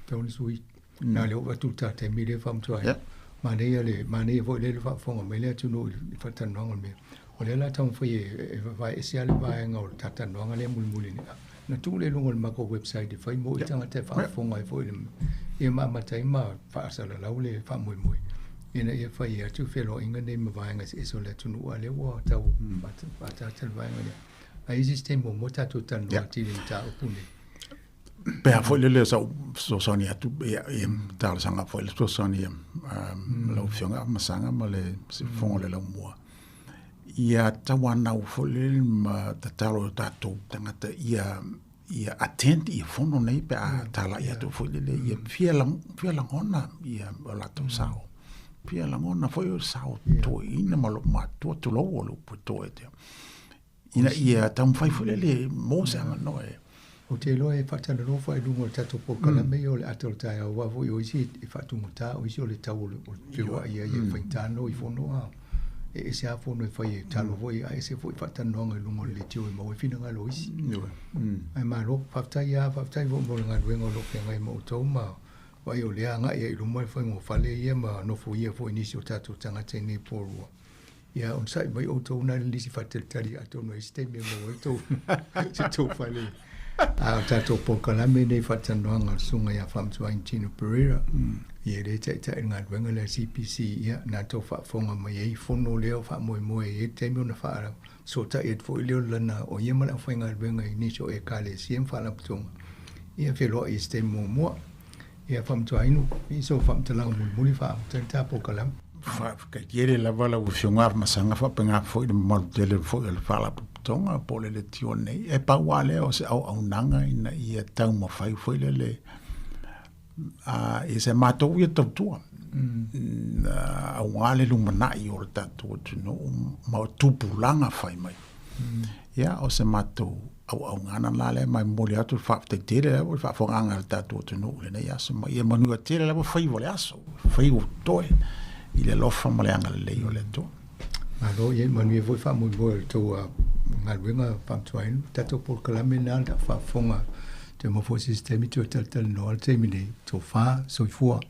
Tau le sui. Na le oo atu le ta taimi lea faamatau ai. Manaia le, manaia foi lea le faafofoga mai le atunuu i le faatalanoaga o le mea. O lea la taumafai e vavaeese lava le vaega o le talatalanoaga lea mulimuli nei. Na tuu lea i luga o le matou website e fai mo i tagata e faafofoga ai foi i le, ia ma amata ai ma faasalalau le faamoemoe ina ia fai atu feloaiga nei ma vaega eseese o le atunuu, a o lea ua tau faaataata le vaega lea. Ae i ai se isi taimi muamua tatou talanoa atili i le mataupu lenei. Pe a foi lele o sa'u fesoasoani atu, ia, ia talosaga foi le fesoasoani a lau Afioga Masaga ma le Siufofoga o le Laumua. Ia tauanau foi lele ma tatalo i o tatou tagata ia ia attend ia fono nei pe a talai atu foi lele ia fia fia lagona ia o latou sao. Fia lagona foi o sao toeaina ma lou matua tulou o le upu e toe te. Ina ia taumafai foi lele mo se avanoa e. Ou te iloa e faatalanoa foi i luga o le tatou polokalame ia o le ata o le taeao, aua foi o isi e faatugata, o isi o le tau o le feoai ai e faigata ona o i fono a. E ese lava fono e fai e talo foi, ae ese foi faatalanoaga i luga o le leitio e maua ai finagalo o isi. Ae malo, faafetai lava, faafetai foi mo le galuega o lo o feagai ma outou ma vaai o lea agai ai i luma le faigofale ia ma nofoia foi nisi o tatou tagata i nei Porirua. Ia onosai mai outou na le lisi faatalitali atonu e i ai se taimi e maua ai tou se tou fale. A o tatou polokalame nei faatalanoaga a le Susuga ia Faamatauaina Tino Pereira, ia lea e taitai i le galuega lea a le CPC, ia na tou faafofoga mai ai i fono lea o faamoemoe e i ai le taimi ona faasootai atu foi lea o lana o ia ma le aufaigaluega i nisi o Ekalesia ma Faalapotopotoga, ia feiloai i se taimi muamua. Ia Faamatauaina, i sou faamatalaga mulimuli faaamata ai le ta polokalame. Faafetai tele lava lau Afioga Masaga faapena foi le mamalu tele foi o le Faalapotopotoga po o le leitio nei. E pau lava lea o se auaunaga ina ia taumafai foi lele i se matou ia tautua aua le lumanai o le tatou atunuu ma tupulaga fai mai. Ia, o se matou auaunaga la lea ma e momoli atu le faafetai tele lava i le faafofogaaga a le tatou atunuu i lenei aso ma ia manuia tele lava faiva o le aso, faiva o totoe i le alofa ma le agalelei o le Atua. Malo, ia manuia foi faamoemoe o le tou galuega faamatauaina. Tatou polokalame lena na faafofoga toe maua foi se isi taimi toe talatalanoa le taimi nei. Tofa, soifua.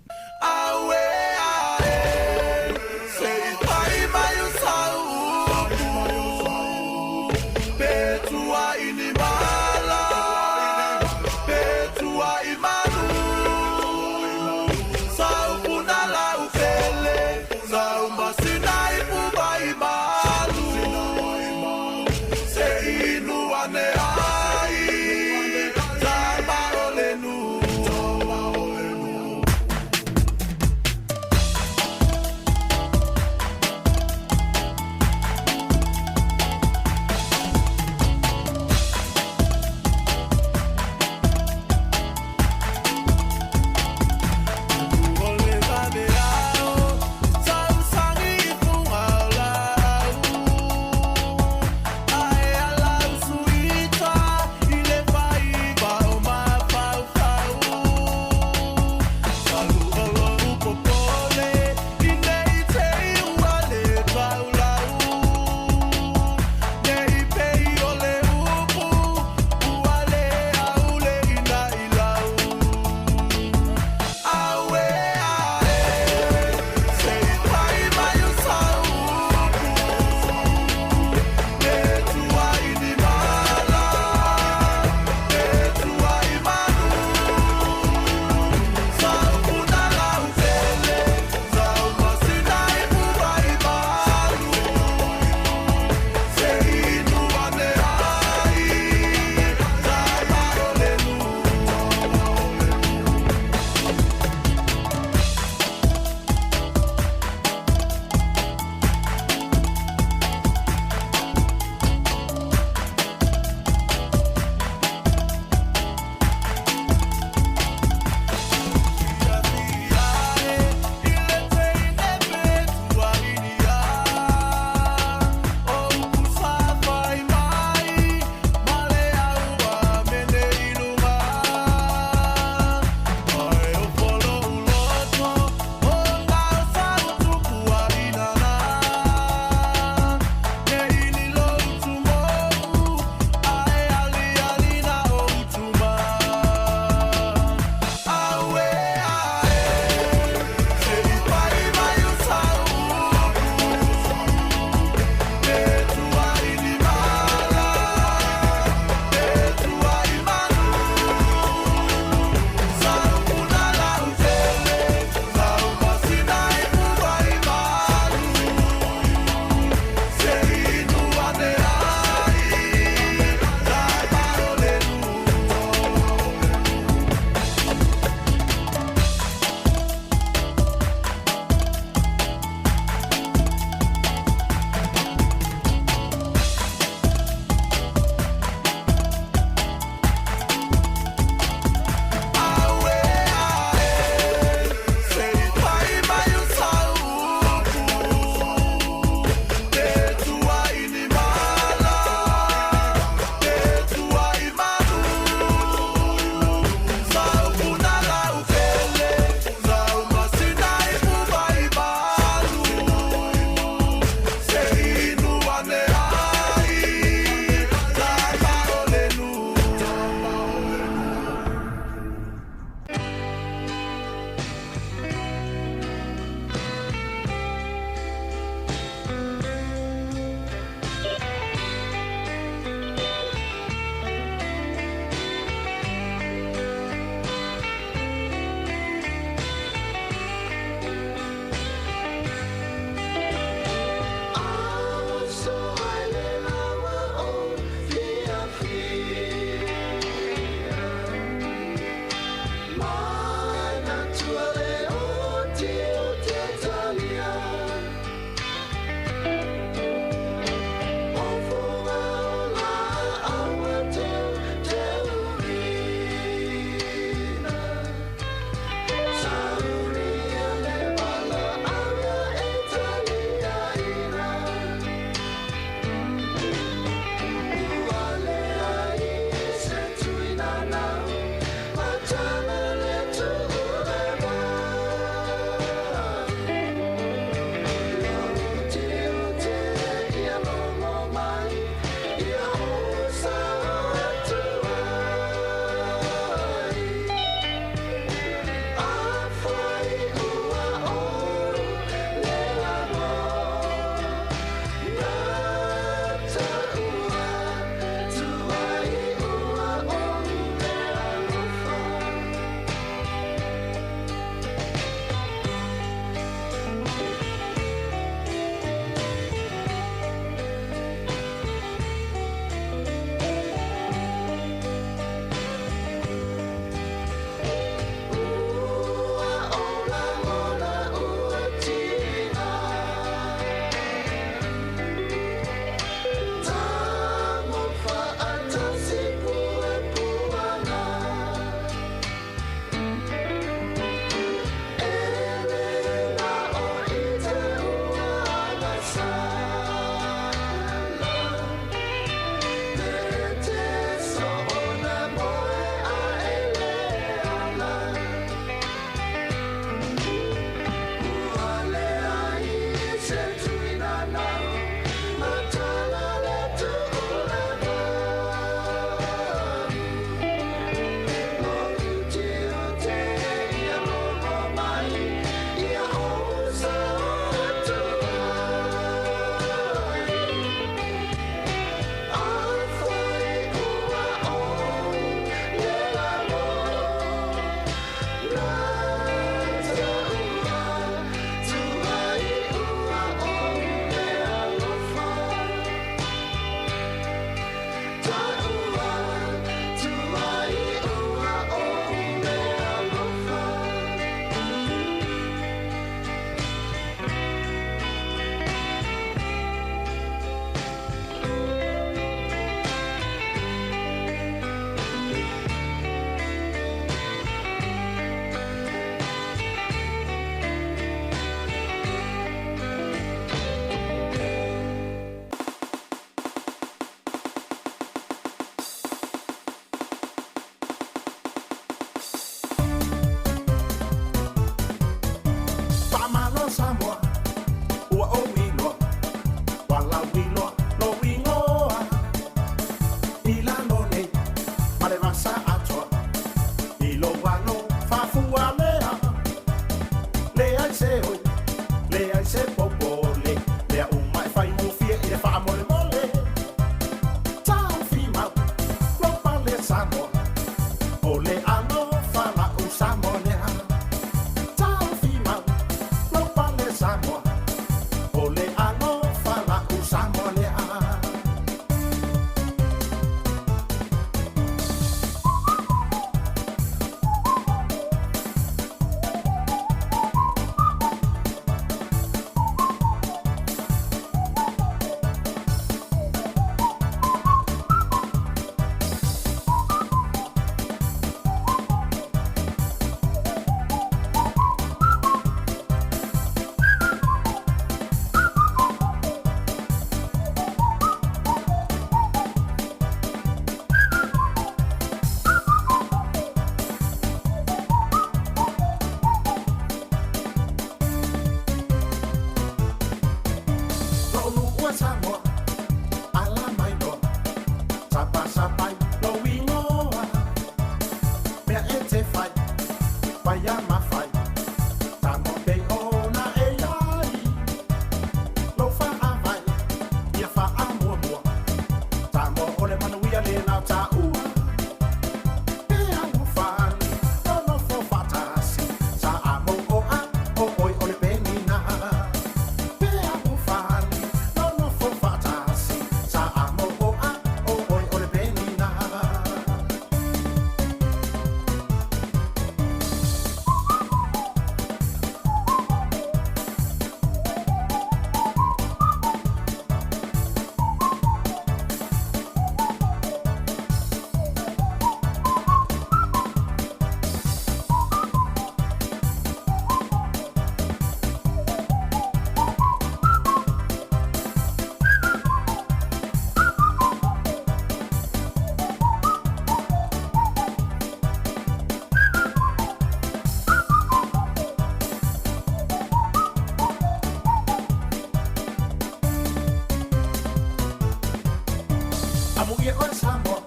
Amuia oe Samoa,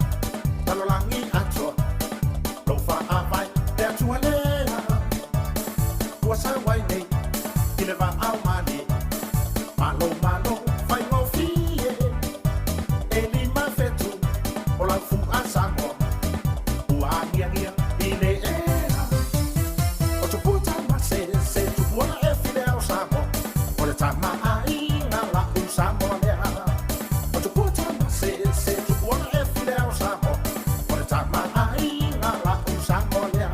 lalolagi atoa, lou faavae le Atua lea. Ua sau ai nei i le vaao malie, malo malo faigofie. E 5 fetu o lau fu'a Samoa, ua agiagia i le ea. O tupua tamasese, tupuaga e filea o Samoa, o le tamaaiga la'u Samoa lea. O tupua tamasese, tupuaga e filea o Samoa, o le tamaaiga la'u Samoa lea.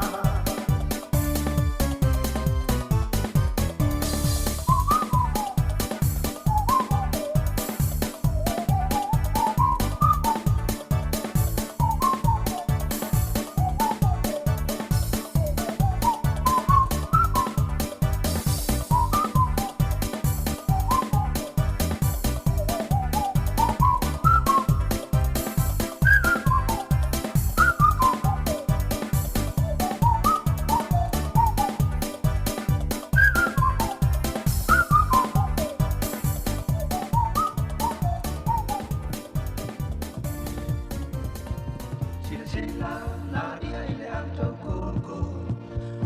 Silasila la ia i le au tau koko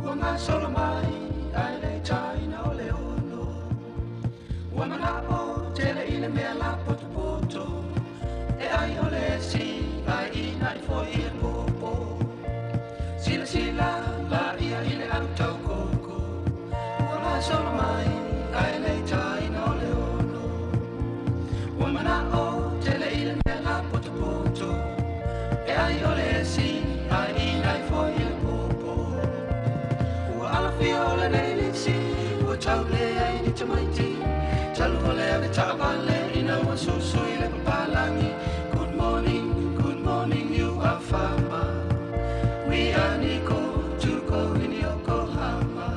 Ua gasolo mai ai le taina o le ono Ua manao tele i le mea la potopoto E ai o le esi ai ina i foi i le popo Silasila la ia i le au tau koko Ua gasolo mai ai le taina o le ono Ua manao tele i le mea la potopoto E ai o le esi ai ina i foi i le popo Ua alafia o lenei lisi Ua taule ai ni tamaiti Talu o le ave taavale Ina ua susu i le papalagi Good morning, good morning you are farmer We are Nico, Tuko in Yokohama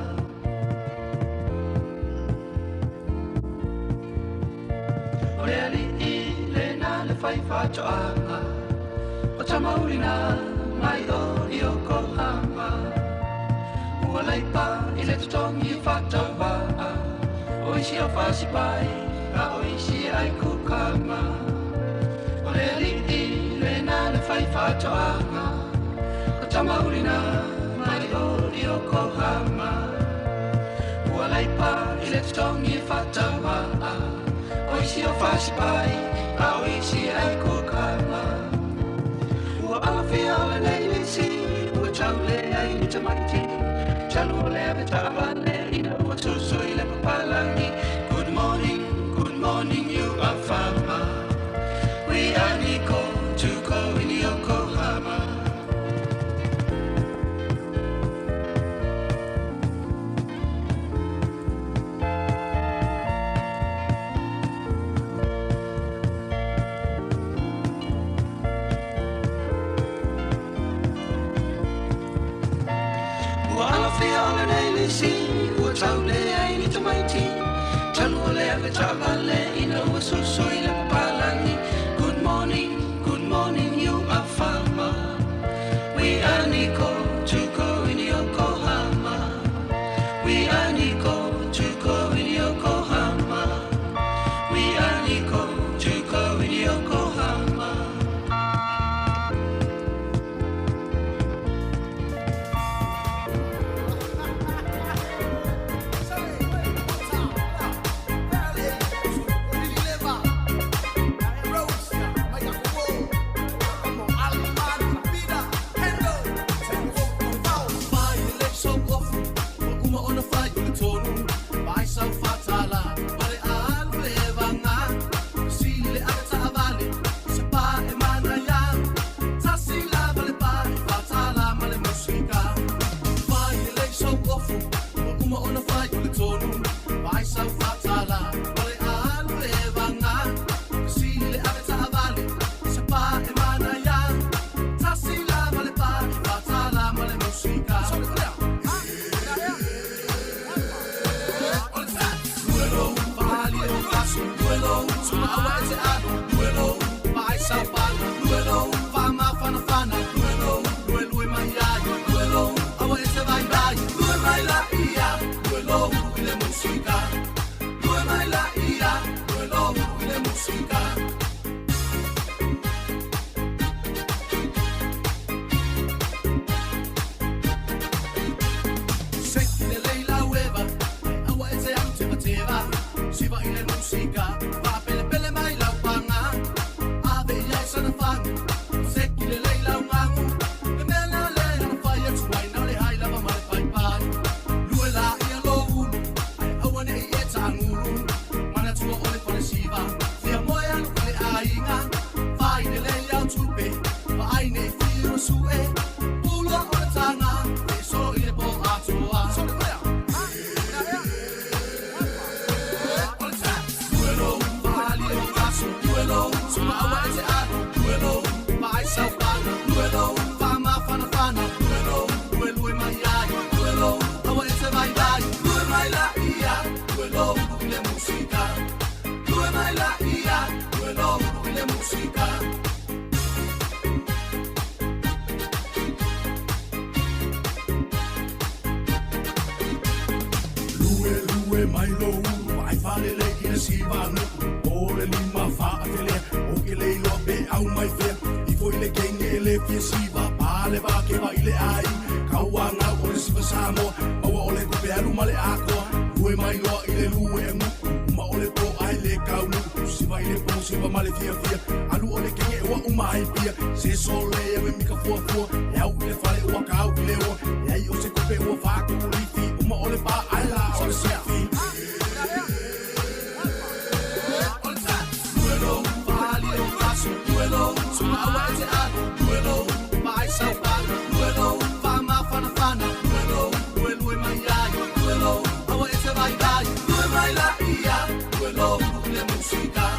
O le alii le na le fai whatoanga O tamaurina mai o Yokohama Ua leipa i le totongi whatauvaa O isi o fasipai a o isi ai kukama O le alii le na le fai whatoanga O tamaurina mai o Yokohama Ua leipa i le totongi whatauvaa O isi o fasipai a o isi ai kukama Ua alafia o lenei lisi Ua taule ai ni tamaiti Talu o le ave taavale Ina ua susu i le papalangi Good morning, good morning you are farmer We are Nico, Tuko in Yokohama Ua alafia o lenei lisi Ua taule ai ni tamaiti Talu o le ave taavale Ina ua susu i le papalangi Good morning, good morning you are farmer We are Nico, Tuko in Yokohama We are Nico, Tuko in Yokohama We are Nico, Tuko in Yokohama Musika. Lue mai lo ulu ai falele i le siva nuku O le lima whaafelea O ke leiloa pe au mai fea I foi le kenge e le fia siva Pale va ke va i le ai Kaua ngau o le siva Samoa Maua o le kupe alu ma le akoa Lue mai loa i le lue e nguku Uma o le po ai le kaunu Siva i le po siva ma le fia fia Alu o le kenge ua uma ai pia Se sole e me mika fua fua E au i le fale ua kau i le ua E ai o se kupe ua whaaku lifi Uma o le pa ai la o le sifi Música.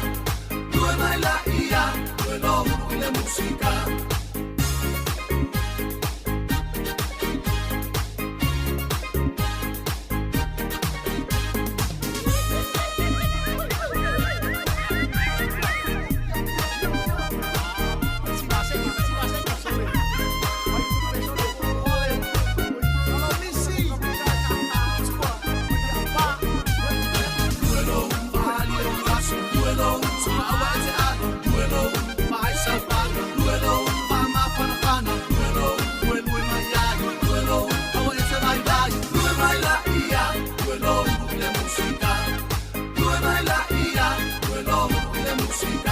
Música.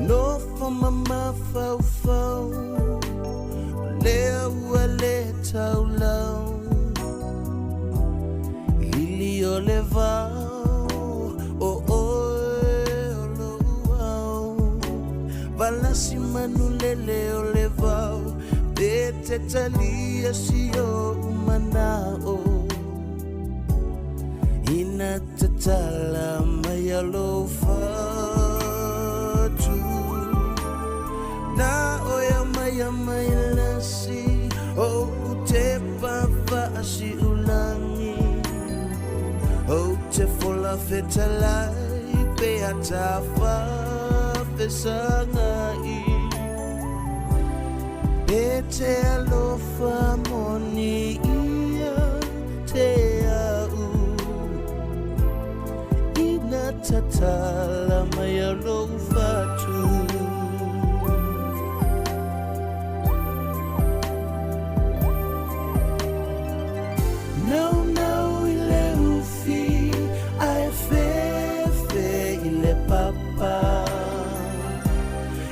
No for mama fau fau Le ua le taulau Lili o le vao O oe o lou au Valasi manu lele o le vao Pe te talia si o manao Ina tatala mai a fatu Na oia mai a mai lasi O te papa si ulangi O te fola fetalai Pe atafa fesangai Pe te alofa moni ia te au Ina tatala mai a lou fatu Nau nau i le ufi Ae fefe i le papa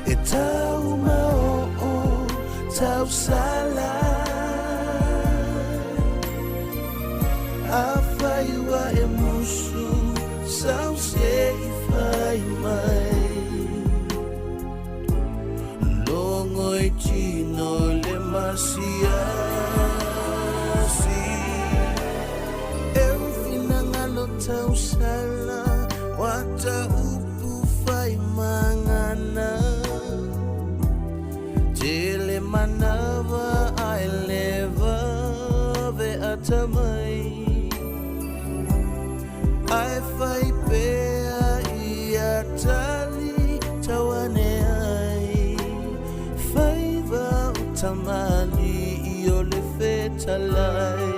E tau mao o tau sala A whai ua e musu Sau se i whai mai Longo i tino le masiasi E ufinangalo tau sala Wata upu whai mangana Tele manawa ai leva ve atamai Ai whai pea i atali tawane ai Faiva o tamali i o le fetalai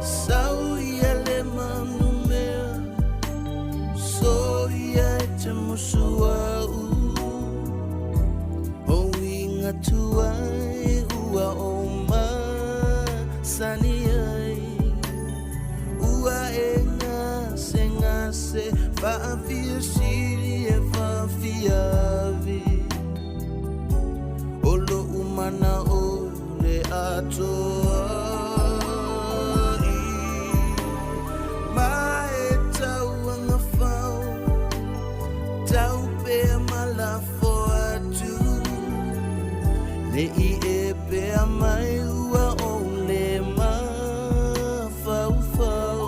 Sau ia le manu mea So ia e te musu au O inga tuai ua o masani ai Ua e ngase ngase Faafia siri e faafia vi O lo umana o le atoa i Ma e tau anga fau Tau pea malafo atu Ne i e pea mai ua o le mafau fau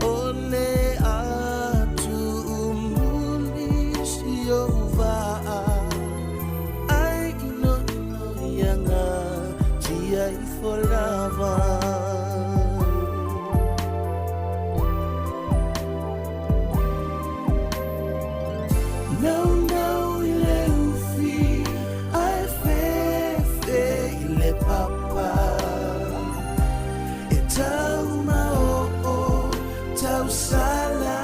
O le ifo lava. Nau nau i le ufi, ae fefe i le papa. E tau maoo, tau sala.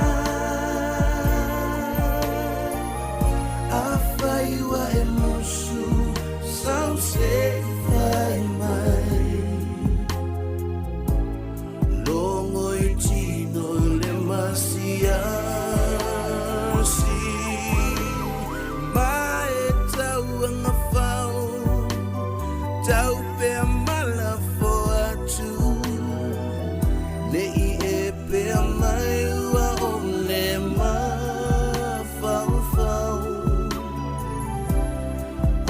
Afai ua e musu, sau se i fai mai. Logo i tino le masiasi. Ma e tau agafau, tau pea malafo atu. Ne i e pea mai ua o le mafaufau.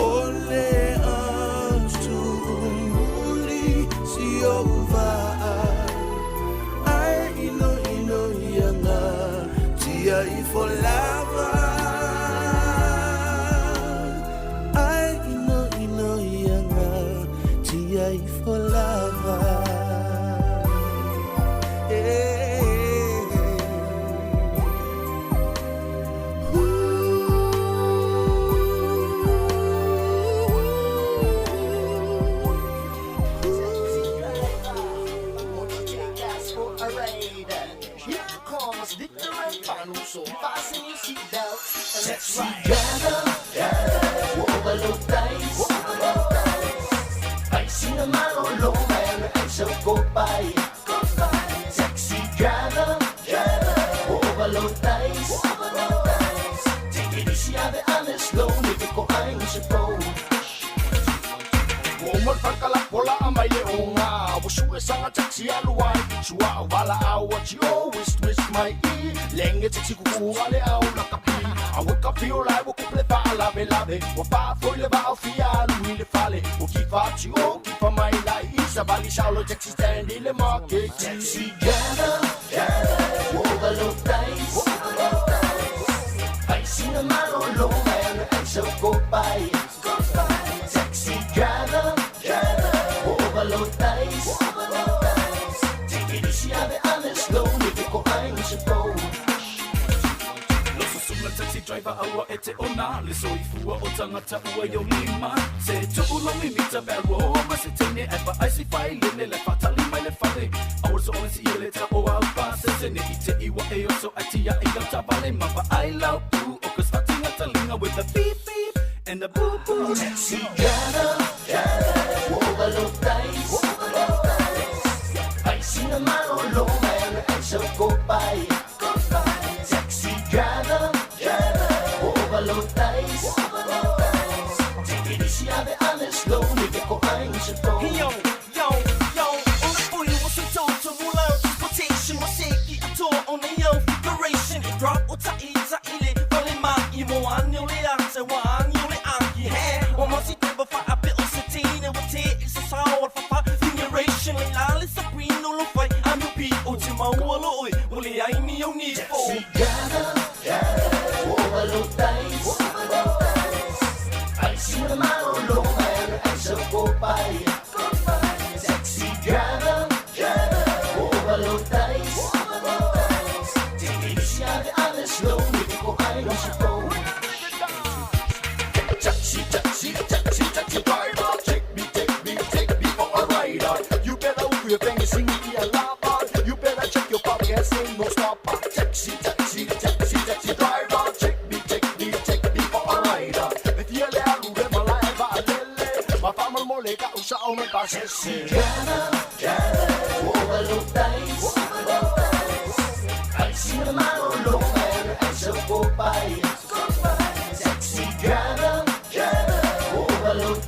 O le atu muli si ou vaa. Ae ino ino ia ngā tia ifo lava. Ae ino ino ia ngā tia ifo lava. Taxi driver, overload. Ai sina malolo, ai so go by. Taxi driver, overload. Take it easy, ave ame slow, ni ko ai se po. Ua uma le fakalapo laa mai le oga Ua sue saga taxi alu ai Sua au vala au a ti o wis wis mai i Lenge taxi kukuga le au lakapi A ua kapi o lai ua kuple faalave lave Ua faafoi le vao fia alu i le fale Ua kifa ati o kifa mai lai i Savali saulo taxi stand i le market. Taxi driver, ua overload. Ai sina malolo, ai so go by. Taxi driver, ua overload. Take it easy, ave ame slow, ni ko ai se po. Loso sunga taxi driver aua e te ona Le soifua o tangata ua yo lima Se tu'u lo mimita vero Ma se teine e fa ai si fai lele le fatali mai le fale Aua so ole si ele ta o au pa Se se ne i te iwa e oso ai tia i lau tavale Ma pa ai lau pu o ka sfatinga talinga with the beep beep and the boop boop. Taxi driver, ua overload. Ai sina malolo, ai so go by. Taxi driver, ua overload. Take it easy, ave ame slow, ni ko ai se po. Yo, yo, yo, o le oi o se toto mula transportation wa seki atoa o nei au figuration. E drop o ta'i ta'i le vale mai mo ane o le ate wa angi o le angi he. O masi te wa fa ape o se tine wa te i sa sao o fa figuration. Le la le sabrino lo fai anu pi o te maua lo oi o le ai ni o ni fo. Taxi driver, ua overload. Ai sina malolo, ai so go by. Taxi driver, ua overload. Take it easy, ave ame slow, ni ko ai se po. Taxi, taxi, taxi, taxi driver, take me, take me, take me for a ride. You better move your fingers, sing me a lava. You better check your pockets, ain't no stopper. Taxi, taxi, taxi, taxi driver, take me, take me, take me for a ride. If you let me my life, I lele. My family mole ka usa o me Taxi driver, ua overload. Ai sina malolo, ai so go by. Taxi driver, ua overload.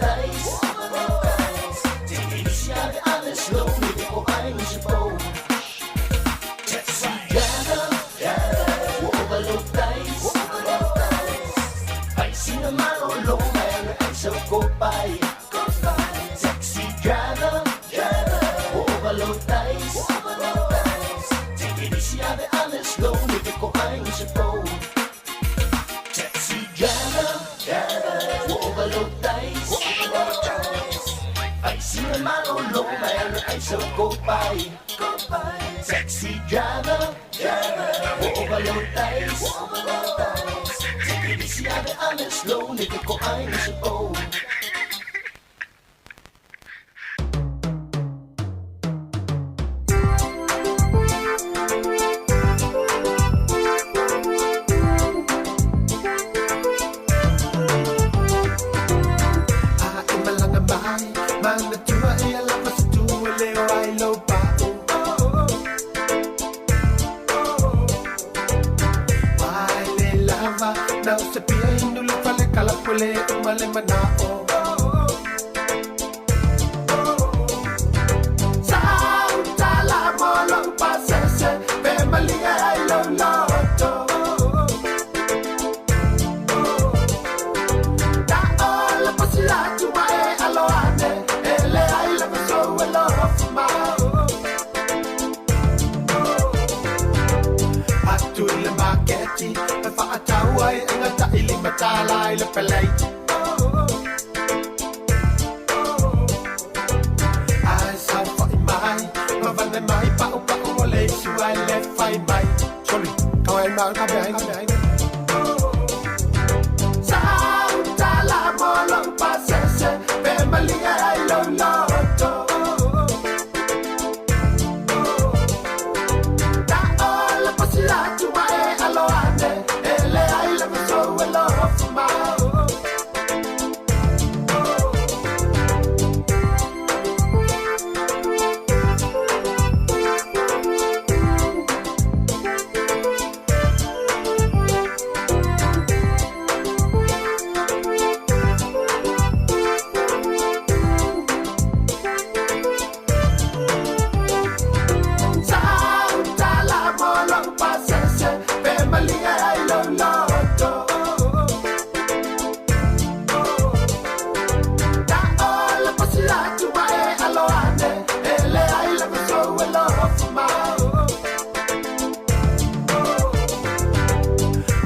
Take it easy, ave ame slow, ni ko ai se po. Taxi driver, ua overload. Ai sina malolo, ai so go by. Taxi driver, ua overload. Take it easy, ave ame slow, ni ko ai se po. e malolo mai ala ai so go by. Taxi driver, driver, overload dice. Take it easy, ave ave slow, nigga ko ai ni so oh. A e malanga mai, manatua e ala fasitua leo ai lo pa'u. Wai le lava, na o se pia inu le fale kalapole o male mana'o. Sautala mo lau pasese, pe malia ai lau loto. Ta ola pasi atu mae alo ane, ele ai la vaso e lofu mai. Atu i le maketi, e whaatau ai e ngata i lima tala i le pelei. Ai sa whai mai, ma vane mai pau pau o le isu ai le whai mai. Sorry, ka wai mau ka beai ka beai. Sautala mo lau pasese, pe malia ai lau loto. Ta ola pasi atu mae alo ane, ele ai le vaso e lofu mai. Sautala mo lau pasese, pe malia ai lau loto. Ta ola pasi atu mae alo ane, ele ai le vaso e lofu mai.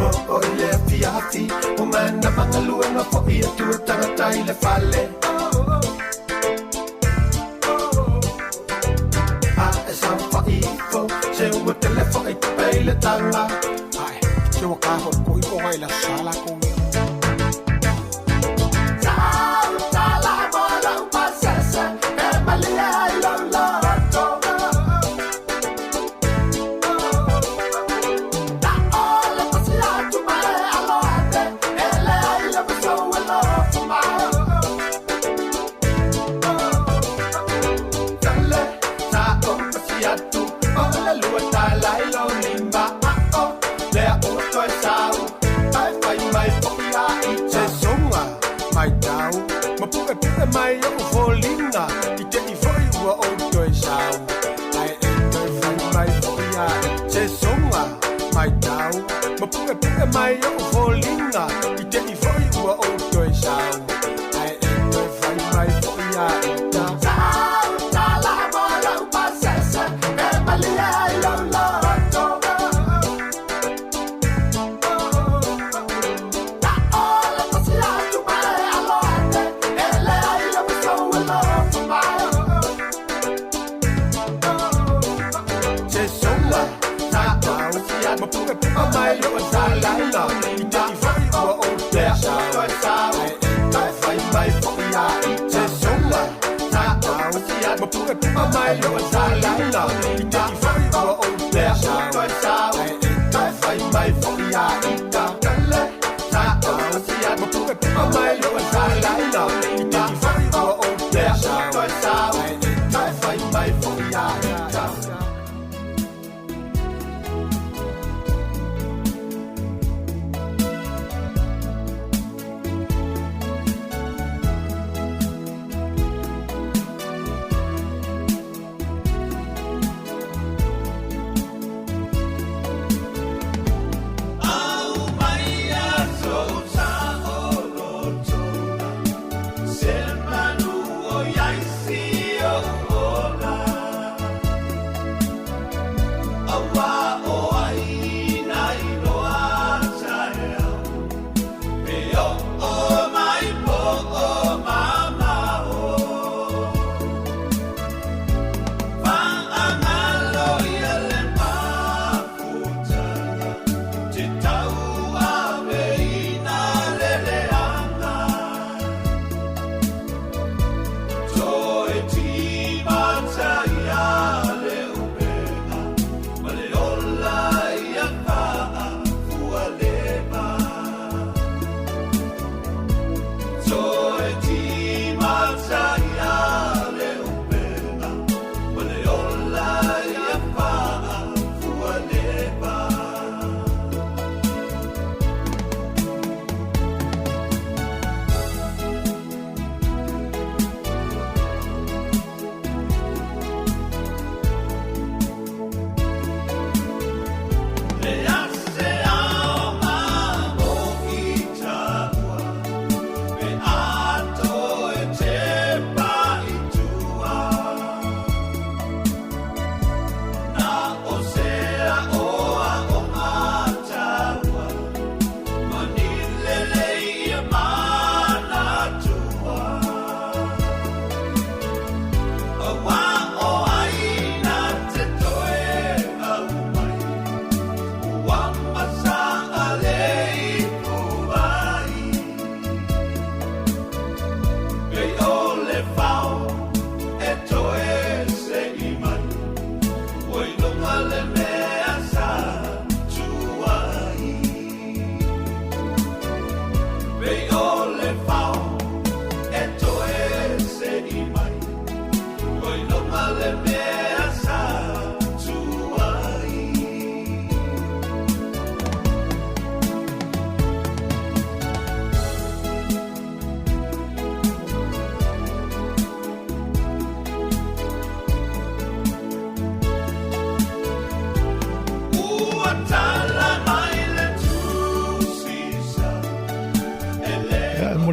O o le fiafi, o mana mangaluenga fo'i atu e tangata i le fale. A e sa whaifo, se ua tele fo'i te peile tanga. Ai, se ua ka ho ko i ko ai la sala ko ia. Sautala mo lau pasese, pe malia ai lau loto. Ta ola pasi atu mae alo ane, ele ai le vaso e lofu mai. Tale, sa o pasi atu, o le lua tala i lo lima a o, lea o toi sau, ai fai mai fo'i a i Se songa, mai tau, ma pu'e pu'e mai o foliga, i te i fo'i ua o toi sau. Ai e toi fai mai fo'i a i. Se songa, mai tau, ma pu'e pu'e mai o foliga, i te i fo'i ua o toi sau. Ai e toi fai mai fo'i a i ta. Sautala mo lau pasese, pe malia ai lau loto. Ta ola pasi atu mae alo ane, ele ai le vaso e lofu mai. Se songa, sa tau, ma pu'e pu'e mai o foliga, i te i fo'i ua o toi sau. Ai e toi fai mai fo'i a i. Se songa, sa tau, ma pu'e pu'e mai o foliga, i te i fo'i ua o toi sau. Ai e toi fai mai fo'i a i ta. Tale, sa o pasi atu, Ma pu'e pu'e mai o foliga, i te i fo'i ua o toi sau. Ai e toi fai mai fo'i a i ta. Thank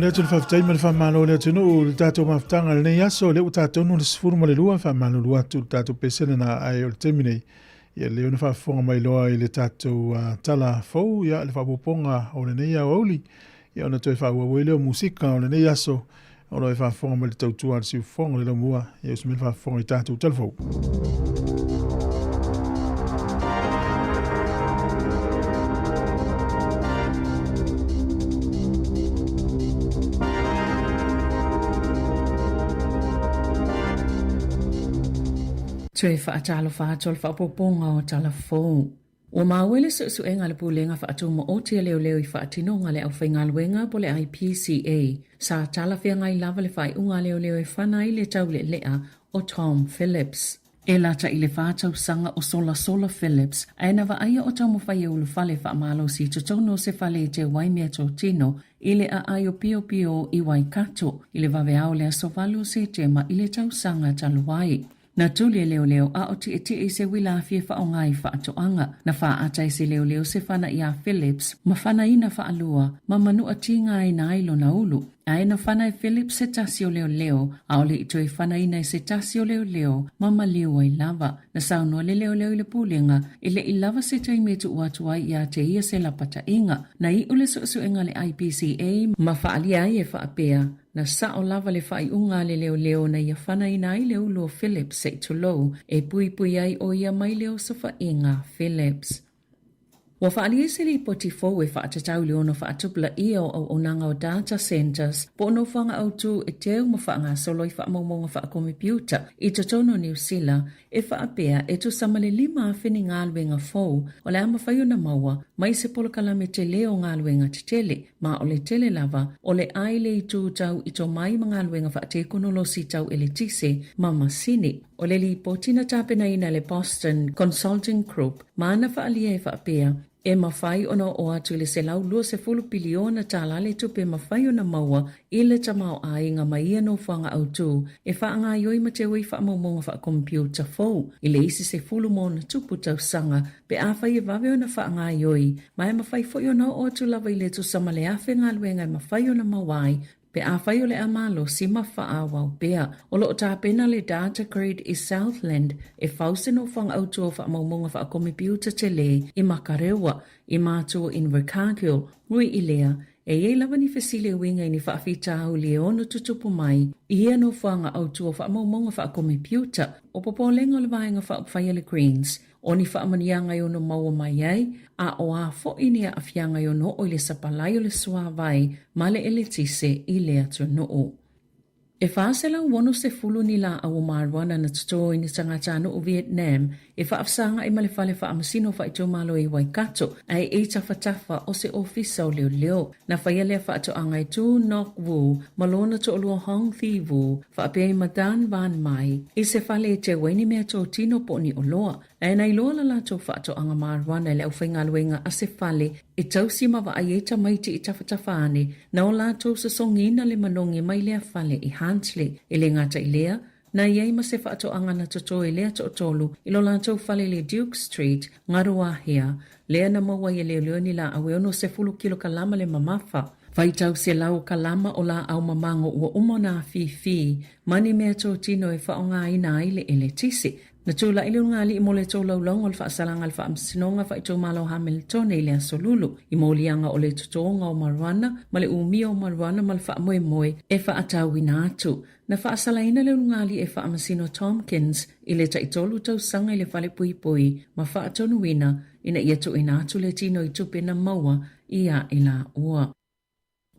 atu le faafetai ma le faamalo i le atunuu i le tatou mafutaga i lenei aso, lea ua ta tonu le 12, faamalulu atu i le tatou pesene na ae o le taimi nei, ia lelei ona faafofoga mai loa i le tatou tala fou, ia le faaopoopoga o lenei aoauli, ia ona toe faaauau ai lea o musika o lenei aso, o lo o e faafofoga mai le tautua a le siufofoga le laumua, ia usi mai le faafofoga i tatou tala fou. Toe faatalofa atu o le faaopoopoga o Tala Fou. Ua maua i le suesuega a le Pulega Faatumaoti a Leoleo i faatinoga a le aufaigaluega po o le IPCA, sa talafeagai lava le faaiuga a leoleo e fana ai le taulealea o Tom Phillips. E lata i le 4 tausaga o solasola Phillips, ae na vaaia o taumafai e ulufale faamalosi i totonu o se fale e teu ai meatotino i le aai o Piopio i Waikato i le vaveao o le aso 8 o Setema i le tausaga talu ai. Na tuli e leoleo a o tietie i se uila afi e faaaoga i faatoaga. Na faaata e se leoleo se fana iā Phillips ma fanaina faalua ma manua tigaina ai lona ulu. Ae na fana e Phillips se tasi o leoleo, ʻaʻole i toe fanaina e se tasi o leoleo ma maliu ai lava. Na saunoa le leoleo i le pulega, e le i lava se taimi e tuu atu ai iā te ia se lapataiga. Na iʻu le suesuega a le IPCA ma faaalia ai e faapea, Na sao lava le faaiuga a le leoleo na ia fanaina ai le ulu o Phillips se i tulou, e puipui ai ʻo ia mai le osofaiga a Phillips. Ua faaalia se lipoti fou e faatatau i le ono faatupulaia o auaunaga o data centres po o nofoaga autū e teu ma faagasolo i faamaumauga faakomepiuta i totonu o Niu Sila e faapea e tusa ma le 5,000 ni galuega fou o le a mafai ona maua mai se polokalame tele o galuega tetele, ma o le tele lava o le ai le itu tau i tomai ma galuega faatekonolosi tau eletise ma masini. O le lipoti na tapenaina e le Boston Consulting Group ma ana faaalia e faapea, e mafai ona oo atu i le $120 piliona tālā le tupe e mafai ona maua i le tamaoaiga ma ia nofoaga autū e faagaioi ma teu ai faamaumauga faakomepiuta fou i le isi 10 ma ona tupu tausaga pe afai e vave ona faagaioi ma e mafai foi ona oo atu lava i le tusa ma le 1,000 galuega e mafai ona maua ai pe afai o le a malosi ma faaauau pea. O lo o tapena le Data Grid i Southland e fau se nofoaga autū o faamaumauga faakomepiuta tele i Makarewa, i Matua Invercargill, ui i lea, e i ai lava ni fesili e uiga i ni faafitauli e ono tutupu mai i ia nofoaga autū o faamaumauga faakomepiuta. O popolega o le Vaega Faaupufai a le Greens, o ni faamanuiaga e ono maua mai ai, a o a foi ni aafiaga e ono oo i le sapalai o le suāwai ma le eletise i le atunuu. E 460 ni lāʻau o marijuana na totō i ni tagatanuu Vietnam e faafesagaʻi ma le fale faamasino faaitumalo i Waikato, ae i tafatafa o se ofisa o leoleo. Na faia lea faatoaga e Tu Ngoc Vu ma lona toalua Hong Thi Vu faapea i ma Dan Van Mai i se fale e teu ai ni meatotino po o ni oloa. Ae na iloa la latou faatoaga marijuana e le aufaigaluega a se fale e tausi ma vaai ai tamaiti i tafatafa ane na o latou sosogiina le manogi mai lea fale i Huntly. E le gata i lea, na i ai ma se faatoaga na toto e lea toatolu i lo latou fale i le Duke Street, Ngaruawahia, lea na maua ai e leoleo ni laau e 60 kilokalama le mamafa. Faitau selau kalama o laau mamago ua uma ona afifi ma ni meatotino e faaaogaina ai le eletise. Na tulai le ulugalii mo le tolaulauga o le faasalaga a le Faamasinoga Faaitumalo o Hamiltone i le Aso Lulu i moliaga o le totoga o marijuana ma le umia o marijuana ma le faamoemoe e faatauina atu. Na faasalaina le ulugalii e Faamasino Tomkins i le taitolu tausaga i le falepuipui ma faatonuina ina ia tuuina atu le tino i tupe na maua iā i laua.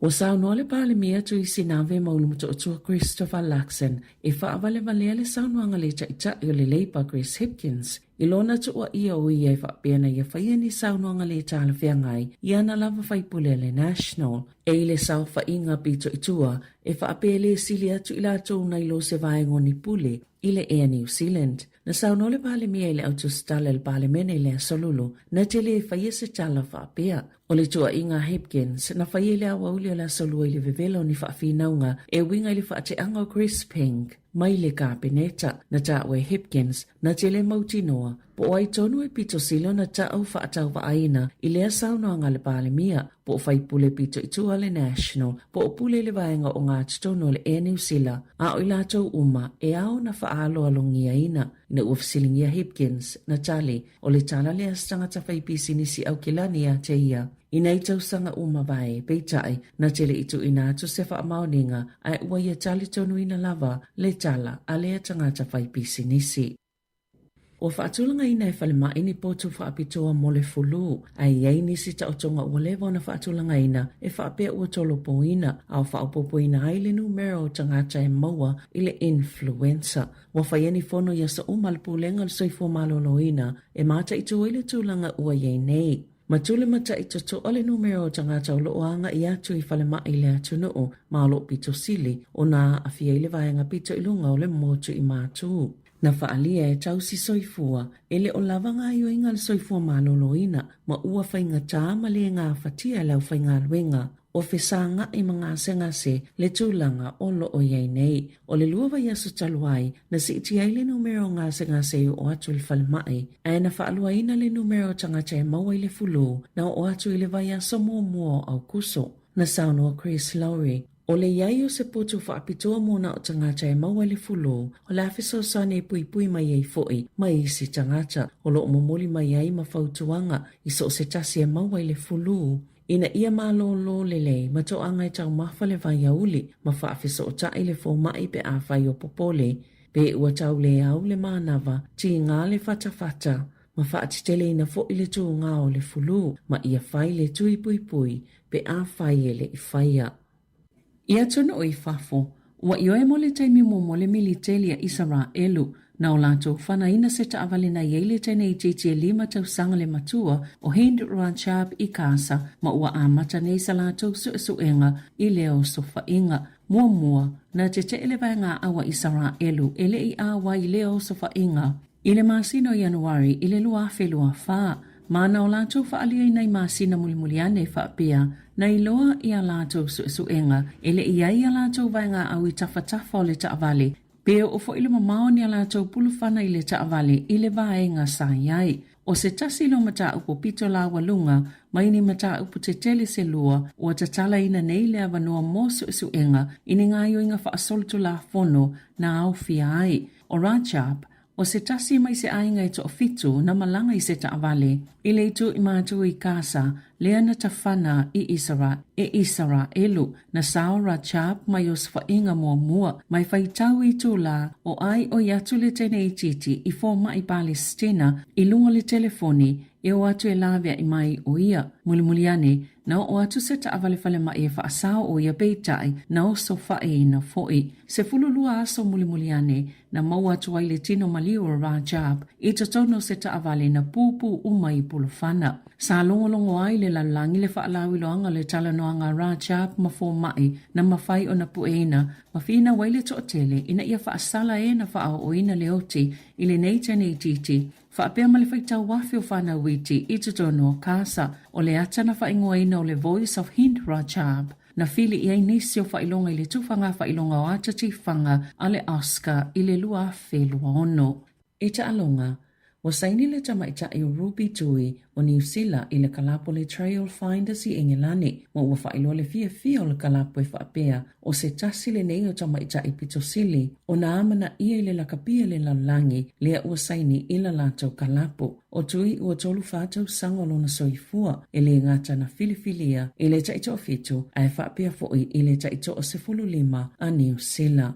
Ua saunoa le Palemia Tuisinave ma Ulumotootua Christopher Luxon e faavalevalea le saunoaga a le Taitai o le Labour Chris Hipkins i lona tuuaia o ia e faapea na ia faia ni saunoaga le talafeagai i ana lava faipule a le National e i le saofaiga pito i tua e faapea e le sili atu i latou nai lo se vaega o ni pule i le Air New Zealand. Na saunoa le Palemia i le autusitala i le Palemene i le Aso Lulu, na te le faia se tala faapea. O le tuuaiga a Hipkins, na faia i le aoauli o le Aso Lua i le vevela o ni faafinauga e uiga i le faateaga o Chris Pink. mai le Kapeneta. Na taua e Hipkins, na te le mautinoa, po o ai tonu e pito sili ona ta'u fa'atauva'aina i lea saunoaga a le Palemia, po o faipule pito i tua le National, po o pule i le vaega o Ngāti Tonu o le Air New Sila, a o i latou uma e ao ona fa'aaloalogiaina. Ina ua fesiligia Hipkins, na tali, o le tala lea a se tagata faipisinisi Aukilani ia te ia. I nei tausaga ua mavae, peitai, na te le i tuuina atu se faamaoniga, ae ua ia talitonuina lava le tala a lea tagata faipisinisi. Ua faatulagaina e Falemai ni potu faapitoa mo le fulu, ae i ai nisi taotoga ua leva ona faatulagaina e faapea ua tolopoina a o faaopoopoina ai le numera o tagata e maua i le influenza. Ua faia ni fono i aso uma a le Pulega o le Soifua Maloloina e mataitu ai le tulaga ua i ai nei. Ma tule matai totoa le numera o tagata o loo agai atu i falemai i le atunuu ma o loo pito sili ona aafia i le vaega pito i luga o le motu i Matu. Na faaalia e tausi soifua e le o lava gaoioiga a le soifua maloloina ma ua faigata ma le gafatia e le aufaigaluega o fesagaʻi ma gasegase le tulaga o lo o i ai nei. O le lua vaiaso talu ai, na siitia ai le numera o gasegase i oo atu i le falemai, ae na faaluaina le numera o tagata e maua i le fulū na oo atu i le vaiaso muamua o Aukuso. Na saunoa Chris Lowry, O le i ai o se potu faapitoa mo na o tagata e maua i le fulū, o le a fesoasoani e puipui mai ai foʻi mai isi tagata o lo o momoli mai ai ma fautuaga i so o se tasi e maua i le fulū. Ina ia malōlō lelei ma toaga e taumafa le vaiauli ma faafesootai le fomai pe afai o popole, pe ua tau le au le manava, tiga le fatafata, ma faateteleina foʻi le tūgā o le fulū ma ia fai le tui puipui pe afai e le i faia. I atunuu i fafo, ua ioe mo le taimi muamua le militeli a Isaraelu, na o latou fanaina se taavale na i ai le teine itiiti e lima tausaga le matua o Hind Rajab i Gaza ma ua amata nei sa latou suesuega i lea osofaiga. Muamua, na teteʻe le vaegaaʻau a Isaraelu e le i ʻauai i lea osofaiga. I le masina o Ianuari i le 2024, ma na o latou faaliaina i masina mulimuli ane faapea, na iloa i a latou suesuega e le i ai a latou vaegaʻau i tafatafa o le taavale, pe oo foi le mamao ni a latou pulufana i le taavale i le vaega sa i ai. O se tasi lea o mataupu pito laualuga mai ni mataupu tetele se lua ua tatalaina nei le avanoa mo suesuega i ni gaoioiga faasolitulafono na aofia ai O Rajab, o se tasi mai se aiga e toafitu na malaga i se taavale i le itu i Matu i Kasa, lea na tafana i Isara, e Isaraelu, na sao Rajab mai osofaiga muamua mai faitau i itulā o ai oi atu le teine itiiti i fomai Palesitina i luga o le telefoni e o atu e laveai mai o ia. Mulimuli ane, Na oo atu se taavale falemai e faasao o ia peitai, na osofaʻiina foʻi. 12 aso mulimuli ane, na maua atu ai le tino maliu o Rajab i totonu o se taavale na pūpū uma i Pulufana. Sa logologo ai le lalolagi le faalauiloaga o le talanoaga a Rajab ma fomai na mafai ona pueina ma finau ai le toatele ina ia faasala e na faaooina le oti i lenei teine itiiti Faapea ma le faitau afe o whanau iti i totonu o Kasa, o le ata na faaigoaina o le Voice of Hind Rajab. Na fili i ai nisi o faailoga i le tufaga faailoga o ata tifaga a le Oscar i le 2026. I taaloga, ua saini le tamaitai o Ruby Tui o Niu Sila i le kalapu o le Trail Finders i Engelani, ma ua faailoa le fiafia o le kalapu e faapea O se tasi lenei o tamaitai pito sili ona amanaia i le lakapi a le lalolagi lea ua saini i la latou kalapu. O Tui ua 34 tausaga o lona soifua, e le gata na filifilia i le taitoafitu ae faapea foi i le taitoa 15 a Niu Sila.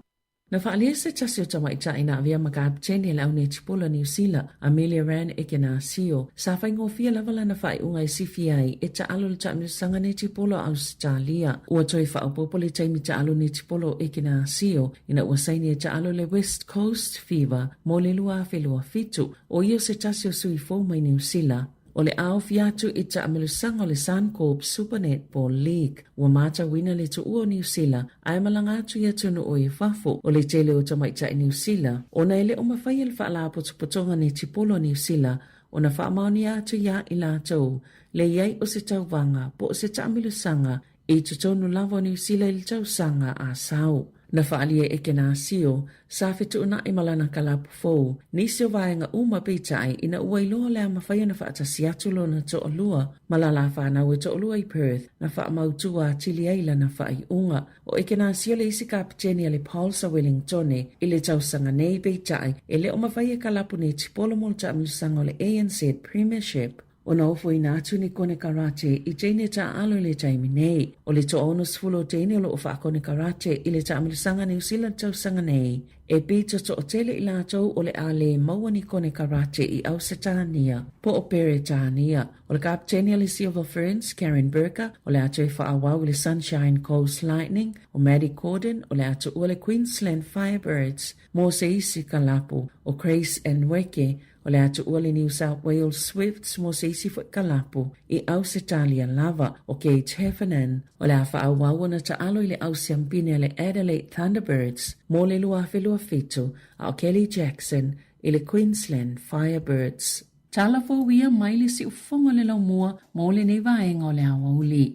Na faaalia se tasi o tamaitai na avea ma kapeteni a le aunetipolo a Niu Sila, Amelia Rand Ekenasio, sa faigofie lava lana faaiuga e sifia ai e taalo le taamilosaga netipolo a Ausetalia. Ua toe faaopoopo le taimi taalo netipolo o Ekenasio ina ua saini e taalo le West Coast Fever mo le 2027. O ia o se tasi o sui fou mai Niu Sila. O le aofia atu i taamilosaga o le Suncorp Super Netball League. Ua matauina le tuua o Niu Sila ae malaga atu i atunuu i fafo o le tele o tamaitai Niu Sila ona e le o mafai e le Faalapotopotoga Netipolo a Niu Sila ona faamaonia atu iā i latou le i ai o se tauvaga po o se taamilosaga i totonu lava o Niu Sila i le tausaga a sau. Na faaalia e Ekenasio, sa fetuunai ma lana kalapu fou, nisi o vaega uma peitai ina ua iloa o le a mafai ona faatasi atu lona toalua ma la la fanau e toalua i Perth na faamautu atili ai lana faaiuga. O Ekenasio le isi kapiteni a le Pulse a Wellingtone i le tausaga nei peitai e le o mafai e kalapu netipolo mo le taamilosaga o le ANZ Premiership. Ona ofoina atu ni konekarate i teine taaalo i le taimi nei. O le toa-60 o teine o loo faakonekarate i le taamilosaga New Zealand tausaga nei. E pito toatele i latou o le a le maua ni konekarate i Ausetania po o Peretania. O le kapiteni a le Silver Ferns, Karen Burker, o le a toe faaauau i le Sunshine Coast Lightning, o Maddie Corden o le a tuua le Queensland Firebirds mo se isi kalapu, o Grace Nweke O le a tuua le New South Wales Swifts mo se isi foi kalapu i Ausetalia lava, o Gage Heffernan. O le a faaauau ona taalo i le au siampine a le Adelaide Thunderbirds mo le 2027, a o Kelly Jackson i le Queensland Firebirds. Tala fou ia mai le siufofoga o le laumua mo lenei vaega o le aoauli.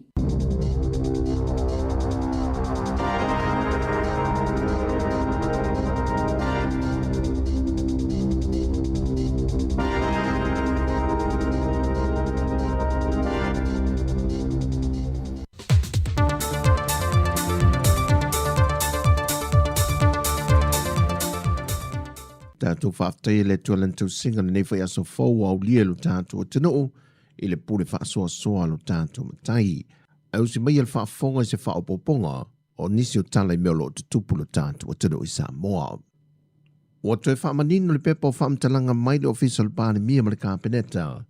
Tatou faafetai e le Atua lana tausiga lenei foi aso fou ua aulia e lo tatou atunuu i le pule faasoasoa a lo tatou Matai. Ae usi maia le faafofoga i se faaopoopoga o nisi o tala i mea o lo o tutupu i lo tatou atunuu i Samoa. Ua toe faamanino le pepa o faamatalaga mai le Ofisa o le Palemia ma le Kapeneta,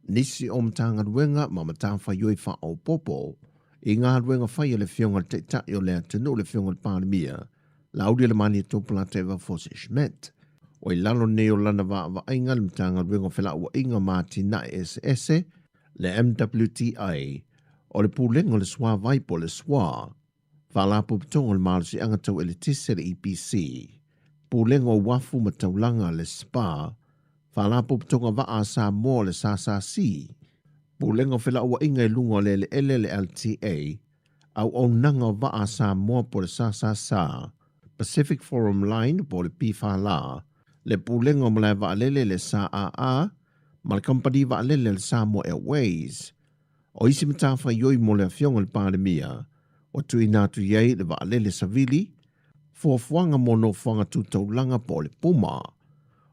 nisi o Matagaluega ma matafaioi faaopoopo i galuega fai a le Afioga i le Taitai o le atunuu, le Afioga i le Palemia, Laaulialemalietoa Polataivao Fosi Schmidt. O i lalo nei o lana vaavaaiga le Matagaluega o Felauaiga ma Atinae Eseese, le MWTI, o le Pulega o le Suavai po o le SWA, Faalapotopotoga o le Malosiaga Tau Eletise le EPC, Pulega o Uafu ma Taulaga le SPA, Faalapotopotoga Vaa a Samoa le SSC, Pulega o Felauaiga i luga o le Eleele le LTA, Auaunaga o Vaa a Samoa po o le SSS, Pacific Forum Line po o le PFL, le Pulega o Malae Vaalele le SAA, ma le Kamupani Vaalele a le Samoa Airways. O isi matafaioi mo le Afioga i le Palemia, ua tuuina atu i ai le vaalele savili, fuafuaga mo nofoaga tu taulaga po o le Puma.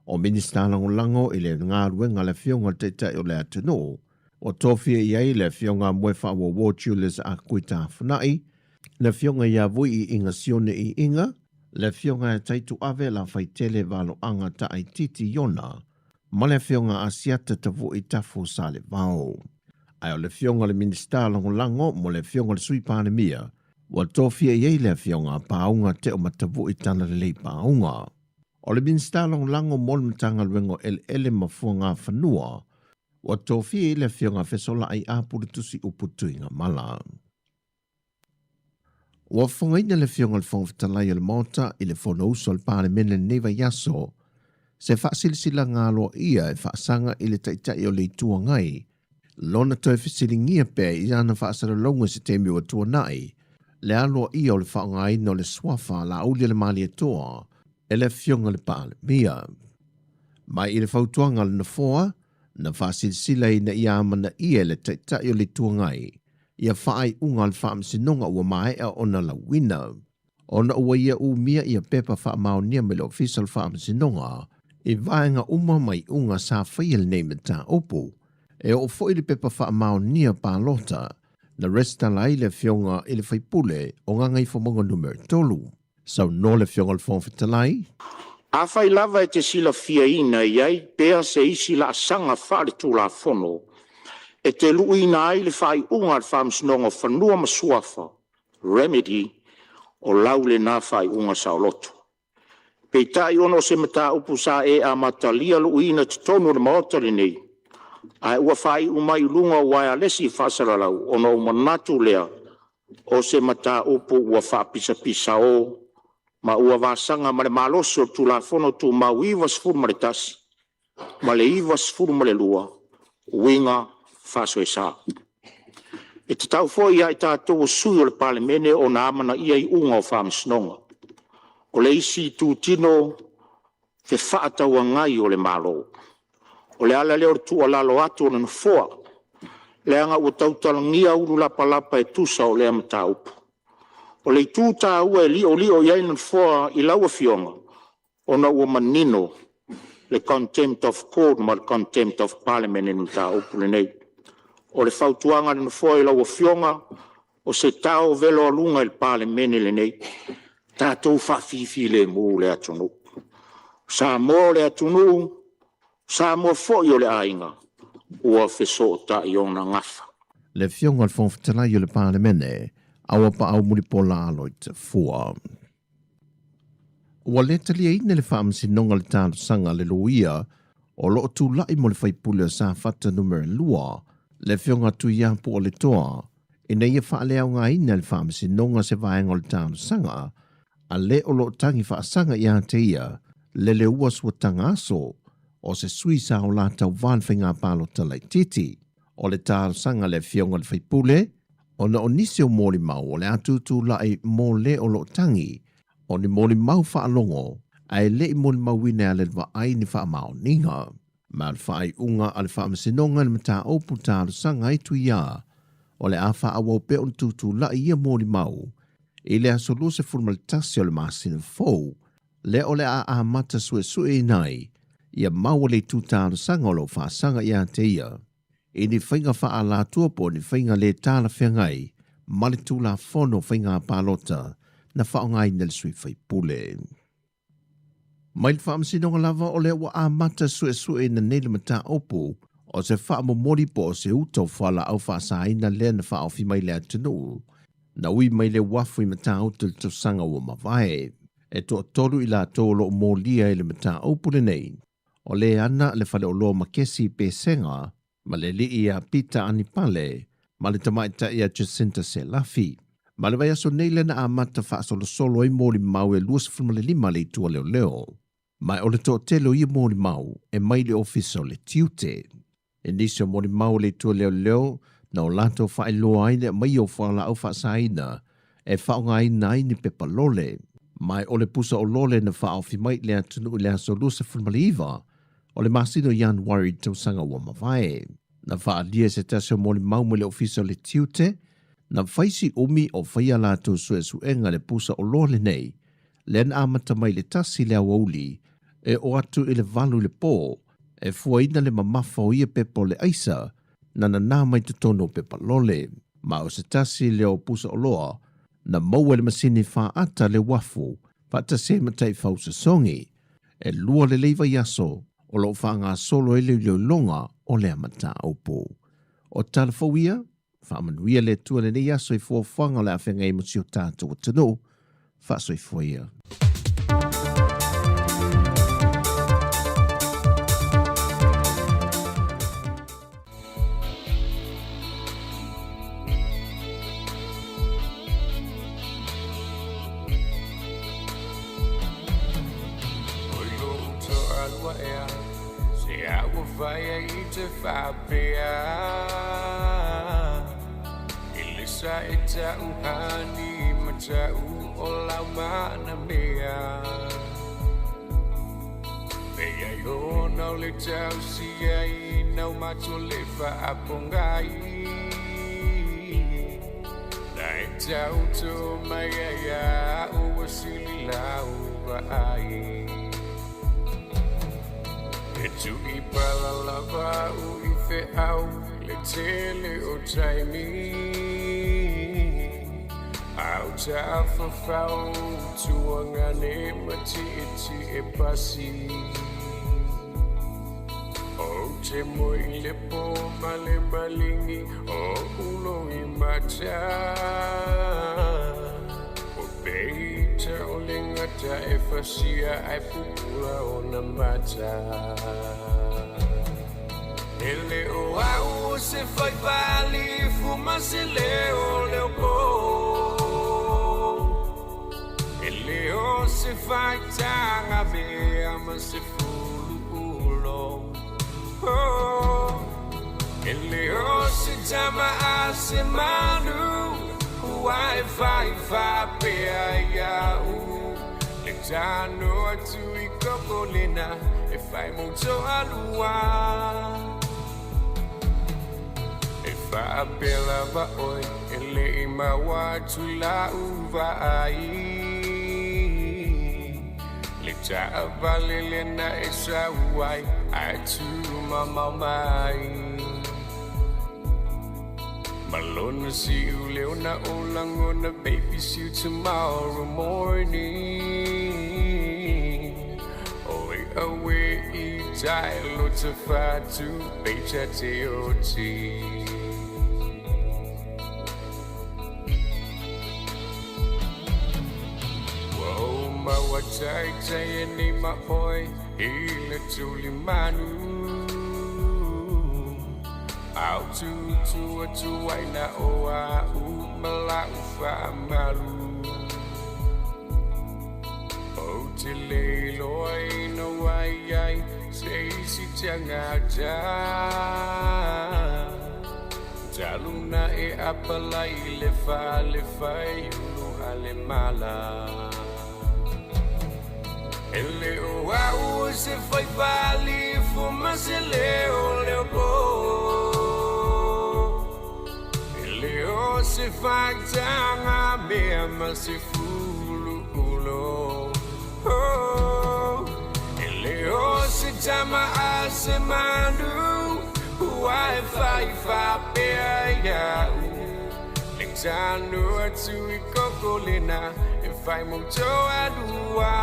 O Minisita Lagolago i le galuega a le Afioga i le Taitai o le atunuu, Ua tofia i ai le Afioga a Moefaauouo Julius Akui Tafunai, le Afioga ia Vui Iiga Sione Iiga, le Afioga ia Taituave Lafaitele Valoaga Taaititi Iona, ma le Afioga Asiata Tavui Tafu Salevao. Ae o le Afioga i le Minisita Lagolago mo le Afioga i le Sui Palemia, ua tofia i ai le Afioga a Paauga Teomatavui Talalelei Paauga. O le Minisita Lagolago mo le Matagaluega o Eleele ma Fuagafanua, Ua tofia i le Afioga Fesolaai Apuletusi Upu Tuigamala. Ua fofogaina le Afioga i le Fofoga Fetalai o le Maota i le Fonousu a le Palemene lenei vaiaso se faasilasilaga aloaia e faasaga i le Taitai o le Itu Agai lona toe fesiligia pea i ana faasalalauga i se taimi ua tuanai le aloaia o le faaaogaina o le suafa Laauli-a-le-Malietoa e le Afioga i le Palemia. Mai i le fautuaga a le Nofoa, na faasilasila ina ia amanaia e le Taitai o le Itu Agai ia faaiuga a le Faamasinoga ua maea ona lauina. Ona ua ia umia ia pepa faamaonia mai le Ofisa o le Faamasinoga i vaega uma ma iuga sa faia lenei mataupu, e oo foi le pepa faamaonia palota na resitala ai le Afioga i le Faipule o Gagaifomauga Numera 3. Saunoa le Afioga i le Fofoga Fetalai. Afai lava e te silafiaina e i ai pea se isi laasaga faaletulafono e te luuina ai le faaiuga a le Faamasinoga o Fanua ma Suafa, remedy, o lau lena faaiuga saoloto. Peitai ona o se mataupu sa e amatalia luuina i totonu o le Maota lenei, ae ua faaiu mai i luga o uaealesi faasalalau, ona ou manatu lea o se mataupu ua faapisapisao ma ua vasaga ma le malosi o le Tulafono Tumau 91 ma le 92 uiga faasoesa. E tatau foi ia i tatou o sui o le Palemene ona amanaia iuga o faamasinoga. O le isi itutino fefaatauagai o le Malo. O le ala lea o le tuualalo atu o le Nofoa, leaga ua tautalagia ulu lapalapa e tusa o lea mataupu. O le itu taua e liolio i ai le Nofoa i lau Afioga, ona ua manino le contempt of Court ma le contempt of Parliament i le mataupu lenei. O le fautuaga a le Nofoa i lau Afioga, o se tao velo aluga i le Palemene lenei, tatou faafifilemu le atunuu. O Samoa o le atunuu, o Samoa foi o le aiga, ua fesootai ona gafa. Le Afioga i le Fofoga Fetalai o le Palemene, Auapaau Mulipola Aloitafua. Ua le taliaina e le Faamasinoga le talosaga a le loia o lo o tulai mo le faipule o Safata Numera 2, le Afioga Tuiapu Aletoa, ina ia faaleaogaina e le Faamasinoga se vaega o le talosaga a le o lo o tagi faasaga ia te ia le leua suataga aso o se sui sa o la tauva i le faiga palota laitiiti. O le talosaga a le Afioga i le faipule, ona o nisi o molimau o le a tutulai mo le o lo o tagi, o ni molimau faalogo ae le i molimauina e ala i le vaai ni faamaoniga. Ma o le faaiuga a le Faamasinoga i le mataupu talosaga ai Tuiā, o le a faaauau pea ona tutulai ia molimau i le aso 21 o le masina fou, lea o le a amata suesueina ai ia maua le itu talosaga o lo o faasaga ia te ia i ni faiga faaalatua po o ni faiga le talafeagai ma le Tulafono o Faiga Palota na faaaogaina e le sui faipule. Mai le Faamasinoga lava o lea ua amata suesueina nei le mataupu o se faamomoli po o se uta o fualaau faasaina lea na faaofi mai le atunuu na ui mai le uafu i Matautu i le tausaga ua mavae. E toatolu i latou o lo o molia i le mataupu lenei, o le ana le faleoloa ma kesi i Pesega, ma le alii ia Pita Anipale, ma le tamaitai ia Jacinta Selafi. Ma le vaiaso nei lea na amata faasolosolo ai molimau e 25 le itu a leoleo. Ma o le toatele o ia molimau e mai le ofisa o le tiute. I nisi o molimau a le itu a leoleo na o latou faailoa ai le aumaia o fualaau faasaina e faaaogaina ai ni pepa lole. Ma o le pusa o lole na faaofi mai i le atunuu i le aso 29 o le masina o Ianuari i le tausaga ua mavae. Na faaalia e se tasi o molimau mai le ofisa o le tiute, na fai si umi o faia latou suesuega i le pusa oloa lenei, lea na amata mai i le 1 i le aoauli e oo atu i le 8 i le po, e fuaina le mamafa o ia pepa o le aisa na nanā mai totonu o pepa lole. Ma o se tasi lea o pusa oloa na maua e le masini faata le uafu faatasi ai ma taifau sosogi. E lua lelei vaiaso o lo o faagasolo ai le iloiloga o lea mataupu. O tala fou ia, faamanuia le Atua i lenei aso i fuafuaga o le a feagai ai ma si o tatou atunuu. Faasoifua ia. tano atu i kokolena e fai mo toalua. E whaapela va oi e le i maua atu la uva ai. Le taavale lena e sauai ai tu mamau mai. Malona see you leona olangona baby see you tomorrow morning. Oi away i tai lo te whatu peita te oti. Whoa maua tai tai ni ma oi i le tuli manu. Au tu tu atu ai na o a u mala u wha malu. O te le loi no ai ai se isi te ngata. Taluna e apalai le fa le fai ulu ale mala. E le o au se fai pali fu ma se leo leo po. O se whaitanga mea ma se fulu ulo. Oh, e le o se tama a se manu ua e whai whapea ia u. Le tanu atu i kokolena e whai mo toalua.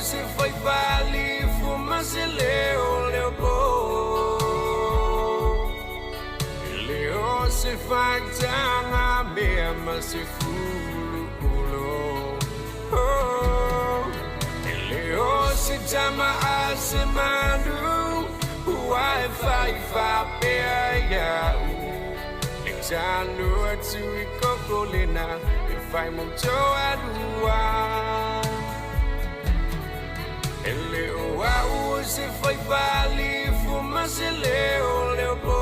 Se fai pali fu ma se leo leo po. E le o se whaitanga mea ma se fulu ulo. Oh, e le o se tama a se manu ua e whai whapea ia u. Le tanu atu i kokolena e whai mo toalua. E le o au se fai pali fu ma se leo leo po.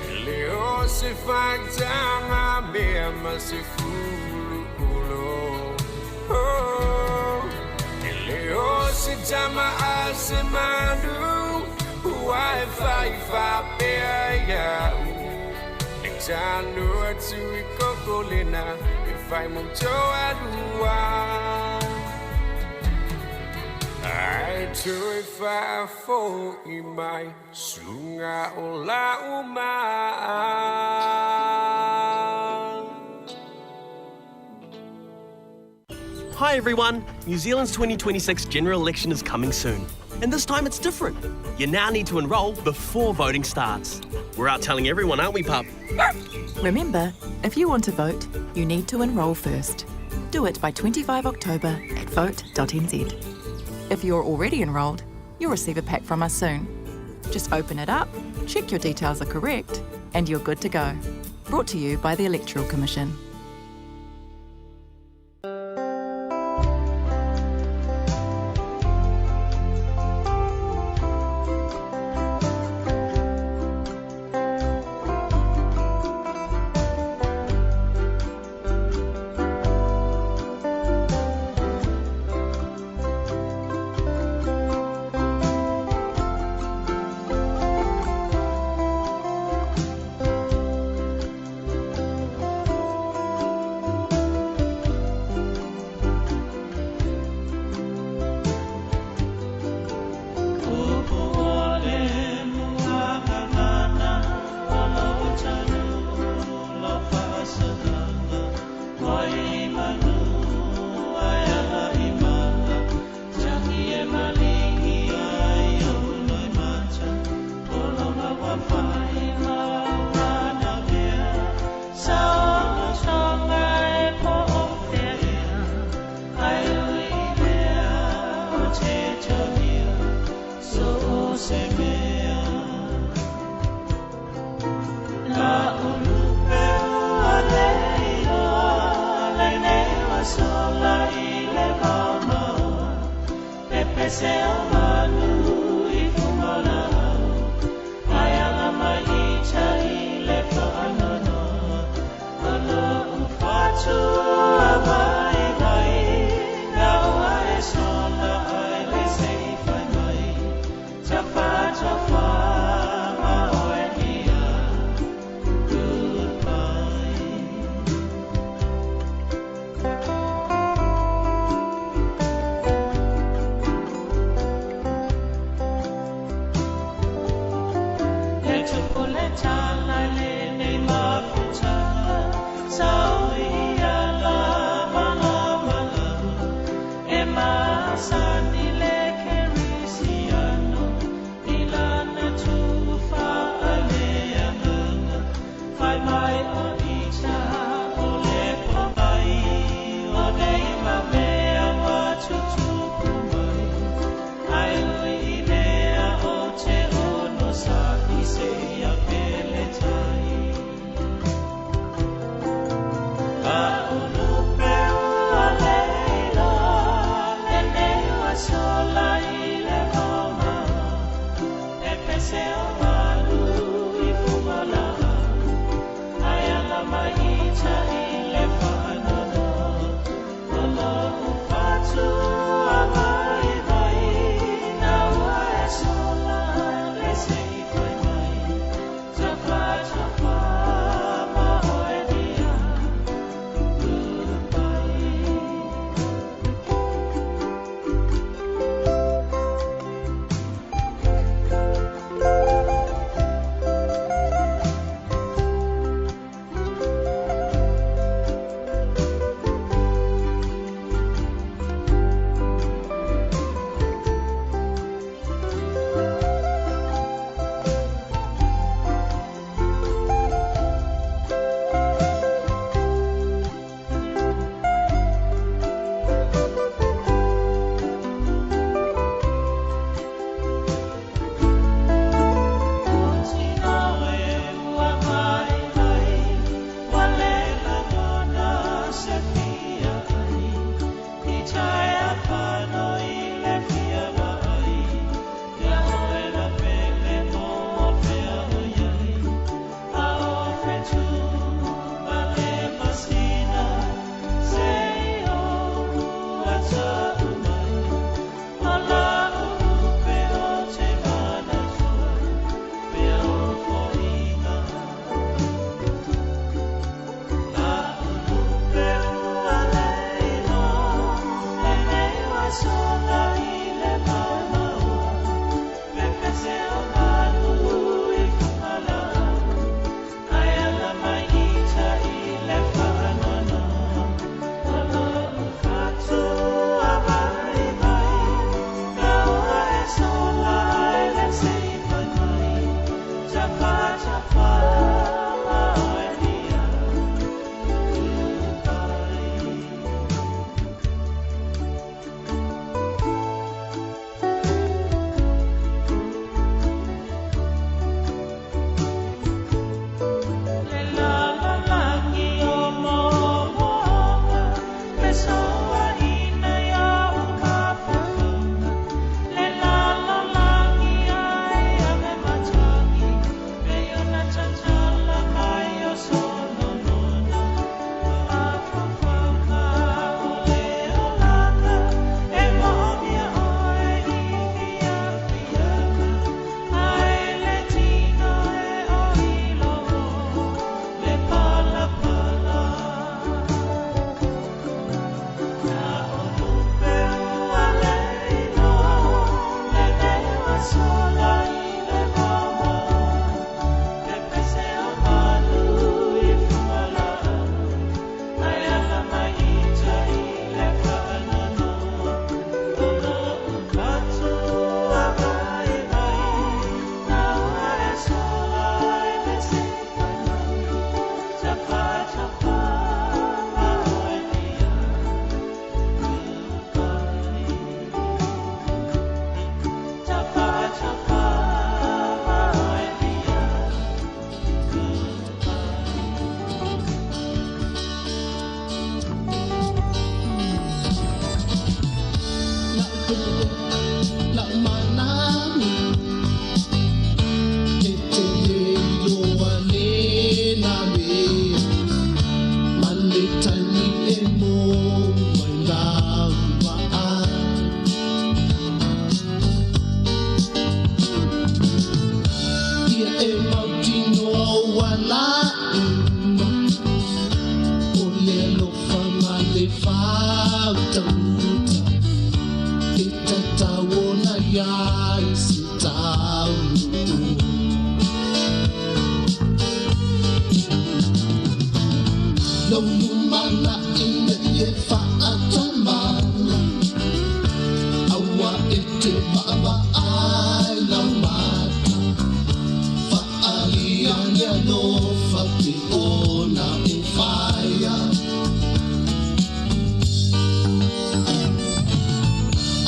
E le o se whaitanga mea ma se fulu ulo. Oh, e le o se tama a se manu ua e whai whapea ia u. Le tanu atu i kokolena e whai mo toalua. Ai tui whaafo i mai sunga o la uma. Hi everyone, New Zealand's 2026 general election is coming soon. And this time it's different. You now need to enrol before voting starts. We're out telling everyone, aren't we, pup? Remember, if you want to vote, you need to enrol first. Do it by 25 October at vote.nz. If you're already enrolled, you'll receive a pack from us soon. Just open it up, check your details are correct, and you're good to go. Brought to you by the Electoral Commission. pese o manu i fugalau Ai ala mai i tai le whaanonoa O lo'u whatua vai vai Na ua e sola ai le sei whai mai Ta wha ma oe ia Goodbye. Le tupu le tala le nei mafutanga Sa ui ia la mala malau E masani le kerisiano I lana tufa a le anganga Fai mai o ita o le pomai O nei mamea wa tutupu mai Ai ui i mea o te ono sa i se ia pele tai A ulupe ua leila Le nei ua sola i le voma E pese o malu i fugalau Ai ala mai Lou lumanai nei e faatamala, aua e te vaavaai lau mata. Faalia le alofa pe ona e faia.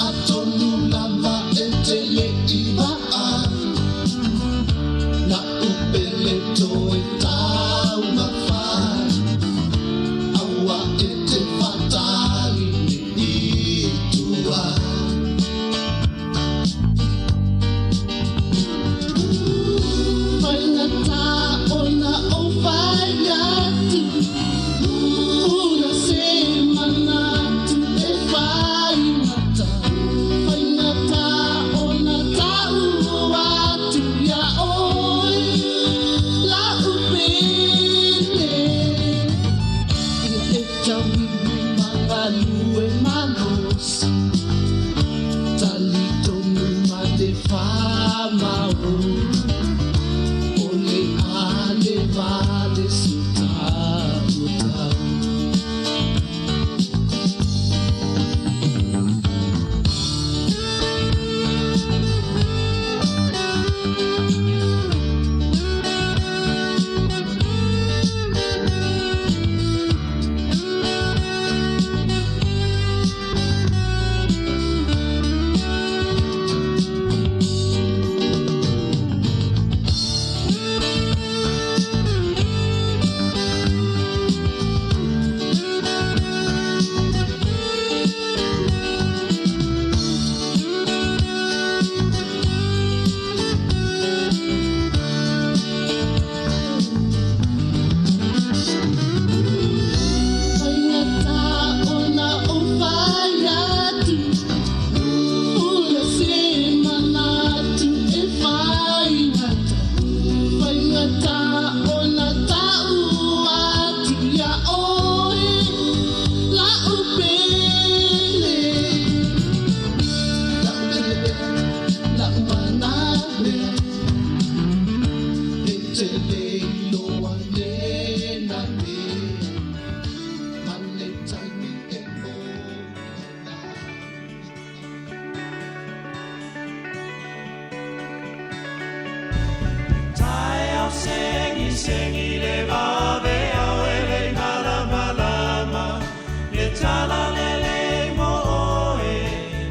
Atonu lava e te le i vaai, na upele toe taumafai. Aua e te faatali ne i tuai. Faigata ona ou fai atu, puna se manatu e faigata. Faigata ona tau atu ia oe, lau pele. Ia e tauivi ma galue malosi, talitonu ma te faamaoni. O le a le vale si tautau. Faigata ona ou fai atu, puna se manatu e faigata. Faigata ona tau atu ia oe, lau pele. Lau pele, lau manale, e te le iloa lena mea, ma le taimi e o. Taeao sengi sengi le vave au e le malamalama, le tala lelei mo oe,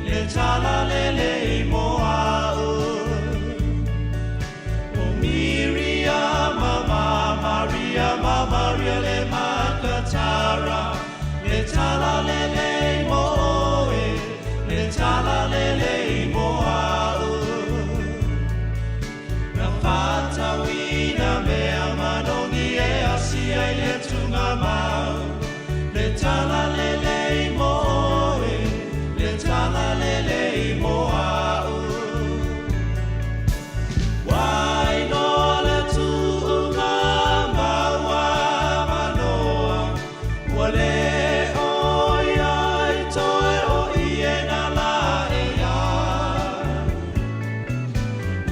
le tala lelei mo au. O Miriama ma Maria ma Maria le makatara, le tala lelei mo oe, le tala lelei mo au. Na whātauina mea manongi e asia i le tunga mau. Le tala lelei mo oe, le tala lelei mo au. Wai no le tuunga maua manoa, ua le o iai toe o ie na la e ia.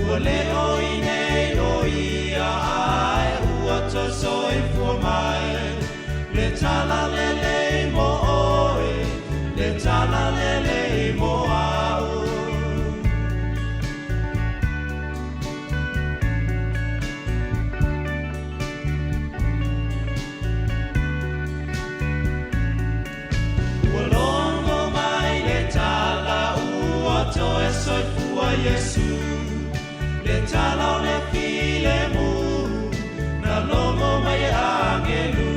Ua le o i nei o ia ai ua te soifua mai. Le tala lelei mo oe, le tala lelei mo au. Ua logo mai le tala ua toe soifua Iesu, le tala o le filemu, na logo mai e angelu.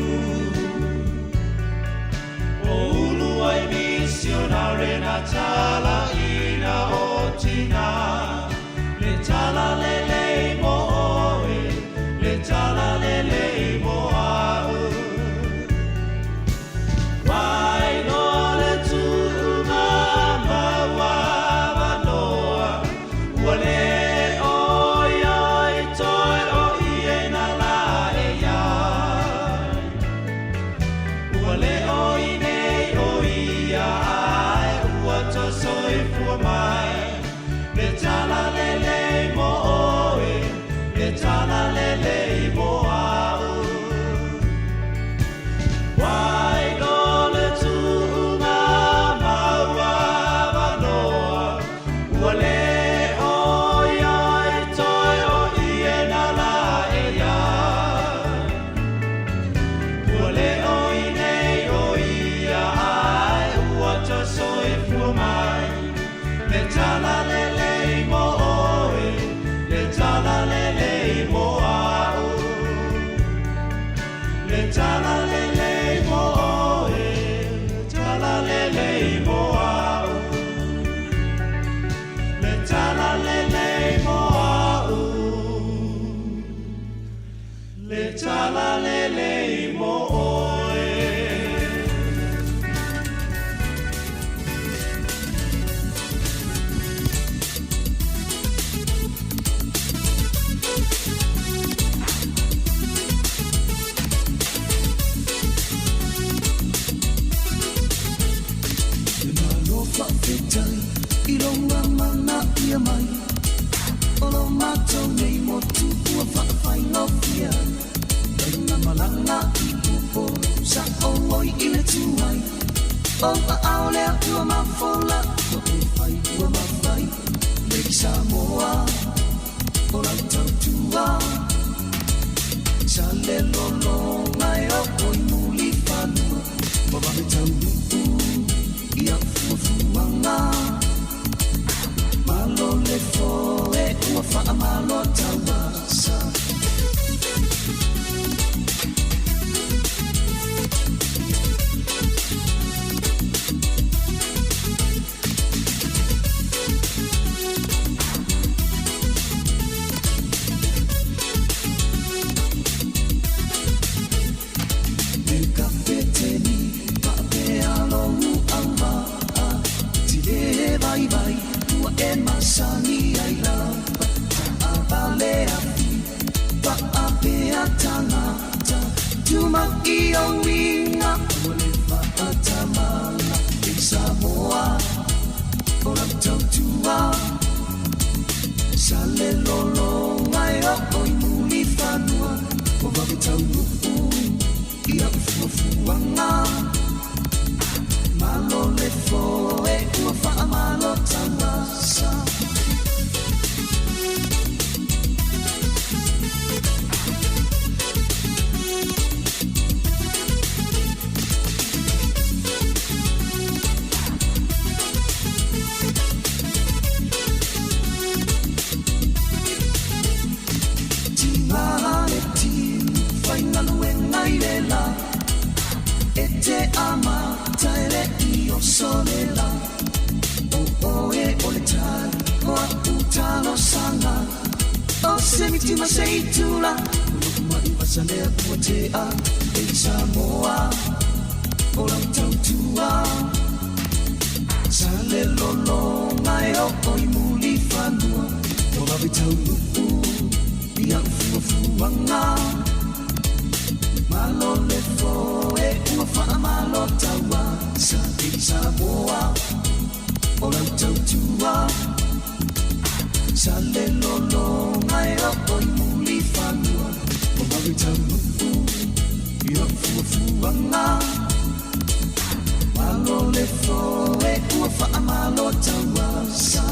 O ulu ai misionare na tala ina o tina, le tala lelei mo oe, le tala lelei mo au. Wai no le tuunga maua manoa, O aao le Atua mafola, ua e fai ua mafai. Lady Samoa, o lau tautua. Sa le lologa e oo i mulifanua, ua vave taunuu i au fuafuaga. Malo le foe ua faamalo tauasa. E kapeteni paapea lou auvaa, tile vaivai ua e masani ai lava. Taavale afi paapea tagata, tumau i ou uiga ua le faatamala. E Samoa o lau tautua, sa le lologa e oo i mulifanua, ua vave taunuu i au fuafuaga. Malo le foe ua faamalo tauasa. Tiga le tino faigaluega i le la, e te amata e le i oso le la. O oe o le tali o a'u talosaga, o se miti ma se itula, o lou ma'i vasalea ua tea. E Samoa o lau tautua, sa le lologa e oo i mulifanua, ua vave taunuu i au fuafuaga. Malo le foe ua faamalo tauasa. E Samoa o lau tautua, sa le lologa e oo i mulifanua, ua vave taunuu i au fuafuaga. Malo le foe ua faamalo tauasa.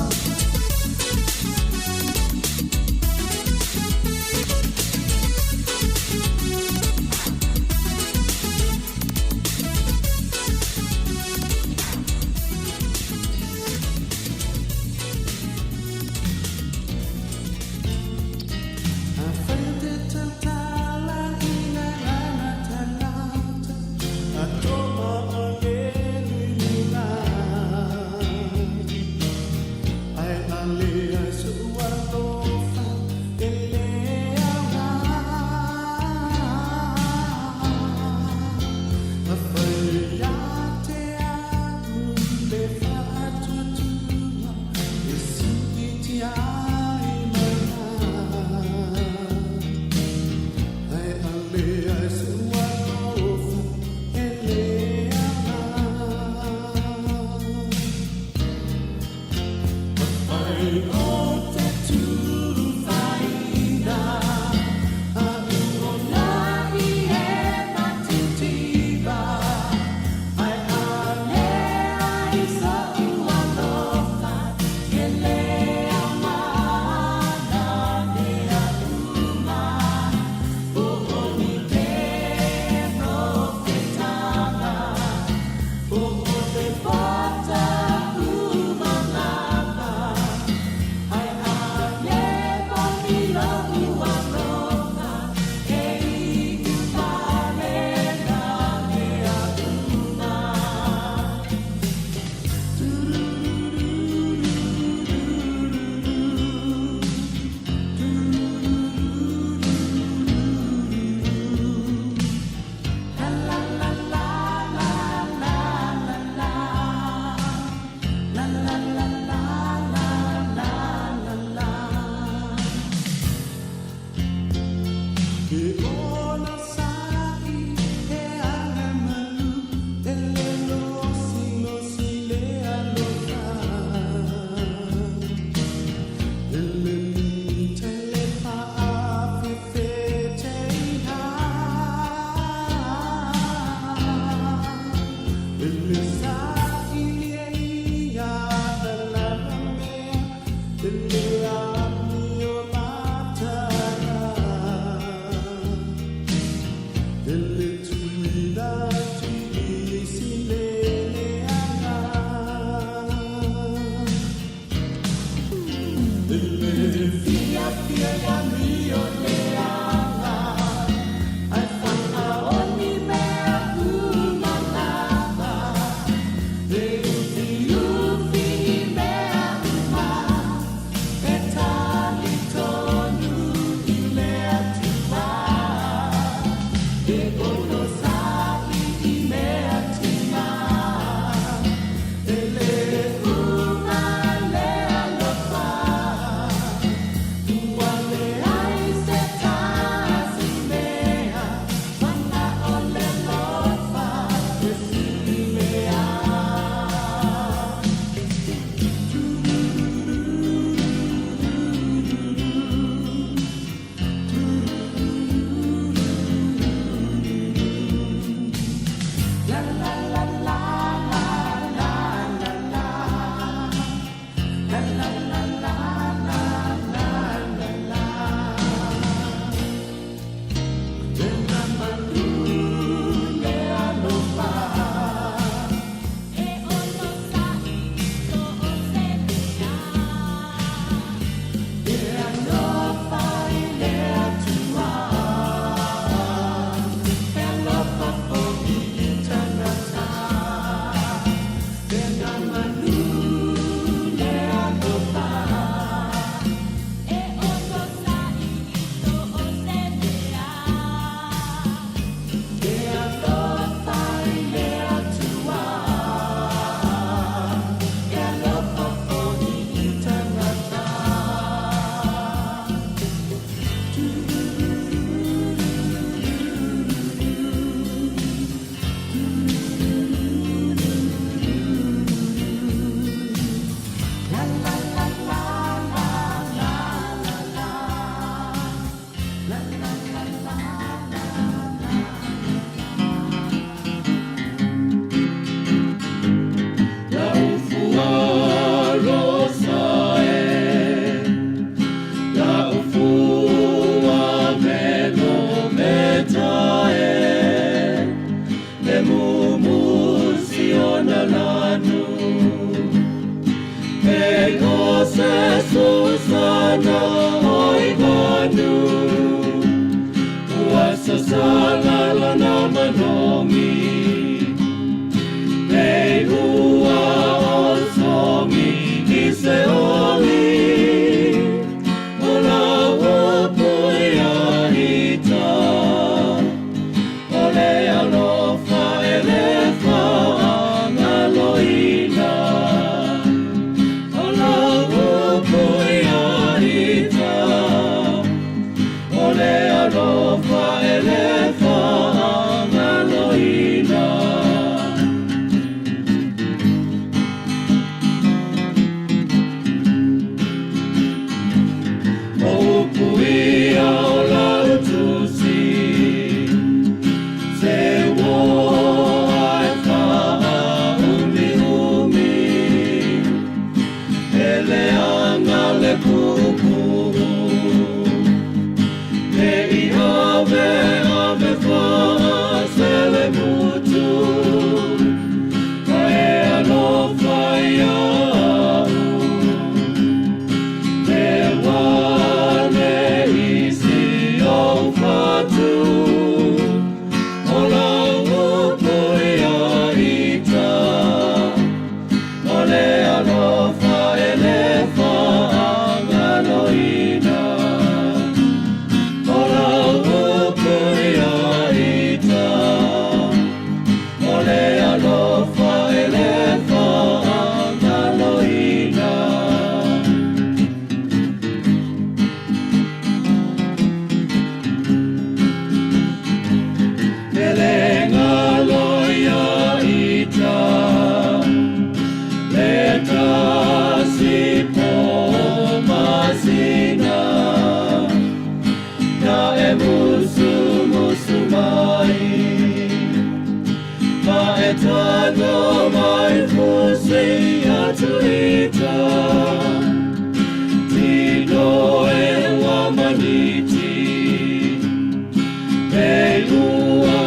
E ua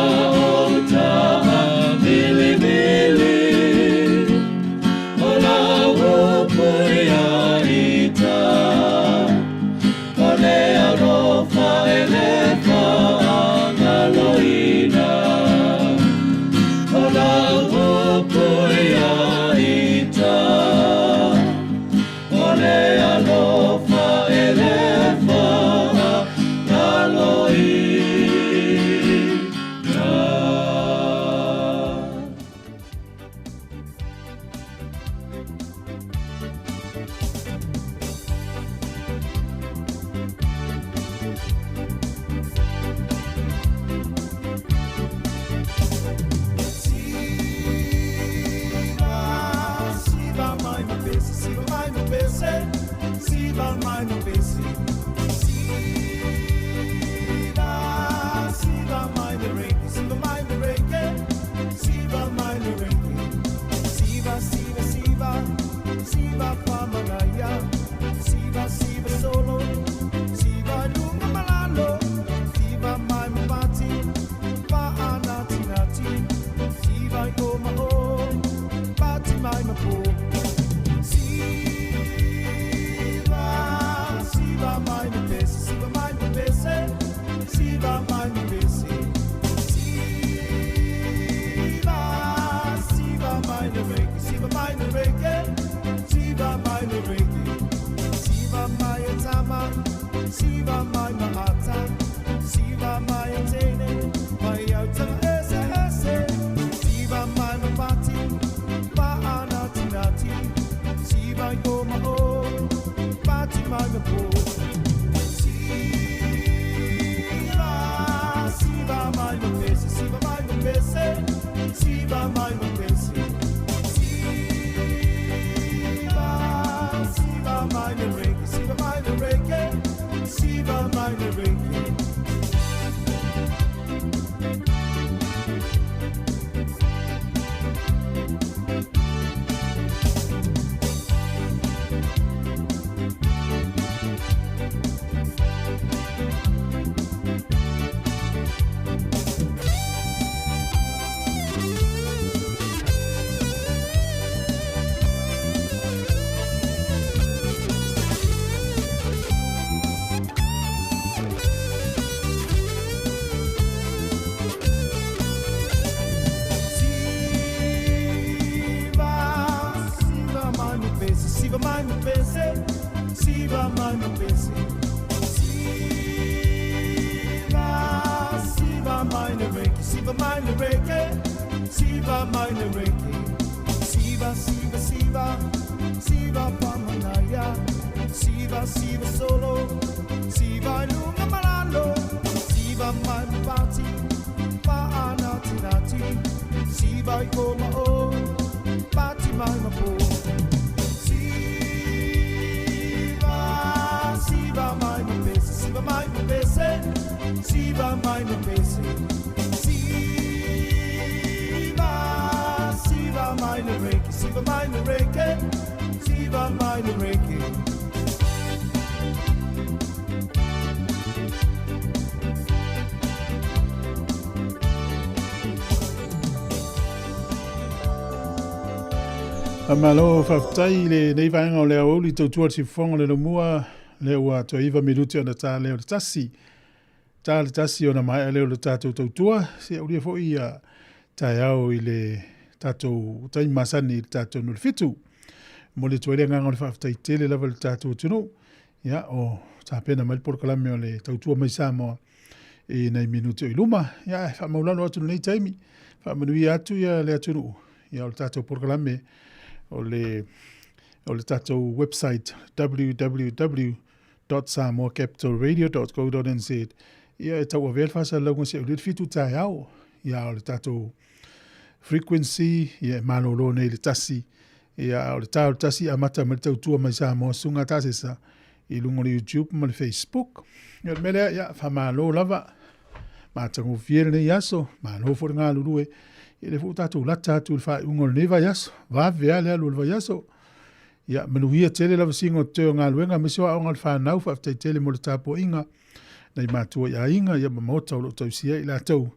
Siva mai ma pese Siva Siva mai le reke Siva mai le reke Siva mai le reke Siva, siva mai ma pese Siva mai ma pese Siva, siva mai le reke Siva mai le reke Siva mai le reke Siva, siva, siva Siva pamanaya Siva, siva solo Siva lunga malalo Siva mai pati Paana tinati Siva i koma o Pati mai mapo Siva, siva mai mapese Siva mai mapese Siva mai mapese Siva, siva mai le reke Siva mai le reke Siva mai le reke Malo faafetai i lenei vaega o le aoauli tautua le siufofoga o le Laumua lea ua toe iva minute ona ta lea o le tasi. Ta le tasi ona maea lea o le tatou tautua. Se aulia foi ia taeao i le tatou taimi masani i le tatou nu le fitu. Momoli atu ai le agaga o le faafetai tele lava i le tatou atunuu. Ia, o tapena mai le polokalame o le tautua mai Samoa i nai minute o i luma. Ia, e faamaulalo atu lenei taimi. Faamanuia atu ia le atunuu. Ia, o le tatou polokalame o le, o le tatou website www.samoacapitalradio.co.nz ia e tauavea le faasalalauga seia aulia le fitu taeao. Ia, o le tatou frequency ia e malolo nei le tasi ia o le tā o le tasi amata mai le tautua mai Samoa Susuga Tasesa i luga o le YouTube ma le Facebook. Ia o le mea lea, ia faamalo lava. Matagofie lenei aso, malo foi le galulue. Ia lea foi ua tatou lata atu i le faaiuga o lenei vaiaso. Vave lava le alu o le vaiaso. Ia manuia tele lava siga o totoe o galuega aemaise o aoga a le fanau. Faafetai tele mo le tapuaiga nai matua i aiga ia ma maota o lo o tausia ai i latou.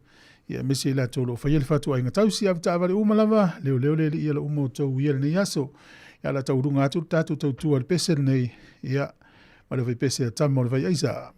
Ia aemaise i latou o lo o faia le fatuaiga tausi avetaavale uma lava, leoleo le alii ala uma o tou ia lenei aso. Ia o le a tauluga atu le tatou tautua i le pese lenei, ia, ma le vaipese a tama o le vai aisa.